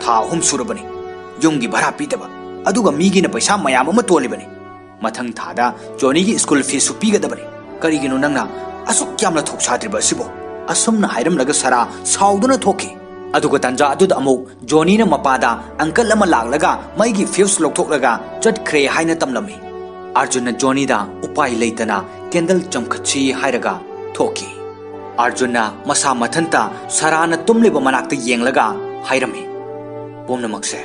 ꯊꯥ ꯑꯍꯨꯝ ꯁꯨꯔꯕꯅꯤ꯫ ꯌꯨꯝꯒꯤ ꯚꯔꯥ ꯄꯤꯗꯕ, ꯑꯗꯨꯒ ꯃꯤꯒꯤꯅ ꯄꯩꯁꯥ ꯃꯌꯥꯝ ꯑꯃ ꯇꯣꯜꯂꯤꯕꯅꯤ꯫ ꯃꯊꯪ ꯊꯥꯗ ꯖꯣꯅꯤꯒꯤ ꯁ꯭ꯀꯨꯜ ꯐꯤꯁꯨ ꯄꯤꯒꯗꯕꯅꯤ꯫ ꯀꯔꯤꯒꯤꯅꯣ ꯅꯪꯅ ꯑꯁꯨꯛ ꯌꯥꯝꯅ ꯊꯧꯁꯥꯗ꯭ꯔꯤꯕ ꯑꯁꯤꯕꯣ?" ꯑꯁꯨꯝꯅ ꯍꯥꯏꯔꯝꯂꯒ ꯁꯥꯔꯥ ꯁꯥꯎꯗꯨꯅ ꯊꯣꯛꯈꯤ꯫ ꯑꯗꯨꯒ ꯇꯥꯟꯖꯥ ꯑꯗꯨꯗ ꯑꯃꯨꯛ ꯖꯣꯅꯤꯅ ꯃꯄꯥꯗ ꯑꯪꯀꯜ ꯑꯃ ꯂꯥꯛꯂꯒ ꯃꯩꯒꯤ ꯐ꯭ꯌꯨꯁ ꯂꯧꯊꯣꯛꯂꯒ ꯆꯠꯈ꯭ꯔꯦ ꯍꯥꯏꯅ ꯇꯝꯂꯝꯃꯤ꯫ ꯑꯥꯔꯖꯨꯟꯅ ꯖꯣꯅꯤꯗ ꯎꯄꯥꯏ ꯂꯩꯇꯅ ꯀꯦꯟꯗꯜ ꯆꯝꯈꯠꯁꯤ ꯍꯥꯏꯔꯒ ꯊꯣꯛꯈꯤ꯫ ꯑꯥꯔꯖꯨꯟꯅ ꯃꯁꯥ ꯃꯊꯟꯇ ꯁꯥꯔꯥꯅ ꯇꯨꯝꯂꯤꯕ ꯃꯅꯥꯛꯇ ꯌꯦꯡꯂꯒ ꯍꯥꯏꯔꯝꯃꯤ, "ꯄꯨꯝꯅꯃꯛꯁꯦ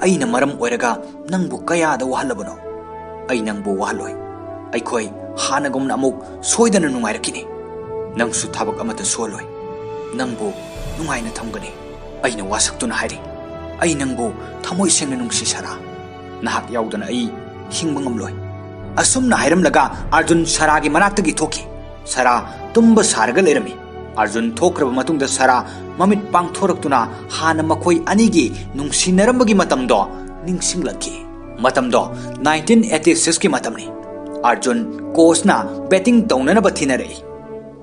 ꯑꯩꯅ ꯃꯔꯝ ꯑꯣꯏꯔꯒ ꯅꯪꯕꯨ ꯀꯌꯥꯗ ꯋꯥꯍꯜꯂꯕꯅꯣ? ꯑꯩ ꯅꯪꯕꯨ ꯋꯥꯍꯜꯂꯣꯏ꯫ ꯑꯩꯈꯣꯏ ꯍꯥꯟꯅꯒꯨꯝꯅ ꯑꯃꯨꯛ ꯁꯣꯏꯗꯅ ꯅꯨꯡꯉꯥꯏꯔꯛꯈꯤꯅꯤ꯫ ꯅꯪꯁꯨ ꯊꯕꯛ ꯑꯃꯠꯇ ꯁꯨꯍꯜꯂꯣꯏ꯫ ꯅꯪꯕꯨ ꯅꯨꯡꯉꯥꯏꯅ ꯊꯝꯒꯅꯤ꯫" ꯑꯩꯅ ꯋꯥꯁꯛꯇꯨꯅ ꯍꯥꯏꯔꯤ, "ꯑꯩ ꯅꯪꯕꯨ ꯊꯃꯣꯏ ꯁꯦꯡꯅ ꯅꯨꯡꯁꯤ ꯁꯥꯔꯥ꯫ ꯅꯍꯥꯛ ꯌꯥꯎꯗꯅ ꯑꯩ ꯍꯤꯡꯕ ꯉꯝꯂꯣꯏ꯫" ꯑꯁꯨꯝꯅ ꯍꯥꯏꯔꯝꯂꯒ ꯑꯥꯔꯖꯨꯟ ꯁꯥꯔꯥꯒꯤ ꯃꯅꯥꯛꯇꯒꯤ ꯊꯣꯛꯈꯤ꯫ ꯁꯥꯔꯥ ꯇꯨꯝꯕ ꯁꯥꯔꯒ ꯂꯩꯔꯝꯃꯤ꯫ ꯑꯥꯔꯖꯨꯟ ꯊꯣꯛꯈ꯭ꯔꯕ ꯃꯇꯨꯡꯗ ꯁꯥꯔꯥ ꯃꯃꯤꯠ ꯄꯥꯡꯊꯣꯔꯛꯇꯨꯅ ꯍꯥꯟꯅ ꯃꯈꯣꯏ ꯑꯅꯤꯒꯤ ꯅꯨꯡꯁꯤꯅꯔꯝꯕꯒꯤ ꯃꯇꯝꯗꯣ ꯅꯤꯡꯁꯤꯡꯂꯛꯈꯤ꯫ ꯃꯇꯝꯗꯣ ꯅꯥꯏꯟꯇꯤꯟ ꯑꯩꯠꯇꯤ ꯁꯤꯛꯁꯀꯤ ꯃꯇꯝꯅꯤ꯫ ꯑꯥꯔꯖꯨꯟ ꯀꯣꯆꯅ ꯕꯦꯇꯤꯡ ꯇꯧꯅꯅꯕ ꯊꯤꯅꯔꯛꯏ꯫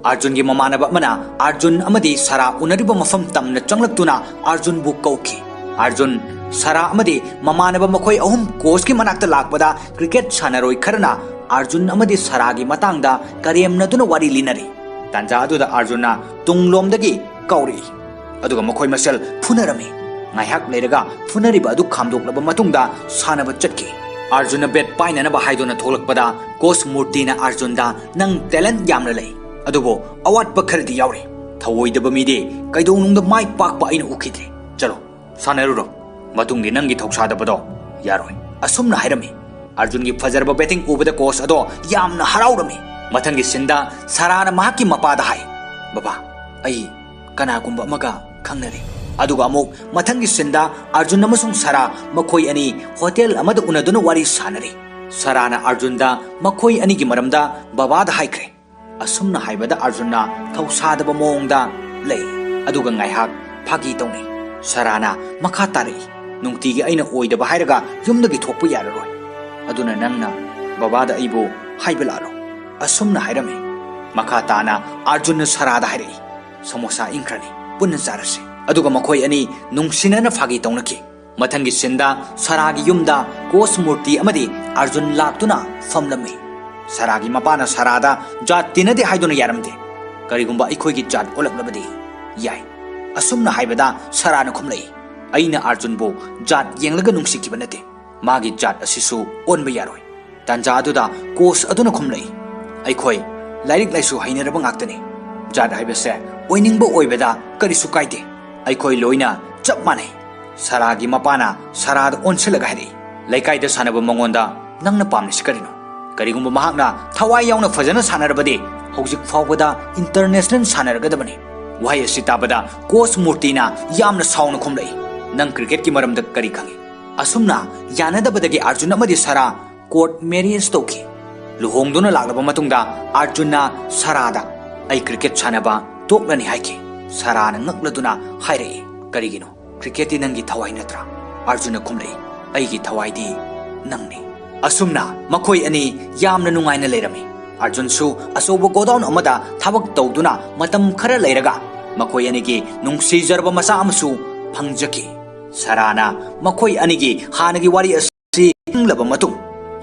ꯑꯥꯔꯖꯨꯟꯒꯤ ꯃꯃꯥꯟꯅꯕ ꯑꯃꯅ ꯑꯥꯔꯖꯨꯟ ꯑꯃꯗꯤ ꯁꯥꯔꯥ ꯎꯅꯔꯤꯕ ꯃꯐꯝ ꯇꯝꯅ ꯆꯪꯂꯛꯇꯨꯅ ꯑꯥꯔꯖꯨꯟꯕꯨ ꯀꯧꯈꯤ꯫ ꯑꯥꯔꯖꯨꯟ, ꯁꯥꯔꯥ ꯑꯃꯗꯤ ꯃꯃꯥꯟꯅꯕ ꯃꯈꯣꯏ ꯑꯍꯨꯝ ꯀꯣꯆꯀꯤ ꯃꯅꯥꯛꯇ ꯂꯥꯛꯄꯗ ꯀ꯭ꯔꯤꯀꯦꯠ ꯁꯥꯟꯅꯔꯣꯏ ꯈꯔꯅ ꯑꯥꯔꯖꯨꯟ ꯑꯃꯗꯤ ꯁꯥꯔꯥꯒꯤ ꯃꯇꯥꯡꯗ ꯀꯔꯦꯝꯅꯗꯨꯅ ꯋꯥꯔꯤ ꯂꯤꯅꯔꯤ꯫ ꯇꯥꯟꯖꯥ ꯑꯗꯨꯗ ꯑꯥꯔꯖꯨꯟꯅ ꯇꯨꯡꯂꯣꯝꯗꯒꯤ ꯀꯧꯔꯛꯏ, ꯑꯗꯨꯒ ꯃꯈꯣꯏ ꯃꯁꯦꯜ ꯐꯨꯅꯔꯝꯃꯤ꯫ ꯉꯥꯏꯍꯥꯛ ꯂꯩꯔꯒ ꯐꯨꯅꯔꯤꯕ ꯑꯗꯨ ꯈꯥꯝꯗꯣꯛꯂꯕ ꯃꯇꯨꯡꯗ ꯁꯥꯟꯅꯕ ꯆꯠꯈꯤ꯫ ꯑꯥꯔꯖꯨꯟꯅ ꯕꯦꯠ ꯄꯥꯏꯅꯅꯕ ꯍꯥꯏꯗꯨꯅ ꯊꯣꯛꯂꯛꯄꯗ ꯀꯣꯆ ꯃꯨꯔꯇꯤꯅ ꯑꯥꯔꯖꯨꯟꯗ, "ꯅꯪ ꯇꯦꯂꯦꯟꯠ ꯌꯥꯝꯅ ꯂꯩ, ꯑꯗꯨꯕꯨ ꯑꯋꯥꯠꯄ ꯈꯔꯗꯤ ꯌꯥꯎꯔꯤ꯫ "ꯊꯧꯑꯣꯏꯗꯕ ꯃꯤꯗꯤ ꯀꯩꯗꯧꯅꯨꯡꯗ ꯃꯥꯏ ꯄꯥꯛꯄ ꯑꯩꯅ ꯎꯈꯤꯗ꯭ꯔꯦ꯫ ꯆꯠꯂꯣ, ꯁꯥꯟꯅꯔꯨꯔꯣ꯫ ꯃꯇꯨꯡꯗꯤ ꯅꯪꯒꯤ ꯊꯧꯁꯥꯗꯕꯗꯣ ꯌꯥꯔꯣꯏ," ꯑꯁꯨꯝꯅ ꯍꯥꯏꯔꯝꯃꯤ꯫ ꯑꯔꯖꯨꯟꯒꯤ ꯐꯖꯔꯕ batting ꯎꯕꯗ coach ꯑꯗꯣ ꯌꯥꯝꯅ ꯍꯔꯥꯎꯔꯝꯃꯤ꯫ ꯃꯊꯪꯒꯤ sceneꯗ ꯁꯥꯔꯥꯅ ꯃꯍꯥꯛꯀꯤ ꯃꯄꯥꯗ ꯍꯥꯏ, "ꯕꯕꯥ, ꯑꯩ ꯀꯅꯥꯒꯨꯝꯕ ꯑꯃꯒ ꯈꯪꯅꯔꯦ꯫" ꯑꯗꯨꯒ ꯑꯃꯨꯛ ꯃꯊꯪꯒꯤ sceneꯗ ꯑꯔꯖꯨꯟ ꯑꯃꯁꯨꯡ ꯁꯥꯔꯥ ꯃꯈꯣꯏ ꯑꯅꯤ hotel ꯑꯃꯗ ꯎꯅꯗꯨꯅ ꯋꯥꯔꯤ ꯁꯥꯟꯅꯔꯤ꯫ ꯁꯥꯔꯥꯅ ꯑꯔꯖꯨꯟꯗ ꯃꯈꯣꯏ ꯑꯅꯤꯒꯤ ꯃꯔꯝꯗ ꯕꯕꯥꯗ ꯍꯥꯏꯈ꯭ꯔꯦ꯫ ꯑꯁꯨꯝꯅ ꯍꯥꯏꯕꯗ ꯑꯔꯖꯨꯟꯅ ꯊꯧꯁꯥꯗꯕ ꯃꯑꯣꯡꯗ ꯂꯩ, ꯑꯗꯨꯒ ꯉꯥꯏꯍꯥꯛ ꯐꯥꯒꯤ ꯇꯧꯅꯩ꯫ ꯁꯥꯔꯥꯅ ꯃꯈꯥ ꯇꯥꯔꯛꯏ, "ꯅꯨꯡꯇꯤꯒꯤ ꯑꯩꯅ ꯑꯣꯏꯗꯕ ꯍꯥꯏꯔꯒ ꯌꯨꯝꯗꯒꯤ ꯊꯣꯛꯄ ꯌꯥꯔꯔꯣꯏ꯫ ꯑꯗꯨꯅ ꯅꯪꯅ ꯕꯕꯥꯗ ꯑꯩꯕꯨ ꯍꯥꯏꯕ ꯂꯥꯛꯂꯣ," ꯑꯁꯨꯝꯅ ꯍꯥꯏꯔꯝꯃꯤ꯫ ꯃꯈꯥ ꯇꯥꯅ ꯑꯔꯖꯨꯟꯅ ꯁꯥꯔꯥꯗ ꯍꯥꯏꯔꯛꯏ, "ꯁꯃꯣꯁꯥ ꯏꯪꯈ꯭ꯔꯅꯤ, ꯄꯨꯟꯅ ꯆꯥꯔꯁꯤ꯫" ꯑꯗꯨꯒ ꯃꯈꯣꯏ ꯑꯅꯤ ꯅꯨꯡꯁꯤꯅꯅ ꯐꯥꯒꯤ ꯇꯧꯅꯈꯤ꯫ ꯃꯊꯪꯒꯤ sceneꯗ ꯁꯥꯔꯥꯒꯤ ꯌꯨꯝꯗ coach ꯃꯨꯔꯇꯤ ꯑꯃꯗꯤ ꯑꯔꯖꯨꯟ ꯂꯥꯛꯇꯨꯅ ꯐꯝꯂꯝꯃꯤ꯫ ꯁꯥꯔꯥꯒꯤ ꯃꯄꯥꯅ ꯁꯥꯔꯥꯗ ꯖꯥꯠ ꯇꯤꯟꯅꯗꯦ ꯍꯥꯏꯗꯨꯅ ꯌꯥꯔꯝꯗꯦ꯫ "ꯀꯔꯤꯒꯨꯝꯕ ꯑꯩꯈꯣꯏꯒꯤ ꯖꯥꯠ ꯑꯣꯜꯂꯛꯂꯕꯗꯤ ꯌꯥꯏ," ꯑꯁꯨꯝꯅ ꯍꯥꯏꯕꯗ ꯁꯥꯔꯥꯅ ꯈꯨꯝꯂꯛꯏ, "ꯑꯩꯅ ꯑꯔꯖꯨꯟꯕꯨ ꯖꯥꯠ ꯌꯦꯡꯂꯒ ꯅꯨꯡꯁꯤꯈꯤꯕ ꯅꯠꯇꯦ꯫ ꯃꯥꯒꯤ ꯖꯥꯠ ꯑꯁꯤꯁꯨ ꯑꯣꯟꯕ ꯌꯥꯔꯣꯏ꯫" ꯇꯥꯟꯖꯥ ꯑꯗꯨꯗ coach ꯑꯗꯨꯅ ꯈꯨꯝꯂꯛꯏ, "ꯑꯩꯈꯣꯏ ꯂꯥꯏꯔꯤꯛ ꯂꯥꯏꯁꯨ ꯍꯩꯅꯔꯕ ꯉꯥꯛꯇꯅꯤ꯫ ꯖꯥꯠ ꯍꯥꯏꯕꯁꯦ ꯑꯣꯏꯅꯤꯡꯕ ꯑꯣꯏꯕꯗ ꯀꯔꯤꯁꯨ ꯀꯥꯏꯗꯦ꯫ ꯑꯩꯈꯣꯏ ꯂꯣꯏꯅ ꯆꯞ ꯃꯥꯟꯅꯩ꯫" ꯁꯥꯔꯥꯒꯤ ꯃꯄꯥꯅ ꯁꯥꯔꯥꯗ ꯑꯣꯟꯁꯤꯜꯂꯒ ꯍꯥꯏꯔꯛꯏ, "ꯂꯩꯀꯥꯏꯗ ꯁꯥꯟꯅꯕ ꯃꯉꯣꯟꯗ ꯅꯪꯅ ꯄꯥꯝꯂꯤꯁꯤ ꯀꯔꯤꯅꯣ? ꯀꯔꯤꯒꯨꯝꯕ ꯃꯍꯥꯛꯅ ꯊꯋꯥꯏ ꯌꯥꯎꯅ ꯐꯖꯅ ꯁꯥꯟꯅꯔꯕꯗꯤ ꯍꯧꯖꯤꯛ ꯐꯥꯎꯕꯗ international ꯁꯥꯟꯅꯔꯒꯗꯕꯅꯤ꯫" ꯋꯥꯍꯩ ꯑꯁꯤ ꯇꯥꯕꯗ coach ꯃꯨꯔꯇꯤꯅ ꯌꯥꯝꯅ ꯁꯥꯎꯅ ꯈꯨꯝꯂꯛꯏ, "ꯅꯪ cricketꯀꯤ ꯃꯔꯝꯗ ꯀꯔꯤ ꯈꯪꯏ?" ꯑꯁꯨꯝꯅ ꯌꯥꯅꯗꯕꯗꯒꯤ ꯑꯔꯖꯨꯟ ꯑꯃꯗꯤ ꯁꯥꯔꯥ court marriage ꯇꯧꯈꯤ꯫ ꯂꯨꯍꯣꯡꯗꯨꯅ ꯂꯥꯛꯂꯕ ꯃꯇꯨꯡꯗ ꯑꯔꯖꯨꯟꯅ ꯁꯥꯔꯥꯗ, "ꯑꯩ cricket ꯁꯥꯟꯅꯕ ꯇꯣꯛꯂꯅꯤ," ꯍꯥꯏꯈꯤ꯫ ꯁꯥꯔꯥꯅ ꯉꯛꯂꯗꯨꯅ ꯍꯥꯏꯔꯛꯏ, "ꯀꯔꯤꯒꯤꯅꯣ? Cricketꯇꯤ ꯅꯪꯒꯤ ꯊꯋꯥꯏ ꯅꯠꯇ꯭ꯔꯥ?" ꯑꯔꯖꯨꯟꯅ ꯈꯨꯝꯂꯛꯏ, "ꯑꯩꯒꯤ ꯊꯋꯥꯏꯗꯤ ꯅꯪꯅꯤ꯫" ꯑꯁꯨꯝꯅ ꯃꯈꯣꯏ ꯑꯅꯤ ꯌꯥꯝꯅ ꯅꯨꯡꯉꯥꯏꯅ ꯂꯩꯔꯝꯃꯤ꯫ ꯑꯔꯖꯨꯟꯁꯨ ꯑꯆꯧꯕ godown ꯑꯃꯗ ꯊꯕꯛ ꯇꯧꯗꯨꯅ ꯃꯇꯝ ꯈꯔ ꯂꯩꯔꯒ ꯃꯈꯣꯏ ꯑꯅꯤꯒꯤ ꯅꯨꯡꯁꯤꯖꯔꯕ ꯃꯆꯥ ꯑꯃꯁꯨ ꯐꯪꯖꯈꯤ꯫ ꯁꯥꯔꯥꯅ ꯃꯈꯣꯏ ꯑꯅꯤꯒꯤ ꯍꯥꯟꯅꯒꯤ ꯋꯥꯔꯤ ꯑꯁꯤ ꯈꯪꯂꯕ ꯃꯇꯨꯡ,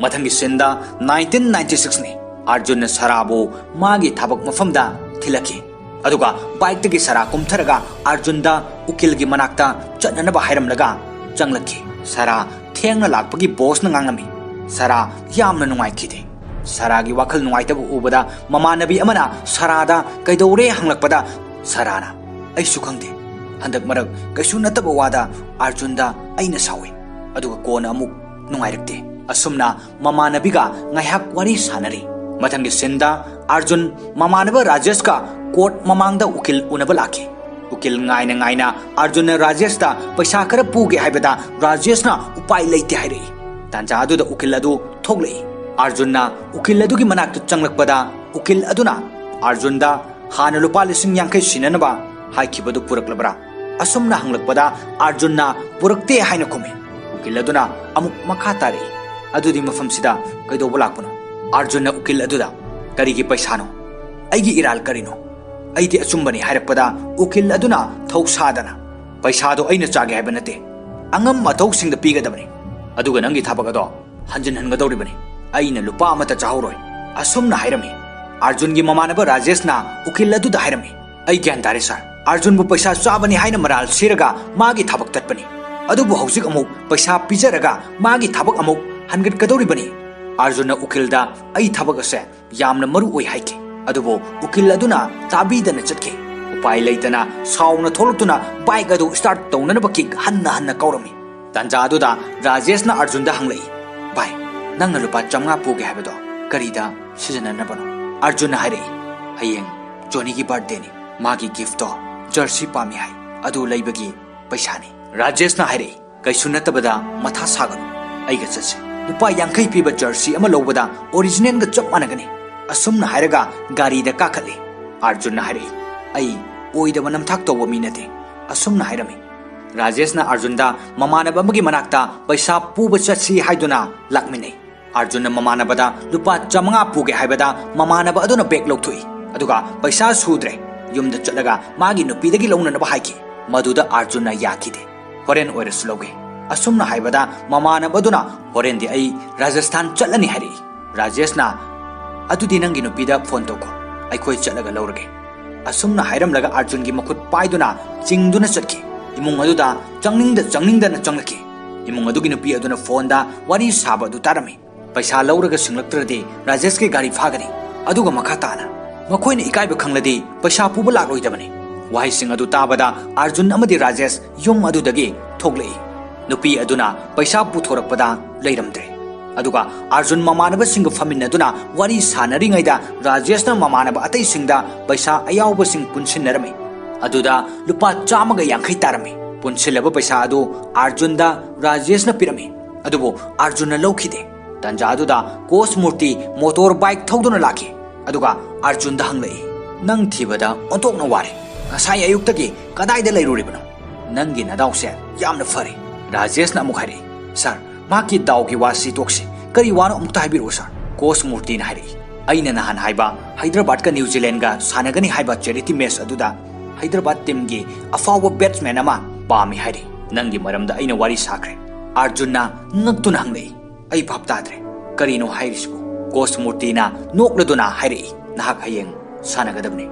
ꯃꯊꯪꯒꯤ sceneꯗ nineteen ninety sixꯅꯤ꯫ ꯑꯔꯖꯨꯟꯅ ꯁꯥꯔꯥꯕꯨ ꯃꯥꯒꯤ ꯊꯕꯛ ꯃꯐꯝꯗ ꯊꯤꯜꯂꯛꯈꯤ꯫ ꯑꯗꯨꯒ bikeꯇꯒꯤ ꯁꯥꯔꯥ ꯀꯨꯝꯊꯔꯒ ꯑꯔꯖꯨꯟꯗ ꯎꯀꯤꯜꯒꯤ ꯃꯅꯥꯛꯇ ꯆꯠꯅꯅꯕ ꯍꯥꯏꯔꯝꯂꯒ ꯆꯪꯂꯛꯈꯤ꯫ ꯁꯥꯔꯥ ꯊꯦꯡꯅ ꯂꯥꯛꯄꯒꯤ bossꯅ ꯉꯥꯡꯂꯝꯃꯤ꯫ ꯁꯥꯔꯥ ꯌꯥꯝꯅ ꯅꯨꯡꯉꯥꯏꯈꯤꯗꯦ꯫ ꯁꯥꯔꯥꯒꯤ ꯋꯥꯈꯜ ꯅꯨꯡꯉꯥꯏꯇꯕ ꯎꯕꯗ ꯃꯃꯥꯟꯅꯕꯤ ꯑꯃꯅ ꯁꯥꯔꯥꯗ ꯀꯩꯗꯧꯔꯦ ꯍꯪꯂꯛꯄꯗ, ꯁꯥꯔꯥꯅ, "ꯑꯩꯁꯨ ꯈꯪꯗꯦ꯫ ꯍꯟꯗꯛ ꯃꯔꯛ ꯀꯩꯁꯨ ꯅꯠꯇꯕ ꯋꯥꯗ ꯑꯥꯔꯖꯨꯟꯗ ꯑꯩꯅ ꯁꯥꯎꯏ, ꯑꯗꯨꯒ ꯀꯣꯟꯅ ꯑꯃꯨꯛ ꯅꯨꯡꯉꯥꯏꯔꯛꯇꯦ꯫" ꯑꯁꯨꯝꯅ ꯃꯃꯥꯟꯅꯕꯤꯒ ꯉꯥꯏꯍꯥꯛ ꯋꯥꯔꯤ ꯁꯥꯟꯅꯔꯤ꯫ ꯃꯊꯪꯒꯤ ꯁꯤꯟꯗ ꯑꯥꯔꯖꯨꯟ ꯃꯃꯥꯟꯅꯕ ꯔꯥꯖꯦꯁꯀ ꯀꯣꯔꯠ ꯃꯃꯥꯡꯗ ꯎꯀꯤꯜ ꯎꯅꯕ ꯂꯥꯛꯈꯤ꯫ ꯎꯀꯤꯜ ꯉꯥꯏꯅ ꯉꯥꯏꯅ ꯑꯥꯔꯖꯨꯟꯅ ꯔꯥꯖꯦꯁꯇ ꯄꯩꯁꯥ ꯈꯔ ꯄꯨꯒꯦ ꯍꯥꯏꯕꯗ ꯔꯥꯖꯦꯁꯅ ꯎꯄꯥꯏ ꯂꯩꯇꯦ ꯍꯥꯏꯔꯛꯏ꯫ ꯇꯥꯟꯖꯥ ꯑꯗꯨꯗ ꯎꯀꯤꯜ ꯑꯗꯨ ꯊꯣꯛꯂꯛꯏ꯫ ꯑꯥꯔꯖꯨꯟꯅ ꯎꯀꯤꯜ ꯑꯗꯨꯒꯤ ꯃꯅꯥꯛꯇ ꯆꯪꯂꯛꯄꯗ ꯎꯀꯤꯜ ꯑꯗꯨꯅ ꯑꯥꯔꯖꯨꯟꯗ ꯍꯥꯟꯅ ꯂꯨꯄꯥ ꯂꯤꯁꯤꯡ ꯌꯥꯡꯈꯩ ꯁꯤꯟꯅꯅꯕ ꯍꯥꯏꯈꯤꯕꯗꯨ ꯄꯨꯔꯛꯂꯕ꯭ꯔꯥ? ꯑꯁꯨꯝꯅ ꯍꯪꯂꯛꯄꯗ ꯑꯥꯔꯖꯨꯟꯅ ꯄꯨꯔꯛꯇꯦ ꯍꯥꯏꯅ ꯈꯨꯝꯃꯤ꯫ ꯎꯀꯤꯜ ꯑꯗꯨꯅ ꯑꯃꯨꯛ ꯃꯈꯥ ꯇꯥꯔꯛꯏ, "ꯑꯗꯨꯗꯤ ꯃꯐꯝꯁꯤꯗ ꯀꯩꯗꯧꯕ ꯂꯥꯛꯄꯅꯣ?" ꯑꯥꯔꯖꯨꯟꯅ ꯎꯀꯤꯜ ꯑꯗꯨꯗ, "ꯀꯔꯤꯒꯤ ꯄꯩꯁꯥꯅꯣ? ꯑꯩꯒꯤ ꯏꯔꯥꯜ ꯀꯔꯤꯅꯣ? ꯑꯩꯗꯤ ꯑꯆꯨꯝꯕꯅꯤ" ꯍꯥꯏꯔꯛꯄꯗ ꯎꯀꯤꯜ ꯑꯗꯨꯅ ꯊꯧꯁꯥꯗꯅ, "ꯄꯩꯁꯥꯗꯣ ꯑꯩꯅ ꯆꯥꯒꯦ ꯍꯥꯏꯕ ꯅꯠꯇꯦ, ꯑꯉꯝ ꯑꯊꯧꯁꯤꯡꯗ ꯄꯤꯒꯗꯕꯅꯤ꯫ ꯑꯗꯨꯒ ꯅꯪꯒꯤ ꯊꯕꯛ ꯑꯗꯣ ꯍꯟꯖꯤꯟꯍꯟꯒꯗꯧꯔꯤꯕꯅꯤ꯫ ꯑꯩꯅ ꯂꯨꯄꯥ ꯑꯃꯠꯇ ꯆꯥꯍꯧꯔꯣꯏ", ꯑꯁꯨꯝꯅ ꯍꯥꯏꯔꯝꯃꯤ꯫ ꯑꯥꯔꯖꯨꯟꯒꯤ ꯃꯃꯥꯟꯅꯕ ꯔꯥꯖꯦꯁꯅ ꯎꯀꯤꯜ ꯑꯗꯨꯗ ꯍꯥꯏꯔꯝꯃꯤ, "ꯑꯩ ꯒ꯭ꯌꯥꯟ ꯇꯥꯔꯦ ꯁꯥꯔ꯫ ꯑꯥꯔꯖꯨꯟꯕꯨ ꯄꯩꯁꯥ ꯆꯥꯕꯅꯤ ꯍꯥꯏꯅ ꯃꯔꯥꯜ ꯁꯤꯔꯒ ꯃꯥꯒꯤ ꯊꯕꯛ ꯇꯠꯄꯅꯤ꯫ ꯑꯗꯨꯕꯨ ꯍꯧꯖꯤꯛ ꯑꯃꯨꯛ ꯄꯩꯁꯥ ꯄꯤꯖꯔꯒ ꯃꯥꯒꯤ ꯊꯕꯛ ꯑꯃꯨꯛ ꯍꯟꯒꯠꯀꯗꯧꯔꯤꯕꯅꯤ꯫" ꯑꯥꯔꯖꯨꯟꯅ ꯎꯀꯤꯜꯗ, "ꯑꯩ ꯊꯕꯛ ꯑꯁꯦ ꯌꯥꯝꯅ ꯃꯔꯨ ꯑꯣꯏ" ꯍꯥꯏꯈꯤ꯫ ꯑꯗꯨꯕꯨ ꯎꯀꯤꯜ ꯑꯗꯨꯅ ꯇꯥꯕꯤꯗꯅ ꯆꯠꯈꯤ꯫ ꯎꯄꯥꯏ ꯂꯩꯇꯅ ꯁꯥꯎꯅ ꯊꯣꯛꯂꯛꯇꯨꯅ ꯕꯥꯏꯛ ꯑꯗꯨ ꯁ꯭ꯇꯥꯔꯠ ꯇꯧꯅꯅꯕ ꯀꯤꯛ ꯍꯟꯅ ꯍꯟꯅ ꯀꯧꯔꯝꯃꯤ꯫ ꯇꯥꯟꯖꯥ ꯑꯗꯨꯗ ꯔꯥꯖꯦꯁꯅ ꯑꯥꯔꯖꯨꯟꯗ ꯍꯪꯂꯛꯏ, "ꯚꯥꯏ, ꯅꯪꯅ ꯂꯨꯄꯥ ꯆꯥꯝꯃꯉꯥ ꯄꯨꯒꯦ ꯍꯥꯏꯕꯗꯣ ꯀꯔꯤꯗ ꯁꯤꯖꯤꯟꯅꯅꯕꯅꯣ?" ꯑꯥꯔꯖꯨꯟꯅ ꯍꯥꯏꯔꯛꯏ, "ꯍꯌꯦꯡ ꯖꯣꯅꯤꯒꯤ ꯕꯥꯔꯊꯗꯦꯅꯤ, ꯃꯥꯒꯤ ꯒꯤꯐꯇꯣ ꯖꯔꯁꯤ ꯄꯥꯝꯃꯤ ꯍꯥꯏ, ꯑꯗꯨ ꯂꯩꯕꯒꯤ ꯄꯩꯁꯥꯅꯤ꯫" ꯔꯥꯖꯦꯁꯅ ꯍꯥꯏꯔꯛꯏ, "ꯀꯩꯁꯨ ꯅꯠꯇꯕꯗ ꯃꯊꯥ ꯁꯥꯒꯅꯨ, ꯑꯩꯒ ꯆꯠꯁꯤ꯫ ꯂꯨꯄꯥ ꯌꯥꯡꯈꯩ ꯄꯤꯕ ꯖꯔꯁꯤ ꯑꯃ ꯂꯧꯕꯗ ꯑꯣꯔꯤꯖꯤꯅꯦꯜꯒ ꯆꯞ ꯃꯥꯟꯅꯒꯅꯤ꯫" ꯑꯁꯨꯝꯅ ꯍꯥꯏꯔꯒ ꯒꯥꯔꯤꯗ ꯀꯥꯈꯠꯂꯤ꯫ ꯑꯥꯔꯖꯨꯟꯅ ꯍꯥꯏꯔꯛꯏ, "ꯑꯩ ꯑꯣꯏꯗꯕ ꯅꯝꯊꯥꯛ ꯇꯧꯕ ꯃꯤ ꯅꯠꯇꯦ꯫" ꯑꯁꯨꯝꯅ ꯍꯥꯏꯔꯝꯃꯤ꯫ ꯔꯥꯖꯦꯁꯅ ꯑꯥꯔꯖꯨꯟꯗ ꯃꯃꯥꯟꯅꯕ ꯑꯃꯒꯤ ꯃꯅꯥꯛꯇ ꯄꯩꯁꯥ ꯄꯨꯕ ꯆꯠꯁꯤ ꯍꯥꯏꯗꯨꯅ ꯂꯥꯛꯃꯤꯟꯅꯩ꯫ ꯑꯥꯔꯖꯨꯟꯅ ꯃꯃꯥꯟꯅꯕꯗ ꯂꯨꯄꯥ ꯆꯥꯝꯃꯉꯥ ꯄꯨꯒꯦ ꯍꯥꯏꯕꯗ ꯃꯃꯥꯟꯅꯕ ꯑꯗꯨꯅ ꯕꯦꯒ ꯂꯧꯊꯣꯛꯏ, ꯑꯗꯨꯒ ꯄꯩꯁꯥ ꯁꯨꯗ꯭ꯔꯦ, ꯌꯨꯝꯗ ꯆꯠꯂꯒ ꯃꯥꯒꯤ ꯅꯨꯄꯤꯗꯒꯤ ꯂꯧꯅꯅꯕ ꯍꯥꯏꯈꯤ꯫ ꯃꯗꯨꯗ ꯑꯥꯔꯖꯨꯟꯅ ꯌꯥꯈꯤꯗꯦ꯫ "ꯍꯣꯔꯦꯟ ꯑꯣꯏꯔꯁꯨ ꯂꯧꯒꯦ꯫" ꯑꯁꯨꯝꯅ ꯍꯥꯏꯕꯗ ꯃꯃꯥꯟꯅꯕꯗꯨꯅ, "ꯍꯣꯔꯦꯟꯗꯤ ꯑꯩ ꯔꯥꯖꯁꯊꯥꯟ ꯆꯠꯂꯅꯤ" ꯍꯥꯏꯔꯛꯏ꯫ ꯔꯥꯖꯦꯁꯅ, "ꯑꯗꯨꯗꯤ ꯅꯪꯒꯤ ꯅꯨꯄꯤꯗ ꯐꯣꯟ ꯇꯧꯈꯣ, ꯑꯩꯈꯣꯏ ꯆꯠꯂꯒ ꯂꯧꯔꯒꯦ꯫" ꯑꯁꯨꯝꯅ ꯍꯥꯏꯔꯝꯂꯒ ꯑꯥꯔꯖꯨꯟꯒꯤ ꯃꯈꯨꯠ ꯄꯥꯏꯗꯨꯅ ꯆꯤꯡꯗꯨꯅ ꯆꯠꯈꯤ꯫ ꯏꯃꯨꯡ ꯑꯗꯨꯗ ꯆꯪꯅꯤꯡꯗ ꯆꯪꯅꯤꯡꯗꯅ ꯆꯪꯂꯛꯈꯤ꯫ ꯏꯃꯨꯡ ꯑꯗꯨꯒꯤ ꯅꯨꯄꯤ ꯑꯗꯨꯅ ꯐꯣꯟꯗ ꯋꯥꯔꯤ ꯁꯥꯕ ꯑꯗꯨ ꯇꯥꯔꯝꯃꯤ꯫ "ꯄꯩꯁꯥ ꯂꯧꯔꯒ ꯁꯤꯡꯂꯛꯇ꯭ꯔꯗꯤ ꯔꯥꯖꯦꯁꯀꯤ ꯒꯥꯔꯤ ꯐꯥꯒꯅꯤ꯫" ꯑꯗꯨꯒ ꯃꯈꯥ ꯇꯥꯅ, ꯃꯈꯣꯏꯅ ꯏꯀꯥꯏꯕ ꯈꯪꯂꯗꯤ ꯄꯩꯁꯥ ꯄꯨꯕ ꯂꯥꯛꯂꯣꯏꯗꯕꯅꯤ꯫ ꯋꯥꯍꯩꯁꯤꯡ ꯑꯗꯨ ꯇꯥꯕꯗ ꯑꯥꯔꯖꯨꯟ ꯑꯃꯗꯤ ꯔꯥꯖꯦꯁ ꯌꯨꯝ ꯑꯗꯨꯗꯒꯤ ꯊꯣꯛꯂꯛꯏ꯫ ꯅꯨꯄꯤ ꯑꯗꯨꯅ ꯄꯩꯁꯥ ꯄꯨꯊꯣꯔꯛꯄꯗ ꯂꯩꯔꯝꯗ꯭ꯔꯦ꯫ ꯑꯗꯨꯒ ꯑꯥꯔꯖꯨꯟ ꯃꯃꯥꯟꯅꯕꯁꯤꯡꯒ ꯐꯝꯃꯤꯟꯅꯗꯨꯅ ꯋꯥꯔꯤ ꯁꯥꯟꯅꯔꯤꯉꯩꯗ ꯔꯥꯖꯦꯁꯅ ꯃꯃꯥꯟꯅꯕ ꯑꯇꯩꯁꯤꯡꯗ ꯄꯩꯁꯥ ꯑꯌꯥꯎꯕꯁꯤꯡ ꯄꯨꯟꯁꯤꯟꯅꯔꯝꯃꯤ꯫ ꯑꯗꯨꯗ ꯂꯨꯄꯥ ꯆꯥꯝꯃꯒ ꯌꯥꯡꯈꯩ ꯇꯥꯔꯝꯃꯤ꯫ ꯄꯨꯟꯁꯤꯜꯂꯕ ꯄꯩꯁꯥ ꯑꯗꯨ ꯑꯥꯔꯖꯨꯟꯗ ꯔꯥꯖꯦꯁꯅ ꯄꯤꯔꯝꯃꯤ꯫ ꯑꯗꯨꯕꯨ ꯑꯥꯔꯖꯨꯟꯅ ꯂꯧꯈꯤꯗꯦ꯫ ꯇꯟꯖꯥ ꯑꯗꯨꯗ ꯀꯣꯁ ꯃꯨꯔꯇꯤ ꯃꯣꯇꯣꯔ ꯕꯥꯏꯛ ꯊꯧꯗꯨꯅ ꯂꯥꯛꯈꯤ꯫ ꯑꯗꯨꯒ ꯑꯥꯔꯖꯨꯟꯗ ꯍꯪꯂꯛꯏ, "ꯅꯪ ꯊꯤꯕꯗ ꯑꯣꯟꯊꯣꯛꯅ ꯋꯥꯔꯦ꯫ ꯉꯁꯥꯏ ꯑꯌꯨꯛꯇꯒꯤ ꯀꯗꯥꯏꯗ ꯂꯩꯔꯨꯔꯤꯕꯅꯣ? ꯅꯪꯒꯤ ꯅꯗꯥꯎꯁꯦ ꯌꯥꯝꯅ ꯐꯔꯦ꯫" ꯔꯥꯖꯦꯁꯅ ꯑꯃꯨꯛ ꯍꯥꯏꯔꯛꯏ, "ꯁꯥꯔ, ꯃꯍꯥꯛꯀꯤ ꯗꯥꯎꯒꯤ ꯋꯥꯁꯤ ꯇꯣꯛꯁꯤ꯫ ꯀꯔꯤ ꯋꯥꯅꯣ ꯑꯃꯨꯛꯇ ꯍꯥꯏꯕꯤꯔꯛꯎ, ꯁꯥꯔ꯫" ꯀꯣꯁ ꯃꯨꯔꯇꯤꯅ ꯍꯥꯏꯔꯛꯏ, "ꯑꯩꯅ ꯅꯍꯥꯟ ꯍꯥꯏꯕ ꯍꯩꯗ꯭ꯔꯕꯥꯗꯀ ꯅ꯭ꯌꯨ ꯖꯤꯂꯦꯟꯒ ꯁꯥꯟꯅꯒꯅꯤ ꯍꯥꯏꯕ ꯆꯦꯔꯤꯇꯤ ꯃꯦꯆ ꯑꯗꯨꯗ ꯍꯩꯗ꯭ꯔꯕꯥꯗ ꯇꯤꯝꯒꯤ ꯑꯐꯥꯎꯕ ꯕꯦꯠꯁꯃꯦꯟ ꯑꯃ ꯄꯥꯝꯃꯤ ꯍꯥꯏꯔꯤ꯫ ꯅꯪꯒꯤ ꯃꯔꯝꯗ ꯑꯩꯅ ꯋꯥꯔꯤ ꯁꯥꯈ꯭ꯔꯦ꯫" ꯑꯥꯔꯖꯨꯟꯅ ꯉꯛꯇꯨꯅ ꯍꯪꯂꯛꯏ, "ꯑꯩ ꯚꯥꯞ ꯇꯥꯗ꯭ꯔꯦ꯫ ꯀꯔꯤꯅꯣ ꯍꯥꯏꯔꯤꯁꯤꯕꯨ?" ꯀꯣꯁ ꯃꯨꯔꯇꯤꯅ ꯅꯣꯛꯂꯗꯨꯅ ꯍꯥꯏꯔꯛꯏ, "ꯅꯍꯥꯛ ꯍꯌꯦꯡ ꯁꯥꯟꯅꯒꯗꯕꯅꯤ꯫"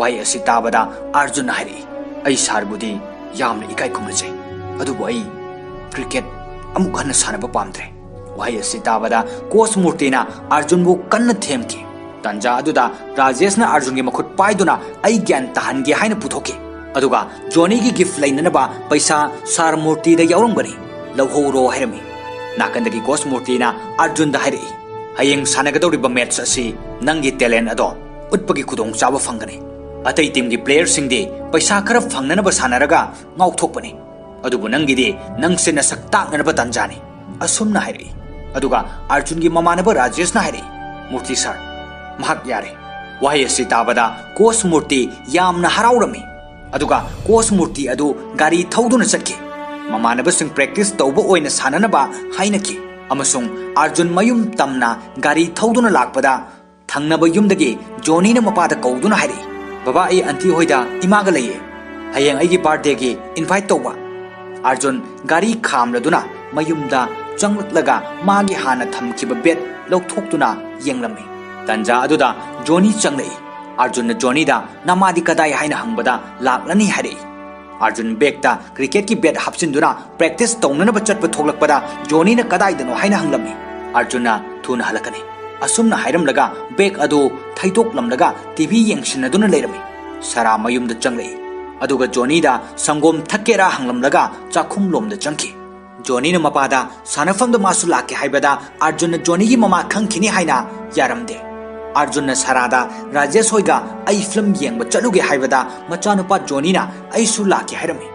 ꯋꯥꯍꯩ ꯑꯁꯤ ꯇꯥꯕꯗ ꯑꯥꯔꯖꯨꯟꯅ ꯍꯥꯏꯔꯛꯏ, "ꯑꯩ ꯁꯥꯔꯕꯨꯗꯤ ꯌꯥꯝꯅ ꯏꯀꯥꯏ ꯈꯨꯝꯅꯖꯩ, ꯑꯗꯨꯕꯨ ꯑꯩ ꯀ꯭ꯔꯤꯀꯦꯠ ꯑꯃꯨꯛ ꯍꯟꯅ ꯁꯥꯟꯅꯕ ꯄꯥꯝꯗ꯭ꯔꯦ꯫" ꯋꯥꯍꯩ ꯑꯁꯤ ꯇꯥꯕꯗ ꯀꯣꯁ ꯃꯨꯔꯇꯤꯅ ꯑꯥꯔꯖꯨꯟꯕꯨ ꯀꯟꯅ ꯊꯦꯝꯈꯤ꯫ ꯇꯟꯖꯥ ꯑꯗꯨꯗ ꯔꯥꯖꯦꯁꯅ ꯑꯥꯔꯖꯨꯟꯒꯤ ꯃꯈꯨꯠ ꯄꯥꯏꯗꯨꯅ "ꯑꯩ ꯒ꯭ꯌꯥꯟ ꯇꯥꯍꯟꯒꯦ" ꯍꯥꯏꯅ ꯄꯨꯊꯣꯛꯈꯤ꯫ ꯑꯗꯨꯒ ꯖꯣꯅꯤꯒꯤ ꯒꯤꯐ ꯂꯩꯅꯅꯕ ꯄꯩꯁꯥ ꯁꯥꯔ ꯃꯨꯔꯇꯤꯗ ꯌꯥꯎꯔꯝꯒꯅꯤ, ꯂꯧꯍꯧꯔꯣ ꯍꯥꯏꯔꯝꯃꯤ꯫ ꯅꯥꯀꯟꯗꯒꯤ ꯀꯣꯁ ꯃꯨꯔꯇꯤꯅ ꯑꯥꯔꯖꯨꯟꯗ ꯍꯥꯏꯔꯛꯏ, "ꯍꯌꯦꯡ ꯁꯥꯟꯅꯒꯗꯧꯔꯤꯕ ꯃꯦꯠꯆ ꯑꯁꯤ ꯅꯪꯒꯤ ꯇꯦꯂꯦꯟ ꯑꯗꯣ ꯎꯠꯄꯒꯤ ꯈꯨꯗꯣꯡꯆꯥꯕ ꯐꯪꯒꯅꯤ꯫ ꯑꯇꯩ ꯇꯤꯝꯒꯤ ꯄ꯭ꯂꯦꯌꯔꯁꯤꯡꯗꯤ ꯄꯩꯁꯥ ꯈꯔ ꯐꯪꯅꯅꯕ ꯁꯥꯟꯅꯔꯒ ꯉꯥꯎꯊꯣꯛꯄꯅꯤ꯫ ꯑꯗꯨꯕꯨ ꯅꯪꯒꯤꯗꯤ ꯅꯪꯁꯦ ꯅꯁꯛ ꯇꯥꯛꯅꯅꯕ ꯇꯥꯟꯖꯥꯅꯤ꯫" ꯑꯁꯨꯝꯅ ꯍꯥꯏꯔꯛꯏ꯫ ꯑꯗꯨꯒ ꯑꯥꯔꯖꯨꯟꯒꯤ ꯃꯃꯥꯟꯅꯕ ꯔꯥꯖꯦꯁꯅ ꯍꯥꯏꯔꯛꯏ, "ꯃꯨꯔꯇꯤ ꯁꯥꯔ, ꯃꯍꯥꯛ ꯌꯥꯔꯦ꯫" ꯋꯥꯍꯩ ꯑꯁꯤ ꯇꯥꯕꯗ ꯀꯣꯁ ꯃꯨꯔꯇꯤ ꯌꯥꯝꯅ ꯍꯔꯥꯎꯔꯝꯃꯤ꯫ ꯑꯗꯨꯒ ꯀꯣꯁ ꯃꯨꯔꯇꯤ ꯑꯗꯨ ꯒꯥꯔꯤ ꯊꯧꯗꯨꯅ ꯆꯠꯈꯤ꯫ ꯃꯃꯥꯟꯅꯕꯁꯤꯡ ꯄ꯭ꯔꯦꯛꯇꯤꯁ ꯇꯧꯕ ꯑꯣꯏꯅ ꯁꯥꯟꯅꯅꯕ ꯍꯥꯏꯅꯈꯤ꯫ ꯑꯃꯁꯨꯡ ꯑꯥꯔꯖꯨꯟ ꯃꯌꯨꯝ ꯇꯝꯅ ꯒꯥꯔꯤ ꯊꯧꯗꯨꯅ ꯂꯥꯛꯄꯗ ꯊꯪꯅꯕ ꯌꯨꯝꯗꯒꯤ ꯖꯣꯅꯤꯅ ꯃꯄꯥꯗ ꯀꯧꯗꯨꯅ ꯍꯥꯏꯔꯛꯏ, "ꯕꯕꯥ, ꯑꯩ ꯑꯟꯇꯤ ꯍꯣꯏꯗ ꯏꯃꯥꯒ ꯂꯩꯌꯦ꯫ ꯍꯌꯦꯡ ꯑꯩꯒꯤ ꯕꯥꯔꯊꯗꯦꯒꯤ ꯏꯟꯚꯥꯏꯠ ꯇꯧꯕ꯫" ꯑꯥꯔꯖꯨꯟ ꯒꯥꯔꯤ ꯈꯥꯝꯂꯗꯨꯅ ꯃꯌꯨꯝꯗ ꯆꯪꯂꯛꯂꯒ ꯃꯥꯒꯤ ꯍꯥꯟꯅ ꯊꯝꯈꯤꯕ ꯕꯦꯠ ꯂꯧꯊꯣꯛꯇꯨꯅ ꯌꯦꯡꯂꯝꯃꯤ꯫ ꯇꯟꯖꯥ ꯑꯗꯨꯗ ꯖꯣꯅꯤ ꯆꯪꯂꯛꯏ꯫ ꯑꯥꯔꯖꯨꯟꯅ ꯖꯣꯅꯤꯗ "ꯅꯃꯥꯗꯤ ꯀꯗꯥꯏ?" ꯍꯥꯏꯅ ꯍꯪꯕꯗ "ꯂꯥꯛꯂꯅꯤ" ꯍꯥꯏꯔꯛꯏ꯫ ꯑꯥꯔꯖꯨꯟ ꯕꯦꯒꯇ ꯀ꯭ꯔꯤꯀꯦꯠꯀꯤ ꯕꯦꯠ ꯍꯥꯞꯆꯤꯟꯗꯨꯅ ꯄ꯭ꯔꯦꯛꯇꯤꯁ ꯇꯧꯅꯅꯕ ꯆꯠꯄ ꯊꯣꯛꯂꯛꯄꯗ ꯖꯣꯅꯤꯅ "ꯀꯗꯥꯏꯗꯅꯣ?" ꯍꯥꯏꯅ ꯍꯪꯂꯝꯃꯤ꯫ ꯑꯥꯔꯖꯨꯟꯅ "ꯊꯨꯅ ꯍꯜꯂꯛꯀꯅꯤ꯫" ꯑꯁꯨꯝꯅ ꯍꯥꯏꯔꯝꯂꯒ ꯕꯦꯒ ꯑꯗꯨ ꯊꯩꯗꯣꯛꯂꯝꯂꯒ ꯇꯤꯚꯤ ꯌꯦꯡꯁꯤꯟꯅꯗꯨꯅ ꯂꯩꯔꯝꯃꯤ꯫ ꯁꯥꯔꯥ ꯃꯌꯨꯝꯗ ꯆꯪꯂꯛꯏ, ꯑꯗꯨꯒ ꯖꯣꯅꯤꯗ ꯁꯪꯒꯣꯝ ꯊꯛꯀꯦꯔꯥ ꯍꯪꯂꯝꯂꯒ ꯆꯥꯛꯈꯨꯝꯂꯣꯝꯗ ꯆꯪꯈꯤ꯫ ꯖꯣꯅꯤꯅ ꯃꯄꯥꯗ ꯁꯥꯟꯅꯐꯝꯗ ꯃꯥꯁꯨ ꯂꯥꯛꯀꯦ ꯍꯥꯏꯕꯗ ꯑꯥꯔꯖꯨꯟꯅ ꯖꯣꯅꯤꯒꯤ ꯃꯃꯥ ꯈꯪꯈꯤꯅꯤ ꯍꯥꯏꯅ ꯌꯥꯔꯝꯗꯦ꯫ ꯑꯥꯔꯖꯨꯟꯅ ꯁꯥꯔꯥꯗ ꯔꯥꯖꯦꯁ ꯍꯣꯏꯒ ꯑꯩ ꯐꯤꯂꯝ ꯌꯦꯡꯕ ꯆꯠꯂꯨꯒꯦ ꯍꯥꯏꯕꯗ ꯃꯆꯥꯅꯨꯄꯥ ꯖꯣꯅꯤꯅ ꯑꯩꯁꯨ ꯂꯥꯛꯀꯦ ꯍꯥꯏꯔꯝꯃꯤ꯫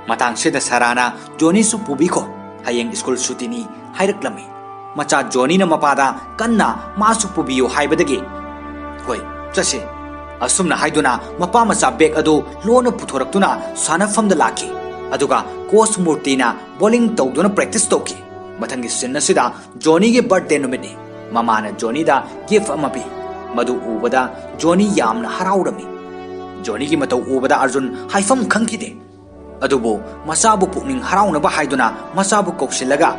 ꯃꯇꯥꯡꯁꯤꯗ ꯁꯥꯔꯥꯅ ꯖꯣꯅꯤꯁꯨ ꯄꯨꯕꯤꯈꯣ, ꯍꯌꯦꯡ ꯁ꯭ꯀꯨꯜ ꯁꯨꯇꯤꯅꯤ ꯍꯥꯏꯔꯛꯂꯝꯃꯤ꯫ ꯃꯆꯥ ꯖꯣꯅꯤꯅ ꯃꯄꯥꯗ ꯀꯟꯅ ꯃꯥꯁꯨ ꯄꯨꯕꯤꯌꯨ ꯍꯥꯏꯕꯗꯒꯤ, "ꯍꯣꯏ, ꯆꯠꯁꯤ"꯫ ꯑꯁꯨꯝꯅ ꯍꯥꯏꯗꯨꯅ ꯃꯄꯥ ꯃꯆꯥ ꯕꯦꯒ ꯑꯗꯨ ꯂꯣꯟꯅ ꯄꯨꯊꯣꯔꯛꯇꯨꯅ ꯁꯥꯟꯅꯐꯝꯗ ꯂꯥꯛꯈꯤ꯫ ꯑꯗꯨꯒ ꯀꯣꯆ ꯃꯨꯔꯇꯤꯅ ꯕꯣꯂꯤꯡ ꯇꯧꯗꯨꯅ ꯄ꯭ꯔꯦꯛꯇꯤꯁ ꯇꯧꯈꯤ꯫ ꯃꯊꯪꯒꯤ ꯁꯤꯟ ꯑꯁꯤꯗ ꯖꯣꯅꯤꯒꯤ ꯕꯥꯔꯊꯗꯦ ꯅꯨꯃꯤꯠꯅꯤ꯫ ꯃꯃꯥꯅ ꯖꯣꯅꯤꯗ ꯒꯤꯐ ꯑꯃ ꯄꯤ꯫ ꯃꯗꯨ ꯎꯕꯗ ꯖꯣꯅꯤ ꯌꯥꯝꯅ ꯍꯔꯥꯎꯔꯝꯃꯤ꯫ ꯖꯣꯅꯤꯒꯤ ꯃꯇꯧ ꯎꯕꯗ ꯑꯥꯔꯖꯨꯟ ꯍꯥꯏꯐꯝ ꯈꯪꯈꯤꯗꯦ꯫ ꯑꯗꯨꯕꯨ ꯃꯆꯥꯕꯨ ꯄꯨꯛꯅꯤꯡ ꯍꯔꯥꯎꯅꯕ ꯍꯥꯏꯗꯨꯅ ꯃꯆꯥꯕꯨ ꯀꯧꯁꯤꯜꯂꯒ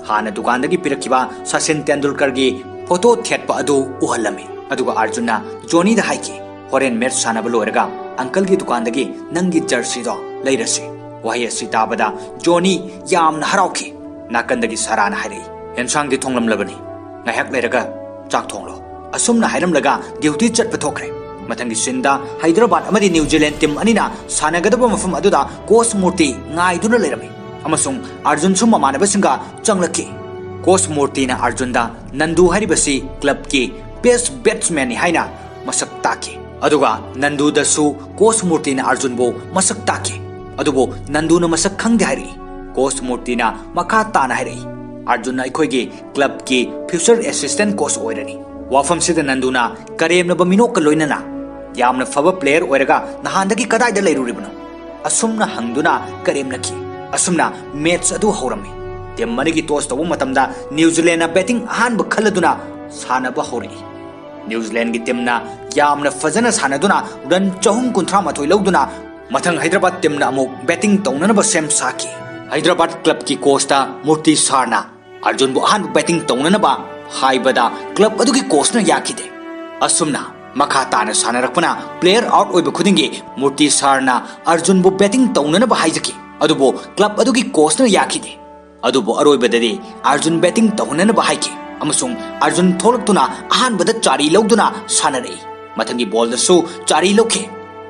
ꯍꯥꯟꯅ ꯗꯨꯀꯥꯟꯗꯒꯤ ꯄꯤꯔꯛꯈꯤꯕ ꯁꯆꯤꯟ ꯇꯦꯟꯗꯨꯜꯀꯔꯒꯤ ꯐꯣꯇꯣ ꯊꯦꯠꯄ ꯑꯗꯨ ꯎꯍꯜꯂꯝꯃꯤ꯫ ꯑꯗꯨꯒ ꯑꯥꯔꯖꯨꯟꯅ ꯖꯣꯅꯤꯗ ꯍꯥꯏꯈꯤ, "ꯍꯣꯔꯦꯟ ꯃꯦꯠꯆ ꯁꯥꯟꯅꯕ ꯂꯣꯏꯔꯒ ꯑꯪꯀꯜꯒꯤ ꯗꯨꯀꯥꯟꯗꯒꯤ ꯅꯪꯒꯤ ꯖꯔꯁꯤꯗꯣ ꯂꯩꯔꯁꯤ"꯫ ꯋꯥꯍꯩ ꯑꯁꯤ ꯇꯥꯕꯗ ꯖꯣꯅꯤ ꯌꯥꯝꯅ ꯍꯔꯥꯎꯈꯤ꯫ ꯅꯥꯀꯟꯗꯒꯤ ꯁꯥꯔꯥꯅ ꯍꯥꯏꯔꯛꯏ, "ꯑꯦꯟꯁꯥꯡꯗꯤ ꯊꯣꯡꯂꯝꯂꯕꯅꯤ, ꯉꯥꯏꯍꯥꯛ ꯂꯩꯔꯒ ꯆꯥꯛ ꯊꯣꯡꯂꯣ"꯫ ꯑꯁꯨꯝꯅ ꯍꯥꯏꯔꯝꯂꯒ ꯗ꯭ꯌꯨꯇꯤ ꯆꯠꯄ ꯊꯣꯛꯈ꯭ꯔꯦ꯫ ꯃꯊꯪꯒꯤ ꯁꯤꯟꯗ ꯍꯩꯗ꯭ꯔꯕꯥꯗ ꯑꯃꯗꯤ ꯅ꯭ꯌꯨ ꯖꯤꯂꯦꯟ ꯇꯤꯝ ꯑꯅꯤꯅ ꯁꯥꯟꯅꯒꯗꯕ ꯃꯐꯝ ꯑꯗꯨꯗ ꯀꯣꯆ ꯃꯨꯔꯇꯤ ꯉꯥꯏꯗꯨꯅ ꯂꯩꯔꯝꯃꯤ ꯑꯃꯁꯨꯡ ꯑꯥꯔꯖꯨꯟꯁꯨ ꯃꯃꯥꯟꯅꯕꯁꯤꯡꯒ ꯆꯪꯂꯛꯈꯤ꯫ ꯀꯣꯆ ꯃꯨꯔꯇꯤꯅ ꯑꯥꯔꯖꯨꯟꯗ ꯅꯟꯗꯨ ꯍꯥꯏꯔꯤꯕꯁꯤ ꯀ꯭ꯂꯕꯀꯤ ꯕꯦꯁ ꯕꯦꯠꯁꯃꯦꯟꯅꯤ ꯍꯥꯏꯅ ꯃꯁꯛ ꯇꯥꯛꯈꯤ꯫ ꯑꯗꯨꯒ ꯅꯟꯗꯨꯗꯁꯨ ꯀꯣꯆ ꯃꯨꯔꯇꯤꯅ ꯑꯥꯔꯖꯨꯟꯕꯨ ꯃꯁꯛ ꯇꯥꯛꯈꯤ꯫ ꯑꯗꯨꯕꯨ ꯅꯟꯗꯨꯅ ꯃꯁꯛ ꯈꯪꯗꯦ ꯍꯥꯏꯔꯛꯏ꯫ ꯀꯣꯆ ꯃꯨꯔꯇꯤꯅ ꯃꯈꯥ ꯇꯥꯅ ꯍꯥꯏꯔꯛꯏ, "ꯑꯥꯔꯖꯨꯟ ꯑꯩꯈꯣꯏꯒꯤ ꯀ꯭ꯂꯕꯀꯤ ꯐ꯭ꯌꯨꯆꯔ ꯑꯦꯁꯤꯁꯇꯦꯟ ꯀꯣꯆ ꯑꯣꯏꯔꯅꯤ"꯫ ꯋꯥꯐꯝꯁꯤꯗ ꯅꯟꯗꯨꯅ ꯀꯔꯦꯝꯅꯕ ꯃꯤꯅꯣꯛꯀ ꯂꯣꯏꯅꯅ, "ꯌꯥꯝꯅ ꯐꯕ ꯄ꯭ꯂꯦꯌꯔ ꯑꯣꯏꯔꯒ ꯅꯍꯥꯟꯗꯒꯤ ꯀꯗꯥꯏꯗ ꯂꯩꯔꯨꯔꯤꯕꯅꯣ?" ꯑꯁꯨꯝꯅ ꯍꯪꯗꯨꯅ ꯀꯔꯦꯝꯅꯈꯤ꯫ ꯑꯁꯨꯝꯅ ꯃꯦꯠꯆ ꯑꯗꯨ ꯍꯧꯔꯝꯃꯤ꯫ ꯇꯤꯝ ꯑꯅꯤꯒꯤ ꯇꯣꯁ ꯇꯧꯕ ꯃꯇꯝꯗ ꯅ꯭ꯌꯨ ꯖꯤꯂꯦꯟꯅ ꯕꯦꯇꯤꯡ ꯑꯍꯥꯟꯕ ꯈꯜꯂꯗꯨꯅ ꯁꯥꯟꯅꯕ ꯍꯧꯔꯛꯏ꯫ ꯅ꯭ꯌꯨ ꯖꯤꯂꯦꯟꯒꯤ ꯇꯤꯝꯅ ꯌꯥꯝꯅ ꯐꯖꯅ ꯁꯥꯟꯅꯗꯨꯅ ꯔꯟ ꯆꯍꯨꯝ ꯀꯨꯟꯊ꯭ꯔꯥ ꯃꯥꯊꯣꯏ ꯂꯧꯗꯨꯅ ꯃꯊꯪ ꯍꯩꯗ꯭ꯔꯕꯥꯗ ꯇꯤꯝꯅ ꯑꯃꯨꯛ ꯕꯦꯇꯤꯡ ꯇꯧꯅꯅꯕ ꯁꯦꯝ ꯁꯥꯈꯤ꯫ ꯍꯩꯗ꯭ꯔꯕꯥꯗ ꯀ꯭ꯂꯕꯀꯤ ꯀꯣꯆꯇ ꯃꯨꯔꯇꯤ ꯁꯥꯔꯅ ꯑꯥꯔꯖꯨꯟꯕꯨ ꯑꯍꯥꯟꯕ ꯕꯦꯇꯤꯡ ꯇꯧꯅꯅꯕ ꯍꯥꯏꯕꯗ ꯀ꯭ꯂꯕ ꯑꯗꯨꯒꯤ ꯀꯣꯆꯅ ꯌꯥꯈꯤꯗꯦ꯫ ꯑꯁꯨꯝꯅ ꯃꯈꯥ ꯇꯥꯅ ꯁꯥꯟꯅꯔꯛꯄꯅ ꯄ꯭ꯂꯦꯌꯔ ꯑꯥꯎꯠ ꯑꯣꯏꯕ ꯈꯨꯗꯤꯡꯒꯤ ꯃꯨꯔꯇꯤ ꯁꯥꯔꯅ ꯑꯥꯔꯖꯨꯟꯕꯨ ꯕꯦꯇꯤꯡ ꯇꯧꯅꯅꯕ ꯍꯥꯏꯖꯈꯤ꯫ ꯑꯗꯨꯕꯨ ꯀ꯭ꯂꯕ ꯑꯗꯨꯒꯤ ꯀꯣꯆꯅ ꯌꯥꯈꯤꯗꯦ꯫ ꯑꯗꯨꯕꯨ ꯑꯔꯣꯏꯕꯗꯗꯤ ꯑꯥꯔꯖꯨꯟ ꯕꯦꯇꯤꯡ ꯇꯧꯍꯟꯅꯅꯕ ꯍꯥꯏꯈꯤ꯫ ꯑꯃꯁꯨꯡ ꯑꯔꯖꯨꯟ ꯊꯣꯛꯂꯛꯇꯨꯅ ꯑꯍꯥꯟꯕꯗ ꯆꯥꯔꯤ ꯂꯧꯗꯨꯅ ꯁꯥꯟꯅꯔꯛꯏ꯫ ꯃꯊꯪꯒꯤ ꯕꯣꯜꯗꯁꯨ ꯆꯥꯔꯤ ꯂꯧꯈꯤ꯫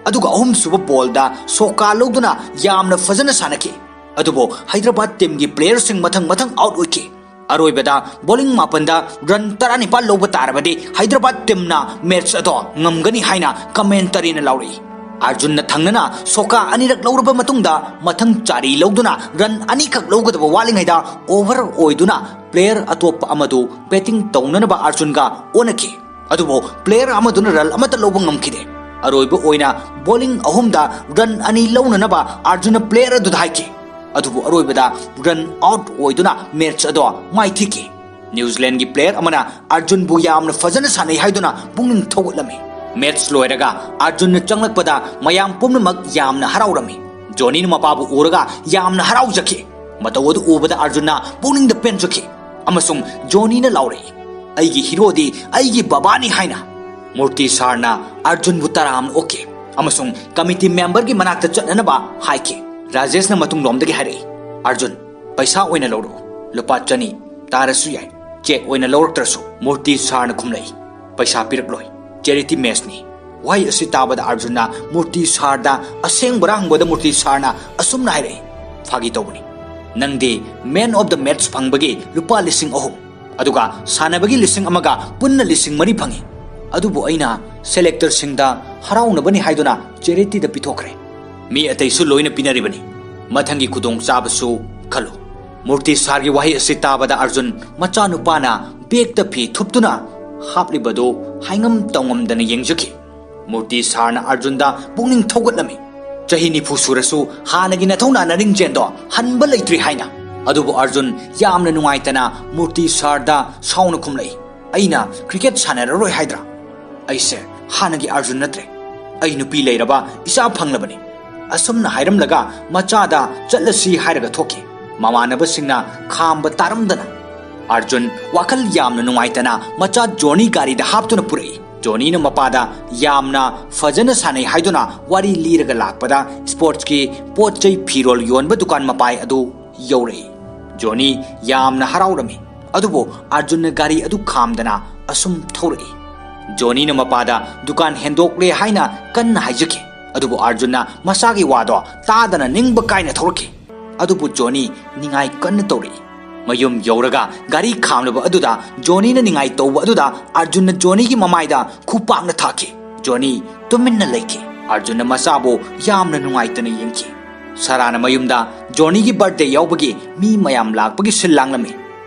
ꯑꯗꯨꯒ ꯑꯍꯨꯝꯁꯨꯕ ꯕꯣꯜꯗ ꯁꯣꯀꯥ ꯂꯧꯗꯨꯅ ꯌꯥꯝꯅ ꯐꯖꯅ ꯁꯥꯟꯅꯈꯤ꯫ ꯑꯗꯨꯕꯨ ꯍꯩꯗ꯭ꯔꯕꯥꯗ ꯇꯤꯝꯒꯤ ꯄ꯭ꯂꯦꯌꯔꯁꯤꯡ ꯃꯊꯪ ꯃꯊꯪ ꯑꯥꯎꯠ ꯑꯣꯏꯈꯤ꯫ ꯑꯔꯣꯏꯕꯗ ꯕꯣꯂꯤꯡ ꯃꯥꯄꯟꯗ ꯔꯟ ꯇꯔꯥꯅꯤꯄꯥꯜ ꯂꯧꯕ ꯇꯥꯔꯕꯗꯤ ꯍꯩꯗ꯭ꯔꯕꯥꯗ ꯇꯤꯝꯅ ꯃꯦꯠꯆ ꯑꯗꯣ ꯉꯝꯒꯅꯤ ꯍꯥꯏꯅ ꯀꯃꯦꯟꯇꯔꯤꯅ ꯂꯥꯎꯔꯛꯏ꯫ ꯑꯔꯖꯨꯟꯅ ꯊꯪꯅꯅ ꯁꯣꯀꯥ ꯑꯅꯤꯔꯛ ꯂꯧꯔꯕ ꯃꯇꯨꯡꯗ ꯃꯊꯪ ꯆꯥꯔꯤ ꯂꯧꯗꯨꯅ ꯔꯟ ꯑꯅꯤꯈꯛ ꯂꯧꯒꯗꯕ ꯋꯥꯠꯂꯤꯉꯩꯗ ꯑꯣꯚꯔ ꯑꯣꯏꯗꯨꯅ ꯄ꯭ꯂꯦꯌꯔ ꯑꯇꯣꯞꯄ ꯑꯃꯗꯨ ꯕꯦꯇꯤꯡ ꯇꯧꯅꯅꯕ ꯑꯔꯖꯨꯟꯒ ꯑꯣꯟꯅꯈꯤ꯫ ꯑꯗꯨꯕꯨ ꯄ꯭ꯂꯦꯌꯔ ꯑꯃꯗꯨꯅ ꯔꯟ ꯑꯃꯠꯇ ꯂꯧꯕ ꯉꯝꯈꯤꯗꯦ꯫ ꯑꯔꯣꯏꯕ ꯑꯣꯏꯅ ꯕꯣꯂꯤꯡ ꯑꯍꯨꯝꯗ ꯔꯟ ꯑꯅꯤ ꯂꯧꯅꯅꯕ ꯑꯔꯖꯨꯟꯅ ꯄ꯭ꯂꯦꯌꯔ ꯑꯗꯨꯗ ꯍꯥꯏꯈꯤ꯫ ꯑꯗꯨꯕꯨ ꯑꯔꯣꯏꯕꯗ ꯔꯟ ꯑꯥꯎꯠ ꯑꯣꯏꯗꯨꯅ ꯃꯦꯠꯆ ꯑꯗꯣ ꯃꯥꯏꯊꯤꯈꯤ꯫ ꯅ꯭ꯌꯨꯖꯤꯂꯦꯟꯒꯤ ꯄ꯭ꯂꯦꯌꯔ ꯑꯃꯅ ꯑꯔꯖꯨꯟꯕꯨ ꯌꯥꯝꯅ ꯐꯖꯅ ꯁꯥꯟꯅꯩ ꯍꯥꯏꯗꯨꯅ ꯄꯨꯛꯅꯤꯡ ꯊꯧꯒꯠꯂꯝꯃꯤ꯫ ꯃꯦꯠꯆ ꯂꯣꯏꯔꯒ ꯑꯔꯖꯨꯟꯅ ꯆꯪꯂꯛꯄꯗ ꯃꯌꯥꯝ ꯄꯨꯝꯅꯃꯛ ꯌꯥꯝꯅ ꯍꯔꯥꯎꯔꯝꯃꯤ꯫ ꯖꯣꯅꯤꯅ ꯃꯄꯥꯕꯨ ꯎꯔꯒ ꯌꯥꯝꯅ ꯍꯔꯥꯎꯖꯈꯤ꯫ ꯃꯇꯧ ꯑꯗꯨ ꯎꯕꯗ ꯑꯔꯖꯨꯟꯅ ꯄꯨꯛꯅꯤꯡꯗ ꯄꯦꯟꯖꯈꯤ ꯑꯃꯁꯨꯡ ꯖꯣꯅꯤꯅ ꯂꯥꯎꯔꯛꯏ, "ꯑꯩꯒꯤ ꯍꯤꯔꯣꯗꯤ ꯑꯩꯒꯤ ꯕꯕꯥꯅꯤ" ꯍꯥꯏꯅ꯫ ꯃꯨꯔꯇꯤ ꯁꯥꯔꯅ ꯑꯔꯖꯨꯟꯕꯨ ꯇꯔꯥꯝꯅ ꯑꯣꯛꯈꯤ ꯑꯃꯁꯨꯡ ꯀꯃꯤꯇꯤ ꯃꯦꯝꯕꯔꯒꯤ ꯃꯅꯥꯛꯇ ꯆꯠꯅꯅꯕ ꯍꯥꯏꯈꯤ꯫ ꯔꯥꯖꯦꯁꯅ ꯃꯇꯨꯡꯂꯣꯝꯗꯒꯤ ꯍꯥꯏꯔꯛꯏ, "ꯑꯔꯖꯨꯟ, ꯄꯩꯁꯥ ꯑꯣꯏꯅ ꯂꯧꯔꯛꯎ꯫ ꯂꯨꯄꯥ ꯆꯅꯤ ꯇꯥꯔꯁꯨ ꯌꯥꯏ꯫ ꯆꯦꯛ ꯑꯣꯏꯅ ꯂꯧꯔꯛꯇ꯭ꯔꯁꯨ꯫" ꯃꯨꯔꯇꯤ ꯁꯥꯔꯅ ꯈꯨꯝꯂꯛꯏ, "ꯄꯩꯁꯥ ꯄꯤꯔꯛꯂꯣꯏ꯫ ꯆꯦꯔꯤꯇꯤ ꯃꯦꯆꯅꯤ꯫" ꯋꯥꯍꯩ ꯑꯁꯤ ꯇꯥꯕꯗ ꯑꯔꯖꯨꯟꯅ ꯃꯨꯔꯇꯤ ꯁꯥꯔꯗ ꯑꯁꯦꯡꯕꯔꯥ ꯍꯪꯕꯗ ꯃꯨꯔꯇꯤ ꯁꯥꯔꯅ ꯑꯁꯨꯝꯅ ꯍꯥꯏꯔꯛꯏ, "ꯐꯥꯒꯤ ꯇꯧꯕꯅꯤ꯫ ꯅꯪꯗꯤ ꯃꯦꯟ ꯑꯣꯐ ꯗ ꯃꯦꯠꯆ ꯐꯪꯕꯒꯤ ꯂꯨꯄꯥ ꯂꯤꯁꯤꯡ ꯑꯍꯨꯝ, ꯑꯗꯨꯒ ꯁꯥꯟꯅꯕꯒꯤ ꯂꯤꯁꯤꯡ ꯑꯃꯒ ꯄꯨꯟꯅ ꯂꯤꯁꯤꯡ ꯃꯔꯤ ꯐꯪꯉꯤ꯫ ꯑꯗꯨꯕꯨ ꯑꯩꯅ ꯁꯦꯂꯦꯛꯇꯔꯁꯤꯡꯗ ꯍꯔꯥꯎꯅꯕꯅꯤ ꯍꯥꯏꯗꯨꯅ ꯆꯦꯔꯤꯇꯤꯗ ꯄꯤꯊꯣꯛꯈ꯭ꯔꯦ꯫ ꯃꯤ ꯑꯇꯩꯁꯨ ꯂꯣꯏꯅ ꯄꯤꯅꯔꯤꯕꯅꯤ꯫ ꯃꯊꯪꯒꯤ ꯈꯨꯗꯣꯡꯆꯥꯕꯁꯨ ꯈꯜꯂꯨ꯫" ꯃꯨꯔꯇꯤ ꯁꯥꯔꯒꯤ ꯋꯥꯍꯩ ꯑꯁꯤ ꯇꯥꯕꯗ ꯑꯔꯖꯨꯟ ꯃꯆꯥꯅꯨꯄꯥꯅ ꯕꯦꯒꯇ ꯐꯤ ꯊꯨꯞꯇꯨꯅ ꯍꯥꯞꯂꯤꯕꯗꯨ ꯍꯥꯏꯉꯝ ꯇꯧꯉꯝꯗꯅ ꯌꯦꯡꯖꯈꯤ꯫ ꯃꯨꯔꯇꯤ ꯁꯥꯔꯅ ꯑꯔꯖꯨꯟꯗ ꯄꯨꯛꯅꯤꯡ ꯊꯧꯒꯠꯂꯝꯃꯤ꯫ ꯆꯍꯤ ꯅꯤꯐꯨ ꯁꯨꯔꯁꯨ ꯍꯥꯟꯅꯒꯤ ꯅꯊꯧꯅꯥ ꯅꯔꯤꯡꯖꯦꯟꯗꯣ ꯍꯟꯕ ꯂꯩꯇ꯭ꯔꯤ ꯍꯥꯏꯅ꯫ ꯑꯗꯨꯕꯨ ꯑꯔꯖꯨꯟ ꯌꯥꯝꯅ ꯅꯨꯡꯉꯥꯏꯇꯅ ꯃꯨꯔꯇꯤ ꯁꯥꯔꯗ ꯁꯥꯎꯅ ꯈꯨꯝꯂꯛꯏ, "ꯑꯩꯅ ꯀ꯭ꯔꯤꯀꯦꯠ ꯁꯥꯟꯅꯔꯔꯣꯏ ꯍꯥꯏꯗ꯭ꯔꯥ? ꯑꯩꯁꯦ ꯍꯥꯟꯅꯒꯤ ꯑꯔꯖꯨꯟ ꯅꯠꯇ꯭ꯔꯦ꯫ ꯑꯩ ꯅꯨꯄꯤ ꯂꯩꯔꯕ ꯏꯆꯥ ꯐꯪꯂꯕꯅꯤ꯫" ꯑꯁꯨꯝꯅ ꯍꯥꯏꯔꯝꯂꯒ ꯃꯆꯥꯗ ꯆꯠꯂꯁꯤ ꯍꯥꯏꯔꯒ ꯊꯣꯛꯈꯤ꯫ ꯃꯃꯥꯟꯅꯕꯁꯤꯡꯅ ꯈꯥꯝꯕ ꯇꯥꯔꯝꯗꯅ ꯑꯔꯖꯨꯟ ꯋꯥꯈꯜ ꯌꯥꯝꯅ ꯅꯨꯡꯉꯥꯏꯇꯅ ꯃꯆꯥ ꯖꯣꯅꯤ ꯒꯥꯔꯤꯗ ꯍꯥꯞꯇꯨꯅ ꯄꯨꯔꯛꯏ꯫ ꯖꯣꯅꯤꯅ ꯃꯄꯥꯗ ꯌꯥꯝꯅ ꯐꯖꯅ ꯁꯥꯟꯅꯩ ꯍꯥꯏꯗꯨꯅ ꯋꯥꯔꯤ ꯂꯤꯔꯒ ꯂꯥꯛꯄꯗ ꯁ꯭ꯄꯣꯔꯠꯁꯀꯤ ꯄꯣꯠ ꯆꯩ ꯐꯤꯔꯣꯜ ꯌꯣꯟꯕ ꯗꯨꯀꯥꯟ ꯃꯄꯥꯏ ꯑꯗꯨ ꯌꯧꯔꯛꯏ꯫ ꯖꯣꯅꯤ ꯌꯥꯝꯅ ꯍꯔꯥꯎꯔꯝꯃꯤ꯫ ꯑꯗꯨꯕꯨ ꯑꯥꯔꯖꯨꯟꯅ ꯒꯥꯔꯤ ꯑꯗꯨ ꯈꯥꯝꯗꯅ ꯑꯁꯨꯝ ꯊꯧꯔꯛꯏ꯫ ꯖꯣꯅꯤꯅ ꯃꯄꯥꯗ ꯗꯨꯀꯥꯟ ꯍꯦꯟꯗꯣꯛꯂꯦ ꯍꯥꯏꯅ ꯀꯟꯅ ꯍꯥꯏꯖꯈꯤ, ꯑꯗꯨꯕꯨ ꯑꯥꯔꯖꯨꯟꯅ ꯃꯆꯥꯒꯤ ꯋꯥꯗꯣ ꯇꯥꯗꯅ ꯅꯤꯡꯕ ꯀꯥꯏꯅ ꯊꯧꯔꯛꯈꯤ꯫ ꯑꯗꯨꯕꯨ ꯖꯣꯅꯤ ꯅꯤꯡꯉꯥꯏ ꯀꯟꯅ ꯇꯧꯔꯛꯏ꯫ ꯃꯌꯨꯝ ꯌꯧꯔꯒ ꯒꯥꯔꯤ ꯈꯥꯝꯂꯕ ꯑꯗꯨꯗ ꯖꯣꯅꯤꯅ ꯅꯤꯡꯉꯥꯏ ꯇꯧꯕ ꯑꯗꯨꯗ ꯑꯥꯔꯖꯨꯟꯅ ꯖꯣꯅꯤꯒꯤ ꯃꯃꯥꯏꯗ ꯈꯨꯄꯥꯛꯅ ꯊꯥꯈꯤ꯫ ꯖꯣꯅꯤ ꯇꯨꯃꯤꯟꯅ ꯂꯩꯈꯤ꯫ ꯑꯥꯔꯖꯨꯟꯅ ꯃꯆꯥꯕꯨ ꯌꯥꯝꯅ ꯅꯨꯡꯉꯥꯏꯇꯅ ꯌꯦꯡꯈꯤ꯫ ꯁꯥꯔꯥꯅ ꯃꯌꯨꯝꯗ ꯖꯣꯅꯤꯒꯤ ꯕꯥꯔꯊꯗꯦ ꯌꯥꯎꯕꯒꯤ ꯃꯤ ꯃꯌꯥꯝ ꯂꯥꯛꯄꯒꯤ ꯁꯤꯜ ꯂꯥꯡꯂꯝꯃꯤ꯫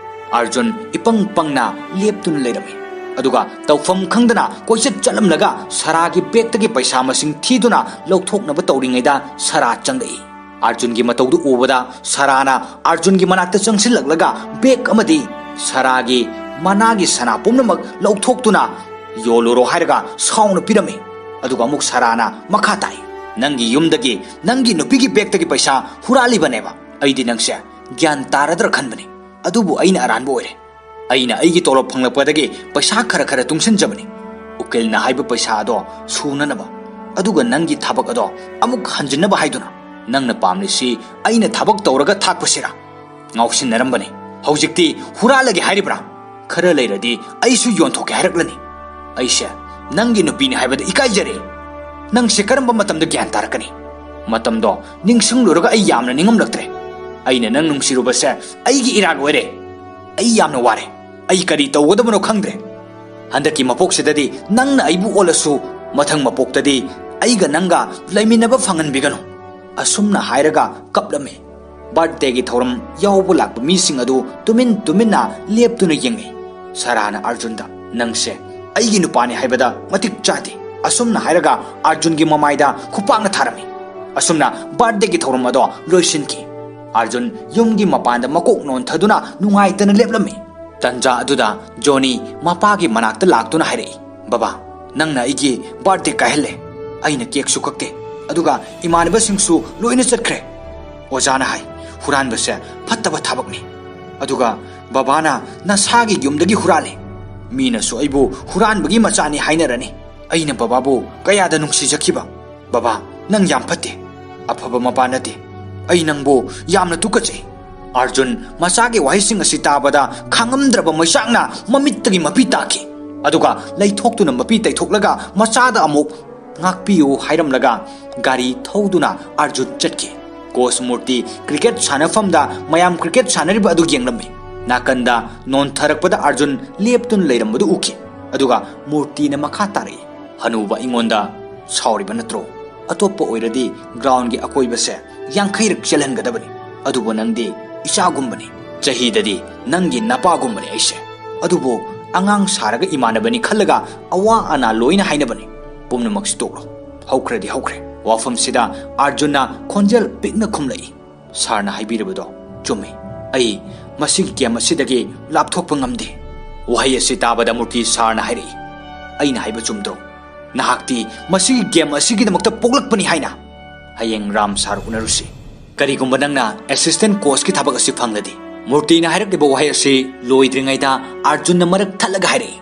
ꯑꯥꯔꯖꯨꯟ ꯏꯄꯪ ꯄꯪꯅ ꯂꯦꯞꯇꯨꯅ ꯂꯩꯔꯝꯃꯤ꯫ ꯑꯗꯨꯒ ꯇꯧꯐꯝ ꯈꯪꯗꯅ ꯀꯣꯏꯆꯠ ꯆꯠꯂꯝꯂꯒ ꯁꯥꯔꯥꯒꯤ ꯕꯦꯒꯇꯒꯤ ꯄꯩꯁꯥ ꯃꯁꯤꯡ ꯊꯤꯗꯨꯅ ꯂꯧꯊꯣꯛꯅꯕ ꯇꯧꯔꯤꯉꯩꯗ ꯁꯥꯔꯥ ꯆꯪꯂꯛꯏ꯫ ꯑꯥꯔꯖꯨꯟꯒꯤ ꯃꯇꯧꯗꯨ ꯎꯕꯗ ꯁꯥꯔꯥꯅ ꯑꯥꯔꯖꯨꯟꯒꯤ ꯃꯅꯥꯛꯇ ꯆꯪꯁꯤꯜꯂꯛꯂꯒ ꯕꯦꯒ ꯑꯃꯗꯤ ꯁꯥꯔꯥꯒꯤ ꯃꯅꯥꯒꯤ ꯁꯅꯥ ꯄꯨꯝꯅꯃꯛ ꯂꯧꯊꯣꯛꯇꯨꯅ ꯌꯣꯜꯂꯨꯔꯣ ꯍꯥꯏꯔꯒ ꯁꯥꯎꯅ ꯄꯤꯔꯝꯃꯤ꯫ ꯑꯗꯨꯒ ꯑꯃꯨꯛ ꯁꯥꯔꯥꯅ ꯃꯈꯥ ꯇꯥꯏ, "ꯅꯪꯒꯤ ꯌꯨꯝꯗꯒꯤ ꯅꯪꯒꯤ ꯅꯨꯄꯤꯒꯤ ꯕꯦꯒꯇꯒꯤ ꯄꯩꯁꯥ ꯍꯨꯔꯥꯜꯂꯤꯕꯅꯦꯕ꯫ ꯑꯩꯗꯤ ꯅꯪꯁꯦ ꯒ꯭ꯌꯥꯟ ꯇꯥꯔꯗ꯭ꯔꯥ ꯈꯟꯕꯅꯤ, ꯑꯗꯨꯕꯨ ꯑꯩꯅ ꯑꯔꯥꯟꯕ ꯑꯣꯏꯔꯦ꯫ ꯑꯩꯅ ꯑꯩꯒꯤ ꯇꯣꯂꯣꯞ ꯐꯪꯂꯛꯄꯗꯒꯤ ꯄꯩꯁꯥ ꯈꯔ ꯈꯔ ꯇꯨꯡꯁꯤꯟꯖꯕꯅꯤ, ꯎꯀꯤꯜꯅ ꯍꯥꯏꯕ ꯄꯩꯁꯥ ꯑꯗꯣ ꯁꯨꯅꯅꯕ꯫ ꯑꯗꯨꯒ ꯅꯪꯒꯤ ꯊꯕꯛ ꯑꯗꯣ ꯑꯃꯨꯛ ꯍꯟꯖꯤꯟꯅꯕ ꯍꯥꯏꯗꯨꯅ꯫ ꯅꯪꯅ ꯄꯥꯝꯂꯤꯁꯤ ꯑꯩꯅ ꯊꯕꯛ ꯇꯧꯔꯒ ꯊꯥꯛꯄꯁꯤꯔꯥ?" ꯉꯥꯎꯁꯤꯟꯅꯔꯝꯕꯅꯤ꯫ ꯍꯧꯖꯤꯛꯇꯤ ꯍꯨꯔꯥꯜꯂꯒꯦ ꯍꯥꯏꯔꯤꯕ꯭ꯔꯥ? ꯈꯔ ꯂꯩꯔꯗꯤ ꯑꯩꯁꯨ ꯌꯣꯟꯊꯣꯛꯀꯦ ꯍꯥꯏꯔꯛꯂꯅꯤ꯫ ꯑꯩꯁꯦ ꯅꯪꯒꯤ ꯅꯨꯄꯤꯅꯤ ꯍꯥꯏꯕꯗ ꯏꯀꯥꯏꯖꯔꯦ꯫ ꯅꯪꯁꯦ ꯀꯔꯝꯕ ꯃꯇꯝꯗ ꯒ꯭ꯌꯥꯟ ꯇꯥꯔꯛꯀꯅꯤ? ꯃꯇꯝꯗꯣ ꯅꯤꯡꯁꯤꯡꯂꯨꯔꯒ ꯑꯩ ꯌꯥꯝꯅ ꯅꯤꯡꯉꯝꯂꯛꯇ꯭ꯔꯦ꯫ ꯑꯩꯅ ꯅꯪ ꯅꯨꯡꯁꯤꯔꯨꯕꯁꯦ ꯑꯩꯒꯤ ꯏꯔꯥꯜ ꯑꯣꯏꯔꯦ꯫ ꯑꯩ ꯌꯥꯝꯅ ꯋꯥꯔꯦ꯫ ꯑꯩ ꯀꯔꯤ ꯇꯧꯒꯗꯕꯅꯣ ꯈꯪꯗ꯭ꯔꯦ꯫ ꯍꯟꯗꯛꯀꯤ ꯃꯄꯣꯛꯁꯤꯗꯗꯤ ꯅꯪꯅ ꯑꯩꯕꯨ ꯑꯣꯜꯂꯁꯨ, ꯃꯊꯪ ꯃꯄꯣꯛꯇꯗꯤ ꯑꯩꯒ ꯅꯪꯒ ꯂꯩꯃꯤꯟꯅꯕ ꯐꯪꯍꯟꯕꯤꯒꯅꯨ꯫ ꯑꯁꯨꯝꯅ ꯍꯥꯏꯔꯒ ꯀꯞꯂꯝꯃꯤ꯫ ꯕꯥꯔꯊꯗꯦꯒꯤ ꯊꯧꯔꯝ ꯌꯥꯎꯕ ꯂꯥꯛꯄ ꯃꯤꯁꯤꯡ ꯑꯗꯨ ꯇꯨꯃꯤꯟ ꯇꯨꯃꯤꯟꯅ ꯂꯦꯞꯇꯨꯅ ꯌꯦꯡꯉꯤ꯫ ꯁꯥꯔꯥꯅ ꯑꯥꯔꯖꯨꯟꯗ, "ꯅꯪꯁꯦ ꯑꯩꯒꯤ ꯅꯨꯄꯥꯅꯤ ꯍꯥꯏꯕꯗ ꯃꯇꯤꯛ ꯆꯥꯗꯦ"꯫ ꯑꯁꯨꯝꯅ ꯍꯥꯏꯔꯒ ꯑꯥꯔꯖꯨꯟꯒꯤ ꯃꯃꯥꯏꯗ ꯈꯨꯄꯥꯛꯅ ꯊꯥꯔꯝꯃꯤ꯫ ꯑꯁꯨꯝꯅ ꯕꯥꯔꯊꯗꯦꯒꯤ ꯊꯧꯔꯝ ꯑꯗꯣ ꯂꯣꯏꯁꯤꯟꯈꯤ꯫ ꯑꯥꯔꯖꯨꯟ ꯌꯨꯝꯒꯤ ꯃꯄꯥꯟꯗ ꯃꯀꯣꯛ ꯅꯣꯟꯊꯗꯨꯅ ꯅꯨꯡꯉꯥꯏꯇꯅ ꯂꯦꯞꯂꯝꯃꯤ꯫ ꯇꯟꯖꯥ ꯑꯗꯨꯗ ꯖꯣꯅꯤ ꯃꯄꯥꯒꯤ ꯃꯅꯥꯛꯇ ꯂꯥꯛꯇꯨꯅ ꯍꯥꯏꯔꯛꯏ, "ꯕꯕꯥ, ꯅꯪꯅ ꯑꯩꯒꯤ ꯕꯥꯔꯊꯗꯦ ꯀꯥꯏꯍꯜꯂꯦ꯫ ꯑꯩꯅ ꯀꯦꯛꯁꯨ ꯀꯛꯇꯦ, ꯑꯗꯨꯒ ꯏꯃꯥꯟꯅꯕꯁꯤꯡꯁꯨ ꯂꯣꯏꯅ ꯆꯠꯈ꯭ꯔꯦ꯫ ꯑꯣꯖꯥꯅ ꯍꯥꯏ, ꯍꯨꯔꯥꯟꯕꯁꯦ ꯐꯠꯇꯕ ꯊꯕꯛꯅꯤ꯫ ꯑꯗꯨꯒ ꯕꯕꯥꯅ ꯅꯁꯥꯒꯤ ꯌꯨꯝꯗꯒꯤ ꯍꯨꯔꯥꯜꯂꯦ꯫ ꯃꯤꯅꯁꯨ ꯑꯩꯕꯨ ꯍꯨꯔꯥꯟꯕꯒꯤ ꯃꯆꯥꯅꯤ ꯍꯥꯏꯅꯔꯅꯤ꯫ ꯑꯩꯅ ꯕꯕꯥꯕꯨ ꯀꯌꯥꯗ ꯅꯨꯡꯁꯤꯖꯈꯤꯕ꯫ ꯕꯕꯥ, ꯅꯪ ꯌꯥꯝ ꯐꯠꯇꯦ, ꯑꯐꯕ ꯃꯄꯥ ꯅꯠꯇꯦ꯫ ꯑꯩ ꯅꯪꯕꯨ ꯌꯥꯝꯅ ꯇꯨꯀꯠꯆꯩ"꯫ ꯑꯥꯔꯖꯨꯟ ꯃꯆꯥꯒꯤ ꯋꯥꯍꯩꯁꯤꯡ ꯑꯁꯤ ꯇꯥꯕꯗ ꯈꯥꯡꯉꯝꯗ꯭ꯔꯕ ꯃꯩꯆꯥꯛꯅ ꯃꯃꯤꯠꯇꯒꯤ ꯃꯄꯤ ꯇꯥꯈꯤ꯫ ꯑꯗꯨꯒ ꯂꯩꯊꯣꯛꯇꯨꯅ ꯃꯄꯤ ꯇꯩꯊꯣꯛꯂꯒ ꯃꯆꯥꯗ ꯑꯃꯨꯛ "ꯉꯥꯛꯄꯤꯌꯨ" ꯍꯥꯏꯔꯝꯂꯒ ꯒꯥꯔꯤ ꯊꯧꯗꯨꯅ ꯑꯥꯔꯖꯨꯟ ꯆꯠꯈꯤ꯫ ꯀꯣꯆ ꯃꯨꯔꯇꯤ ꯀ꯭ꯔꯤꯀꯦꯠ ꯁꯥꯟꯅꯐꯝꯗ ꯃꯌꯥꯝ ꯀ꯭ꯔꯤꯀꯦꯠ ꯁꯥꯟꯅꯔꯤꯕ ꯑꯗꯨ ꯌꯦꯡꯂꯝꯃꯤ꯫ ꯅꯥꯀꯟꯗ ꯅꯣꯟꯊꯔꯛꯄꯗ ꯑꯥꯔꯖꯨꯟ ꯂꯦꯞꯇꯨꯅ ꯂꯩꯔꯝꯕꯗꯨ ꯎꯈꯤ꯫ ꯑꯗꯨꯒ ꯃꯨꯔꯇꯤꯅ ꯃꯈꯥ ꯇꯥꯔꯛꯏ, "ꯍꯅꯨꯕ, ꯑꯩꯉꯣꯟꯗ ꯁꯥꯎꯔꯤꯕ ꯅꯠꯇ꯭ꯔꯣ? ꯑꯇꯣꯞꯄ ꯑꯣꯏꯔꯗꯤ ꯒ꯭ꯔꯥꯎꯟꯒꯤ ꯑꯀꯣꯏꯕꯁꯦ ꯌꯥꯡꯈꯩꯔꯛ ꯆꯦꯜꯍꯟꯒꯗꯕꯅꯤ, ꯑꯗꯨꯕꯨ ꯅꯪꯗꯤ ꯏꯆꯥꯒꯨꯝꯕꯅꯤ꯫ ꯆꯍꯤꯗꯗꯤ ꯅꯪꯒꯤ ꯅꯄꯥꯒꯨꯝꯕꯅꯤ ꯑꯩꯁꯦ꯫ ꯑꯗꯨꯕꯨ ꯑꯉꯥꯡ ꯁꯥꯔꯒ ꯏꯃꯥꯟꯅꯕꯅꯤ ꯈꯜꯂꯒ ꯑꯋꯥ ꯑꯅꯥ ꯂꯣꯏꯅ ꯍꯥꯏꯅꯕꯅꯤ꯫ ꯄꯨꯝꯅꯃꯛꯁꯤ ꯇꯣꯛꯂꯣ꯫ ꯍꯧꯈ꯭ꯔꯗꯤ ꯍꯧꯈ꯭ꯔꯦ꯫" ꯋꯥꯐꯝꯁꯤꯗ ꯑꯥꯔꯖꯨꯟꯅ ꯈꯣꯟꯖꯦꯜ ꯄꯤꯛꯅ ꯈꯨꯝꯂꯛꯏ, "ꯁꯥꯔꯅ ꯍꯥꯏꯕꯤꯔꯕꯗꯣ ꯆꯨꯝꯃꯤ꯫ ꯑꯩ ꯃꯁꯤꯒꯤ ꯒꯦꯝ ꯑꯁꯤꯗꯒꯤ ꯂꯥꯞꯊꯣꯛꯄ ꯉꯝꯗꯦ꯫" ꯋꯥꯍꯩ ꯑꯁꯤ ꯇꯥꯕꯗ ꯃꯨꯔꯇꯤ ꯁꯥꯔꯅ ꯍꯥꯏꯔꯛꯏ, "ꯑꯩꯅ ꯍꯥꯏꯕ ꯆꯨꯝꯗ꯭ꯔꯣ? ꯅꯍꯥꯛꯇꯤ ꯃꯁꯤꯒꯤ ꯒꯦꯝ ꯑꯁꯤꯒꯤꯗꯃꯛꯇ ꯄꯣꯛꯂꯛꯄꯅꯤ ꯍꯥꯏꯅ꯫ ꯍꯌꯦꯡ ꯔꯥꯝ ꯁꯥꯔ ꯎꯅꯔꯨꯁꯤ꯫ ꯀꯔꯤꯒꯨꯝꯕ ꯅꯪꯅ ꯑꯦꯁꯤꯁꯇꯦꯟ ꯀꯣꯆꯀꯤ ꯊꯕꯛ ꯑꯁꯤ ꯐꯪꯂꯗꯤ꯫" ꯃꯨꯔꯇꯤꯅ ꯍꯥꯏꯔꯛꯂꯤꯕ ꯋꯥꯍꯩ ꯑꯁꯤ ꯂꯣꯏꯗ꯭ꯔꯤꯉꯩꯗ ꯑꯥꯔꯖꯨꯟꯅ ꯃꯔꯛ ꯊꯠꯂꯒ ꯍꯥꯏꯔꯛꯏ,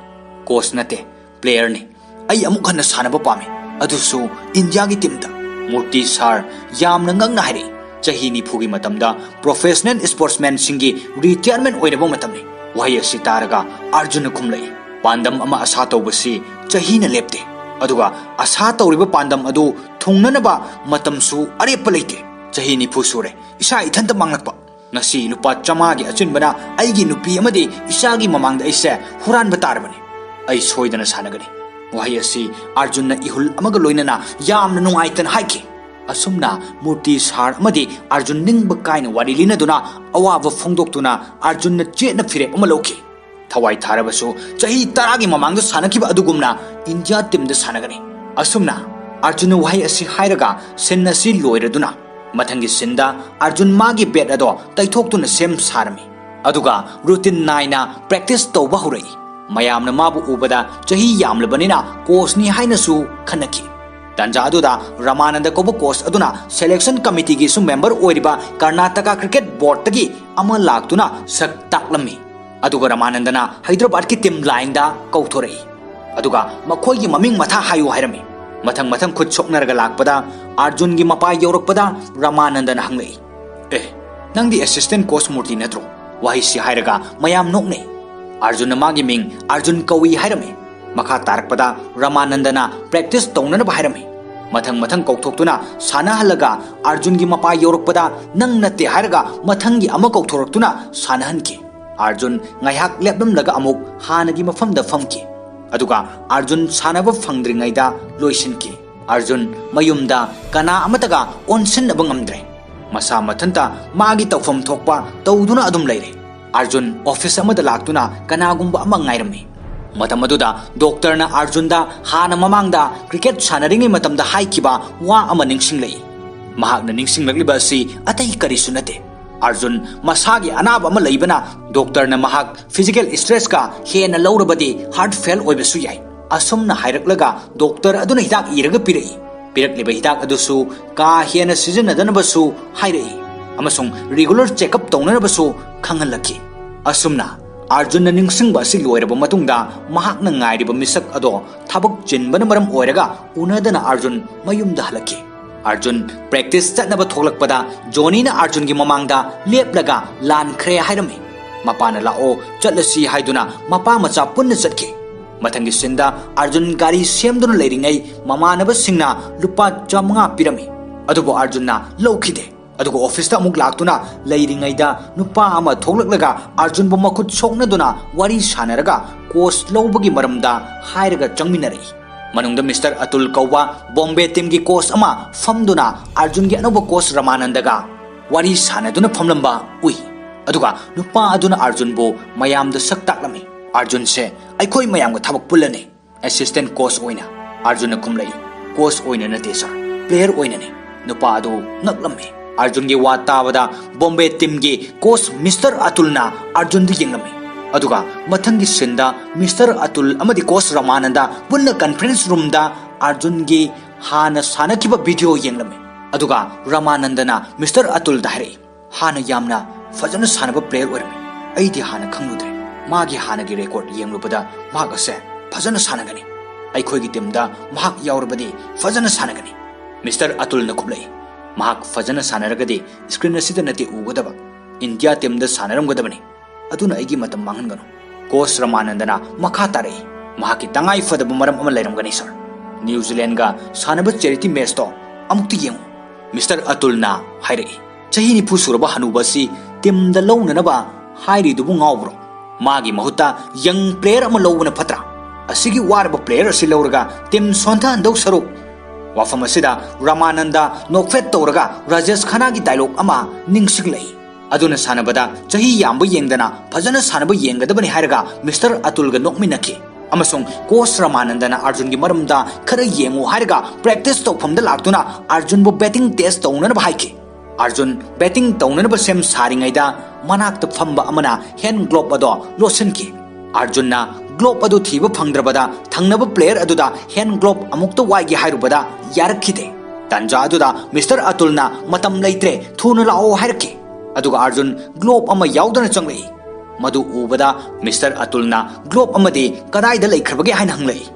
"ꯀꯣꯆ ꯅꯠꯇꯦ, ꯄ꯭ꯂꯦꯌꯔꯅꯤ꯫ ꯑꯩ ꯑꯃꯨꯛ ꯍꯟꯅ ꯁꯥꯟꯅꯕ ꯄꯥꯝꯃꯤ, ꯑꯗꯨꯁꯨ ꯏꯟꯗꯤꯌꯥꯒꯤ ꯇꯤꯝꯗ꯫" ꯃꯨꯔꯇꯤ ꯁꯥꯔ ꯌꯥꯝꯅ ꯉꯛꯅ ꯍꯥꯏꯔꯛꯏ, "ꯆꯍꯤ ꯅꯤꯐꯨꯒꯤ ꯃꯇꯝꯗ ꯄ꯭ꯔꯣꯐꯦꯁꯅꯦꯜ ꯁ꯭ꯄꯣꯔꯠꯁꯃꯦꯟꯁꯤꯡꯒꯤ ꯔꯤꯇꯥꯌꯔꯃꯦꯟ ꯑꯣꯏꯔꯕ ꯃꯇꯝꯅꯤ꯫" ꯋꯥꯍꯩ ꯑꯁꯤ ꯇꯥꯔꯒ ꯑꯥꯔꯖꯨꯟꯅ ꯈꯨꯝꯂꯛꯏ, "ꯄꯥꯟꯗꯝ ꯑꯃ ꯑꯁꯥ ꯇꯧꯕꯁꯤ ꯆꯍꯤꯅ ꯂꯦꯞꯇꯦ, ꯑꯗꯨꯒ ꯑꯁꯥ ꯇꯧꯔꯤꯕ ꯄꯥꯟꯗꯝ ꯑꯗꯨ ꯊꯨꯡꯅꯅꯕ ꯃꯇꯝꯁꯨ ꯑꯔꯦꯞꯄ ꯂꯩꯇꯦ꯫ ꯆꯍꯤ ꯅꯤꯐꯨ ꯁꯨꯔꯦ ꯏꯁꯥ ꯏꯊꯟꯇ ꯃꯥꯡꯂꯛꯄ꯫ ꯉꯁꯤ ꯂꯨꯄꯥ ꯆꯥꯝꯃꯉꯥꯒꯤ ꯑꯆꯤꯟꯕꯅ ꯑꯩꯒꯤ ꯅꯨꯄꯤ ꯑꯃꯗꯤ ꯏꯆꯥꯒꯤ ꯃꯃꯥꯡꯗ ꯑꯩꯁꯦ ꯍꯨꯔꯥꯟꯕ ꯇꯥꯔꯕꯅꯤ꯫ ꯑꯩ ꯁꯣꯏꯗꯅ ꯁꯥꯟꯅꯒꯅꯤ꯫" ꯋꯥꯍꯩ ꯑꯁꯤ ꯑꯥꯔꯖꯨꯟꯅ ꯏꯍꯨꯜ ꯑꯃꯒ ꯂꯣꯏꯅꯅ ꯌꯥꯝꯅ ꯅꯨꯡꯉꯥꯏꯇꯅ ꯍꯥꯏꯈꯤ꯫ ꯑꯁꯨꯝꯅ ꯃꯨꯔꯇꯤ ꯁꯥꯔ ꯑꯃꯗꯤ ꯑꯥꯔꯖꯨꯟ ꯅꯤꯡꯕ ꯀꯥꯏꯅ ꯋꯥꯔꯤ ꯂꯤꯅꯗꯨꯅ ꯑꯋꯥꯕ ꯐꯣꯡꯗꯣꯛꯇꯨꯅ ꯑꯥꯔꯖꯨꯟꯅ ꯆꯦꯠꯅ ꯐꯤꯔꯦꯞ ꯑꯃ ꯂꯧꯈꯤ꯫ ꯊꯋꯥꯏ ꯊꯥꯔꯕꯁꯨ ꯆꯍꯤ ꯇꯔꯥꯒꯤ ꯃꯃꯥꯡꯗ ꯁꯥꯟꯅꯈꯤꯕ ꯑꯗꯨꯒꯨꯝꯅ ꯏꯟꯗꯤꯌꯥ ꯇꯤꯝꯗ ꯁꯥꯟꯅꯒꯅꯤ꯫ ꯑꯁꯨꯝꯅ ꯑꯥꯔꯖꯨꯟꯅ ꯋꯥꯍꯩ ꯑꯁꯤ ꯍꯥꯏꯔꯒ ꯁꯤꯟ ꯑꯁꯤ ꯂꯣꯏꯔꯗꯨꯅ ꯃꯊꯪꯒꯤ ꯁꯤꯟꯗ ꯑꯥꯔꯖꯨꯟ ꯃꯥꯒꯤ ꯕꯦꯠ ꯑꯗꯣ ꯇꯩꯊꯣꯛꯇꯨꯅ ꯁꯦꯝ ꯁꯥꯔꯝꯃꯤ꯫ ꯑꯗꯨꯒ ꯔꯨꯇꯤꯟ ꯅꯥꯏꯅ ꯄ꯭ꯔꯦꯛꯇꯤꯁ ꯇꯧꯕ ꯍꯧꯔꯛꯏ꯫ ꯃꯌꯥꯝꯅ ꯃꯥꯕꯨ ꯎꯕꯗ ꯆꯍꯤ ꯌꯥꯝꯂꯕꯅꯤꯅ ꯀꯣꯆꯅꯤ ꯍꯥꯏꯅꯁꯨ ꯈꯟꯅꯈꯤ꯫ ꯇꯥꯟꯖꯥ ꯑꯗꯨꯗ ꯔꯃꯥꯅꯟꯗ ꯀꯧꯕ ꯀꯣꯆ ꯑꯗꯨꯅ ꯁꯦꯂꯦꯛꯁꯟ ꯀꯃꯤꯇꯤꯒꯤꯁꯨ ꯃꯦꯝꯕꯔ ꯑꯣꯏꯔꯤꯕ ꯀꯔꯅꯥꯇꯀꯥ ꯀ꯭ꯔꯤꯀꯦꯠ ꯕꯣꯔꯗꯇꯒꯤ ꯑꯃ ꯂꯥꯛꯇꯨꯅ ꯁꯛ ꯇꯥꯛꯂꯝꯃꯤ꯫ ꯑꯗꯨꯒ ꯔꯃꯥꯅꯟꯗꯅ ꯍꯩꯗ꯭ꯔꯕꯥꯗꯀꯤ ꯇꯤꯝ ꯂꯥꯏꯟꯗ ꯀꯧꯊꯣꯔꯛꯏ꯫ ꯑꯗꯨꯒ ꯃꯈꯣꯏꯒꯤ ꯃꯃꯤꯡ ꯃꯊꯥ ꯍꯥꯏꯌꯨ ꯍꯥꯏꯔꯝꯃꯤ꯫ ꯃꯊꯪ ꯃꯊꯪ ꯈꯨꯠ ꯁꯣꯛꯅꯔꯒ ꯂꯥꯛꯄꯗ ꯑꯥꯔꯖꯨꯟꯒꯤ ꯃꯄꯥ ꯌꯧꯔꯛꯄꯗ ꯔꯃꯥꯅꯟꯗꯅ ꯍꯪꯂꯛꯏ, "ꯑꯦ, "ꯅꯪꯗꯤ assistant coach ꯃꯨꯔꯇꯤ ꯅꯠꯇ꯭ꯔꯣ?" ꯋꯥꯍꯩꯁꯤ ꯍꯥꯏꯔꯒ ꯃꯌꯥꯝ ꯅꯣꯛꯅꯩ꯫ ꯑꯥꯔꯖꯨꯟꯅ ꯃꯥꯒꯤ ꯃꯤꯡ ꯑꯥꯔꯖꯨꯟ ꯀꯧꯏ ꯍꯥꯏꯔꯝꯃꯤ꯫ ꯃꯈꯥ ꯇꯥꯔꯛꯄꯗ ꯔꯃꯥꯅꯟꯗꯅ practice ꯇꯧꯅꯅꯕ ꯍꯥꯏꯔꯝꯃꯤ꯫ ꯃꯊꯪ ꯃꯊꯪ ꯀꯧꯊꯣꯛꯇꯨꯅ ꯁꯥꯟꯅꯍꯜꯂꯒ ꯑꯥꯔꯖꯨꯟꯒꯤ ꯃꯄꯥ ꯌꯧꯔꯛꯄꯗ "ꯅꯪ ꯅꯠꯇꯦ" ꯍꯥꯏꯔꯒ ꯃꯊꯪꯒꯤ ꯑꯃ ꯀꯧꯊꯣꯔꯛꯇꯨꯅ ꯁꯥꯟꯅꯍꯟꯈꯤ꯫ ꯑꯥꯔꯖꯨꯟ ꯉꯥꯏꯍꯥꯛ ꯂꯦꯞꯂꯝꯂꯒ ꯑꯃꯨꯛ ꯍꯥꯟꯅꯒꯤ ꯃꯐꯝꯗ ꯐꯝꯈꯤ꯫ ꯑꯗꯨꯒ ꯑꯥꯔꯖꯨꯟ ꯁꯥꯟꯅꯕ ꯐꯪꯗ꯭ꯔꯤꯉꯩꯗ ꯂꯣꯏꯁꯤꯟꯈꯤ꯫ ꯑꯥꯔꯖꯨꯟ ꯃꯌꯨꯝꯗ ꯀꯅꯥ ꯑꯃꯠꯇꯒ ꯑꯣꯟꯁꯤꯟꯅꯕ ꯉꯝꯗ꯭ꯔꯦ꯫ ꯃꯁꯥ ꯃꯊꯟꯇ ꯃꯥꯒꯤ ꯇꯧꯐꯝ ꯊꯣꯛꯄ ꯇꯧꯗꯨꯅ ꯑꯗꯨꯝ ꯂꯩꯔꯦ꯫ ꯑꯥꯔꯖꯨꯟ office ꯑꯃꯗ ꯂꯥꯛꯇꯨꯅ ꯀꯅꯥꯒꯨꯝꯕ ꯑꯃ ꯉꯥꯏꯔꯝꯃꯤ꯫ ꯃꯇꯝ ꯑꯗꯨꯗ ꯗꯣꯛꯇꯔꯅ ꯑꯥꯔꯖꯨꯟꯗ ꯍꯥꯟꯅ ꯃꯃꯥꯡꯗ cricket ꯁꯥꯟꯅꯔꯤꯉꯩ ꯃꯇꯝꯗ ꯍꯥꯏꯈꯤꯕ ꯋꯥ ꯑꯃ ꯅꯤꯡꯁꯤꯡꯂꯛꯏ꯫ ꯃꯍꯥꯛꯅ ꯅꯤꯡꯁꯤꯡꯂꯛꯂꯤꯕ ꯑꯁꯤ ꯑꯇꯩ ꯀꯔꯤꯁꯨ ꯅꯠꯇꯦ꯫ ꯑꯥꯔꯖꯨꯟ ꯃꯁꯥꯒꯤ ꯑꯅꯥꯕ ꯑꯃ ꯂꯩꯕꯅ ꯗꯣꯛꯇꯔꯅ ꯃꯍꯥꯛ physical stressꯀ ꯍꯦꯟꯅ ꯂꯧꯔꯕꯗꯤ heart fail ꯑꯣꯏꯕꯁꯨ ꯌꯥꯏ꯫ ꯑꯁꯨꯝꯅ ꯍꯥꯏꯔꯛꯂꯒ ꯗꯣꯛꯇꯔ ꯑꯗꯨꯅ ꯍꯤꯗꯥꯛ ꯏꯔꯒ ꯄꯤꯔꯛꯏ꯫ ꯄꯤꯔꯛꯂꯤꯕ ꯍꯤꯗꯥꯛ ꯑꯗꯨꯁꯨ ꯀꯥ ꯍꯦꯟꯅ ꯁꯤꯖꯤꯟꯅꯗꯅꯕꯁꯨ ꯍꯥꯏꯔꯛꯏ꯫ ꯑꯃꯁꯨꯡ regular checkup ꯇꯧꯅꯅꯕꯁꯨ ꯈꯪꯍꯜꯂꯛꯈꯤ꯫ ꯑꯁꯨꯝꯅ ꯑꯥꯔꯖꯨꯟꯅ ꯅꯤꯡꯁꯤꯡꯕ ꯑꯁꯤ ꯂꯣꯏꯔꯕ ꯃꯇꯨꯡꯗ ꯃꯍꯥꯛꯅ ꯉꯥꯏꯔꯤꯕ ꯃꯤꯁꯛ ꯑꯗꯣ ꯊꯕꯛ ꯆꯤꯟꯕꯅ ꯃꯔꯝ ꯑꯣꯏꯔꯒ ꯎꯅꯗꯅ ꯑꯥꯔꯖꯨꯟ ꯃꯌꯨꯝꯗ ꯍꯜꯂꯛꯈꯤ꯫ ꯑꯥꯔꯖꯨꯟ practice ꯆꯠꯅꯕ ꯊꯣꯛꯂꯛꯄꯗ ꯖꯣꯅꯤꯅ ꯑꯥꯔꯖꯨꯟꯒꯤ ꯃꯃꯥꯡꯗ ꯂꯦꯞꯂꯒ "ꯂꯥꯟꯈ꯭ꯔꯦ" ꯍꯥꯏꯔꯝꯃꯤ꯫ ꯃꯄꯥꯅ "ꯂꯥꯛꯑꯣ, ꯆꯠꯂꯁꯤ" ꯍꯥꯏꯗꯨꯅ ꯃꯄꯥ ꯃꯆꯥ ꯄꯨꯟꯅ ꯆꯠꯈꯤ꯫ ꯃꯊꯪꯒꯤ sceneꯗ ꯑꯥꯔꯖꯨꯟ ꯒꯥꯔꯤ ꯁꯦꯝꯗꯨꯅ ꯂꯩꯔꯤꯉꯩ ꯃꯃꯥꯟꯅꯕꯁꯤꯡꯅ ꯂꯨꯄꯥ ꯆꯥꯃꯉꯥ ꯄꯤꯔꯝꯃꯤ꯫ ꯑꯗꯨꯕꯨ ꯑꯥꯔꯖꯨꯟꯅ ꯂꯧꯈꯤꯗꯦ꯫ ꯑꯗꯨꯒ officeꯇ ꯑꯃꯨꯛ ꯂꯥꯛꯇꯨꯅ ꯂꯩꯔꯤꯉꯩꯗ ꯅꯨꯄꯥ ꯑꯃ ꯊꯣꯛꯂꯛꯂꯒ ꯑꯥꯔꯖꯨꯟꯕꯨ ꯃꯈꯨꯠ ꯁꯣꯛꯅꯗꯨꯅ ꯋꯥꯔꯤ ꯁꯥꯟꯅꯔꯒ coach ꯂꯧꯕꯒꯤ ꯃꯔꯝꯗ ꯍꯥꯏꯔꯒ ꯆꯪꯃꯤꯟꯅꯔꯛꯏ꯫ ꯃꯅꯨꯡꯗ ꯃꯤꯁꯇꯔ ꯑꯇꯨꯜ ꯀꯧꯕ ꯕꯣꯝꯕꯦ teamꯒꯤ coach ꯑꯃ ꯐꯝꯗꯨꯅ ꯑꯥꯔꯖꯨꯟꯒꯤ ꯑꯅꯧꯕ coach ꯔꯃꯥꯅꯟꯗꯒ ꯋꯥꯔꯤ ꯁꯥꯟꯅꯗꯨꯅ ꯐꯝꯂꯝꯕ ꯎꯏ꯫ ꯑꯗꯨꯒ ꯅꯨꯄꯥ ꯑꯗꯨꯅ ꯑꯥꯔꯖꯨꯟꯕꯨ ꯃꯌꯥꯝꯗ ꯁꯛ ꯇꯥꯛꯂꯝꯃꯤ꯫ "ꯑꯥꯔꯖꯨꯟꯁꯦ ꯑꯩꯈꯣꯏ ꯃꯌꯥꯝꯒ ꯊꯕꯛ ꯄꯨꯜꯂꯅꯤ, assistant coach ꯑꯣꯏꯅ꯫" ꯑꯥꯔꯖꯨꯟꯅ ꯈꯨꯝꯂꯛꯏ, "Coach ꯑꯣꯏꯅ ꯅꯠꯇꯦ sir, player ꯑꯣꯏꯅꯅꯤ꯫" ꯅꯨꯄꯥ ꯑꯗꯨ ꯉꯛꯂꯝꯃꯤ꯫ ꯑꯥꯔꯖꯨꯟꯒꯤ ꯋꯥ ꯇꯥꯕꯗ ꯕꯣꯝꯕꯦ teamꯒꯤ coach ꯃꯤꯁꯇꯔ ꯑꯇꯨꯜꯅ ꯑꯥꯔꯖꯨꯟꯗ ꯌꯦꯡꯂꯝꯃꯤ꯫ ꯑꯗꯨꯒ ꯃꯊꯪꯒꯤ sceneꯗ ꯃꯤꯁꯇꯔ ꯑꯇꯨꯜ ꯑꯃꯗꯤ coach ꯔꯃꯥꯅꯟꯗ ꯄꯨꯟꯅ conference roomꯗ ꯑꯥꯔꯖꯨꯟꯒꯤ ꯍꯥꯟꯅ ꯁꯥꯟꯅꯈꯤꯕ video ꯌꯦꯡꯂꯝꯃꯤ꯫ ꯑꯗꯨꯒ ꯔꯃꯥꯅꯟꯗꯅ ꯃꯤꯁꯇꯔ ꯑꯇꯨꯜꯗ ꯍꯥꯏꯔꯛꯏ, "ꯍꯥꯟꯅ ꯌꯥꯝꯅ ꯐꯖꯅ ꯁꯥꯟꯅꯕ player ꯑꯣꯏꯔꯝꯃꯤ꯫ ꯑꯩꯗꯤ ꯍꯥꯟꯅ ꯈꯪꯂꯨꯗ꯭ꯔꯦ꯫ ꯃꯥꯒꯤ ꯍꯥꯟꯅꯒꯤ record ꯌꯦꯡꯂꯨꯕꯗ ꯃꯍꯥꯛ ꯑꯁꯦ ꯐꯖꯅ ꯁꯥꯟꯅꯒꯅꯤ꯫ ꯑꯩꯈꯣꯏꯒꯤ teamꯗ ꯃꯍꯥꯛ ꯌꯥꯎꯔꯕꯗꯤ ꯐꯖꯅ ꯁꯥꯟꯅꯒꯅꯤ꯫" ꯃꯤꯁꯇꯔ ꯑꯇꯨꯜꯅ ꯈꯨꯝꯂꯛꯏ, ꯃꯍꯥꯛ ꯐꯖꯅ ꯁꯥꯟꯅꯔꯒꯗꯤ screen ꯑꯁꯤꯗ ꯅꯠꯇꯦ ꯎꯒꯗꯕ, ꯏꯟꯗꯤꯌꯥ teamꯗ ꯁꯥꯟꯅꯔꯝꯒꯗꯕꯅꯤ꯫ ꯑꯗꯨꯅ ꯑꯩꯒꯤ ꯃꯇꯝ ꯃꯥꯡꯍꯟꯒꯅꯨ꯫ Coach ꯔꯃꯥꯅꯟꯗꯅ ꯃꯈꯥ ꯇꯥꯔꯛꯏ, ꯃꯍꯥꯛꯀꯤ ꯇꯉꯥꯏ ꯐꯗꯕ ꯃꯔꯝ ꯑꯃ ꯂꯩꯔꯝꯒꯅꯤ, sir꯫ ꯅ꯭ꯌꯨ ꯖꯤꯂꯦꯟꯒ ꯁꯥꯟꯅꯕ charity matchꯇꯣ ꯑꯃꯨꯛꯇ ꯌꯦꯡꯉꯨ꯫ Mister ꯑꯇꯨꯜꯅ ꯍꯥꯏꯔꯛꯏ, ꯆꯍꯤ ꯅꯤꯐꯨ ꯁꯨꯔꯕ ꯍꯅꯨꯕ ꯑꯁꯤ teamꯗ ꯂꯧꯅꯅꯕ ꯍꯥꯏꯔꯤꯗꯨꯕꯨ ꯉꯥꯎꯕ꯭ꯔꯣ? ꯃꯥꯒꯤ ꯃꯍꯨꯠꯇ young player ꯑꯃ ꯂꯧꯕꯅ ꯐꯠꯇ꯭ꯔꯥ? ꯑꯁꯤꯒꯤ ꯋꯥꯔꯕ player ꯑꯁꯤ ꯂꯧꯔꯒ team ꯁꯣꯟꯊꯍꯟꯗꯧ ꯁꯔꯨꯛ꯫ ꯋꯥꯐꯝ ꯑꯁꯤꯗ ꯔꯃꯥꯅꯟꯗ ꯅꯣꯛꯐꯦꯠ ꯇꯧꯔꯒ ꯔꯥꯖꯦꯁ ꯈꯟꯅꯥꯒꯤ dialogue ꯑꯃ ꯅꯤꯡꯁꯤꯡꯂꯛꯏ꯫ ꯑꯗꯨꯅ ꯁꯥꯟꯅꯕꯗ ꯆꯍꯤ ꯌꯥꯝꯕ ꯌꯦꯡꯗꯅ ꯐꯖꯅ ꯁꯥꯟꯅꯕ ꯌꯦꯡꯒꯗꯕꯅꯤ ꯍꯥꯏꯔꯒ Mister ꯑꯇꯨꯜꯒ ꯅꯣꯛꯃꯤꯟꯅꯈꯤ꯫ ꯑꯃꯁꯨꯡ Coach ꯔꯃꯥꯅꯟꯗꯅ ꯑꯔꯖꯨꯟꯒꯤ ꯃꯔꯝꯗ ꯈꯔ ꯌꯦꯡꯉꯨ ꯍꯥꯏꯔꯒ practice ꯇꯧꯐꯝꯗ ꯂꯥꯛꯇꯨꯅ ꯑꯔꯖꯨꯟꯕꯨ batting test ꯇꯧꯅꯅꯕ ꯍꯥꯏꯈꯤ꯫ ꯑꯔꯖꯨꯟ batting ꯇꯧꯅꯅꯕ ꯁꯦꯝ ꯁꯥꯔꯤꯉꯩꯗ ꯃꯅꯥꯛꯇ ꯐꯝꯕ ꯑꯃꯅ hand glove ꯑꯗꯣ ꯂꯣꯠꯁꯤꯟꯈꯤ꯫ ꯑꯔꯖꯨꯟꯅ glove ꯑꯗꯨ ꯊꯤꯕ ꯐꯪꯗ꯭ꯔꯕꯗ ꯊꯪꯅꯕ player ꯑꯗꯨꯗ hand glove ꯑꯃꯨꯛꯇ ꯋꯥꯏꯒꯦ ꯍꯥꯏꯔꯨꯕꯗ ꯌꯥꯔꯛꯈꯤꯗꯦ꯫ ꯇꯥꯟꯖꯥ ꯑꯗꯨꯗ Mister ꯑꯇꯨꯜꯅ "ꯃꯇꯝ ꯂꯩꯇ꯭ꯔꯦ, ꯊꯨꯅ ꯂꯥꯛꯑꯣ" ꯍꯥꯏꯔꯛꯈꯤ꯫ ꯑꯗꯨꯒ ꯑꯔꯖꯨꯟ glove ꯑꯃ ꯌꯥꯎꯗꯅ ꯆꯪꯂꯛꯏ꯫ ꯃꯗꯨ ꯎꯕꯗ Mister ꯑꯇꯨꯜꯅ glove ꯑꯃꯗꯤ ꯀꯗꯥꯏꯗ ꯂꯩꯈ꯭ꯔꯕꯒꯦ ꯍꯥꯏꯅ ꯍꯪꯂꯛꯏ꯫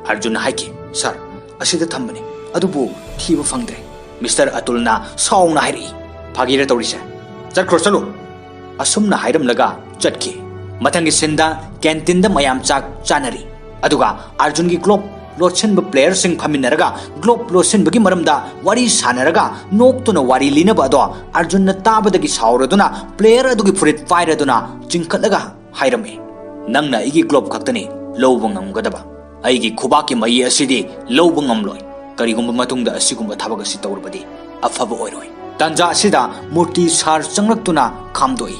ꯑꯔꯖꯨꯟꯅ ꯍꯥꯏꯈꯤ, "Sir, ꯑꯁꯤꯗ ꯊꯝꯕꯅꯤ, ꯑꯗꯨꯕꯨ ꯊꯤꯕ ꯐꯪꯗ꯭ꯔꯦ꯫" Mister ꯑꯇꯨꯜꯅ ꯁꯥꯎꯅ ꯍꯥꯏꯔꯛꯏ, "ꯐꯥꯒꯤꯔ ꯇꯧꯔꯤꯁꯦ? ꯆꯠꯈ꯭ꯔꯣ, ꯆꯠꯂꯣ!" ꯑꯁꯨꯝꯅ ꯍꯥꯏꯔꯝꯂꯒ ꯆꯠꯈꯤ꯫ ꯃꯊꯪꯒꯤ sceneꯗ canteenꯗ ꯃꯌꯥꯝ ꯆꯥꯛ ꯆꯥꯅꯔꯤ꯫ ꯑꯗꯨꯒ ꯑꯔꯖꯨꯟꯒꯤ glove ꯂꯣꯠꯁꯤꯟꯕ playerꯁꯤꯡ ꯐꯝꯃꯤꯟꯅꯔꯒ glove ꯂꯣꯠꯁꯤꯟꯕꯒꯤ ꯃꯔꯝꯗ ꯋꯥꯔꯤ ꯁꯥꯟꯅꯔꯒ ꯅꯣꯛꯇꯨꯅ ꯋꯥꯔꯤ ꯂꯤꯅꯕ ꯑꯗꯣ ꯑꯔꯖꯨꯟꯅ ꯇꯥꯕꯗꯒꯤ ꯁꯥꯎꯔꯗꯨꯅ player ꯑꯗꯨꯒꯤ ꯐꯨꯔꯤꯠ ꯄꯥꯏꯔꯗꯨꯅ ꯆꯤꯡꯈꯠꯂꯒ ꯍꯥꯏꯔꯝꯃꯤ, "ꯅꯪꯅ ꯑꯩꯒꯤ glove ꯈꯛꯇꯅꯤ ꯂꯧꯕ ꯉꯝꯒꯗꯕ꯫ ꯑꯩꯒꯤ ꯈꯨꯕꯥꯛꯀꯤ ꯃꯌꯤ ꯑꯁꯤꯗꯤ ꯂꯧꯕ ꯉꯝꯂꯣꯏ꯫ ꯀꯔꯤꯒꯨꯝꯕ ꯃꯇꯨꯡꯗ ꯑꯁꯤꯒꯨꯝꯕ ꯊꯕꯛ ꯑꯁꯤ ꯇꯧꯔꯕꯗꯤ ꯑꯐꯕ ꯑꯣꯏꯔꯣꯏ꯫" ꯇꯥꯟꯖꯥ ꯑꯁꯤꯗ ꯃꯨꯔꯇꯤ ꯁꯥꯔ ꯆꯪꯂꯛꯇꯨꯅ ꯈꯥꯝꯗꯣꯛꯏ꯫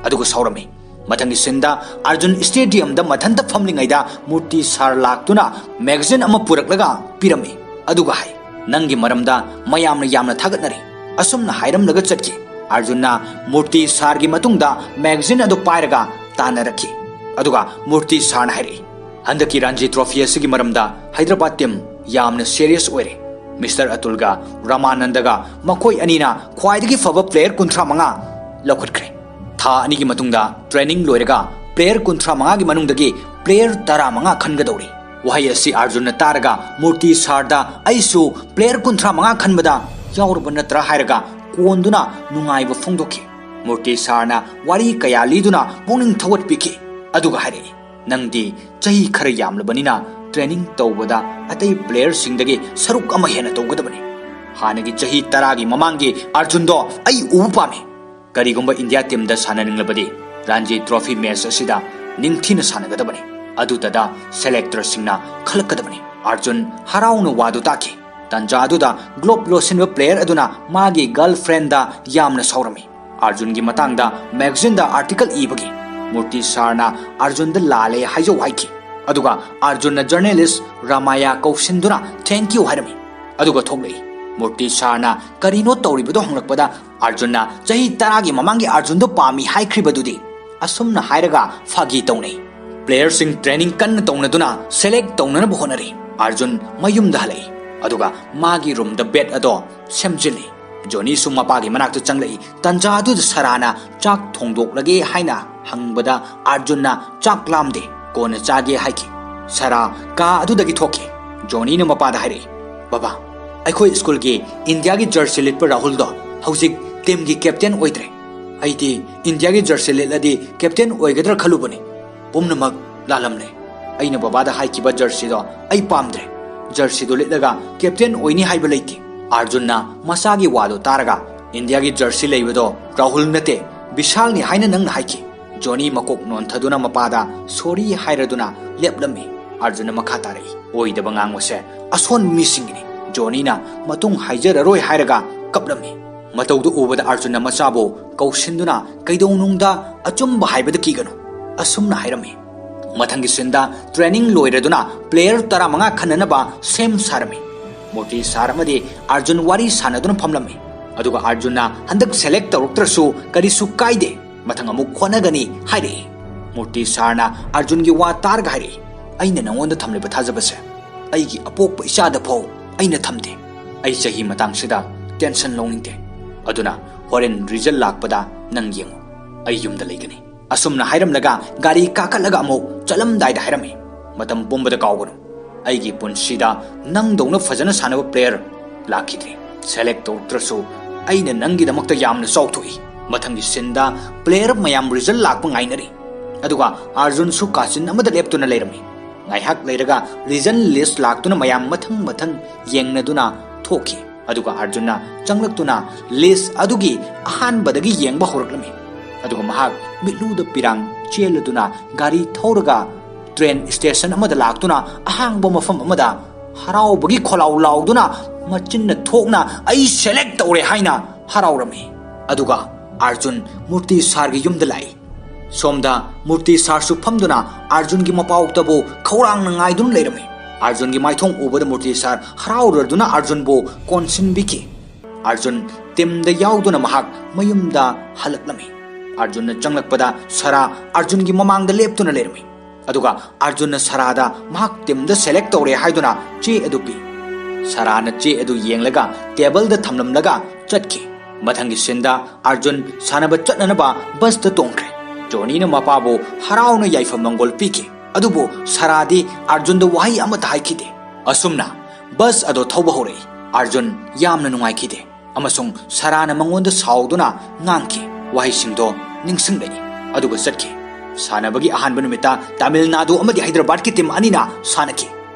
ꯑꯗꯨꯒ ꯁꯥꯎꯔꯝꯃꯤ꯫ ꯃꯊꯪꯒꯤ sceneꯗ ꯑꯔꯖꯨꯟ stadiumꯗ ꯃꯊꯟꯇ ꯐꯝꯂꯤꯉꯩꯗ ꯃꯨꯔꯇꯤ ꯁꯥꯔ ꯂꯥꯛꯇꯨꯅ magazine ꯑꯃ ꯄꯨꯔꯛꯂꯒ ꯄꯤꯔꯝꯃꯤ꯫ ꯑꯗꯨꯒ ꯍꯥꯏ, "ꯅꯪꯒꯤ ꯃꯔꯝꯗ ꯃꯌꯥꯝꯅ ꯌꯥꯝꯅ ꯊꯥꯒꯠꯅꯔꯤ꯫" ꯑꯁꯨꯝꯅ ꯍꯥꯏꯔꯝꯂꯒ ꯆꯠꯈꯤ꯫ ꯑꯔꯖꯨꯟꯅ ꯃꯨꯔꯇꯤ ꯁꯥꯔꯒꯤ ꯃꯇꯨꯡꯗ magazine ꯑꯗꯨ ꯄꯥꯏꯔꯒ ꯇꯥꯟꯅꯔꯛꯈꯤ꯫ ꯑꯗꯨꯒ ꯃꯨꯔꯇꯤ ꯁꯥꯔꯅ ꯍꯥꯏꯔꯛꯏ, "ꯍꯟꯗꯛꯀꯤ ꯔꯥꯟꯖꯤ trophy ꯑꯁꯤꯒꯤ ꯃꯔꯝꯗ ꯍꯥꯏꯗ꯭ꯔꯕꯥꯗ team ꯌꯥꯝꯅ serious ꯑꯣꯏꯔꯦ꯫" Mister ꯑꯇꯨꯜꯒ ꯔꯃꯥꯅꯟꯗꯒ ꯃꯈꯣꯏ ꯑꯅꯤꯅ ꯈ꯭ꯋꯥꯏꯗꯒꯤ ꯐꯕ player ꯀꯨꯟꯊ꯭ꯔꯥ ꯃꯉꯥ ꯂꯧꯈꯠꯈ꯭ꯔꯦ꯫ ꯊꯥ ꯑꯅꯤꯒꯤ ꯃꯇꯨꯡꯗ training ꯂꯣꯏꯔꯒ player ꯀꯨꯟꯊ꯭ꯔꯥ ꯃꯉꯥꯒꯤ ꯃꯅꯨꯡꯗꯒꯤ player ꯇꯔꯥ ꯃꯉꯥ ꯈꯟꯒꯗꯧꯔꯤ꯫ ꯋꯥꯍꯩ ꯑꯁꯤ ꯑꯔꯖꯨꯟꯅ ꯇꯥꯔꯒ ꯃꯨꯔꯇꯤ ꯁꯥꯔꯗ "ꯑꯩꯁꯨ player ꯀꯨꯟꯊ꯭ꯔꯥ ꯃꯉꯥ ꯈꯟꯕꯗ ꯌꯥꯎꯔꯕ ꯅꯠꯇ꯭ꯔꯥ ꯍꯥꯏꯔꯒ ꯀꯣꯟꯗꯨꯅ ꯅꯨꯡꯉꯥꯏꯕ ꯐꯣꯡꯗꯣꯛꯈꯤ꯫ ꯃꯨꯔꯇꯤ ꯁꯥꯔꯅ ꯋꯥꯔꯤ ꯀꯌꯥ ꯂꯤꯗꯨꯅ ꯄꯨꯛꯅꯤꯡ ꯊꯧꯒꯠꯄꯤꯈꯤ꯫ ꯑꯗꯨꯒ ꯍꯥꯏꯔꯛꯏ, "ꯅꯪꯗꯤ ꯆꯍꯤ ꯈꯔ ꯌꯥꯝꯂꯕꯅꯤꯅ ꯇ꯭ꯔꯦꯅꯤꯡ ꯇꯧꯕꯗ ꯑꯇꯩ ꯄ꯭ꯂꯦꯌꯔꯁꯤꯡꯗꯒꯤ ꯁꯔꯨꯛ ꯑꯃ ꯍꯦꯟꯅ ꯇꯧꯒꯗꯕꯅꯤ꯫ ꯍꯥꯟꯅꯒꯤ ꯆꯍꯤ ꯇꯔꯥꯒꯤ ꯃꯃꯥꯡꯒꯤ ꯑꯔꯖꯨꯟꯗꯣ ꯑꯩ ꯎꯕ ꯄꯥꯝꯃꯤ꯫ ꯀꯔꯤꯒꯨꯝꯕ ꯏꯟꯗꯤꯌꯥ ꯇꯤꯝꯗ ꯁꯥꯟꯅꯅꯤꯡꯂꯕꯗꯤ ꯔꯥꯟꯖꯤ ꯇ꯭ꯔꯣꯐꯤ ꯃꯦꯆ ꯑꯁꯤꯗ ꯅꯤꯡꯊꯤꯅ ꯁꯥꯟꯅꯒꯗꯕꯅꯤ꯫ ꯑꯗꯨꯇꯗ ꯁꯦꯂꯦꯛꯇꯔꯁꯤꯡꯅ ꯈꯜꯂꯛꯀꯗꯕꯅꯤ꯫" ꯑꯥꯔꯖꯨꯟ ꯍꯔꯥꯎꯅ ꯋꯥꯗꯨ ꯇꯥꯈꯤ꯫ ꯇꯟꯖꯥ ꯑꯗꯨꯗ ꯒ꯭ꯂꯣꯕ ꯂꯣꯠꯁꯤꯟꯕ ꯄ꯭ꯂꯦꯌꯔ ꯑꯗꯨꯅ ꯃꯥꯒꯤ ꯒꯔꯜꯐ꯭ꯔꯦꯟꯗ ꯌꯥꯝꯅ ꯁꯥꯎꯔꯝꯃꯤ꯫ ꯑꯥꯔꯖꯨꯟꯒꯤ ꯃꯇꯥꯡꯗ ꯃꯦꯒꯥꯖꯤꯟꯗ ꯑꯥꯔꯇꯤꯀꯜ ꯏꯕꯒꯤ ꯃꯨꯔꯇꯤ ꯁꯥꯔꯅ ꯑꯥꯔꯖꯨꯟꯗ ꯂꯥꯜꯂꯦ ꯍꯥꯏꯖꯧ ꯍꯥꯏꯈꯤ꯫ ꯑꯗꯨꯒ ꯑꯥꯔꯖꯨꯟꯅ ꯖꯔꯅꯦꯂꯤꯁ ꯔꯥꯃꯥꯌꯥ ꯀꯧꯁꯤꯟꯗꯨꯅ "Thank you" ꯍꯥꯏꯔꯝꯃꯤ꯫ ꯑꯗꯨꯒ ꯊꯣꯛꯂꯛꯏ꯫ ꯃꯨꯔꯇꯤ ꯁꯥꯔꯅ ꯀꯔꯤꯅꯣ ꯇꯧꯔꯤꯕꯗꯣ ꯍꯪꯂꯛꯄꯗ ꯑꯥꯔꯖꯨꯟꯅ ꯆꯍꯤ ꯇꯔꯥꯒꯤ ꯃꯃꯥꯡꯒꯤ ꯑꯥꯔꯖꯨꯟꯗꯣ ꯄꯥꯝꯃꯤ ꯍꯥꯏꯈ꯭ꯔꯤꯕꯗꯨꯗꯤ꯫ ꯑꯁꯨꯝꯅ ꯍꯥꯏꯔꯒ ꯐꯥꯒꯤ ꯇꯧꯅꯩ꯫ ꯄ꯭ꯂꯦꯌꯔꯁꯤꯡ ꯇ꯭ꯔꯦꯅꯤꯡ ꯀꯟꯅ ꯇꯧꯅꯗꯨꯅ ꯁꯦꯂꯦꯛ ꯇꯧꯅꯅꯕ ꯍꯣꯠꯅꯔꯤ꯫ ꯑꯥꯔꯖꯨꯟ ꯃꯌꯨꯝꯗ ꯍꯜꯂꯛꯏ꯫ ꯑꯗꯨꯒ ꯃꯥꯒꯤ ꯔꯨꯝꯗ ꯕꯦꯠ ꯑꯗꯣ ꯁꯦꯝꯖꯤꯜꯂꯤ꯫ ꯖꯣꯅꯤꯁꯨ ꯃꯄꯥꯒꯤ ꯃꯅꯥꯛꯇ ꯆꯪꯂꯛꯏ꯫ ꯇꯟꯖꯥ ꯑꯗꯨꯗ ꯁꯔꯥꯅ ꯆꯥꯛ ꯊꯣꯡꯗꯣꯛꯂꯒꯦ ꯍꯥꯏꯅ ꯍꯪꯕꯗ ꯑꯥꯔꯖꯨꯟꯅ "ꯆꯥꯛ ꯂꯥꯝꯗꯦ, ꯀꯣꯟꯅ ꯆꯥꯒꯦ" ꯍꯥꯏꯈꯤ꯫ ꯁꯔꯥ ꯀꯥ ꯑꯗꯨꯗꯒꯤ ꯊꯣꯛꯈꯤ꯫ ꯖꯣꯅꯤꯅ ꯃꯄꯥꯗ ꯍꯥꯏꯔꯛꯏ, "ꯕꯕꯥ, ꯑꯩꯈꯣꯏ ꯁ꯭ꯀꯨꯜꯒꯤ ꯏꯟꯗꯤꯌꯥꯒꯤ ꯖꯔꯁꯤ ꯂꯤꯠꯄ ꯔꯥꯍꯨꯜꯗꯣ ꯍꯧꯖꯤꯛ ꯇꯤꯝꯒꯤ ꯀꯦꯞꯇꯦꯟ ꯑꯣꯏꯗ꯭ꯔꯦ꯫ ꯑꯩꯗꯤ ꯏꯟꯗꯤꯌꯥꯒꯤ ꯖꯔꯁꯤ ꯂꯤꯠꯂꯗꯤ ꯀꯦꯞꯇꯦꯟ ꯑꯣꯏꯒꯗ꯭ꯔꯥ ꯈꯜꯂꯨꯕꯅꯤ꯫ ꯄꯨꯝꯅꯃꯛ ꯂꯥꯜꯂꯝꯂꯦ꯫ ꯑꯩꯅ ꯕꯕꯥꯗ ꯍꯥꯏꯈꯤꯕ ꯖꯔꯁꯤꯗꯣ ꯑꯩ ꯄꯥꯝꯗ꯭ꯔꯦ꯫ ꯖꯔꯁꯤꯗꯣ ꯂꯤꯠꯂꯒ ꯀꯦꯞꯇꯦꯟ ꯑꯣꯏꯅꯤ ꯍꯥꯏꯕ ꯂꯩꯇꯦ꯫" ꯑꯥꯔꯖꯨꯟꯅ ꯃꯆꯥꯒꯤ ꯋꯥꯗꯣ ꯇꯥꯔꯒ, "ꯏꯟꯗꯤꯌꯥꯒꯤ ꯖꯔꯁꯤ ꯂꯩꯕꯗꯣ ꯔꯥꯍꯨꯜ ꯅꯠꯇꯦ, ꯕꯤꯁꯥꯜꯅꯤ ꯍꯥꯏꯅ ꯅꯪꯅ ꯍꯥꯏꯈꯤ꯫" ꯖꯣꯅꯤ ꯃꯀꯣꯛ ꯅꯣꯟꯊꯗꯨꯅ ꯃꯄꯥꯗ ꯁꯣꯔꯤ ꯍꯥꯏꯔꯗꯨꯅ ꯂꯦꯞꯂꯝꯃꯤ꯫ ꯑꯥꯔꯖꯨꯟꯅ ꯃꯈꯥ ꯇꯥꯔꯛꯏ, "ꯑꯣꯏꯗꯕ ꯉꯥꯡꯕꯁꯦ ꯑꯁꯣꯟꯕ ꯃꯤꯁꯤꯡꯒꯤꯅꯤ꯫" ꯖꯣꯅꯤꯅ ꯃꯇꯨꯡ ꯍꯥꯏꯖꯔꯔꯣꯏ ꯍꯥꯏꯔꯒ ꯀꯞꯂꯝꯃꯤ꯫ ꯃꯇꯧꯗꯨ ꯎꯕꯗ ꯑꯥꯔꯖꯨꯟꯅ ꯃꯆꯥꯕꯨ ꯀꯧꯁꯤꯟꯗꯨꯅ "ꯀꯩꯗꯧꯅꯨꯡꯗ ꯑꯆꯨꯝꯕ ꯍꯥꯏꯕꯗ ꯀꯤꯒꯅꯨ" ꯑꯁꯨꯝꯅ ꯍꯥꯏꯔꯝꯃꯤ꯫ ꯃꯊꯪꯒꯤ ꯁꯤꯟꯗ ꯇ꯭ꯔꯦꯅꯤꯡ ꯂꯣꯏꯔꯗꯨꯅ ꯄ꯭ꯂꯦꯌꯔ ꯇꯔꯥꯃꯉꯥ ꯈꯟꯅꯅꯕ ꯁꯦꯝ ꯁꯥꯔꯝꯃꯤ꯫ ꯃꯨꯔꯇꯤ ꯁꯥꯔ ꯑꯃꯗꯤ ꯑꯥꯔꯖꯨꯟ ꯋꯥꯔꯤ ꯁꯥꯟꯅꯗꯨꯅ ꯐꯝꯂꯝꯃꯤ꯫ ꯑꯗꯨꯒ ꯑꯥꯔꯖꯨꯟꯅ "ꯍꯟꯗꯛ ꯁꯦꯂꯦꯛ ꯇꯧꯔꯛꯇ꯭ꯔꯁꯨ ꯀꯔꯤꯁꯨ ꯀꯥꯏꯗꯦ, ꯃꯊꯪ ꯑꯃꯨꯛ ꯍꯣꯠꯅꯒꯅꯤ" ꯍꯥꯏꯔꯛꯏ꯫ ꯃꯨꯔꯇꯤ ꯁꯥꯔꯅ ꯑꯥꯔꯖꯨꯟꯒꯤ ꯋꯥ ꯇꯥꯔꯒ ꯍꯥꯏꯔꯛꯏ, "ꯑꯩꯅ ꯅꯉꯣꯟꯗ ꯊꯝꯂꯤꯕ ꯊꯥꯖꯕꯁꯦ ꯑꯩꯒꯤ ꯑꯄꯣꯛꯄ ꯏꯆꯥꯗ ꯐꯥꯎ ꯑꯩꯅ ꯊꯝꯗꯦ꯫ ꯑꯩ ꯆꯍꯤ ꯃꯇꯥꯡꯁꯤꯗ ꯇꯦꯟꯁꯟ ꯂꯧꯅꯤꯡꯗꯦ꯫ ꯑꯗꯨꯅ ꯍꯣꯔꯦꯟ ꯔꯤꯖꯜ ꯂꯥꯛꯄꯗ ꯅꯪ ꯌꯦꯡꯉꯨ꯫ ꯑꯩ ꯌꯨꯝꯗ ꯂꯩꯒꯅꯤ꯫" ꯑꯁꯨꯝꯅ ꯍꯥꯏꯔꯝꯂꯒ ꯒꯥꯔꯤ ꯀꯥꯈꯠꯂꯒ ꯑꯃꯨꯛ ꯆꯠꯂꯝꯗꯥꯏꯗ ꯍꯥꯏꯔꯝꯃꯤ, "ꯃꯇꯝ ꯄꯨꯝꯕꯗ ꯀꯥꯎꯒꯅꯨ, ꯑꯩꯒꯤ ꯄꯨꯟꯁꯤꯗ ꯅꯪꯗꯧꯅ ꯐꯖꯅ ꯁꯥꯟꯅꯕ ꯄ꯭ꯂꯦꯌꯔ ꯂꯥꯛꯈꯤꯗ꯭ꯔꯤ꯫ ꯁꯦꯂꯦꯛ ꯇꯧꯔꯛꯇ꯭ꯔꯁꯨ ꯑꯩꯅ ꯅꯪꯒꯤꯗꯃꯛꯇ ꯌꯥꯝꯅ ꯆꯥꯎꯊꯣꯛꯏ꯫ ꯃꯊꯪꯒꯤ ꯁꯤꯟꯗ ꯄ꯭ꯂꯦꯌꯔ ꯃꯌꯥꯝ ꯔꯤꯖꯜ ꯂꯥꯛꯄ ꯉꯥꯏꯅꯔꯤ꯫ ꯑꯗꯨꯒ ꯑꯥꯔꯖꯨꯟꯁꯨ ꯀꯥꯆꯤꯟ ꯑꯃꯗ ꯂꯦꯞꯇꯨꯅ ꯂꯩꯔꯝꯃꯤ꯫ ꯉꯥꯏꯍꯥꯛ ꯂꯩꯔꯒ ꯔꯤꯖꯜ ꯂꯤꯁ ꯂꯥꯛꯇꯨꯅ ꯃꯌꯥꯝ ꯃꯊꯪ ꯃꯊꯪ ꯌꯦꯡꯅꯗꯨꯅ ꯊꯣꯛꯈꯤ꯫ ꯑꯗꯨꯒ ꯑꯥꯔꯖꯨꯟꯅ ꯆꯪꯂꯛꯇꯨꯅ ꯂꯤꯁ ꯑꯗꯨꯒꯤ ꯑꯍꯥꯟꯕꯗꯒꯤ ꯌꯦꯡꯕ ꯍꯧꯔꯛꯂꯝꯃꯤ꯫ ꯑꯗꯨꯒ ꯃꯍꯥꯛ ꯃꯤꯠꯂꯨꯗ ꯄꯤꯔꯥꯡ ꯆꯦꯜꯂꯗꯨꯅ ꯒꯥꯔꯤ ꯊꯧꯔꯒ ꯇ꯭ꯔꯦꯟ ꯁ꯭ꯇꯦꯁꯟ ꯑꯃꯗ ꯂꯥꯛꯇꯨꯅ ꯑꯍꯥꯡꯕ ꯃꯐꯝ ꯑꯃꯗ ꯍꯔꯥꯎꯕꯒꯤ ꯈꯣꯜꯂꯥꯎ ꯂꯥꯎꯗꯨꯅ ꯃꯆꯤꯟꯅ ꯊꯣꯛꯅ "ꯑꯩ ꯁꯦꯂꯦꯛ ꯇꯧꯔꯦ" ꯍꯥꯏꯅ ꯍꯔꯥꯎꯔꯝꯃꯤ꯫ ꯑꯗꯨꯒ ꯑꯥꯔꯖꯨꯟ ꯃꯨꯔꯇꯤ ꯁꯥꯔꯒꯤ ꯌꯨꯝꯗ ꯂꯥꯛꯏ꯫ ꯁꯣꯝꯗ ꯃꯨꯔꯇꯤ ꯁꯥꯔꯁꯨ ꯐꯝꯗꯨꯅ ꯑꯥꯔꯖꯨꯟꯒꯤ ꯃꯄꯥꯎꯛꯇꯕꯨ ꯈꯧꯔꯥꯡꯅ ꯉꯥꯏꯗꯨꯅ ꯂꯩꯔꯝꯃꯤ꯫ ꯑꯥꯔꯖꯨꯟꯒꯤ ꯃꯥꯏꯊꯣꯡ ꯎꯕꯗ ꯃꯨꯔꯇꯤ ꯁꯥꯔ ꯍꯔꯥꯎꯔꯗꯨꯅ ꯑꯥꯔꯖꯨꯟꯕꯨ ꯀꯣꯟꯁꯤꯟꯕꯤꯈꯤ꯫ ꯑꯥꯔꯖꯨꯟ ꯇꯤꯝꯗ ꯌꯥꯎꯗꯨꯅ ꯃꯍꯥꯛ ꯃꯌꯨꯝꯗ ꯍꯜꯂꯛꯂꯝꯃꯤ꯫ ꯑꯥꯔꯖꯨꯟꯅ ꯆꯪꯂꯛꯄꯗ ꯁꯥꯔꯥ ꯑꯥꯔꯖꯨꯟꯒꯤ ꯃꯃꯥꯡꯗ ꯂꯦꯞꯇꯨꯅ ꯂꯩꯔꯝꯃꯤ꯫ ꯑꯗꯨꯒ ꯑꯥꯔꯖꯨꯟꯅ ꯁꯥꯔꯥꯗ ꯃꯍꯥꯛ ꯇꯤꯝꯗ ꯁꯦꯂꯦꯛ ꯇꯧꯔꯦ ꯍꯥꯏꯗꯨꯅ ꯆꯦ ꯑꯗꯨ ꯄꯤ꯫ ꯁꯥꯔꯥꯅ ꯆꯦ ꯑꯗꯨ ꯌꯦꯡꯂꯒ ꯇꯦꯕꯜꯗ ꯊꯝꯂꯝꯂꯒ ꯆꯠꯈꯤ꯫ ꯃꯊꯪꯒꯤ ꯁꯤꯟꯗ ꯑꯥꯔꯖꯨꯟ ꯁꯥꯟꯅꯕ ꯆꯠꯅꯅꯕ ꯕꯁꯇ ꯇꯣꯡꯈ꯭ꯔꯦ꯫ ꯖꯣꯅꯤꯅ ꯃꯄꯥꯕꯨ ꯍꯔꯥꯎꯅ ꯌꯥꯏꯐ ꯃꯪꯒꯣꯜ ꯄꯤꯈꯤ꯫ ꯑꯗꯨꯕꯨ ꯁꯥꯔꯥꯗꯤ ꯑꯥꯔꯖꯨꯟꯗ ꯋꯥꯍꯩ ꯑꯃꯠꯇ ꯍꯥꯏꯈꯤꯗꯦ꯫ ꯑꯁꯨꯝꯅ ꯕꯁ ꯑꯗꯣ ꯊꯧꯕ ꯍꯧꯔꯛꯏ꯫ ꯑꯥꯔꯖꯨꯟ ꯌꯥꯝꯅ ꯅꯨꯡꯉꯥꯏꯈꯤꯗꯦ꯫ ꯑꯃꯁꯨꯡ ꯁꯥꯔꯥꯅ ꯃꯉꯣꯟꯗ ꯁꯥꯎꯗꯨꯅ ꯉꯥꯡꯈꯤ꯫ ꯋꯥꯍꯩꯁꯤꯡꯗꯣ ꯅꯤꯡꯁꯤꯡꯂꯛꯏ꯫ ꯑꯗꯨꯒ ꯆꯠꯈꯤ꯫ ꯁꯥꯟꯅꯕꯒꯤ ꯑꯍꯥꯟꯕ ꯅꯨꯃꯤꯠꯇ ꯇꯥꯃꯤꯜ ꯅꯥꯗꯨ ꯑꯃꯗꯤ ꯍꯩꯗ꯭ꯔꯕꯥꯗꯀꯤ ꯇꯤꯝ ꯑꯅꯤꯅ ꯁꯥꯟꯅꯈꯤ꯫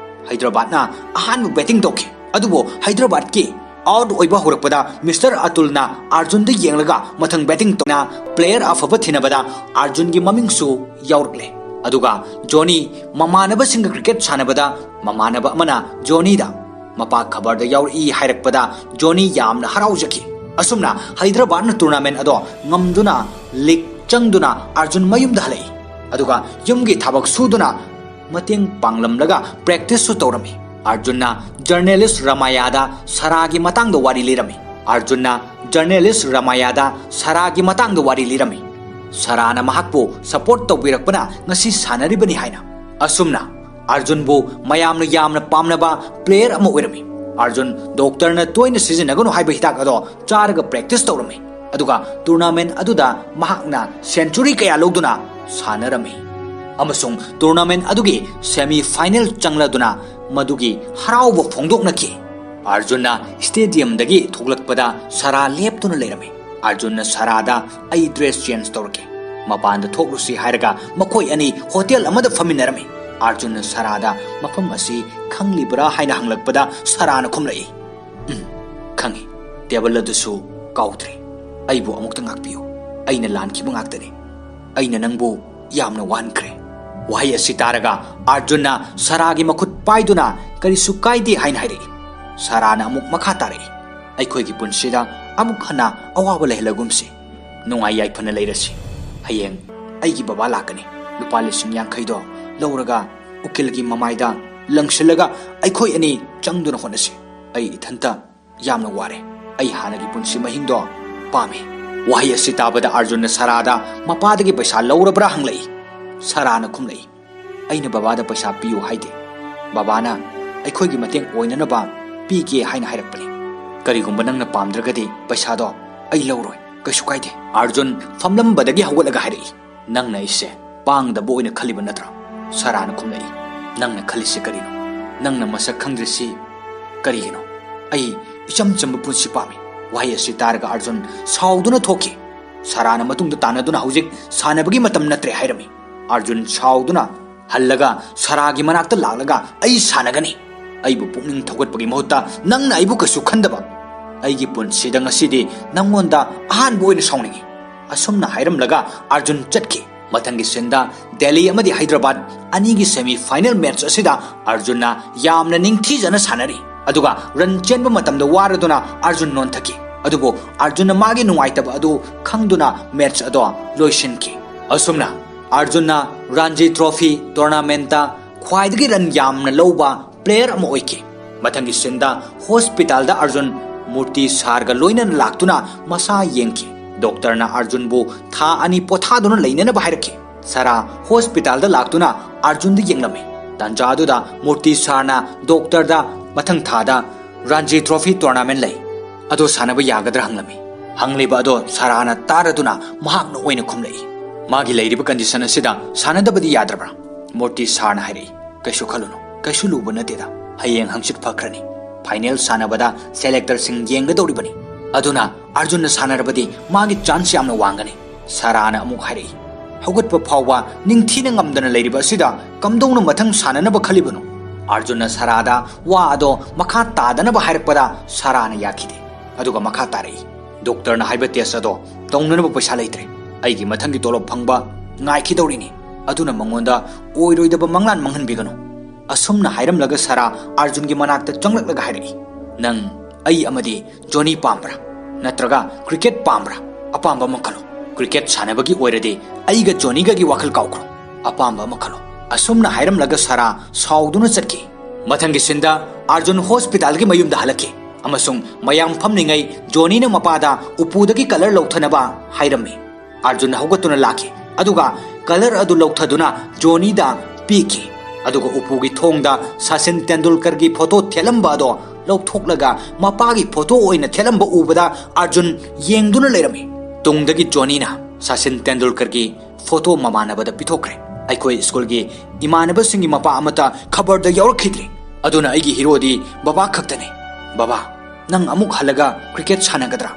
ꯍꯩꯗ꯭ꯔꯕꯥꯗꯅ ꯑꯍꯥꯟꯕ ꯕꯦꯇꯤꯡ ꯇꯧꯈꯤ꯫ ꯑꯗꯨꯕꯨ ꯍꯩꯗ꯭ꯔꯕꯥꯗꯀꯤ ꯑꯥꯎꯠ ꯑꯣꯏꯕ ꯍꯧꯔꯛꯄꯗ ꯃꯤꯁꯇꯔ ꯑꯇꯨꯜꯅ ꯑꯥꯔꯖꯨꯟꯗ ꯌꯦꯡꯂꯒ ꯃꯊꯪ ꯕꯦꯇꯤꯡ ꯇꯧꯅ ꯄ꯭ꯂꯦꯌꯔ ꯑꯐꯕ ꯊꯤꯅꯕꯗ ꯑꯥꯔꯖꯨꯟꯒꯤ ꯃꯃꯤꯡꯁꯨ ꯌꯥꯎꯔꯛꯂꯦ꯫ ꯑꯗꯨꯒ ꯖꯣꯅꯤ ꯃꯃꯥꯟꯅꯕꯁꯤꯡꯒ ꯀ꯭ꯔꯤꯀꯦꯠ ꯁꯥꯟꯅꯕꯗ ꯃꯃꯥꯟꯅꯕ ꯑꯃꯅ ꯖꯣꯅꯤꯗ ꯃꯄꯥ ꯈꯕꯔꯗ ꯌꯥꯎꯔꯛꯏ ꯍꯥꯏꯔꯛꯄꯗ ꯖꯣꯅꯤ ꯌꯥꯝꯅ ꯍꯔꯥꯎꯖꯈꯤ꯫ ꯑꯁꯨꯝꯅ ꯍꯩꯗ꯭ꯔꯕꯥꯗꯅ ꯇꯨꯔꯅꯥꯃꯦꯟ ꯑꯗꯣ ꯉꯝꯗꯨꯅ ꯂꯤꯒ ꯆꯪꯗꯨꯅ ꯑꯥꯔꯖꯨꯟ ꯃꯌꯨꯝꯗ ꯍꯜꯂꯛꯏ꯫ ꯑꯗꯨꯒ ꯌꯨꯝꯒꯤ ꯊꯕꯛ ꯁꯨꯗꯨꯅ ꯃꯇꯦꯡ ꯄꯥꯡꯂꯝꯂꯒ ꯄ꯭ꯔꯦꯛꯇꯤꯁꯁꯨ ꯇꯧꯔꯝꯃꯤ꯫ ꯑꯥꯔꯖꯨꯟꯅ ꯖꯔꯅꯦꯂꯤꯁ ꯔꯥꯃꯥꯌꯥꯗ ꯁꯥꯔꯥꯒꯤ ꯃꯇꯥꯡꯗ ꯋꯥꯔꯤ ꯂꯤꯔꯝꯃꯤ꯫ ꯑꯥꯔꯖꯨꯟꯅ ꯖꯔꯅꯦꯂꯤꯁ ꯔꯥꯃꯥꯌꯥꯗ ꯁꯥꯔꯥꯒꯤ ꯃꯇꯥꯡꯗ ꯋꯥꯔꯤ ꯂꯤꯔꯝꯃꯤ꯫ ꯁꯥꯔꯥꯅ ꯃꯍꯥꯛꯄꯨ ꯁꯄꯣꯔꯠ ꯇꯧꯕꯤꯔꯛꯄꯅ ꯉꯁꯤ ꯁꯥꯟꯅꯔꯤꯕꯅꯤ ꯍꯥꯏꯅ꯫ ꯑꯁꯨꯝꯅ ꯑꯥꯔꯖꯨꯟꯕꯨ ꯃꯌꯥꯝꯅ ꯌꯥꯝꯅ ꯄꯥꯝꯅꯕ ꯄ꯭ꯂꯦꯌꯔ ꯑꯃ ꯑꯣꯏꯔꯝꯃꯤ꯫ ꯑꯥꯔꯖꯨꯟ ꯗꯣꯛꯇꯔꯅ ꯇꯣꯏꯅ ꯁꯤꯖꯤꯟꯅꯒꯅꯨ ꯍꯥꯏꯕ ꯍꯤꯗꯥꯛ ꯑꯗꯣ ꯆꯥꯔꯒ ꯄ꯭ꯔꯦꯛꯇꯤꯁ ꯇꯧꯔꯝꯃꯤ꯫ ꯑꯗꯨꯒ ꯇꯨꯔꯅꯥꯃꯦꯟ ꯑꯗꯨꯗ ꯃꯍꯥꯛꯅ ꯁꯦꯟꯆꯨꯔꯤ ꯀꯌꯥ ꯂꯧꯗꯨꯅ ꯁꯥꯟꯅꯔꯝꯃꯤ꯫ ꯑꯃꯁꯨꯡ ꯇꯨꯔꯅꯥꯃꯦꯟ ꯑꯗꯨꯒꯤ ꯁꯦꯃꯤ ꯐꯥꯏꯅꯦꯜ ꯆꯪꯂꯗꯨꯅ ꯃꯗꯨꯒꯤ ꯍꯔꯥꯎꯕ ꯐꯣꯡꯗꯣꯛꯅꯈꯤ꯫ ꯑꯥꯔꯖꯨꯟꯅ ꯁ꯭ꯇꯦꯗꯤꯌꯝꯗꯒꯤ ꯊꯣꯛꯂꯛꯄꯗ ꯁꯥꯔꯥ ꯂꯦꯞꯇꯨꯅ ꯂꯩꯔꯝꯃꯤ꯫ ꯑꯥꯔꯖꯨꯟꯅ ꯁꯥꯔꯥꯗ, "ꯑꯩ ꯗ꯭ꯔꯦꯁ ꯆꯦꯟꯖ ꯇꯧꯔꯛꯀꯦ, ꯃꯄꯥꯟꯗ ꯊꯣꯛꯂꯨꯁꯤ" ꯍꯥꯏꯔꯒ ꯃꯈꯣꯏ ꯑꯅꯤ ꯍꯣꯇꯦꯜ ꯑꯃꯗ ꯐꯝꯃꯤꯟꯅꯔꯝꯃꯤ꯫ ꯑꯥꯔꯖꯨꯟꯅ ꯁꯥꯔꯥꯗ ꯃꯐꯝ ꯑꯁꯤ ꯈꯪꯂꯤꯕ꯭ꯔꯥ ꯍꯥꯏꯅ ꯍꯪꯂꯛꯄꯗ ꯁꯥꯔꯥꯅ ꯈꯨꯝꯂꯛꯏ, "ꯎꯝ, ꯈꯪꯏ꯫ ꯇꯦꯕꯜ ꯑꯗꯨꯁꯨ ꯀꯥꯎꯗ꯭ꯔꯤ꯫ ꯑꯩꯕꯨ ꯑꯃꯨꯛꯇ ꯉꯥꯛꯄꯤꯌꯨ꯫ ꯑꯩꯅ ꯂꯥꯟꯈꯤꯕ ꯉꯥꯛꯇꯅꯤ꯫ ꯑꯩꯅ ꯅꯪꯕꯨ ꯌꯥꯝꯅ ꯋꯥꯍꯟꯈ꯭ꯔꯦ꯫" ꯋꯥꯍꯩ ꯑꯁꯤ ꯇꯥꯔꯒ ꯑꯥꯔꯖꯨꯟꯅ ꯁꯥꯔꯥꯒꯤ ꯃꯈꯨꯠ ꯄꯥꯏꯗꯨꯅ, "ꯀꯔꯤꯁꯨ ꯀꯥꯏꯗꯦ" ꯍꯥꯏꯅ ꯍꯥꯏꯔꯛꯏ꯫ ꯁꯥꯔꯥꯅ ꯑꯃꯨꯛ ꯃꯈꯥ ꯇꯥꯔꯛꯏ, "ꯑꯩꯈꯣꯏꯒꯤ ꯄꯨꯟꯁꯤꯗ ꯑꯃꯨꯛ ꯍꯟꯅ ꯑꯋꯥꯕ ꯂꯩꯍꯜꯂꯒꯨꯝꯁꯤ꯫ ꯅꯨꯡꯉꯥꯏ ꯌꯥꯏꯐꯅ ꯂꯩꯔꯁꯤ꯫ ꯍꯌꯦꯡ ꯑꯩꯒꯤ ꯕꯕꯥ ꯂꯥꯛꯀꯅꯤ꯫ ꯂꯨꯄꯥ ꯂꯤꯁꯤꯡ ꯌꯥꯡꯈꯩꯗꯣ ꯂꯧꯔꯒ ꯎꯀꯤꯜꯒꯤ ꯃꯃꯥꯏꯗ ꯂꯪꯁꯤꯜꯂꯒ ꯑꯩꯈꯣꯏ ꯑꯅꯤ ꯆꯪꯗꯨꯅ ꯍꯣꯠꯅꯁꯤ꯫ ꯑꯩ ꯏꯊꯟꯇ ꯌꯥꯝꯅ ꯋꯥꯔꯦ꯫ ꯑꯩ ꯍꯥꯟꯅꯒꯤ ꯄꯨꯟꯁꯤ ꯃꯍꯤꯡꯗꯣ ꯄꯥꯝꯃꯤ꯫" ꯋꯥꯍꯩ ꯑꯁꯤ ꯇꯥꯕꯗ ꯑꯥꯔꯖꯨꯟꯅ ꯁꯥꯔꯥꯗ ꯃꯄꯥꯗꯒꯤ ꯄꯩꯁꯥ ꯂꯧꯔꯕ꯭ꯔꯥ ꯍꯪꯂꯛꯏ꯫ ꯁꯥꯔꯥꯅ ꯈꯨꯝꯂꯛꯏ, "ꯑꯩꯅ ꯕꯕꯥꯗ ꯄꯩꯁꯥ ꯄꯤꯌꯨ ꯍꯥꯏꯗꯦ꯫ ꯕꯕꯥꯅ ꯑꯩꯈꯣꯏꯒꯤ ꯃꯇꯦꯡ ꯑꯣꯏꯅꯅꯕ ꯄꯤꯒꯦ ꯍꯥꯏꯅ ꯍꯥꯏꯔꯛꯄꯅꯤ꯫ ꯀꯔꯤꯒꯨꯝꯕ ꯅꯪꯅ ꯄꯥꯝꯗ꯭ꯔꯒꯗꯤ ꯄꯩꯁꯥꯗꯣ ꯑꯩ ꯂꯧꯔꯣꯏ, ꯀꯩꯁꯨ ꯀꯥꯏꯗꯦ꯫" ꯑꯥꯔꯖꯨꯟ ꯐꯝꯂꯝꯕꯗꯒꯤ ꯍꯧꯒꯠꯂꯒ ꯍꯥꯏꯔꯛꯏ, "ꯅꯪꯅ ꯑꯩꯁꯦ ꯄꯥꯡꯗꯕ ꯑꯣꯏꯅ ꯈꯜꯂꯤꯕ ꯅꯠꯇ꯭ꯔꯥ?" ꯁꯥꯔꯥꯅ ꯈꯨꯝꯂꯛꯏ, "ꯅꯪꯅ ꯈꯜꯂꯤꯁꯤ ꯀꯔꯤꯅꯣ? ꯅꯪꯅ ꯃꯁꯛ ꯈꯪꯗ꯭ꯔꯤꯁꯤ ꯀꯔꯤꯒꯤꯅꯣ? ꯑꯩ ꯏꯆꯝ ꯆꯝꯕ ꯄꯨꯟꯁꯤ ꯄꯥꯝꯃꯤ꯫" ꯋꯥꯍꯩ ꯑꯁꯤ ꯇꯥꯔꯒ ꯑꯥꯔꯖꯨꯟ ꯁꯥꯎꯗꯨꯅ ꯊꯣꯛꯈꯤ꯫ ꯁꯥꯔꯥꯅ ꯃꯇꯨꯡꯗ ꯇꯥꯟꯅꯗꯨꯅ, "ꯍꯧꯖꯤꯛ ꯁꯥꯟꯅꯕꯒꯤ ꯃꯇꯝ ꯅꯠꯇ꯭ꯔꯦ" ꯍꯥꯏꯔꯝꯃꯤ꯫ ꯑꯥꯔꯖꯨꯟ ꯁꯥꯎꯗꯨꯅ ꯍꯜꯂꯒ ꯁꯥꯔꯥꯒꯤ ꯃꯅꯥꯛꯇ ꯂꯥꯛꯂꯒ, "ꯑꯩ ꯁꯥꯟꯅꯒꯅꯤ꯫ ꯑꯩꯕꯨ ꯄꯨꯛꯅꯤꯡ ꯊꯧꯒꯠꯄꯒꯤ ꯃꯍꯨꯠꯇ ꯅꯪꯅ ꯑꯩꯕꯨ ꯀꯩꯁꯨ ꯈꯟꯗꯕ꯫ ꯑꯩꯒꯤ ꯄꯨꯟꯁꯤꯗ ꯉꯁꯤꯗꯤ ꯅꯪꯉꯣꯟꯗ ꯑꯍꯥꯟꯕ ꯑꯣꯏꯅ ꯁꯥꯎꯅꯤꯡꯏ꯫" ꯑꯁꯨꯝꯅ ꯍꯥꯏꯔꯝꯂꯒ ꯑꯥꯔꯖꯨꯟ ꯆꯠꯈꯤ꯫ ꯃꯊꯪꯒꯤ ꯁꯤꯟꯗ ꯗꯦꯜꯂꯤ ꯑꯃꯗꯤ ꯍꯥꯏꯗ꯭ꯔꯕꯥꯗ ꯑꯅꯤꯒꯤ ꯁꯦꯃꯤ ꯐꯥꯏꯅꯦꯜ ꯃꯦꯠꯆ ꯑꯁꯤꯗ ꯑꯥꯔꯖꯨꯟꯅ ꯌꯥꯝꯅ ꯅꯤꯡꯊꯤꯖꯅ ꯁꯥꯟꯅꯔꯤ꯫ ꯑꯗꯨꯒ ꯔꯟ ꯆꯦꯟꯕ ꯃꯇꯝꯗ ꯋꯥꯔꯗꯨꯅ ꯑꯥꯔꯖꯨꯟ ꯅꯣꯟꯊꯈꯤ꯫ ꯑꯗꯨꯕꯨ ꯑꯥꯔꯖꯨꯟꯅ ꯃꯥꯒꯤ ꯅꯨꯡꯉꯥꯏꯇꯕ ꯑꯗꯨ ꯈꯪꯗꯨꯅ ꯃꯦꯠꯆ ꯑꯗꯣ ꯂꯣꯏꯁꯤꯟꯈꯤ꯫ ꯑꯁꯨꯝꯅ ꯑꯥꯔꯖꯨꯟꯅ ꯔꯥꯟꯖꯤ ꯇ꯭ꯔꯣꯐꯤ ꯇꯣꯔꯅꯥꯃꯦꯟꯠꯇ ꯈ꯭ꯋꯥꯏꯗꯒꯤ ꯔꯟ ꯌꯥꯝꯅ ꯂꯧꯕ ꯄ꯭ꯂꯦꯌꯔ ꯑꯃ ꯑꯣꯏꯈꯤ꯫ ꯃꯊꯪꯒꯤ ꯁꯤꯟꯗ ꯍꯣꯁꯄꯤꯇꯥꯜꯗ ꯑꯥꯔꯖꯨꯟ ꯃꯨꯔꯇꯤ ꯁꯥꯔꯒ ꯂꯣꯏꯅꯅ ꯂꯥꯛꯇꯨꯅ ꯃꯁꯥ ꯌꯦꯡꯈꯤ꯫ ꯗꯣꯛꯇꯔꯅ ꯑꯥꯔꯖꯨꯟꯕꯨ ꯊꯥ ꯑꯅꯤ ꯄꯣꯊꯥꯗꯨꯅ ꯂꯩꯅꯅꯕ ꯍꯥꯏꯔꯛꯈꯤ꯫ ꯁꯥꯔꯥ ꯍꯣꯁꯄꯤꯇꯥꯜꯗ ꯂꯥꯛꯇꯨꯅ ꯑꯥꯔꯖꯨꯟꯗ ꯌꯦꯡꯂꯝꯃꯤ꯫ ꯇꯥꯟꯖꯥ ꯑꯗꯨꯗ ꯃꯨꯔꯇꯤ ꯁꯥꯔꯅ ꯗꯣꯛꯇꯔꯗ ꯃꯊꯪ ꯊꯥꯗ ꯔꯥꯟꯖꯤ ꯇ꯭ꯔꯣꯐꯤ ꯇꯣꯔꯅꯥꯃꯦꯟꯠ ꯂꯩ, ꯑꯗꯣ ꯁꯥꯟꯅꯕ ꯌꯥꯒꯗ꯭ꯔꯥ ꯍꯪꯂꯝꯃꯤ꯫ ꯍꯪꯂꯤꯕ ꯑꯗꯣ ꯁꯥꯔꯥꯅ ꯇꯥꯔꯗꯨꯅ ꯃꯍꯥꯛꯅ ꯑꯣꯏꯅ ꯈꯨꯝꯂꯛꯏ, "ꯃꯥꯒꯤ ꯂꯩꯔꯤꯕ ꯀꯟꯗꯤꯁꯟ ꯑꯁꯤꯗ ꯁꯥꯟꯅꯗꯕꯗꯤ ꯌꯥꯗ꯭ꯔꯕ꯭ꯔꯥ?" ꯃꯨꯔꯇꯤ ꯁꯥꯔꯅ ꯍꯥꯏꯔꯛꯏ, "ꯀꯩꯁꯨ ꯈꯜꯂꯨꯅꯨ, ꯀꯩꯁꯨ ꯂꯨꯕ ꯅꯠꯇꯦꯗ꯫ ꯍꯌꯦꯡ ꯍꯪꯆꯤꯠ ꯐꯈ꯭ꯔꯅꯤ꯫ ꯐꯥꯏꯅꯦꯜ ꯁꯥꯟꯅꯕꯗ ꯁꯦꯂꯦꯛꯇꯔꯁꯤꯡ ꯌꯦꯡꯒꯗꯧꯔꯤꯕꯅꯤ꯫ ꯑꯗꯨꯅ ꯑꯥꯔꯖꯨꯟꯅ ꯁꯥꯟꯅꯔꯕꯗꯤ ꯃꯥꯒꯤ ꯆꯥꯟꯁ ꯌꯥꯝꯅ ꯋꯥꯡꯒꯅꯤ꯫ ꯁꯥꯔꯥꯅ ꯑꯃꯨꯛ ꯍꯥꯏꯔꯛꯏ꯫ ꯍꯧꯒꯠꯄ ꯐꯥꯎꯕ ꯅꯤꯡꯊꯤꯅ ꯉꯝꯗꯅ ꯂꯩꯔꯤꯕ ꯑꯁꯤꯗ ꯀꯝꯗꯧꯅ ꯃꯊꯪ ꯁꯥꯟꯅꯅꯕ ꯈꯜꯂꯤꯕꯅꯣ? ꯑꯥꯔꯖꯨꯟꯅ ꯁꯥꯔꯥꯗ ꯋꯥ ꯑꯗꯣ ꯃꯈꯥ ꯇꯥꯗꯅꯕ ꯍꯥꯏꯔꯛꯄꯗ ꯁꯥꯔꯥꯅ ꯌꯥꯈꯤꯗꯦ꯫ ꯑꯗꯨꯒ ꯃꯈꯥ ꯇꯥꯔꯛꯏ, "ꯗꯣꯛꯇꯔꯅ ꯍꯥꯏꯕ ꯇꯦꯁ ꯑꯗꯣ ꯇꯧꯅꯅꯕ ꯄꯩꯁꯥ ꯂꯩꯇ꯭ꯔꯦ꯫ ꯑꯩꯒꯤ ꯃꯊꯪꯒꯤ ꯇꯣꯂꯣꯞ ꯐꯪꯕ ꯉꯥꯏꯈꯤꯗꯧꯔꯤꯅꯤ꯫ ꯑꯗꯨꯅ ꯃꯉꯣꯟꯗ ꯑꯣꯏꯔꯣꯏꯗꯕ ꯃꯪꯂꯥꯟ ꯃꯪꯍꯟꯕꯤꯒꯅꯨ"꯫ ꯑꯁꯨꯝꯅ ꯍꯥꯏꯔꯝꯂꯒ ꯁꯥꯔꯥ ꯑꯥꯔꯖꯨꯟꯒꯤ ꯃꯅꯥꯛꯇ ꯆꯪꯂꯛꯂꯒ ꯍꯥꯏꯔꯛꯏ, "ꯅꯪ ꯑꯩ ꯑꯃꯗꯤ ꯖꯣꯅꯤ ꯄꯥꯝꯕ꯭ꯔꯥ? ꯅꯠꯇ꯭ꯔꯒ ꯀ꯭ꯔꯤꯀꯦꯠ ꯄꯥꯝꯕ꯭ꯔꯥ? ꯑꯄꯥꯝꯕ ꯑꯃ ꯈꯜꯂꯣ꯫ ꯀ꯭ꯔꯤꯀꯦꯠ ꯁꯥꯟꯅꯕꯒꯤ ꯑꯣꯏꯔꯗꯤ ꯑꯩꯒ ꯖꯣꯅꯤꯒꯒꯤ ꯋꯥꯈꯜ ꯀꯥꯎꯈ꯭ꯔꯣ꯫ ꯑꯄꯥꯝꯕ ꯑꯃ ꯈꯜꯂꯣ"꯫ ꯑꯁꯨꯝꯅ ꯍꯥꯏꯔꯝꯂꯒ ꯁꯥꯔꯥ ꯁꯥꯎꯗꯨꯅ ꯆꯠꯈꯤ꯫ ꯃꯊꯪꯒꯤ ꯁꯤꯟꯗ ꯑꯥꯔꯖꯨꯟ ꯍꯣꯁꯄꯤꯇꯥꯜꯒꯤ ꯃꯌꯨꯝꯗ ꯍꯜꯂꯛꯈꯤ ꯑꯃꯁꯨꯡ ꯃꯌꯥꯝ ꯐꯝꯂꯤꯉꯩ ꯖꯣꯅꯤꯅ ꯃꯄꯥꯗ ꯎꯄꯨꯗꯒꯤ ꯀꯂꯔ ꯂꯧꯊꯅꯕ ꯍꯥꯏꯔꯝꯃꯤ꯫ ꯑꯥꯔꯖꯨꯟ ꯍꯧꯒꯠꯇꯨꯅ ꯂꯥꯛꯈꯤ, ꯑꯗꯨꯒ ꯀꯂꯔ ꯑꯗꯨ ꯂꯧꯊꯗꯨꯅ ꯖꯣꯅꯤꯗ ꯄꯤꯈꯤ꯫ ꯑꯗꯨꯒ ꯎꯄꯨꯒꯤ ꯊꯣꯡꯗ ꯁꯆꯤꯟ ꯇꯦꯟꯗꯨꯜꯀꯔꯒꯤ ꯐꯣꯇꯣ ꯊꯦꯠꯂꯝꯕ ꯑꯗꯣ ꯂꯧꯊꯣꯛꯂꯒ ꯃꯄꯥꯒꯤ ꯐꯣꯇꯣ ꯑꯣꯏꯅ ꯊꯦꯠꯂꯝꯕ ꯎꯕꯗ ꯑꯥꯔꯖꯨꯟ ꯌꯦꯡꯗꯨꯅ ꯂꯩꯔꯝꯃꯤ꯫ ꯇꯨꯡꯗꯒꯤ ꯖꯣꯅꯤꯅ ꯁꯆꯤꯟ ꯇꯦꯟꯗꯨꯜꯀꯔꯒꯤ ꯐꯣꯇꯣ ꯃꯃꯥꯟꯅꯕꯗ ꯄꯤꯊꯣꯛꯈ꯭ꯔꯦ꯫ ꯑꯩꯈꯣꯏ ꯁ꯭ꯀꯨꯜꯒꯤ ꯏꯃꯥꯟꯅꯕꯁꯤꯡꯒꯤ ꯃꯄꯥ ꯑꯃꯠꯇ ꯈꯕꯔꯗ ꯌꯥꯎꯔꯛꯈꯤꯗ꯭ꯔꯦ꯫ ꯑꯗꯨꯅ ꯑꯩꯒꯤ ꯍꯤꯔꯣꯗꯤ ꯕꯕꯥ ꯈꯛꯇꯅꯤ꯫ "ꯕꯕꯥ, ꯅꯪ ꯑꯃꯨꯛ ꯍꯜꯂꯒ ꯀ꯭ꯔꯤꯀꯦꯠ ꯁꯥꯟꯅꯒꯗ꯭ꯔꯥ?"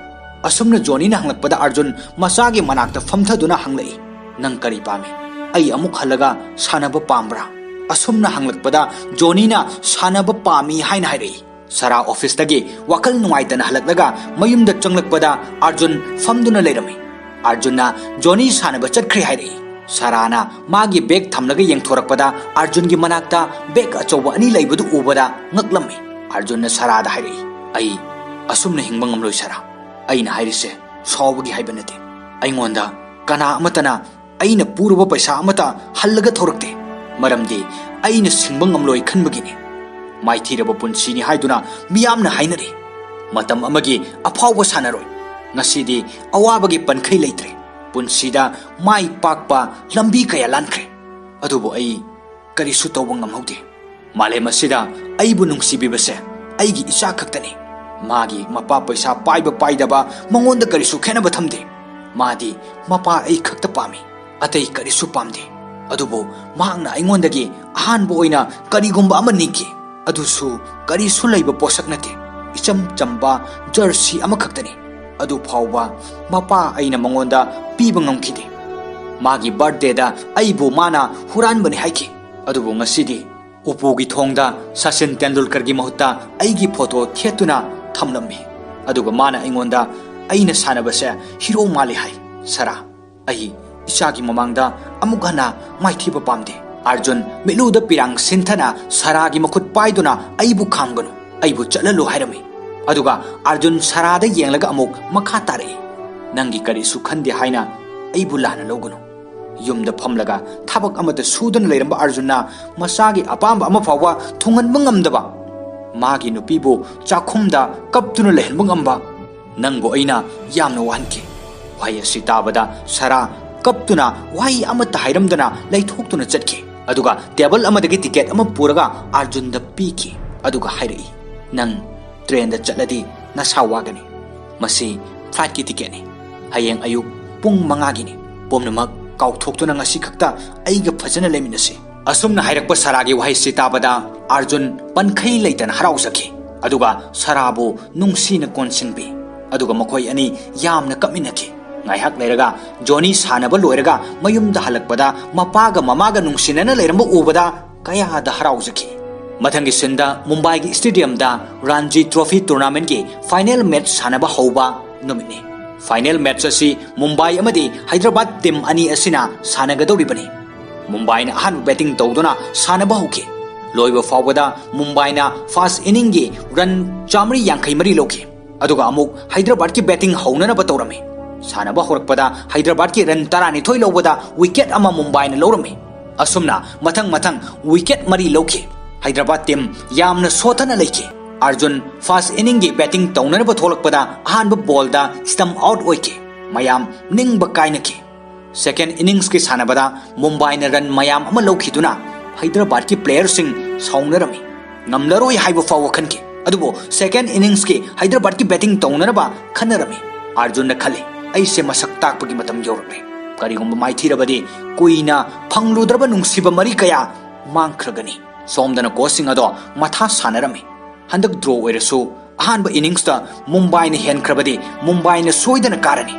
ꯑꯁꯨꯝꯅ ꯖꯣꯅꯤꯅ ꯍꯪꯂꯛꯄꯗ ꯑꯥꯔꯖꯨꯟ ꯃꯆꯥꯒꯤ ꯃꯅꯥꯛꯇ ꯐꯝꯊꯗꯨꯅ ꯍꯪꯂꯛꯏ, "ꯅꯪ ꯀꯔꯤ ꯄꯥꯝꯃꯤ? ꯑꯩ ꯑꯃꯨꯛ ꯍꯜꯂꯒ ꯁꯥꯟꯅꯕ ꯄꯥꯝꯕ꯭ꯔꯥ?" ꯑꯁꯨꯝꯅ ꯍꯪꯂꯛꯄꯗ ꯖꯣꯅꯤꯅ ꯁꯥꯟꯅꯕ ꯄꯥꯝꯃꯤ ꯍꯥꯏꯅ ꯍꯥꯏꯔꯛꯏ꯫ ꯁꯥꯔꯥ ꯑꯣꯐꯤꯁꯇꯒꯤ ꯋꯥꯈꯜ ꯅꯨꯡꯉꯥꯏꯇꯅ ꯍꯜꯂꯛꯂꯒ ꯃꯌꯨꯝꯗ ꯆꯪꯂꯛꯄꯗ ꯑꯥꯔꯖꯨꯟ ꯐꯝꯗꯨꯅ ꯂꯩꯔꯝꯃꯤ꯫ ꯑꯥꯔꯖꯨꯟꯅ ꯖꯣꯅꯤ ꯁꯥꯟꯅꯕ ꯆꯠꯈ꯭ꯔꯦ ꯍꯥꯏꯔꯛꯏ꯫ ꯁꯥꯔꯥꯅ ꯃꯥꯒꯤ ꯕꯦꯒ ꯊꯝꯂꯒ ꯌꯦꯡꯊꯣꯔꯛꯄꯗ ꯑꯥꯔꯖꯨꯟꯒꯤ ꯃꯅꯥꯛꯇ ꯕꯦꯒ ꯑꯆꯧꯕ ꯑꯅꯤ ꯂꯩꯕꯗꯨ ꯎꯕꯗ ꯉꯛꯂꯝꯃꯤ꯫ ꯑꯥꯔꯖꯨꯟꯅ ꯁꯥꯔꯥꯗ ꯍꯥꯏꯔꯛꯏ, "ꯑꯩ ꯑꯁꯨꯝꯅ ꯍꯤꯡꯕ ꯉꯝꯂꯣꯏ ꯁꯥꯔꯥ꯫ ꯑꯩꯅ ꯍꯥꯏꯔꯤꯁꯦ ꯁꯥꯎꯕꯒꯤ ꯍꯥꯏꯕ ꯅꯠꯇꯦ꯫ ꯑꯩꯉꯣꯟꯗ ꯀꯅꯥ ꯑꯃꯠꯇꯅ ꯑꯩꯅ ꯄꯨꯔꯨꯕ ꯄꯩꯁꯥ ꯑꯃꯠꯇ ꯍꯜꯂꯒ ꯊꯧꯔꯛꯇꯦ꯫ ꯃꯔꯝꯗꯤ ꯑꯩꯅ ꯁꯤꯡꯕ ꯉꯝꯂꯣꯏ ꯈꯟꯕꯒꯤꯅꯤ꯫ ꯃꯥꯏꯊꯤꯔꯕ ꯄꯨꯟꯁꯤꯅꯤ ꯍꯥꯏꯗꯨꯅ ꯃꯤꯌꯥꯝꯅ ꯍꯥꯏꯅꯔꯤ꯫ ꯃꯇꯝ ꯑꯃꯒꯤ ꯑꯐꯥꯎꯕ ꯁꯥꯟꯅꯔꯣꯏ꯫ ꯉꯁꯤꯗꯤ ꯑꯋꯥꯕꯒꯤ ꯄꯟꯈꯩ ꯂꯩꯇ꯭ꯔꯦ꯫ ꯄꯨꯟꯁꯤꯗ ꯃꯥꯏ ꯄꯥꯛꯄ ꯂꯝꯕꯤ ꯀꯌꯥ ꯂꯥꯟꯈ꯭ꯔꯦ꯫ ꯑꯗꯨꯕꯨ ꯑꯩ ꯀꯔꯤꯁꯨ ꯇꯧꯕ ꯉꯝꯍꯧꯗꯦ꯫ ꯃꯥꯂꯦꯝ ꯑꯁꯤꯗ ꯑꯩꯕꯨ ꯅꯨꯡꯁꯤꯕꯤꯕꯁꯦ ꯑꯩꯒꯤ ꯏꯆꯥ ꯈꯛꯇꯅꯤ꯫ ꯃꯥꯒꯤ ꯃꯄꯥ ꯄꯩꯁꯥ ꯄꯥꯏꯕ ꯄꯥꯏꯗꯕ ꯃꯉꯣꯟꯗ ꯀꯔꯤꯁꯨ ꯈꯦꯠꯅꯕ ꯊꯝꯗꯦ꯫ ꯃꯥꯗꯤ ꯃꯄꯥ ꯑꯩ ꯈꯛꯇ ꯄꯥꯝꯃꯤ, ꯑꯇꯩ ꯀꯔꯤꯁꯨ ꯄꯥꯝꯗꯦ꯫ ꯑꯗꯨꯕꯨ ꯃꯍꯥꯛꯅ ꯑꯩꯉꯣꯟꯗꯒꯤ ꯑꯍꯥꯟꯕ ꯑꯣꯏꯅ ꯀꯔꯤꯒꯨꯝꯕ ꯑꯃ ꯅꯤꯡꯈꯤ, ꯑꯗꯨꯁꯨ ꯀꯔꯤꯁꯨ ꯂꯩꯕ ꯄꯣꯠꯁꯛ ꯅꯠꯇꯦ꯫ ꯏꯆꯝ ꯆꯝꯕ ꯖꯔꯁꯤ ꯑꯃꯈꯛꯇꯅꯤ꯫ ꯑꯗꯨ ꯐꯥꯎꯕ ꯃꯄꯥ ꯑꯩꯅ ꯃꯉꯣꯟꯗ ꯄꯤꯕ ꯉꯝꯈꯤꯗꯦ꯫ ꯃꯥꯒꯤ ꯕꯥꯔꯊꯗꯦꯗ ꯑꯩꯕꯨ ꯃꯥꯅ ꯍꯨꯔꯥꯟꯕꯅꯤ ꯍꯥꯏꯈꯤ꯫ ꯑꯗꯨꯕꯨ ꯉꯁꯤꯗꯤ ꯎꯄꯨꯒꯤ ꯊꯣꯡꯗ ꯁꯆꯤꯟ ꯇꯦꯟꯗꯨꯜꯀꯔꯒꯤ ꯃꯍꯨꯠꯇ ꯑꯩꯒꯤ ꯐꯣꯇꯣ ꯊꯦꯠꯇꯨꯅ ꯊꯝꯂꯝꯃꯤ꯫ ꯑꯗꯨꯒ ꯃꯥꯅ ꯑꯩꯉꯣꯟꯗ ꯑꯩꯅ ꯁꯥꯟꯅꯕꯁꯦ ꯍꯤꯔꯣ ꯃꯥꯜꯂꯤ ꯍꯥꯏ꯫ ꯁꯥꯔꯥ, ꯑꯩ ꯏꯆꯥꯒꯤ ꯃꯃꯥꯡꯗ ꯑꯃꯨꯛ ꯍꯟꯅ ꯃꯥꯏꯊꯤꯕ ꯄꯥꯝꯗꯦ꯫ ꯑꯥꯔꯖꯨꯟ ꯃꯤꯠꯂꯨꯗ ꯄꯤꯔꯥꯡ ꯁꯤꯟꯊꯅ ꯁꯥꯔꯥꯒꯤ ꯃꯈꯨꯠ ꯄꯥꯏꯗꯨꯅ ꯑꯩꯕꯨ ꯈꯥꯝꯒꯅꯨ, ꯑꯩꯕꯨ ꯆꯠꯍꯜꯂꯨ ꯍꯥꯏꯔꯝꯃꯤ꯫ ꯑꯗꯨꯒ ꯑꯥꯔꯖꯨꯟ ꯁꯥꯔꯥꯗ ꯌꯦꯡꯂꯒ ꯑꯃꯨꯛ ꯃꯈꯥ ꯇꯥꯔꯛꯏ, "ꯅꯪꯒꯤ ꯀꯔꯤꯁꯨ ꯈꯟꯗꯦ ꯍꯥꯏꯅ ꯑꯩꯕꯨ ꯂꯥꯟꯅ ꯂꯧꯒꯅꯨ꯫ ꯌꯨꯝꯗ ꯐꯝꯂꯒ ꯊꯕꯛ ꯑꯃꯠꯇ ꯁꯨꯗꯅ ꯂꯩꯔꯝꯕ ꯑꯥꯔꯖꯨꯟꯅ ꯃꯆꯥꯒꯤ ꯑꯄꯥꯝꯕ ꯑꯃ ꯐꯥꯎꯕ ꯊꯨꯡꯍꯟꯕ ꯉꯝꯗꯕ, ꯃꯥꯒꯤ ꯅꯨꯄꯤꯕꯨ ꯆꯥꯛꯈꯨꯝꯗ ꯀꯞꯇꯨꯅ ꯂꯩꯍꯟꯕ ꯉꯝꯕ, ꯅꯪꯕꯨ ꯑꯩꯅ ꯌꯥꯝꯅ ꯋꯥꯍꯟꯈꯤ꯫" ꯋꯥꯍꯩ ꯑꯁꯤ ꯇꯥꯕꯗ ꯁꯥꯔꯥ ꯀꯞꯇꯨꯅ ꯋꯥꯍꯩ ꯑꯃꯠꯇ ꯍꯥꯏꯔꯝꯗꯅ ꯂꯩꯊꯣꯛꯇꯨꯅ ꯆꯠꯈꯤ꯫ ꯑꯗꯨꯒ ꯇꯦꯕꯜ ꯑꯃꯗꯒꯤ ꯇꯤꯀꯦꯠ ꯑꯃ ꯄꯨꯔꯒ ꯑꯥꯔꯖꯨꯟꯗ ꯄꯤꯈꯤ꯫ ꯑꯗꯨꯒ ꯍꯥꯏꯔꯛꯏ, "ꯅꯪ ꯇ꯭ꯔꯦꯟꯗ ꯆꯠꯂꯗꯤ ꯅꯁꯥ ꯋꯥꯒꯅꯤ꯫ ꯃꯁꯤ ꯐ꯭ꯂꯥꯏꯠꯀꯤ ꯇꯤꯀꯦꯠꯅꯤ꯫ ꯍꯌꯦꯡ ꯑꯌꯨꯛ ꯄꯨꯡ ꯃꯉꯥꯒꯤꯅꯤ꯫ ꯄꯨꯝꯅꯃꯛ ꯀꯥꯎꯊꯣꯛꯇꯨꯅ ꯉꯁꯤ ꯈꯛꯇ ꯑꯩꯒ ꯐꯖꯅ ꯂꯩꯃꯤꯟꯅꯁꯤ꯫" ꯑꯁꯨꯝꯅ ꯍꯥꯏꯔꯛꯄ ꯁꯥꯔꯥꯒꯤ ꯋꯥꯍꯩꯁꯤ ꯇꯥꯕꯗ ꯑꯥꯔꯖꯨꯟ ꯄꯟꯈꯩ ꯂꯩꯇꯅ ꯍꯔꯥꯎꯖꯈꯤ꯫ ꯑꯗꯨꯒ ꯁꯥꯔꯥꯕꯨ ꯅꯨꯡꯁꯤꯅ ꯀꯣꯟꯁꯤꯟꯕꯤ꯫ ꯑꯗꯨꯒ ꯃꯈꯣꯏ ꯑꯅꯤ ꯌꯥꯝꯅ ꯀꯞꯃꯤꯟꯅꯈꯤ꯫ ꯉꯥꯏꯍꯥꯛ ꯂꯩꯔꯒ ꯖꯣꯅꯤ ꯁꯥꯟꯅꯕ ꯂꯣꯏꯔꯒ ꯃꯌꯨꯝꯗ ꯍꯜꯂꯛꯄꯗ ꯃꯄꯥꯒ ꯃꯃꯥꯒ ꯅꯨꯡꯁꯤꯅꯅ ꯂꯩꯔꯝꯕ ꯎꯕꯗ ꯀꯌꯥꯗ ꯍꯔꯥꯎꯖꯈꯤ꯫ ꯃꯊꯪꯒꯤ ꯁꯤꯟꯗ ꯃꯨꯝꯕꯥꯏꯒꯤ ꯁ꯭ꯇꯦꯗꯤꯌꯝꯗ ꯔꯥꯟꯖꯤ ꯇ꯭ꯔꯣꯐꯤ ꯇꯣꯔꯅꯥꯃꯦꯟꯠꯀꯤ ꯐꯥꯏꯅꯦꯜ ꯃꯦꯆ ꯁꯥꯟꯅꯕ ꯍꯧꯕ ꯅꯨꯃꯤꯠꯅꯤ꯫ ꯐꯥꯏꯅꯦꯜ ꯃꯦꯆ ꯑꯁꯤ ꯃꯨꯝꯕꯥꯏ ꯑꯃꯗꯤ ꯍꯥꯏꯗ꯭ꯔꯕꯥꯗ ꯇꯤꯝ ꯑꯅꯤ ꯑꯁꯤꯅ ꯁꯥꯟꯅꯒꯗꯧꯔꯤꯕꯅꯤ꯫ ꯃꯨꯝꯕꯥꯏꯅ ꯑꯍꯥꯟꯕ ꯕꯦꯇꯤꯡ ꯇꯧꯗꯨꯅ ꯁꯥꯟꯅꯕ ꯍꯧꯈꯤ꯫ ꯂꯣꯏꯕ ꯐꯥꯎꯕꯗ ꯃꯨꯝꯕꯥꯏꯅ ꯐꯥꯔꯁ ꯏꯅꯤꯡꯒꯤ ꯔꯟ ꯆꯥꯃꯔꯤ ꯌꯥꯡꯈꯩ ꯃꯔꯤ ꯂꯧꯈꯤ꯫ ꯑꯗꯨꯒ ꯑꯃꯨꯛ ꯍꯥꯏꯗ꯭ꯔꯕꯥꯗꯀꯤ ꯕꯦꯇꯤꯡ ꯍꯧꯅꯅꯕ ꯇꯧꯔꯝꯃꯤ꯫ ꯁꯥꯟꯅꯕ ꯍꯧꯔꯛꯄꯗ ꯍꯥꯏꯗ꯭ꯔꯕꯥꯗꯀꯤ ꯔꯟ ꯇꯔꯥꯅꯤꯊꯣꯏ ꯂꯧꯕꯗ ꯋꯤꯀꯦꯠ ꯑꯃ ꯃꯨꯝꯕꯥꯏꯅ ꯂꯧꯔꯝꯃꯤ꯫ ꯑꯁꯨꯝꯅ ꯃꯊꯪ ꯃꯊꯪ ꯋꯤꯀꯦꯠ ꯃꯔꯤ ꯂꯧꯈꯤ꯫ ꯍꯥꯏꯗ꯭ꯔꯕꯥꯗ ꯇꯤꯝ ꯌꯥꯝꯅ ꯁꯣꯠꯊꯅ ꯂꯩꯈꯤ꯫ ꯑꯥꯔꯖꯨꯟ ꯐꯥꯔꯁ ꯏꯅꯤꯡꯒꯤ ꯕꯦꯇꯤꯡ ꯇꯧꯅꯅꯕ ꯊꯣꯛꯂꯛꯄꯗ ꯑꯍꯥꯟꯕ ꯕꯣꯜꯗ ꯁ꯭ꯇꯝꯞ ꯑꯥꯎꯠ ꯑꯣꯏꯈꯤ꯫ ꯃꯌꯥꯝ ꯅꯤꯡꯕ ꯀꯥꯏꯅꯈꯤ꯫ ꯁꯦꯀꯦꯟ ꯏꯅꯤꯡꯁꯀꯤ ꯁꯥꯟꯅꯕꯗ ꯃꯨꯝꯕꯥꯏꯅ ꯔꯟ ꯃꯌꯥꯝ ꯑꯃ ꯂꯧꯈꯤꯗꯨꯅ ꯍꯥꯏꯗ꯭ꯔꯕꯥꯗꯀꯤ ꯄ꯭ꯂꯦꯌꯔꯁꯤꯡ ꯁꯥꯎꯅꯔꯝꯃꯤ꯫ ꯉꯝꯂꯔꯣꯏ ꯍꯥꯏꯕ ꯐꯥꯎꯕ ꯈꯟꯈꯤ꯫ ꯑꯗꯨꯕꯨ ꯁꯦꯀꯦꯟ ꯏꯅꯤꯡꯁꯀꯤ ꯍꯥꯏꯗ꯭ꯔꯕꯥꯗꯀꯤ ꯕꯦꯇꯤꯡ ꯇꯧꯅꯅꯕ ꯈꯟꯅꯔꯝꯃꯤ꯫ ꯑꯥꯔꯖꯨꯟꯅ ꯈꯜꯂꯤ, "ꯑꯩꯁꯦ ꯃꯁꯛ ꯇꯥꯛꯄꯒꯤ ꯃꯇꯝ ꯌꯧꯔꯛꯂꯦ꯫ ꯀꯔꯤꯒꯨꯝꯕ ꯃꯥꯏꯊꯤꯔꯕꯗꯤ ꯀꯨꯏꯅ ꯐꯪꯂꯨꯗ꯭ꯔꯕ ꯅꯨꯡꯁꯤꯕ ꯃꯔꯤ ꯀꯌꯥ ꯃꯥꯡꯈ꯭ꯔꯒꯅꯤ꯫" ꯁꯣꯝꯗꯅ ꯀꯣꯆꯁꯤꯡ ꯑꯗꯣ ꯃꯊꯥ ꯁꯥꯟꯅꯔꯝꯃꯤ꯫ ꯍꯟꯗꯛ ꯗ꯭ꯔꯣ ꯑꯣꯏꯔꯁꯨ ꯑꯍꯥꯟꯕ ꯏꯅꯤꯡꯁꯇ ꯃꯨꯝꯕꯥꯏꯅ ꯍꯦꯟꯈ꯭ꯔꯕꯗꯤ ꯃꯨꯝꯕꯥꯏꯅ ꯁꯣꯏꯗꯅ ꯀꯥꯔꯅꯤ,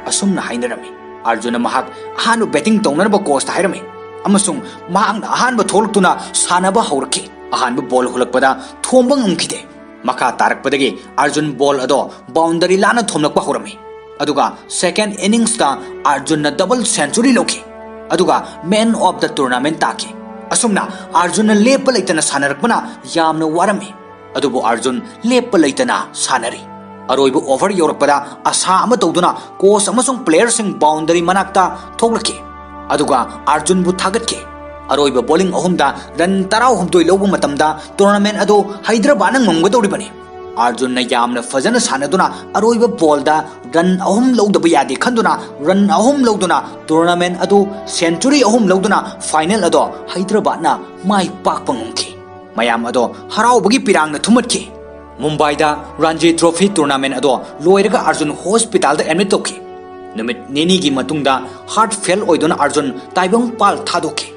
ꯑꯁꯨꯝꯅ ꯍꯥꯏꯅꯔꯝꯃꯤ꯫ ꯑꯥꯔꯖꯨꯟꯅ ꯃꯍꯥꯛ ꯑꯍꯥꯟꯕ ꯕꯦꯇꯤꯡ ꯇꯧꯅꯅꯕ ꯀꯣꯆꯇ ꯍꯥꯏꯔꯝꯃꯤ ꯑꯃꯁꯨꯡ ꯃꯍꯥꯛꯅ ꯑꯍꯥꯟꯕ ꯊꯣꯛꯂꯛꯇꯨꯅ ꯁꯥꯟꯅꯕ ꯍꯧꯔꯛꯈꯤ꯫ ꯑꯍꯥꯟꯕ ꯕꯣꯜ ꯍꯨꯜꯂꯛꯄꯗ ꯊꯣꯝꯕ ꯉꯝꯈꯤꯗꯦ꯫ ꯃꯈꯥ ꯇꯥꯔꯛꯄꯗꯒꯤ ꯑꯥꯔꯖꯨꯟ ꯕꯣꯜ ꯑꯗꯣ ꯕꯥꯎꯟꯗꯔꯤ ꯂꯥꯟꯅ ꯊꯣꯝꯂꯛꯄ ꯍꯧꯔꯝꯃꯤ, ꯑꯗꯨꯒ ꯁꯦꯀꯦꯟ ꯏꯅꯤꯡꯁꯇ ꯑꯥꯔꯖꯨꯟꯅ ꯗꯕꯜ ꯁꯦꯟꯆꯨꯔꯤ ꯂꯧꯈꯤ, ꯑꯗꯨꯒ ꯃꯦꯟ ꯑꯣꯐ ꯗ ꯇꯨꯔꯅꯥꯃꯦꯟ ꯇꯥꯈꯤ꯫ ꯑꯁꯨꯝꯅ ꯑꯥꯔꯖꯨꯟꯅ ꯂꯦꯞꯄ ꯂꯩꯇꯅ ꯁꯥꯟꯅꯔꯛꯄꯅ ꯌꯥꯝꯅ ꯋꯥꯔꯝꯃꯤ, ꯑꯗꯨꯕꯨ ꯑꯥꯔꯖꯨꯟ ꯂꯦꯞꯄ ꯂꯩꯇꯅ ꯁꯥꯟꯅꯔꯤ꯫ ꯑꯔꯣꯏꯕ ꯑꯣꯚꯔ ꯌꯧꯔꯛꯄꯗ ꯑꯁꯥ ꯑꯃ ꯇꯧꯗꯨꯅ ꯀꯣꯆ ꯑꯃꯁꯨꯡ ꯄ꯭ꯂꯦꯌꯔꯁꯤꯡ ꯕꯥꯎꯟꯗꯔꯤ ꯃꯅꯥꯛꯇ ꯊꯣꯛꯂꯛꯈꯤ, ꯑꯗꯨꯒ ꯑꯥꯔꯖꯨꯟꯕꯨ ꯊꯥꯒꯠꯈꯤ꯫ ꯑꯔꯣꯏꯕ ꯕꯣꯂꯤꯡ ꯑꯍꯨꯝꯗ ꯔꯟ ꯇꯔꯥꯍꯨꯝꯗꯣꯏ ꯂꯧꯕ ꯃꯇꯝꯗ ꯇꯣꯔꯅꯥꯃꯦꯟ ꯑꯗꯨ ꯍꯩꯗ꯭ꯔꯕꯥꯗꯅ ꯉꯝꯒꯗꯧꯔꯤꯕꯅꯤ꯫ ꯑꯥꯔꯖꯨꯟꯅ ꯌꯥꯝꯅ ꯐꯖꯅ ꯁꯥꯟꯅꯗꯨꯅ ꯑꯔꯣꯏꯕ ꯕꯣꯜꯗ ꯔꯟ ꯑꯍꯨꯝ ꯂꯧꯗꯕ ꯌꯥꯗꯦ ꯈꯟꯗꯨꯅ ꯔꯟ ꯑꯍꯨꯝ ꯂꯧꯗꯨꯅ ꯇꯣꯔꯅꯥꯃꯦꯟ ꯑꯗꯨ ꯁꯦꯟꯆꯨꯔꯤ ꯑꯍꯨꯝ ꯂꯧꯗꯨꯅ ꯐꯥꯏꯅꯦꯜ ꯑꯗꯣ ꯍꯩꯗ꯭ꯔꯕꯥꯗꯅ ꯃꯥꯏ ꯄꯥꯛꯄ ꯉꯝꯈꯤ꯫ ꯃꯌꯥꯝ ꯑꯗꯣ ꯍꯔꯥꯎꯕꯒꯤ ꯄꯤꯔꯥꯡꯅ ꯊꯨꯝꯃꯠꯈꯤ꯫ ꯃꯨꯝꯕꯥꯏꯗ ꯔꯥꯟꯖꯤ ꯇ꯭ꯔꯣꯐꯤ ꯇꯣꯔꯅꯥꯃꯦꯟ ꯑꯗꯣ ꯂꯣꯏꯔꯒ ꯑꯥꯔꯖꯨꯟ ꯍꯣꯁꯄꯤꯇꯥꯜꯗ ꯑꯦꯗꯃꯤꯠ ꯇꯧꯈꯤ꯫ ꯅꯨꯃꯤꯠ ꯅꯤꯅꯤꯒꯤ ꯃꯇꯨꯡꯗ ꯍꯥꯔꯠ ꯐꯦꯜ ꯑꯣꯏꯗꯨꯅ ꯑꯥꯔꯖꯨꯟ ꯇꯥꯏꯕꯪ ꯄꯥꯜ ꯊꯥꯗꯣꯛꯈꯤ꯫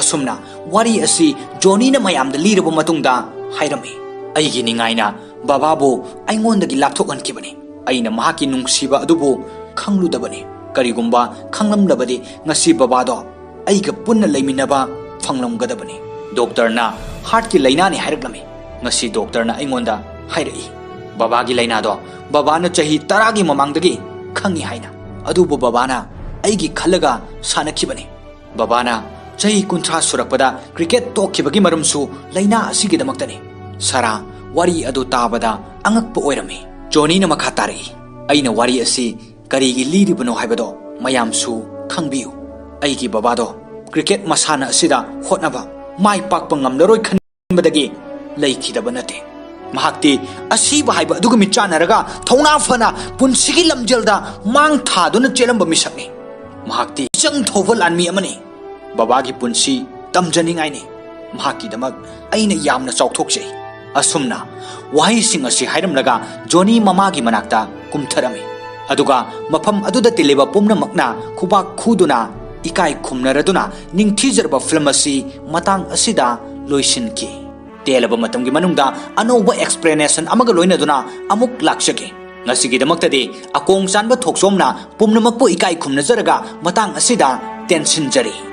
ꯑꯁꯨꯝꯅ ꯋꯥꯔꯤ ꯑꯁꯤ ꯖꯣꯅꯤꯅ ꯃꯌꯥꯝꯗ ꯂꯤꯔꯕ ꯃꯇꯨꯡꯗ ꯍꯥꯏꯔꯝꯃꯤ, "ꯑꯩꯒꯤ ꯅꯤꯡꯉꯥꯏꯅ ꯕꯕꯥꯕꯨ ꯑꯩꯉꯣꯟꯗꯒꯤ ꯂꯥꯞꯊꯣꯛꯍꯟꯈꯤꯕꯅꯤ꯫ ꯑꯩꯅ ꯃꯍꯥꯛꯀꯤ ꯅꯨꯡꯁꯤꯕ ꯑꯗꯨꯕꯨ ꯈꯪꯂꯨꯗꯕꯅꯤ꯫ ꯀꯔꯤꯒꯨꯝꯕ ꯈꯪꯂꯝꯂꯕꯗꯤ ꯉꯁꯤ ꯕꯕꯥꯗꯣ ꯑꯩꯒ ꯄꯨꯟꯅ ꯂꯩꯃꯤꯟꯅꯕ ꯐꯪꯂꯝꯒꯗꯕꯅꯤ꯫" ꯗꯣꯛꯇꯔꯅ ꯍꯥꯔꯠꯀꯤ ꯂꯥꯏꯅꯥꯅꯤ ꯍꯥꯏꯔꯛꯂꯝꯃꯤ꯫ ꯉꯁꯤ ꯗꯣꯛꯇꯔꯅ ꯑꯩꯉꯣꯟꯗ ꯍꯥꯏꯔꯛꯏ, "ꯕꯕꯥꯒꯤ ꯂꯥꯏꯅꯥꯗꯣ ꯕꯕꯥꯅ ꯆꯍꯤ ꯇꯔꯥꯒꯤ ꯃꯃꯥꯡꯗꯒꯤ ꯈꯪꯉꯤ ꯍꯥꯏꯅ꯫ ꯑꯗꯨꯕꯨ ꯕꯕꯥꯅ ꯑꯩꯒꯤ ꯈꯜꯂꯒ ꯁꯥꯟꯅꯈꯤꯕꯅꯤ꯫ ꯕꯕꯥꯅ ꯆꯍꯤ ꯀꯨꯟꯊ꯭ꯔꯥ ꯁꯨꯔꯛꯄꯗ ꯀ꯭ꯔꯤꯀꯦꯠ ꯇꯣꯛꯈꯤꯕꯒꯤ ꯃꯔꯝꯁꯨ ꯂꯥꯏꯅꯥ ꯑꯁꯤꯒꯤꯗꯃꯛꯇꯅꯤ꯫" ꯁꯥꯔꯥ ꯋꯥꯔꯤ ꯑꯗꯨ ꯇꯥꯕꯗ ꯑꯉꯛꯄ ꯑꯣꯏꯔꯝꯃꯤ꯫ ꯖꯣꯅꯤꯅ ꯃꯈꯥ ꯇꯥꯔꯛꯏ, "ꯑꯩꯅ ꯋꯥꯔꯤ ꯑꯁꯤ ꯀꯔꯤꯒꯤ ꯂꯤꯔꯤꯕꯅꯣ ꯍꯥꯏꯕꯗꯣ ꯃꯌꯥꯝꯁꯨ ꯈꯪꯕꯤꯌꯨ꯫ ꯑꯩꯒꯤ ꯕꯕꯥꯗꯣ ꯀ꯭ꯔꯤꯀꯦꯠ ꯃꯁꯥꯟꯅ ꯑꯁꯤꯗ ꯍꯣꯠꯅꯕ ꯃꯥꯏ ꯄꯥꯛꯄ ꯉꯝꯂꯔꯣꯏ ꯈꯟꯕꯗꯒꯤ ꯂꯩꯈꯤꯗꯕ ꯅꯠꯇꯦ꯫ ꯃꯍꯥꯛꯇꯤ ꯑꯁꯤꯕ ꯍꯥꯏꯕ ꯑꯗꯨꯒ ꯃꯤꯠꯆꯥꯟꯅꯔꯒ ꯊꯧꯅꯥ ꯐꯅ ꯄꯨꯟꯁꯤꯒꯤ ꯂꯝꯖꯦꯜꯗ ꯃꯥꯡ ꯊꯥꯗꯨꯅ ꯆꯦꯜꯂꯝꯕ ꯃꯤꯁꯛꯅꯤ꯫ ꯃꯍꯥꯛꯇꯤ ꯏꯆꯪ ꯊꯧꯕ ꯂꯥꯟꯃꯤ ꯑꯃꯅꯤ꯫ ꯕꯕꯥꯒꯤ ꯄꯨꯟꯁꯤ ꯇꯝꯖꯅꯤꯡꯉꯥꯏꯅꯤ꯫ ꯃꯍꯥꯛꯀꯤꯗꯃꯛ ꯑꯩꯅ ꯌꯥꯝꯅ ꯆꯥꯎꯊꯣꯛꯆꯩ꯫" ꯑꯁꯨꯝꯅ ꯋꯥꯍꯩꯁꯤꯡ ꯑꯁꯤ ꯍꯥꯏꯔꯝꯂꯒ ꯖꯣꯅꯤ ꯃꯃꯥꯒꯤ ꯃꯅꯥꯛꯇ ꯀꯨꯝꯊꯔꯝꯃꯤ꯫ ꯑꯗꯨꯒ ꯃꯐꯝ ꯑꯗꯨꯗ ꯇꯤꯜꯂꯤꯕ ꯄꯨꯝꯅꯃꯛꯅ ꯈꯨꯕꯥꯛ ꯈꯨꯗꯨꯅ ꯏꯀꯥꯏ ꯈꯨꯝꯅꯔꯗꯨꯅ ꯅꯤꯡꯊꯤꯖꯔꯕ ꯐꯤꯂꯝ ꯑꯁꯤ ꯃꯇꯥꯡ ꯑꯁꯤꯗ ꯂꯣꯏꯁꯤꯟꯈꯤ꯫ ꯇꯦꯜꯂꯕ ꯃꯇꯝꯒꯤ ꯃꯅꯨꯡꯗ ꯑꯅꯧꯕ explanation ꯑꯃꯒ ꯂꯣꯏꯅꯗꯨꯅ ꯑꯃꯨꯛ ꯂꯥꯛꯆꯒꯦ꯫ ꯉꯁꯤꯒꯤꯗꯃꯛꯇꯗꯤ ꯑꯀꯣꯡ ꯆꯥꯟꯕ ꯊꯣꯛꯆꯣꯝꯅ ꯄꯨꯝꯅꯃꯛꯄꯨ ꯏꯀꯥꯏ ꯈꯨꯝꯅꯖꯔꯒ ꯃꯇꯥꯡ ꯑꯁꯤꯗ ꯇꯦꯟꯁꯤꯟꯖꯔꯤ꯫